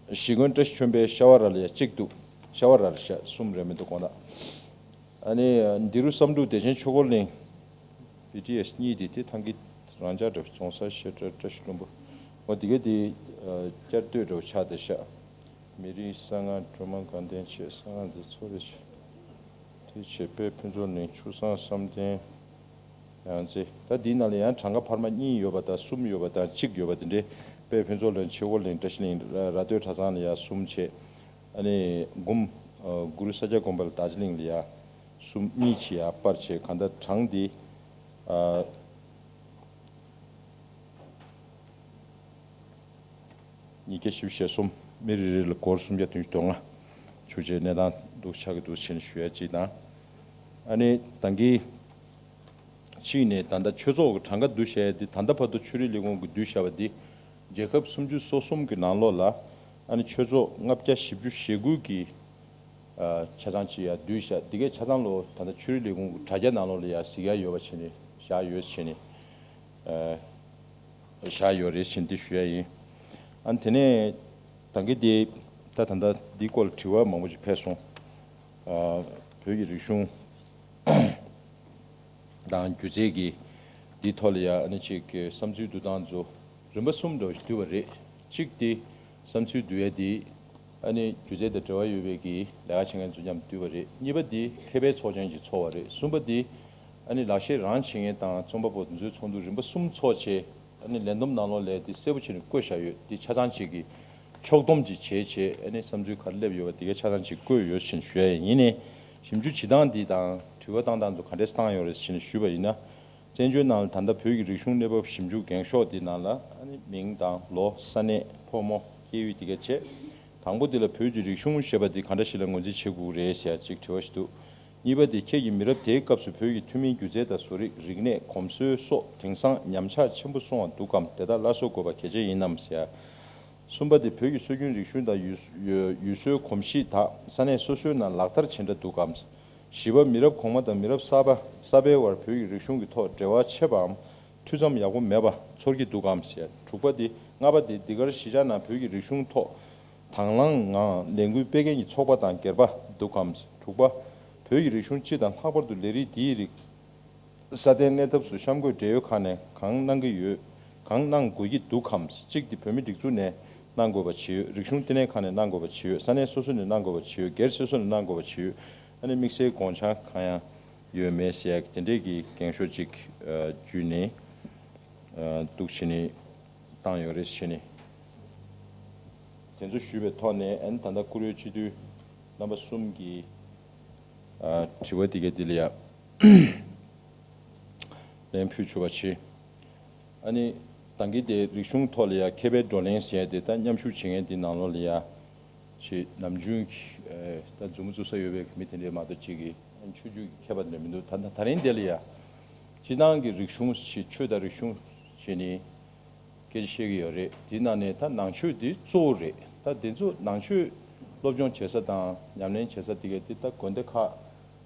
གཞིས་དགོན་བཀྲ་ཤིས་ཆོས་འཕེལ་ཤ་བ་ར་ལ་ཡང་གཅིག་འདུག་ཤ་བ་ར་ལ་ཤ་གསུམ་རེད་མི་འདུག་དགོངས་དག་ཨ་ནི་འདི་རུ་བསམ་འགྲུབ་བདེ་ཆེན་ཆོས་འཁོར་གླིང་། བི་ཊི་ཨེས་གཉིས་དེ་དེ་ཐང་གི་རང་འཇགས་འདྲ་རྫོང་སར་ཤེས་རབ་བཀྲ་ཤིས་ལྷུན་པོ། འོ་དེ་ག་དེ་ཨ་བསྐྱར་ཟློས་འདྲ་བོ་ཆགས་བསྡད་ཤག་མི་རིགས་གསང་སྔགས་སྒྲོལ་མ་དགའ་ལྡན་ཆེ་གསང་སྔགས་འདི་ཚོ་རེད་ཤག་དེ་ཆེ་དཔལ་ཕུན་ཚོགས་གླིང་ཆུ་བཟང་བསམ་གཏན་ཡང་རྩེ། ད་འདིའི་ནང་ལ་ཡང་གྲངས་ཀ་འཕར་མ་གཉིས་ཡོད་པ་དང་གསུམ་ཡོད་པ་དང་གཅིག་ཡོད་པ་དེ་འདྲའི་དཔལ་ཕུན་ཚོགས་གླིང་ཆོས་འཁོར་གླིང་བཀྲ་ཤིས་གླིང་ར་སྟོད་གྲྭ་ཚང་ལ་ཡང་གསུམ་བྱས། ཨ་ནི་གུམ་ཨ་གུ་རུ་ས་སྐྱ་དགོན་པ་ལ་རྡོ་རྗེ་གླིང་ལ་ཡང་གསུམ་གཉིས་བྱས་ཡང་སྤར་བྱས་གང་ལྟར་གྲངས་འདི་ཨ། ཉིས་བརྒྱ་བཞི་བཅུ་ཞེ་གསུམ། མི་རེ་རེ་ལ་སྒོར་སུམ་བརྒྱ་བདུན་ཅུ་དོན་ལྔ། ཆུ་ཆེ་གནས་སྟངས་འདུག་ཆགས་ཀྱི་འདུག་ཕྱིན་ཞུ་ཡ་གཅིག་དང་། ཨ་ནི་ད་གིན་གཅིག་ནས་ད་ལྟ་ཆོས་ཚོགས་ཀྱི་གྲངས་ཀ་བསྡུས་བཞག་ཡ་འདི་ད་ལྟ་བར་དུ་ཆོས་རིག་ལས་ཁུངས་ཀྱིས་བསྡུས་བཞག་པ་འདི་རྒྱལ་ཁབ་སུམ་ཅུ་སོ་གསུམ་གྱི་ནང་ལོགས་ལ་ཨ་ནི་ཆོས་ཚོགས་ལྔ་བརྒྱ་བཞི་བཅུ་ཞེ་དགུ་གི་ཨ་ཆ་ཚང་ཅིག་ཡར་བསྡུས་བཞག་འདི་གའི་ཆ་ཚང་ལོ་ད་ལྟ་ཆོས་རིག་ལས་ཁུངས་ཀྱི་དྲ་རྒྱ་ནང་ལོགས་ལ་ཡར་གཟིགས་ཡ་ཡོད་པ་བྱས་ནས་བཞག་ཡོད་བྱས་ནས་ཨ་བཞག་ཡོད་རེད་བྱས་ནས་འདི་ཞུ་ཡ་ཡིན། ཨ་ནི་དེ་ནས་ད་གིན་དེ་ད་ད་ལྟ་འདི་སྐོར་ལ་དྲི་བ་མང་པོ་ཅིག་ཕེབས་སོང་། ཨ་བོད་ཀྱི་རིག་གཞུང་དང་སྒྱུ་རྩལ་གྱི་འདི་ཐོག་ལ་ཡ་ཨ་ནི་ཅིག་གི་བསམ་ཚུལ་བསྡུ་སྟངས་ཚོ་རིམ་པ་གསུམ་འདྲ་བོ་ཞིག་བསྡུས་པ་རེད། གཅིག་དེ་བསམ་ཚུལ་བསྡུ་ཡ་དེ་ཨ་ནི་སྒྱུ་རྩལ་དང་འབྲེལ་བ་ཡོད་པའི་གི་ལས་ཀ་བྱེད་མཁན་ཚོ་མཉམ་དུ་བསྡུས་པ་རེད། གཉིས་པ་དེ་མཁས་པའི་ཚོགས་ཆེན་ཅིག་ཚོགས་པ་རེད། གསུམ་པ་དེ་ཨ་ནི་ལག་ཤེས་རང་བྱེད་མཁན་དང་རྩོམ་པ་པོ་དེ་ཚོའི་ཚོགས་འདུ་རིམ་པ་གསུམ་ཚོགས་བྱས། ཨ་ནི་ལས་བསྡོམས་ནང་ལོགས་ལས་དེ་གསལ་པོ་བྱས་ནས་བཀོད་བཞག་ཡོད། དེ་ཆ་ཚང་གཅིག་གི་ཕྱོགས་བསྡོམས་ཅིག་བྱས་བྱས་ཨ་ནི་བསམ་ཚུལ་ག་རེ་སླེབས་ཡོད་པ་དེ་གའི་ཆ་ཚང་གཅིག་བཀོད་ཡོད་ཕྱིན་ཞུ་ཡ་ཡིན། ཡིན་ནའི་ཞིབ་འཇུག་བྱེད་སྟངས་འདི་དང་དྲི་བ་བཏང་སྟངས་ཚོ་ག་འདྲས་བཏང་ཡོད་རེད་ཕྱིན་ཞུས་པ་ཡིན་ན། བཙན་བྱོལ་ནང་ལ་ད་ལྟ་བོད་ཀྱི་རིག་གཞུང་གནས་བབ་ཞིབ་འཇུག་འགེངས་ཤོག་འདི་ནང་ལ་ཨ་ནི་མིང་དང་ལོ་ས་གནས་ཕོ་མོ་སྐྱེས་ཡུལ་འདི་ག་བྱས། དང་པོ་འདི་ལ་བོད་ཀྱི་རིག་གཞུང་ཞེས་པ་འདི་ག་འདྲ་ཞིག་ལ་ངོས་འཛིན་བྱེད་དགོས་རེད་ཟེར་ཡ་གཅིག་དྲི་བ་ཞིག་འདུག་གཉིས་པ་དེ། ཁྱེད་ཀྱིས་མི་རབས་དེའི་སྐབས་སུ་བོད་ཀྱི་ཐུན་མིན་སྒྱུ་རྩལ་དང་བཟོ་རིག་རིག་གནས། གོམས་སྲོལ་སོགས་དེང་སང་ཉམས་ཆག་ཆེན་པོ་སོང་བ་འདུག་གམ། དེ་དག་སླར་གསོ་དགོས་པ་གལ་ཆེ་ཡིན་ནམ་ཟེར། གསུམ་པ་དེ། བོད་ཀྱི་སྲོལ་རྒྱུན་རིག་གཞུང་དང་ཡུལ་ཡུལ་སྲོལ་གོམས་གཤིས་དག་ས་གནས་སོ་སོའི་ནང་ལག་བསྟར་ཇི་འདྲ་འདུག་གམ། བཞི་པ། མི་རབས་གོང་མ་དང་མི་རབས་གསར་པ་གསར་པའི་དབར་བོད་ཀྱི་རིག་གཞུང་གི་ཐོག་འབྲེལ་བ་ཆེ་བའམ་མཐུད་མཚམས་ཡག་པོ་མེད་པ་ཚོར་གྱི་འདུག་གམ་ཟེར། དྲུག་པ་དེ། ལྔ་པ་དེ། འདི་གར་གཞིས་ཆགས་ནང་བོད་ཀྱི་རིག་གཞུང་ཐོག་དང་བླངས་ངང་ལས་འགུལ་སྤེལ་མཁན་གྱི་ཚོགས་པ་དང་སྒེར་པ་འདུག་གམ། དྲུག་པ། བོད་ཀྱི་རིག་གཞུང་སྤྱི་དང་ལྷག་པར་དུ་ལས་རིགས་འདིའི་རིགས། སྲ་བརྟན་གནས་ཐབས་སུ་གཤམ་འཁོད་འབྲེལ་ཡོད་ཁག་ནས་གང་གནང་གི་ཡོད། གང་གནང་དགོས་ཀྱི་འདུག་གམ། གཅིག་དེ། བོད་མིའི་སྒྲིག་འཛུགས་ནས་གནང་དགོས་པ་ཇི་ཡོད། རིག་གཞུང་བསྟི་གནས་ཁང་ནས་གནང་དགོས་པ་ཇི་ཡོད། ས་གནས་སོ་སོ་ནས་གནང་དགོས་པ་ཇི་ཡོད། སྒེར་སོ་སོ་ནས་གནང་དགོས་པ་ཇི་ཡོད། ཨ་ནི་དམིགས་བསལ་དགོངས་འཆར་གང་ཡང་ཡོད་མེད་ཟེར་ཡག་དེ་འདྲས་ཀྱི་འགེངས་ཤོག་ཅིག་ཨ་བརྒྱུད་ནས་ཨ་འདུག་བྱས་ནས་བཏང་ཡོད་རེད་བྱས་ནས། དེ་ཚོ་ཞུས་པའི་ཐོག་ནས། ཨ་ནི་ད་ལྟ་བཀུར་འོས་སྤྱི་འཐུས་རྣམ་པ་གསུམ་གྱིས་ཨ་དྲི་བ་འདི་ག་འདི་ལ་ཡ་ལན་ཕུལ་ཆོག་པ་བྱེད། ཨ་ནི་ད་གིན་དེ་རིག་གཞུང་ཐོག་ལ་ཡ་མཁས་པའི་བགྲོ་གླེང་ཟེར་ཡ་དེ། ད་མཉམ་ཞུགས་བྱེད་མཁན་དེ་ནང་ལོགས་ལ་ཡ་ཅིག་ནམ་རྒྱུན་གྱི་ཨ་ད་མཛུབ་མོ་བཙུགས་ས་ཡོད་པའི་མི་དེ་འདྲས་མ་གཏོགས་ཅིག་གིས་ཨ་ནི་ཆོས་བརྒྱུད་ཀྱི་མཁས་པ་དེ་འདྲ་མི་འདུག་ད་ད་ད་རིང་དེ་ལ་ཡ་སྤྱིར་བཏང་གི་རིག་གཞུང་ཞིག་ཆོས་དང་རིག་གཞུང་བྱས་ནས་སྐད་ཆ་བཤད་ཀྱི་ཡོད་རེད། དེའི་ནང་ནས་ད་ནང་ཆོས་དེ་གཙོ་བོ་རེད། ད་དེ་ཚོ་ནང་ཆོས་སློབ་སྦྱོང་བྱེད་ས་དང་ཉམས་ལེན་བྱེད་ས་དེ་ག་དེ་ད་དགོན་སྡེ་ཁག་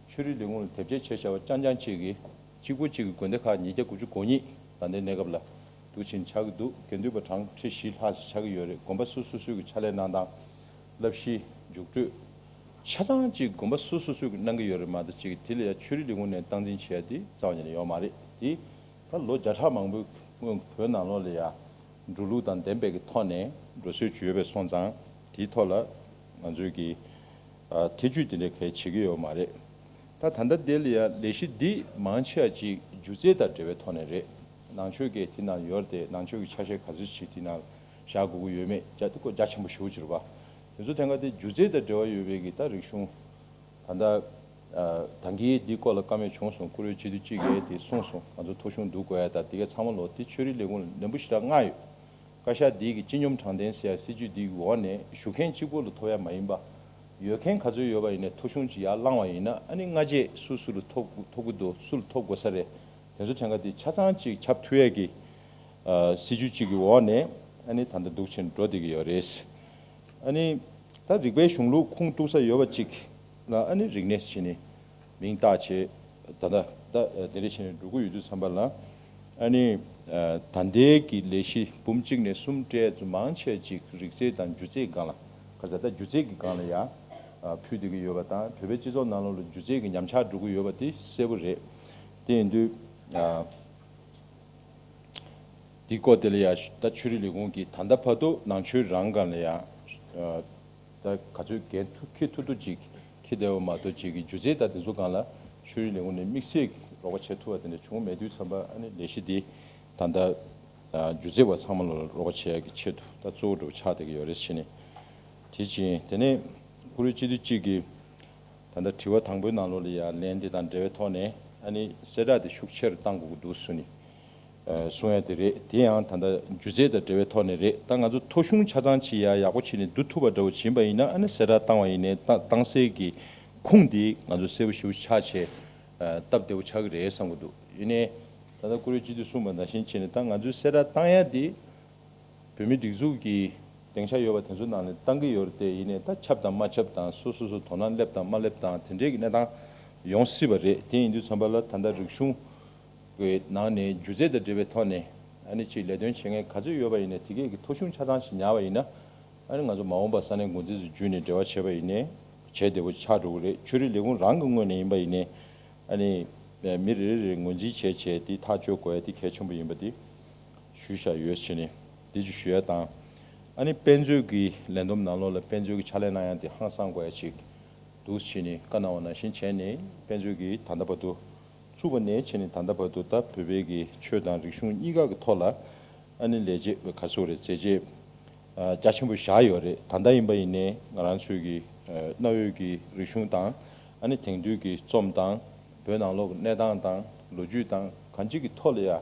ཆོས་རིག་ལས་ཁུངས་ལ་དེབ་སྐྱེལ་བྱས་བཞག་པ་རྐྱང་རྐྱང་གཅིག་གིས་གཅིག་པོ་གཅིག་གི་དགོན་སྡེ་ཁག་ཉིས་བརྒྱ་དགུ་བཅུ་གོ་གཉིས་ད་ལྟའི་གནས་སྐབས་ལ་འདུག་ཕྱིན་ཆགས་ཀྱི་འདུག་དགེ་འདུན་པ་གྲངས་ཁྲི་བཞི་ལྷག་ཅིག་ཆགས་ཀྱི་ཡོད་རེད། དགོན་པ་སོ་སོ་སོ་སོའི་གི་ཕྱག་ལས་གནང་སྟངས། བསླབ་གཞི། རྒྱུགས་སྤྲོད། ཆ་ཚང་གཅིག་དགོན་པ་སོ་སོ་སོ་སོས་གནང་གི་ཡོད་རེད་མ་གཏོགས་ཅིག་དེ་ལ་ཡ་ཆོས་རིག་ལས་ཁུངས་ནས་སྟངས་འཛིན་བྱེད་ཡ་དེ་རྩ་བ་ཉིད་ནས་ཡོད་མ་རེད། དེ་ད་ལོ་བརྒྱ་ཕྲག་མང་པོའི་སྔོན་བོད་ནང་ལོགས་ལ་ཡ་འགྲོ་ལུགས་དང་ལྡན་པའི་གི་ཐོག་ནས་འགྲོ་སྲོལ་ཅིག་ཡོད་པའི་སོང་ཙང་དེའི་ཐོག་ལ་ང་ཚོས་ཀྱི་ཨ་ཐེ་ཇུས་དེ་འདྲ་གལ་བྱེད་ཀྱི་ཡོད་མ་རེད། ད་ད་ལྟ་དེ་ལ་ཡ་ལས་གཞི་འདི་མང་ཆེ་བ་ཅིག་སྒྱུ་རྩལ་དང་འབྲེལ་བའི་ཐོག་ནས་རེད། ནང་ཆོས་ཀྱི་དེ་ནང་ཡོད་རེད་དེ། ནང་ཆོས་ཀྱི་ཆ་ཤས་ག་ཚོད་ཅིག་དེ་ནང་བཞག་དགོས་ཀྱི་ཡོད་མེད་རྒྱ་དེ་སྐོར་རྒྱ་ཆེན་པོ་ཞེ་པོ་ཅིག་རེད་པ། དེ་ཚོ་དེང་ག་དེ་སྒྱུ་རྩལ་དང་འབྲེལ་བ་ཡོད་པའི་གི་ད་རིག་གཞུང་། ད་ལྟ་ཨ་ད་གིན་འདི་སྐོར་ལ་བཀའ་མོལ་བྱུང་སོང་། བཀུར་འོས་སྤྱི་འཐུས་གཅིག་གིས་དེ་གསུངས་སོང་། ང་ཚོ་ཐོ་གཞུང་བསྡུ་དགོས་ཡ་ད་དེ་གའི་ཚང་མ་ལོ་དེ་ཆོས་རིག་ལས་ཁུངས་ལ་ནན་པོ་ཞེ་དྲག་མངགས་ཡོད། བཀའ་ཤག་འདི་གི་སྤྱི་སྙོམས་དྲང་བདེན་ཟེར་ཡ་སྲིད་ཇུས་འདི་གི་འོག་ནས་ཞུ་མཁན་གཅིག་པོ་ལ་ཐོབ་ཡ་མ་ཡིན་པ། ཡོད་མཁན་ག་ཚོད་ཡོད་པ་ཡིན་ནའི་ཐོ་གཞུང་ཅིག་ཡར་བླངས་པ་ཡིན་ན། ཨ་ནི་སྔ་རྗེས་སུ་སུ་ལ་ཐོབ་ཐོབ་ཀྱི་འདུག་སུ་ལ་ཐོབ་དགོས་ས་རེད། དེ་ཚོ་ཐེངས་ཀ་དེ་ཆ་ཚང་ཅིག་ཁྱབ་ཐུབ་ཡས་ཀྱི་ཨ་སྲིད་ཇུས་གཅིག་གི་འོག་ནས་ཨ་ནི་ད་ལྟ་འདུག་ཕྱིན་འགྲོ་བསྡད་ཀྱི་ཡོད་རེད། ཨ་ནི་ད་རིག་པའི་གཞུང་ལུགས་ཁུངས་གཏུགས་ས་ཡོད་པ་གཅིག་ལ་ཨ་ནི་རིག་གནས་ཟེར་ནས་མིང་བཏགས་བྱས། ད་ལྟ་ད་དེ་འདྲ་བྱས་ནས་འགྲོ་གི་ཡོད་དུས་ཙམ་པ་ལ། ཨ་ནི་ད་ལྟའི་གི་ལས་གཞི་འབུམ་གཅིག་ནས་གསུམ་སྤྲད་ཚོ་མང་ཆེ་ཅིག་རིག་རྩལ་དང་སྒྱུ་རྩལ་སྒང་ལ། ག་ས་ད་སྒྱུ་རྩལ་གྱི་སྒང་ལ་ཡང་ཕུལ་བསྡད་ཀྱི་ཡོད་པ་དང་། བོད་པའི་སྤྱི་ཚོགས་ནང་ལོགས་ལ་སྒྱུ་རྩལ་གྱི་ཉམས་ཆག་འགྲོ་གི་ཡོད་པ་དེ་གསལ་པོ་རེད། དེ་ཡིན་དུས་འདི་སྐོར་དེ་ལ་ཡང་ད་ཆོས་རིག་ལས་ཁུངས་ཀྱིས་ད་ལྟ་བར་དུ་ནང་ཆོས་རང་སྒང་ལ་ཡང་ད་ག་ཚོད་འགན་ཐུག་འཁྱེར་ཐུབ་ཐུབ་ཅིག་འཁྱེར་བསྡད་པ་མ་གཏོགས་ཅིག་གི་སྒྱུ་རྩལ་དང་དེ་ཚོ་སྒང་ལ་ཆོས་རིག་ལས་ཁུངས་ནས་དམིགས་བསལ་གྱི་རོགས་པ་བྱེད་ཐུབ་པ་དེ་འདྲ་བྱུང་མེད་དུས་ཙམ་པ། ཨ་ནི་ལས་གཞི་འདི་ད་ལྟ་སྒྱུ་རྩལ་བ་ཚང་མ་ལ་རོགས་པ་བྱེད་ཡག་གི་ཆེད་དུ་ད་གཙོ་བོ་འདྲ་པོ་ཆགས་བསྡད་ཀྱི་ཡོད་རེད་ཟེར་ནས། དེ་བཞིན་དེ་ནས་བཀུར་འོས་སྤྱི་འཐུས་གཅིག་གིས་ད་ལྟ་དྲི་བ་དང་པོའི་ནང་ལོགས་ལ་ཡང་ལན་དེ་དང་འབྲེལ་བའི་ཐོག་ནས། ཨ་ནི་གསལ་བསྒྲགས་དེ་ཤུགས་ཆེ་རུ་གཏང་དགོས་ཀྱི་འདུག་གསུངས་ནས་གསུང་ཡ་དེ་རེད། དེ་ཡང་ད་ལྟ་སྒྱུ་རྩལ་དང་འབྲེལ་བའི་ཐོག་ནས་རེད། ད་ང་ཚོ་ཐོ་གཞུང་ཆ་ཚང་ཅིག་ཡ་ཡག་པོ་བྱས་ནས་བསྡུ་ཐུབ་པ་འདྲ་པོ་བྱིན་པ་ཡིན་ན། ཨ་ནི་གསལ་བསྒྲགས་བཏང་བ་ཡིན་ནའི་བཏང་བཏང་སའི་གི་ཁུངས་དེ་ང་ཚོ་གསལ་པོ་ཞེ་པོ་ཆགས་བྱས་སྟབས་བདེ་པོ་ཆགས་ཀྱི་རེད་བསམ་གྱི་འདུག་ཡིན་ནའི་ད་ལྟ་བཀུར་འོས་སྤྱི་འཐུས་གསུངས་པ་ནང་བཞིན་བྱས་ནས་ད་ང་ཚོས་གསལ་བསྒྲགས་བཏང་ཡ་དེ་བོད་མིའི་སྒྲིག་འཛུགས་ཀྱི་སྡིངས་ཆ་ཡོད་པ་དེ་ཚོ་ནང་ནས་བཏང་གི་ཡོད་རེད་དེ། ཡིན་ནའི་ད་ཁྱབ་དང་མ་ཁྱབ་དང་། སོ་སོ་སོ་དོ་སྣང་སླེབས་དང་མ་སླེབས་དང་དེ་འདྲའི་གི་གནས་སྟངས་ཡོང་སྲིད་པ་རེད། དེ་ཡིན་དུས་ཙམ་པ་ལ་ད་ལྟ་རིག་གཞུང་གི་ནང་ནས་སྒྱུ་རྩལ་དང་འབྲེལ་བའི་ཐོག་ནས་ཨ་ནི་ཅིག་ལས་དོན་བྱེད་མཁན་ག་ཚོད་ཡོད་པ་ཡིན་ནའི་དེ་གས་ཀྱི་ཐོ་གཞུང་ཆ་ཚང་ཞིག་ཉར་བ་ཡིན་ན། ཨ་ནི་ང་ཚོ་མ་འོངས་པ་ས་གནས་འགོ་འཛིན་ཚོ་བརྒྱུད་ནས་འབྲེལ་བ་བྱས་པ་ཡིན་ནའི་བྱེད་བདེ་པོ་ཆགས་འགྲོ་གི་རེད། ཆོས་རིག་ལས་ཁུངས་རང་གི་ངོས་ནས་ཡིན་པ་ཡིན་ནའི། ཨ་ནི་མི་རེ་རེ་རེ་ངོས་འཛིན་བྱས་བྱས་དེ་ཐག་གཅོད་དགོས་ཡ་དེ་གལ་ཆེན་པོ་ཡིན་པ་དེ་ཞུས་བཞག་ཡོད་ཟེར་ནས་དེ་ཅིག་ཞུ་ཡ་དང་། ཨ་ནི་དཔེ་མཛོད་ཀྱི་ལས་བསྡོམས་ནང་ལོགས་ལ་དཔེ་མཛོད་ཀྱི་ཕྱག་ལས་གནང་ཡ་དེ་ཧང་སང་དགོས་ཡ་ཅིག་འདུག་ཟེར་ནས་བཀའ་གནང་བ་ནང་བཞིན་བྱས་ནས། དཔེ་མཛོད་ཀྱིས་ད་ལྟ་བར་དུ་བཙུགས་པ་ནས་བྱས་ནས་ད་ལྟ་བར་དུ་ད་བོད་པའི་གི་ཆོས་དང་རིག་གཞུང་གཉིས་ཀ་གི་ཐོག་ལ་ཨ་ནི་ལས་བྱེད་ག་ཚོད་རེད། མཛད་རྗེས་ཨ་རྒྱ་ཆེན་པོ་བཞག་ཡོད་རེད། ད་ལྟ་ཡིན་པ་ཡིན་ནའི་ང་རང་ཚོའི་གི་ཨ་གནའ་བོའི་གི་རིག་གཞུང་དང་། ཨ་ནི་དེང་དུས་ཀྱི་རྩོམ་དང་། བོད་ནང་ལོགས་ཀྱི་གནས་སྟངས་དང་ལོ་རྒྱུས་དང་གང་ཅི་གི་ཐོག་ལ་ཡ་ཨ་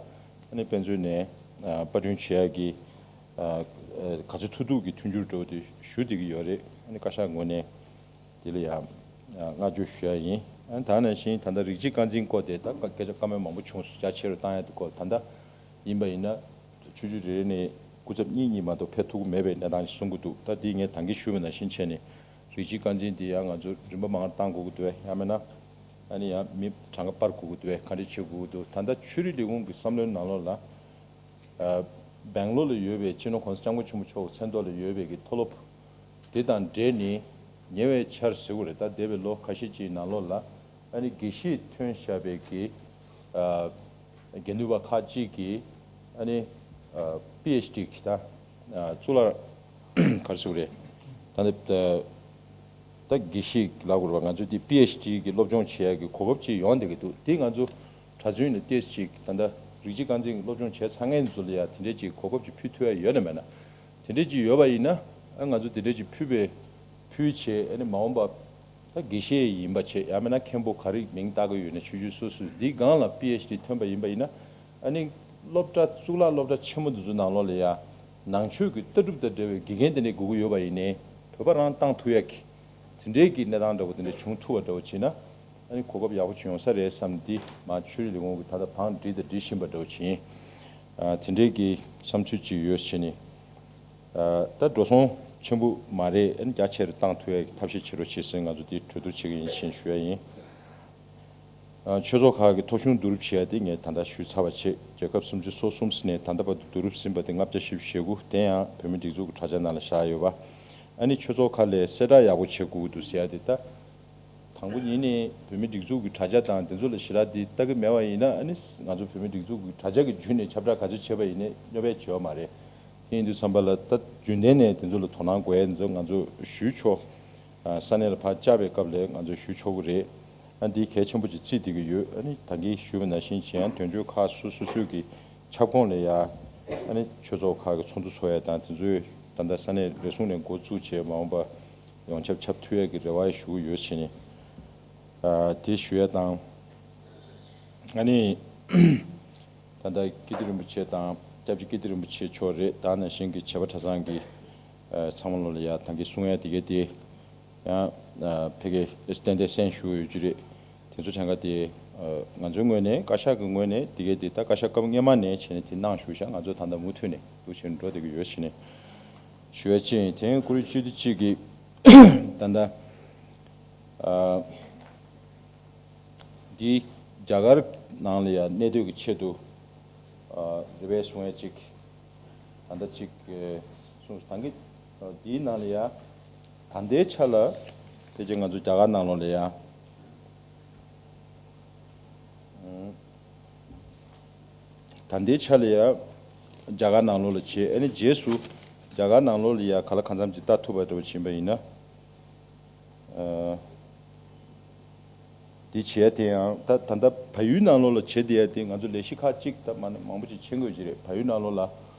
ནི་དཔེ་མཛོད་ནས་ཨ་པར་སྐྲུན་བྱེད་ཡ་གི་ཨ་ཨ་ག་ཚོད་ཐུབ་ཐུབ་ཀྱི་མཐུན་འགྱུར་འདྲ་པོ་དེ་ཞུ་བསྡད་ཀྱི་ཡོད་རེད། ཨ་ནི་བཀའ་ཤག་ངོས་ནས་དེ་ལ་ཡ་ཨ་བསྔགས་བརྗོད་ཞུ་ཡ་ཡིན། ཨ་ད་ནང་བཞིན་ད་ལྟ་རིགས་གཅིག་རྐང་འཛིན་སྐོར་དེ་ད་སྐད་ཆ་བཀའ་མོལ་མང་པོ་བྱུང་སོང་། རྒྱ་ཆེ་རུ་བཏང་ཡ་དེ་སྐོར། ད་ལྟ་ཡིན་པ་ཡིན་ན་ཆུང་ཆུང་རེ་རེ་ནས་སྐུ་ཚབ་གཉིས་གཉིས་མ་གཏོགས་ཕེབས་ཐུབ་ཀྱི་མེད་པའི་གནས་སྟངས་ཤིག་གསུང་གི་འདུག་ད་འདི་ངས་ད་གིན་ཞུས་པ་ནང་བཞིན་བྱས་ནས་རིགས་གཅིག་རྐང་འཛིན་འདི་ཡང་ང་ཚོ་རིམ་པ་མང་བ་བཏང་དགོས་ཀྱི་འདུག་གས། ཡང་མིན་ན་ཨ་ནི་ཡང་མི་གྲངས་ཀ་སྤར་དགོས་ཀྱི་འདུག་གས། ག་འདྲ་བྱེད་དགོས་ཀྱི་འདུག་ད་ལྟ་ཆོས་རིག་ལས་ཁུངས་ཀྱི་བསམ་བློའི་ནང་ལོགས་ལ། ཨ། སྦེང་ལོར་ལ་ཡོད་པའི་སྤྱི་ནོར་༸གོང་ས་༸སྐྱབས་མགོན་ཆེན་པོ་མཆོག་མཚན་ཐོག་ལ་ཡོད་པའི་གི་མཐོ་སློབ་དེ་དང་འབྲེལ་ནས་ཉེ་བའི་ཆར་ཟེར་དགོས་རེད། ད་འདས་པའི་ལོ་ཁ་ཤས་ཀྱི་ནང་ལོགས་ལ་ཨ་ནི་དགེ་བཤེས་ཐོན་བཞག་པའི་གི། ཨ། དགེ་འདུན་པ་ཁག་ཅིག་གིས་ཨ་ནི། ཨ། པི་ཨེཆ་ཌི་གི་ད། ཨ། གཙུག་ལག་ག་རེ་ཟེར་དགོས་རེད། ད་འདི། ད་དགེ་བཤེས་ལབ་དགོས་རེད་པ། ང་ཚོ་འདི་པི་ཨེཆ་ཌི་གི་སློབ་སྦྱོང་བྱེད་ཡག་གི་གོ་སྐབས་ཅིག་ཡོང་བསྡད་ཀྱི་འདུག་འདི་ང་ཚོ་གྲྭ་བཙུན་ལ་ཏོག་ཙམ་ཅིག་ད་ལྟ་རིགས་གཅིག་རྐང་འཛིན་གྱི་སློབ་སྦྱོང་བྱས་ཚར་མཁན་ཚོ་ལ་ཡང་དེ་འདྲས་ཅིག་གོ་སྐབས་ཅིག་ཕུལ་ཐུབ་ཡ་ཡོད་ན་མེད་ན། དེ་འདྲས་ཅིག་ཡོད་པ་ཡིན་ན། ཨ། ང་ཚོ་དེ་འདྲས་ཅིག་ཕུལ་བའི་ཕུལ་བྱས། ཨ་ནི་མ་འོངས་པ་ད་དགེ་བཤེས་ཡིན་པ་བྱས། ཡང་མིན་ན་མཁན་པོ་ག་རེ་མིང་བཏགས་ཀྱི་ཡོད་ན་ཆུང་ཆུང་སོ་སོས་འདི་སྒང་ལ་པི་ཨེཆ་ཌི་ཐོན་པ་ཡིན་པ་ཡིན་ན། ཨ་ནི་སློབ་གྲྭ་གཙུག་ལག་སློབ་གྲྭ་ཆེན་མོ་འདི་ཚོ་ནང་ལོགས་ལ་ཡང་ནང་ཆོས་ཀྱི་ལྟ་གྲུབ་དང་འབྲེལ་བའི་དགེ་རྒན་དེ་འདྲས་དགོས་ཀྱི་ཡོད་པ་ཡིན་ནའི་བོད་པ་རང་བཏང་ཐུབ་ཡ་གི་དེ་འདྲའི་གི་གནས་སྟངས་འདྲ་བོ་དེ་འདྲ་བྱུང་ཐུབ་པ་འདྲ་བོ་བྱས་ན། ཨ་ནི་གོ་སྐབས་ཡག་པོ་ཅིག་ཡོང་ས་རེད་བསམ། འདི་མ་ཆོས་རིག་ལས་ཁུངས་ཀྱིས་ད་ལྟ་བང་སྒྲིག་དང་སྒྲིག་བཞིན་པ་འདྲ་བོ་ཅིག་ཡིན། ཨ། དེ་འདྲའི་གི་བསམ་ཚུལ་ཅིག་ཡོད་བྱས་ནས། ཨ། ད་འགྲོ་སོང་ཆེན་པོ་མ་རེད། ཨ་ནི་རྒྱ་ཆེ་རུ་བཏང་ཐུབ་ཡ་གི་ཐབས་ཤེས་བྱེད་རོགས་བྱེད་ཟེར་ང་ཚོ་འདི་གྲོས་བསྡུར་བྱེད་ཀྱི་ཡིན་ཞེས་ཞུ་ཡ་ཡིན། ཨ། ཆོས་ཚོགས་ཁག་གི་ཐོ་གཞུང་བསྡུ་རུབ་བྱེད་ཡ་དེ་ངས་ད་ལྟ་ཞུས་ཚར་བ་བྱས། རྒྱལ་ཁབ་སུམ་ཅུ་སོ་གསུམ་ནས་ད་ལྟ་བར་དུ་བསྡུ་རུབ་ཟིན་པ་དེ་ལྔ་བརྒྱ་བཞི་བཅུ་ཞེ་དགུ། དེ་ཡང་བོད་མིའི་སྒྲིག་འཛུགས་ཀྱི་དྲ་རྒྱ་ནང་ལ་བཞག་ཡོད་པ། ཨ་ནི་ཆོས་ཚོགས་ཁག་ལ་གསལ་བསྒྲགས་ཡག་པོ་བྱེད་དགོས་ཀྱི་འདུག་ཟེར་ཡ་དེ། ད་དང་པོ་ཉིད་ནས་བོད་མིའི་སྒྲིག་འཛུགས་ཀྱི་དྲ་རྒྱ་དང་དེ་ཚོ་ལ་ཞེ་དྲག་དེ་ལྟ་གི་མེད་པ་ཡིན་ན། ཨ་ནི་ང་ཚོ་བོད་མིའི་སྒྲིག་འཛུགས་ཀྱི་དྲ་རྒྱ་གི་བརྒྱུད་ནས་ཁྱབ་བསྒྲགས་ག་ཚོད་བྱས་པ་ཡིན་ནའི་སྙོབ་ཡ་བྱེད་ཡ་མ་རེད། དེ་ཡིན་དུས་ཙམ་པ་ལ་ད་རྒྱུན་ལྡན་ནས་དེ་ཚོ་ལ་དོ་སྣང་དགོས་ཡ་དེ་ཚོ་ང་ཚོ་ཞུ་ཆོག་ཨ། ས་གནས་ལ་ཕར་བཅར་བའི་སྐབས་ལ་ང་ཚོས་ཞུ་ཆོག་གི་རེད། ཨ། འདི་གལ་ཆེན་པོ་ཅིག་བརྩིས་བསྡད་ཀྱི་ཡོད། ཨ་ནི་ད་གིན་ཞུས་པ་ནང་བཞིན་བྱས་ཡང་དོན་གཅོད་ཁག་སོ་སོ་སོའི་གི་ཁྱབ་ཁོངས་ལ་ཡ། ཨ་ནི་ཆོས་ཚོགས་ཁག་གི་ཚོགས་འདུ་ཚོགས་ཡ་དང་དེ་ཚོའི་ད་ལྟ་ས་གནས་རེ་ཟུང་ནས་འགོ་བཙུགས་བྱས་མ་འོངས་པ་ཡོངས་ཁྱབ་ཁྱབ་ཐུབ་ཡ་གི་རེ་བ་ཞུ་གི་ཡོད་བྱས་ནས། ཨ། དེ་ཞུ་ཡ་དང་། ཨ་ནི། ད་ལྟ་ཀིརྟི་རིན་པོ་ཆེ་དང་སྐྱབས་རྗེ་ཀིརྟི་རིན་པོ་ཆེ་མཆོག་རེད། ད་ནང་བཞིན་གྱི་བྱེས་པ་གྲྭ་ཚང་གི། ཨ། ཚང་མ་ལོ་ལ་ཡ་ད་གིན་གསུང་ཡ་དེ་གས་དེ་ཡང་། ཨ། ཕ་གིར་ཏན་ཏན་གསན་ཞུ་ཡོད་རྒྱུ་རེད། དེ་ཚོ་གྲངས་ཀ་དེ། ཨ། ང་ཚོའི་ངོས་ནས་བཀའ་ཤག་གི་ངོས་ནས་དེ་གས་དེ་ད་བཀའ་ཤག་སྐབས་སྔོན་མ་ནས་བྱས་ནས་དེ་གནང་བཞུགས་ཤག་ང་ཚོ་ད་ལྟ་མུ་མཐུད་ནས་འདུག་བྱས་ནས་འགྲོ་བསྡད་ཀྱི་ཡོད་བྱས་ནས་ཞུ་ཡ་ཅིག་ཡིན། དེ་ཡང་ཀུ་རེ་བཅུ་བདུན་གཅིག་གི་ད་ལྟ། ཨ། འདི་རྒྱ་གར་ནང་ལ་ཡང་གནས་སྡོད་ཀྱི་ཆེད་དུ། ཨ། རེ་བའི་གསུང་ཡ་གཅིག་ད་ལྟ་གཅིག་ཨ། གསུངས་སོང་། ད་གིན་འདིའི་ནང་ལ་ཡང་ད་ལྟའི་ཆ་ལ་ཕལ་ཆེར་ང་ཚོ་རྒྱ་གར་ནང་ལོགས་ལ་ཡང་། ཨ། ད་ལྟའི་ཆ་ལ་ཡང་རྒྱ་གར་ནང་ལོགས་ལ་བྱས། ཨ་ནི་རྗེས་སུ་རྒྱ་གར་ནང་ལོགས་ལ་ཡང་ག་ལ་གང་འཚམ་ཅིག་ལྟ་ཐུབ་པ་འདྲ་བོ་ཕྱིན་པ་ཡིན་ན། ཨ། འདི་བྱས་དེ་ཡང་ད་ད་ལྟ་བལ་ཡུལ་ནང་ལོགས་ལ་བྱེད་བསྡད་ཡ་དེ་ང་ཚོ་ལས་གཞི་ཁག་ཅིག་ད་མ་མང་པོ་ཅིག་ཕྱིན་དགོས་ཀྱི་རེད། བལ་ཡུལ་ནང་ལོགས་ལ་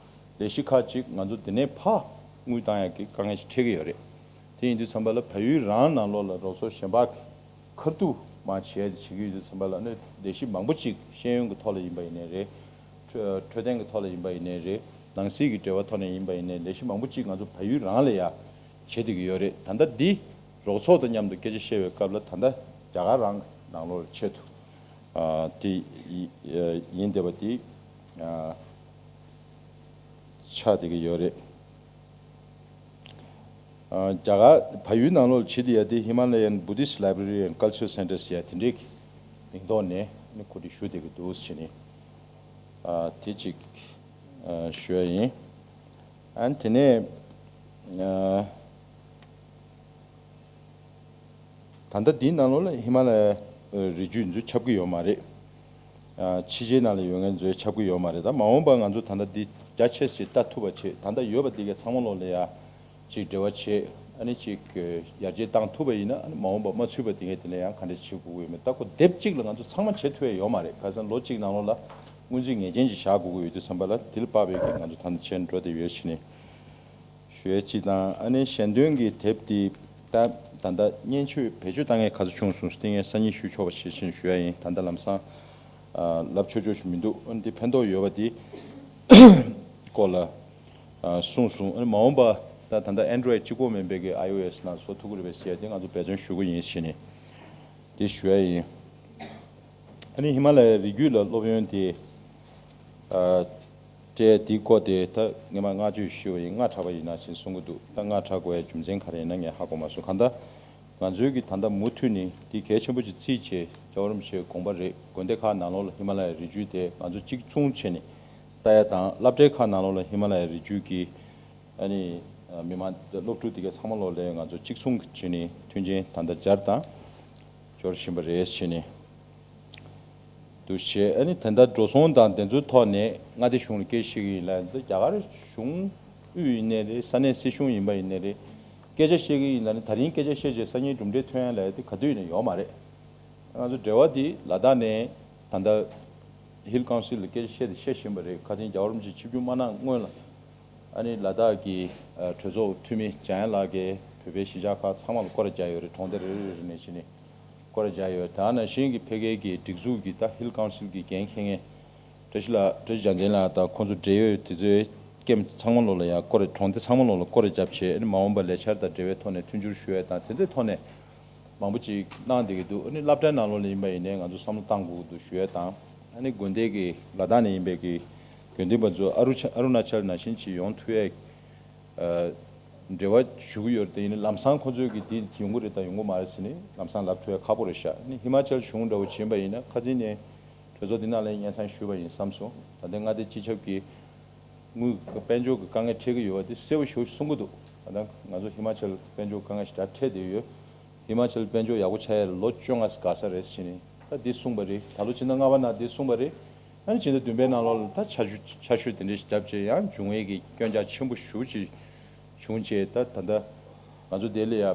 ལས་གཞི་ཁག་ཅིག་ང་ཚོ་འདི་ནས་ཕར་དངུལ་བཏང་ཡ་གི་དཀའ་ངལ་ཞིག་འཕྲད་ཀྱི་ཡོད་རེད། དེ་ཡིན་དུས་ཙམ་པ་ལ་བལ་ཡུལ་རང་ནང་ལོགས་ལ་རོགས་ཚོགས་གཞན་པ་གི་ཁ་ཐུག་མར་བྱས་ཏེ་བྱེད་ཀྱི་ཡོད་དུས་ཙམ་པ་ལ་ནི་ལས་གཞི་མང་པོ་ཅིག་ཤེས་ཡོན་གྱི་ཐོག་ལ་ཡིན་པ་ཡིན་ནའི་རེད། འཕྲོད་འཕྲོད་བསྟེན་གྱི་ཐོག་ལ་ཡིན་པ་ཡིན་ནའི་རེད། ནང་སྲིད་ཀྱི་འབྲེལ་བ་ཐོག་ནས་ཡིན་པ་ཡིན་ནའི་ལས་གཞི་མང་པོ་ཅིག་ང་ཚོ་བལ་ཡུལ་རང་ལ་ཡ་བྱེད་བསྡད་ཀྱི་ཡོད་རེད། ད་ལྟ་འདི་རོགས་ཚོགས་དང་མཉམ་དུ་སྐད་ཆ་བཤད་པའི་སྐབས་ལ་ད་ལྟ་རྒྱ་གར་རང་གི་ནང་ལོགས་ཆེད་དུ། ཨ། དེ་ཡི་ཡིན་བསྡད་པ་དེ། ཨ། ཆགས་བསྡད་ཀྱི་ཡོད་རེད། ཨ། རྒྱ་གར་བལ་ཡུལ་ནང་ལོགས་བྱེད་བསྡད་ཡ་དེ་Himalayan Buddhist Library and Cultural Centers ཟེར་ཡ་དེ་འདྲའི་མིང་ཐོག་ནས་ནི་གོ་སྒྲིག་ཞུ་བསྡད་ཀྱི་འདུག་ཟེར་ནས། ཨ། དེ་གཅིག་ཨ། ཞུ་ཡ་ཡིན། ཨ། དེ་ནས། ཨ། ད་ལྟ་འདིའི་ནང་ལོགས་ལ་ཧི་མ་ལ་ཡའི་རི་རྒྱུད་འདི་ཚོ་ཁྱབ་ཀྱི་ཡོད་མ་རེད། ཨ། ཕྱི་རྒྱལ་ནང་ལ་ཡོད་མཁན་ཚོས་ཁྱབ་ཀྱི་ཡོད་མ་རེད། ད་མ་འོངས་པ་ང་ཚོ་ད་ལྟ་འདི་རྒྱ་ཆེ་ཙམ་ལྟ་ཐུབ་པ་བྱེད། ད་ལྟ་ཡོད་པ་འདི་གའི་ཚང་མ་ལོགས་ལ་ཡ་ཅིག་འབྲེལ་བ་བྱེད། ཨ་ནི་ཅིག་ཡར་རྒྱས་བཏང་ཐུབ་པ་ཡིན་ན། ཨ་ནི་མ་འོངས་པ་མ་ཚུད་པ་འདི་གའི་དེ་ལ་ཡང་ག་འདྲ་བྱེད་དགོས་ཀྱི་ཡོད་མེད། ད་ཁོ་དེབ་གཅིག་ལ་ང་ཚོ་ཚང་མ་བྱེད་ཐུབ་ཡ་ཡོད་མ་རེད། ཁ་སང་ལོ་གཅིག་ནང་ལོགས་ལ་སྔོན་རྩིས་ངེས་ཅན་ཅིག་བཞག་དགོས་ཀྱི་ཡོད་དུས་ཙམ་པ་ལ་དེ་ལ་དཔག་པའི་གི་ང་ཚོ་ད་ལྟ་བྱས་འགྲོ་བསྡད་ཡོད་ཕྱིན་ནས། ཞུ་ཡ་གཅིག་དང་། ཨ་ནི་ཞལ་འདོན་གྱི་དེབ་འདི་ད་ད་ལྟ་སྙན་ཞུ་བེད་སྤྱོད་བཏང་མཁན་ག་ཚོད་བྱུང་སོང་ཟེར་ཏེ་ངས་སང་ཉིན་ཞུ་ཆོག་པ་ཞིག་བྱས་ནས་ཞུ་ཡ་ཡིན། ད་ལྟ་ལམ་སང་ཨ་ལབ་ཆོག་ཆོག་ཞིག་མི་འདུག་ཨ་ནི་འདི་ཕན་ཐོགས་ཡོད་པ་འདི་སྐོར་ལ་ཨ་གསུངས་སོང་། ཨ་ནི་མ་འོངས་པ་ད་ད་ལྟ་Android གཅིག་པོ་མིན་པའི་གི་iOS ནང་བཟོ་ཐུབ་ཀྱི་རེད་པས་ཟེར་ཡ་དེ་ང་ཚོ་འབད་བརྩོན་ཞུ་གི་ཡིན་ཟེར་ནས། དེ་ཞུ་ཡ་ཡིན། ཨ་ནི་ཧི་མ་ལ་ཡའི་རི་རྒྱུད་ལ་སློབ་ཡོན་དེ་ཨ་སྤྲད་དེའི་སྐོར་དེ་ད་ངས་མ་སྔ་དུས་ཞུས་པ་ཡིན། སྔ་དྲགས་པ་ཡིན་ན་ཞེས་གསུང་གི་འདུག་ད་སྔ་དྲགས་དགོས་ཡའི་རྒྱུ་མཚན་ག་རེ་ཡིན་ན་ངས་ཧ་གོ་མ་སོང་། གང་ལྟར་ང་ཚོའི་གི་ད་ལྟ་མུ་མཐུད་ནས་དེ་གལ་ཆེན་པོ་ཅིག་བརྩིས་བྱས། རྒྱལ་བ་རིན་པོ་ཆེའི་དགོངས་པ་རེད། དགོན་སྡེ་ཁག་ནང་ལོགས་ལ་ཧི་མ་ལ་ཡའི་རི་རྒྱུད་དེ་ང་ཚོ་གཅིག་མཚུངས་བྱས་ནས་ལྟ་ཡ་དང་། སློབ་གྲྭའི་ཁག་ནང་ལོགས་ལ་ཧི་མ་ལ་ཡའི་རི་རྒྱུད་ཀྱི་ཨ་ནི་མི་མང་སློབ་ཕྲུག་དེ་གའི་ཚང་མ་ལོགས་ལ་ང་ཚོ་གཅིག་མཚུངས་བྱས་ནས་མཐུན་རྐྱེན་ད་ལྟ་སྦྱར་དང་སྦྱོར་བཞིན་པ་རེད་བྱས་ནས། འདུ་བྱེད། ཨ་ནི་དེ་འདྲ་འགྲོ་སོང་དང་དེ་ཚོའི་ཐོག་ནས་མངའ་སྡེ་གཞུང་ལ་སྐད་ཆ་བཤད་ཀྱི་ཡིན་ལ། འདི་རྒྱ་གར་གཞུང་དབུས་ཡིན་ནའི་རེད། ས་གནས་སྲིད་གཞུང་ཡིན་པ་ཡིན་ནའི་རེད། སྐད་ཆ་བཤད་ཀྱི་ཡིན་ལ་ནི། ད་རིང་སྐད་ཆ་བཤད་རྗེས་སང་ཉིན་གྲུབ་འབྲས་ཐོན་ཡ་ལ་དེ་ག་དུས་ཡིན་ན་ཡོད་མ་རེད། ང་ཚོ་འབྲེལ་བ་འདི་ལ་དྭགས་ནས་ད་ལྟ་ཧིལ་ཀའུན་སིལ་ལ་སྐད་ཆ་བཤད་དེ་བཤད་བཞིན་པ་རེད། ཁ་སང་རྒྱལ་བ་རིན་པོ་ཆེ་ཆིབས་བསྒྱུར་མ་གནང་སྔོན་ལ་ཨ་ནི་ལ་དྭགས་ཀྱི་ཨ་གྲོས་ཚོགས་འཐུས་མི་འཇམ་དབྱངས་ལགས་ཀྱིས་བོད་པའི་གཞིས་ཆགས་ཁག་ཚང་མ་ལ་སྐོར་ར་བརྒྱབ་ཡོད་རེད། གྲོང་སྡེ་རེ་རེ་རེ་ནས་བྱས་ནས་སྐོར་ར་བརྒྱབ་ཡོད། དེ་ནང་བཞིན་གྱི་ཕ་གིའི་གི་སྒྲིག་འཛུགས་ཀྱི་ད་ཧིལ་ཀའུན་སིལ་གྱི་འགན་འཁྱེར་མཁན་བཀྲ་ཤིས་ལགས། བཀྲ་ཤིས་རྒྱལ་མཚན་ལགས་དང་ཁོང་ཚོ་འབྲེལ་ཡོད་དེ་ཚོའི་ཀེམ་ཚང་མ་ལོགས་ལ་ཡང་སྐོར་ར། གྲོང་སྡེ་ཚང་མ་ལོགས་ལ་སྐོར་ར་བརྒྱབ་བྱས། ཨ་ནི་མ་འོངས་པ་ལས་འཆར་དང་འབྲེལ་བའི་ཐོག་ནས་མཐུན་འགྱུར་ཞུ་ཡ་དང་དེ་ཚོའི་ཐོག་ནས་མང་པོ་ཅིག་གནང་བསྡད་ཀྱི་འདུག་ཨ་ནི་སློབ་གྲྭའི་ནང་ལོགས་ལ་ཡིན་པ་ཡིན་ནའི་ང་ཚོ་བསམ་བློ་བཏང་དགོས་ཀྱི་འདུག་ཞུ་ཡ་དང་། ཨ་ནི་དགོན་སྡེ་གི་ལ་དྭགས་ནས་ཡིན་པའི་གི་དགོན་སྡེ་པ་ཚོ་ཨ་རུ་ཆ་ཨ་རུ་ན་ཅལ་ནང་བཞིན་ཅིག་ཡོང་ཐུབ་ཡ་ཨ་འབྲེལ་བ་ཞུ་གི་ཡོད་རེད། དེ་ཡིན་ན་ལམ་སང་ཁོ་ཚོས་ཀྱི་འདི་ཡོང་གི་རེད་དང་ཡོང་གི་མ་རེད་ཟེར་ནས་ལམ་སང་ལབ་ཐུབ་ཡ་ཁག་པོ་རེད་ཤག་ཨ་ནི་ཧི་མ་ཅལ་གཞུང་འདྲ་བོ་ཡིན་པ་ཡིན་ན་ཁ་སང་ནས་གྲོས་ཚོགས་འདི་ནང་ལ་སྙན་སེང་ཞུས་པ་ཡིན་བསམ་སོང་། ད་ལྟའི་མངའ་སྡེ་སྤྱི་ཁྱབ་ཀྱི་དངུལ་དཔལ་འབྱོར་གྱི་དཀའ་ངལ་འཕྲད་ཀྱི་ཡོད་པ་དེ་གསལ་པོ་ཞེ་པོ་གསུང་གི་འདུག་ད་ལྟ་ང་ཚོ་ཧི་མ་ཅལ་དཔལ་འབྱོར་དཀའ་ངལ་ཞེ་དྲག་འཕྲད་བསྡད་ཡོད། ཧི་མ་ཅལ་དཔལ་འབྱོར་ཡག་པོ་ཆགས་ཡ་ལ་ལོ་བཅོ་ལྔ་ཙམ་འགོར་ས་རེད་ཟེར་ནས་ད་འདི་གསུངས་པ་རེད། ད་ལོ་ཕྱི་ཟླ་ལྔ་པ་ནང་འདི་གསུངས་པ་རེད། ཨ་ནི་ཕྱི་ཟླ་བདུན་པའི་ནང་ལོགས་ལ་ད་ཆར་ཆུ་ཆར་ཤུགས་དེ་འདྲ་ཞིག་བརྒྱབ་བྱས་ཡང་འབྱུང་བའི་གི་སྐྱོན་ཆག་ཆེན་པོ་ཞེ་པོ་ཅིག་བྱུང་བྱས། ད་ད་ལྟ་ང་ཚོ་དེ་ལ་ཡ་ཨ་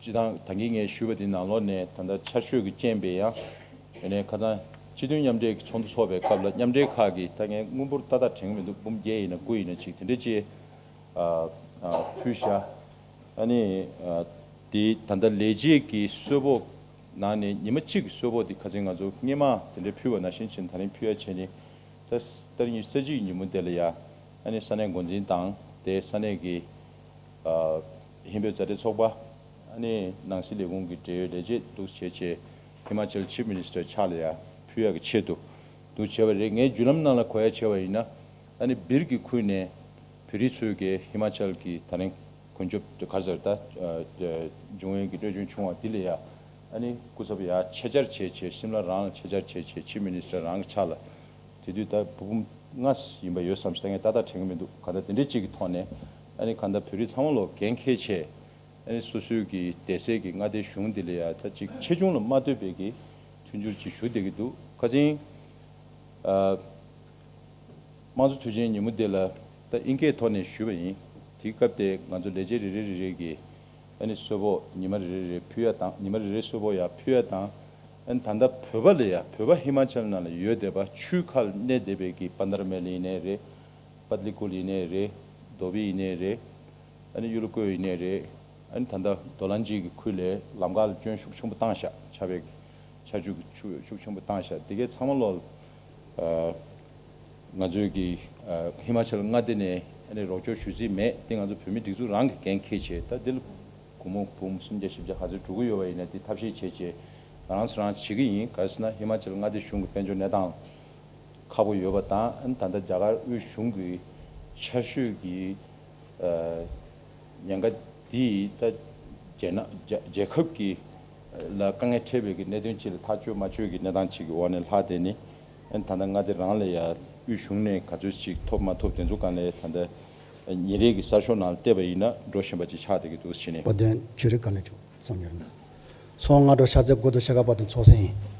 སྤྱི་བཏང་ད་གིན་ངས་ཞུས་པ་དེ་ནང་ལོགས་ནས་ད་ལྟ་ཆར་ཤུགས་ཀྱི་རྐྱེན་པས་ཡང་ཡིན་ནའི་ཁ་སང་སྤྱི་མཐུན་མཉམ་འབྲེལ་གྱི་ཚོགས་འདུ་འཚོགས་པའི་སྐབས་ལ་མཉམ་འབྲེལ་ཁག་གིས་ད་ངས་དངུལ་འབོར་ཏག་ཏག་དྲན་གྱི་མི་འདུག་འབུམ་བརྒྱད་ཡིན་ན་དགུ་ཡིན་ན་ཅིག་དེ་འདྲ་ཅིག་ཨ་ཨ་ཕུལ་བཞག་ཨ་ནི་ཨ་དེ་ད་ལྟ་ལས་བྱེད་ཀྱི་གསོལ་ཕོགས་ནང་ནས་ཉི་མ་གཅིག་གི་གསོལ་ཕོགས་དེ་ཁ་སང་ང་ཚོ་སྔོན་མ་དེ་འདྲ་ཕུལ་བ་ནང་བཞིན་བྱས་ནས་ད་རིང་ཕུལ་ཡ་བྱས་ནས། ད་ད་རིང་ས་གཅིག་ཉིན་མོ་དེ་ལ་ཡ་ཨ་ནི་ས་གནས་འགོ་འཛིན་དང་དེ་ས་གནས་ཀྱི་ཨ་ཧིན་བོད་མཛའ་འབྲེལ་ཚོགས་པ། ཨ་ནི་ནང་སྲིད་ལས་ཁུངས་ཀྱི་འབྲེལ་ཡོད་ལས་བྱེད་འདུག་བྱས་བྱས་ཧི་མ་ཅལ་ཆིབ་མི་ནི་སི་ཊར་ཕྱག་ལ་ཡ་ཕུལ་ཡག་གི་ཆེད་དུ་འདུག་བྱས་པ་རེད། ངའི་བརྒྱུད་ལམ་ནང་ལ་གོ་ཡ་བྱས་པ་ཡིན་ན་ཨ་ནི་སྦིར་གྱི་ཁུལ་ནས་བོད་རིགས་ཚོས་ཀྱི་ཧི་མ་ཅལ་གྱི་ད་རིང་དཀོན་མཆོག་ག་རེ་ཟེར་ད་འབྱུང་བའི་གི་སྤྲོད་སྐྱོན་བྱུང་བ་འདི་ལ་ཡ་ཨ་ནི་སྐུ་ཚབ་ཡ་ཆེད་བཅར་བྱས་བྱས་ཤིམ་ལ་རང་ལ་ཆེད་བཅར་བྱས་བྱས་ཆིབ་མི་ནི་སི་ཊར་རང་གི་ཕྱག་ལ་དེ་དུས་ད་འབུམ་ལྔ་ཡིན་པ་ཡོད་བསམ་ཞིག་ད་ངས་ཏག་ཏག་དྲན་གྱི་མི་འདུག་གང་ལྟར་དེ་འདྲའི་གཅིག་གི་ཐོག་ནས་ཨ་ནི་གང་ལྟར་བོད་རིགས་ཚང་མ་ལོ་འགན་འཁྱེར་བྱས། ཨ་ནི་སོ་སོའི་གི་སྡེ་སྲིད་ཀྱི་མངའ་སྡེ་གཞུང་འདི་ལ་ཡ་ད་ཅིག་ཆེ་ཆུང་ལ་མ་ལྟོས་པའི་གི་མཐུན་འགྱུར་ཅིག་ཞུ་བསྡད་ཀྱི་འདུག་ཁ་སང་ཨ་དམངས་གཙོ་དུས་ཆེན་ཉིན་མོ་འདི་ལ་ད་ཨིན་སྐད་ཐོག་ནས་ཞུས་པ་ཡིན། དེའི་སྐབས་དེ་ང་ཚོ་ལས་བྱེད་རེ་རེ་རེ་རེ་གི་ཨ་ནི་གསོལ་ཕོགས་ཉི་མ་རེ་རེ་རེ་ཕུལ་ཡ་དང་། ཉི་མ་རེ་རེ་གསོལ་ཕོགས་ཡ་ཕུལ་ཡ་དང་། ཨ་ནི་ད་ལྟ་བོད་པ་ལ་ཡ་བོད་པ་ཧི་མ་ཅལ་ནང་ལ་ཡོད་བསྡད་པ་ཆུའི་ཁ་ལ་གནས་བསྡད་པའི་གི་པན་དར་མེལ་ཡིན་ནའི་རེད། པཏ་ལི་ཀུལ་ཡིན་ནའི་རེད། དོ་བི་ཡིན་ནའི་རེད། ཨ་ནི་ཡུ་ལུ་ཀོ་ཡིན་ནའི་རེད། ཨ་ནི་ད་ལྟ་དོ་ལན་ཇི་གི་ཁུལ་ལ་ལམ་ཁ་ལ་སྐྱོན་ཤུགས་ཆེན་པོ་བཏང་ཤག་ཆར་པའི་ཆར་ཆུ་ཤུགས་ཤུགས་ཆེན་པོ་བཏང་ཤག་དེ་གའི་ཚང་མ་ལོ་ཨ་ང་ཚོའི་གི་ཨ་ཧི་མ་ཅལ་མངའ་སྡེ་ནས་ཨ་ནི་རོགས་སྐྱོར་ཞུ་རྩིས་མེད། དེ་ང་ཚོ་བོད་མི་སྒྲིག་འཛུགས་རང་གི་འགན་འཁྱེར་བྱས། ད་འདི་ལ་སྒོར་མོ་འབུམ་སུམ་བརྒྱ་བཞི་བརྒྱ་ག་ཚོད་འགྲོ་གི་ཡོད་པ་ཡིན་ན་དེ་ཐབས་ཤེས་བྱས་བྱས་རང་ཚོ་རང་བྱེད་ཀྱི་ཡིན། ག་རེ་ཟེར་ན་ཧི་མ་ཅལ་མངའ་སྡེ་གཞུང་གི་དཔལ་འབྱོར་གནས་སྟངས་ཁག་པོ་ཡོད་པ་དང་། ཨ་ནི་ད་ལྟ་རྒྱ་གར་དབུས་གཞུང་གི་ཆར་ཞོད་ཀྱི་ཨ་ཉེན་ཁ་འདིས་ད་རྒྱལ་ན་རྒྱ་རྒྱལ་ཁབ་ཀྱི་ལ་དཀའ་ངལ་འཕྲད་པའི་གི་གནད་དོན་ཅིག་ལ་ཐག་གཅོད་མ་གཅོད་ཀྱི་གནས་སྟངས་ཅིག་གི་འོག་ནས་ལྷག་བསྡད་ནས། ཨ་ནི་ད་ལྟ་མངའ་སྡེ་རང་ལ་ཡ་དབུས་གཞུང་ནས་ག་ཚོད་ཅིག་ཐོབ་མ་ཐོབ་དེ་ཚོ་སྒང་ལ་ད་ལྟ་ཉིན་རེ་གི་གསར་ཤོག་ནང་བལྟས་པ་ཡིན་ན་འགྲོ་བཞིན་པ་ཅིག་ཆགས་བསྡད་ཀྱི་འདུག་ཟེར་ནས། བོད་དོན་ཆོས་རིག་བཀའ་བློན་མཆོག་གསུང་མྱོང་། སོང་སྔ་དྲོ་ཤར་རྩེ་དགུ་ཐོག་ཤར་ཁ་བར་དུ་ཚོགས་གསོག་ཡིན།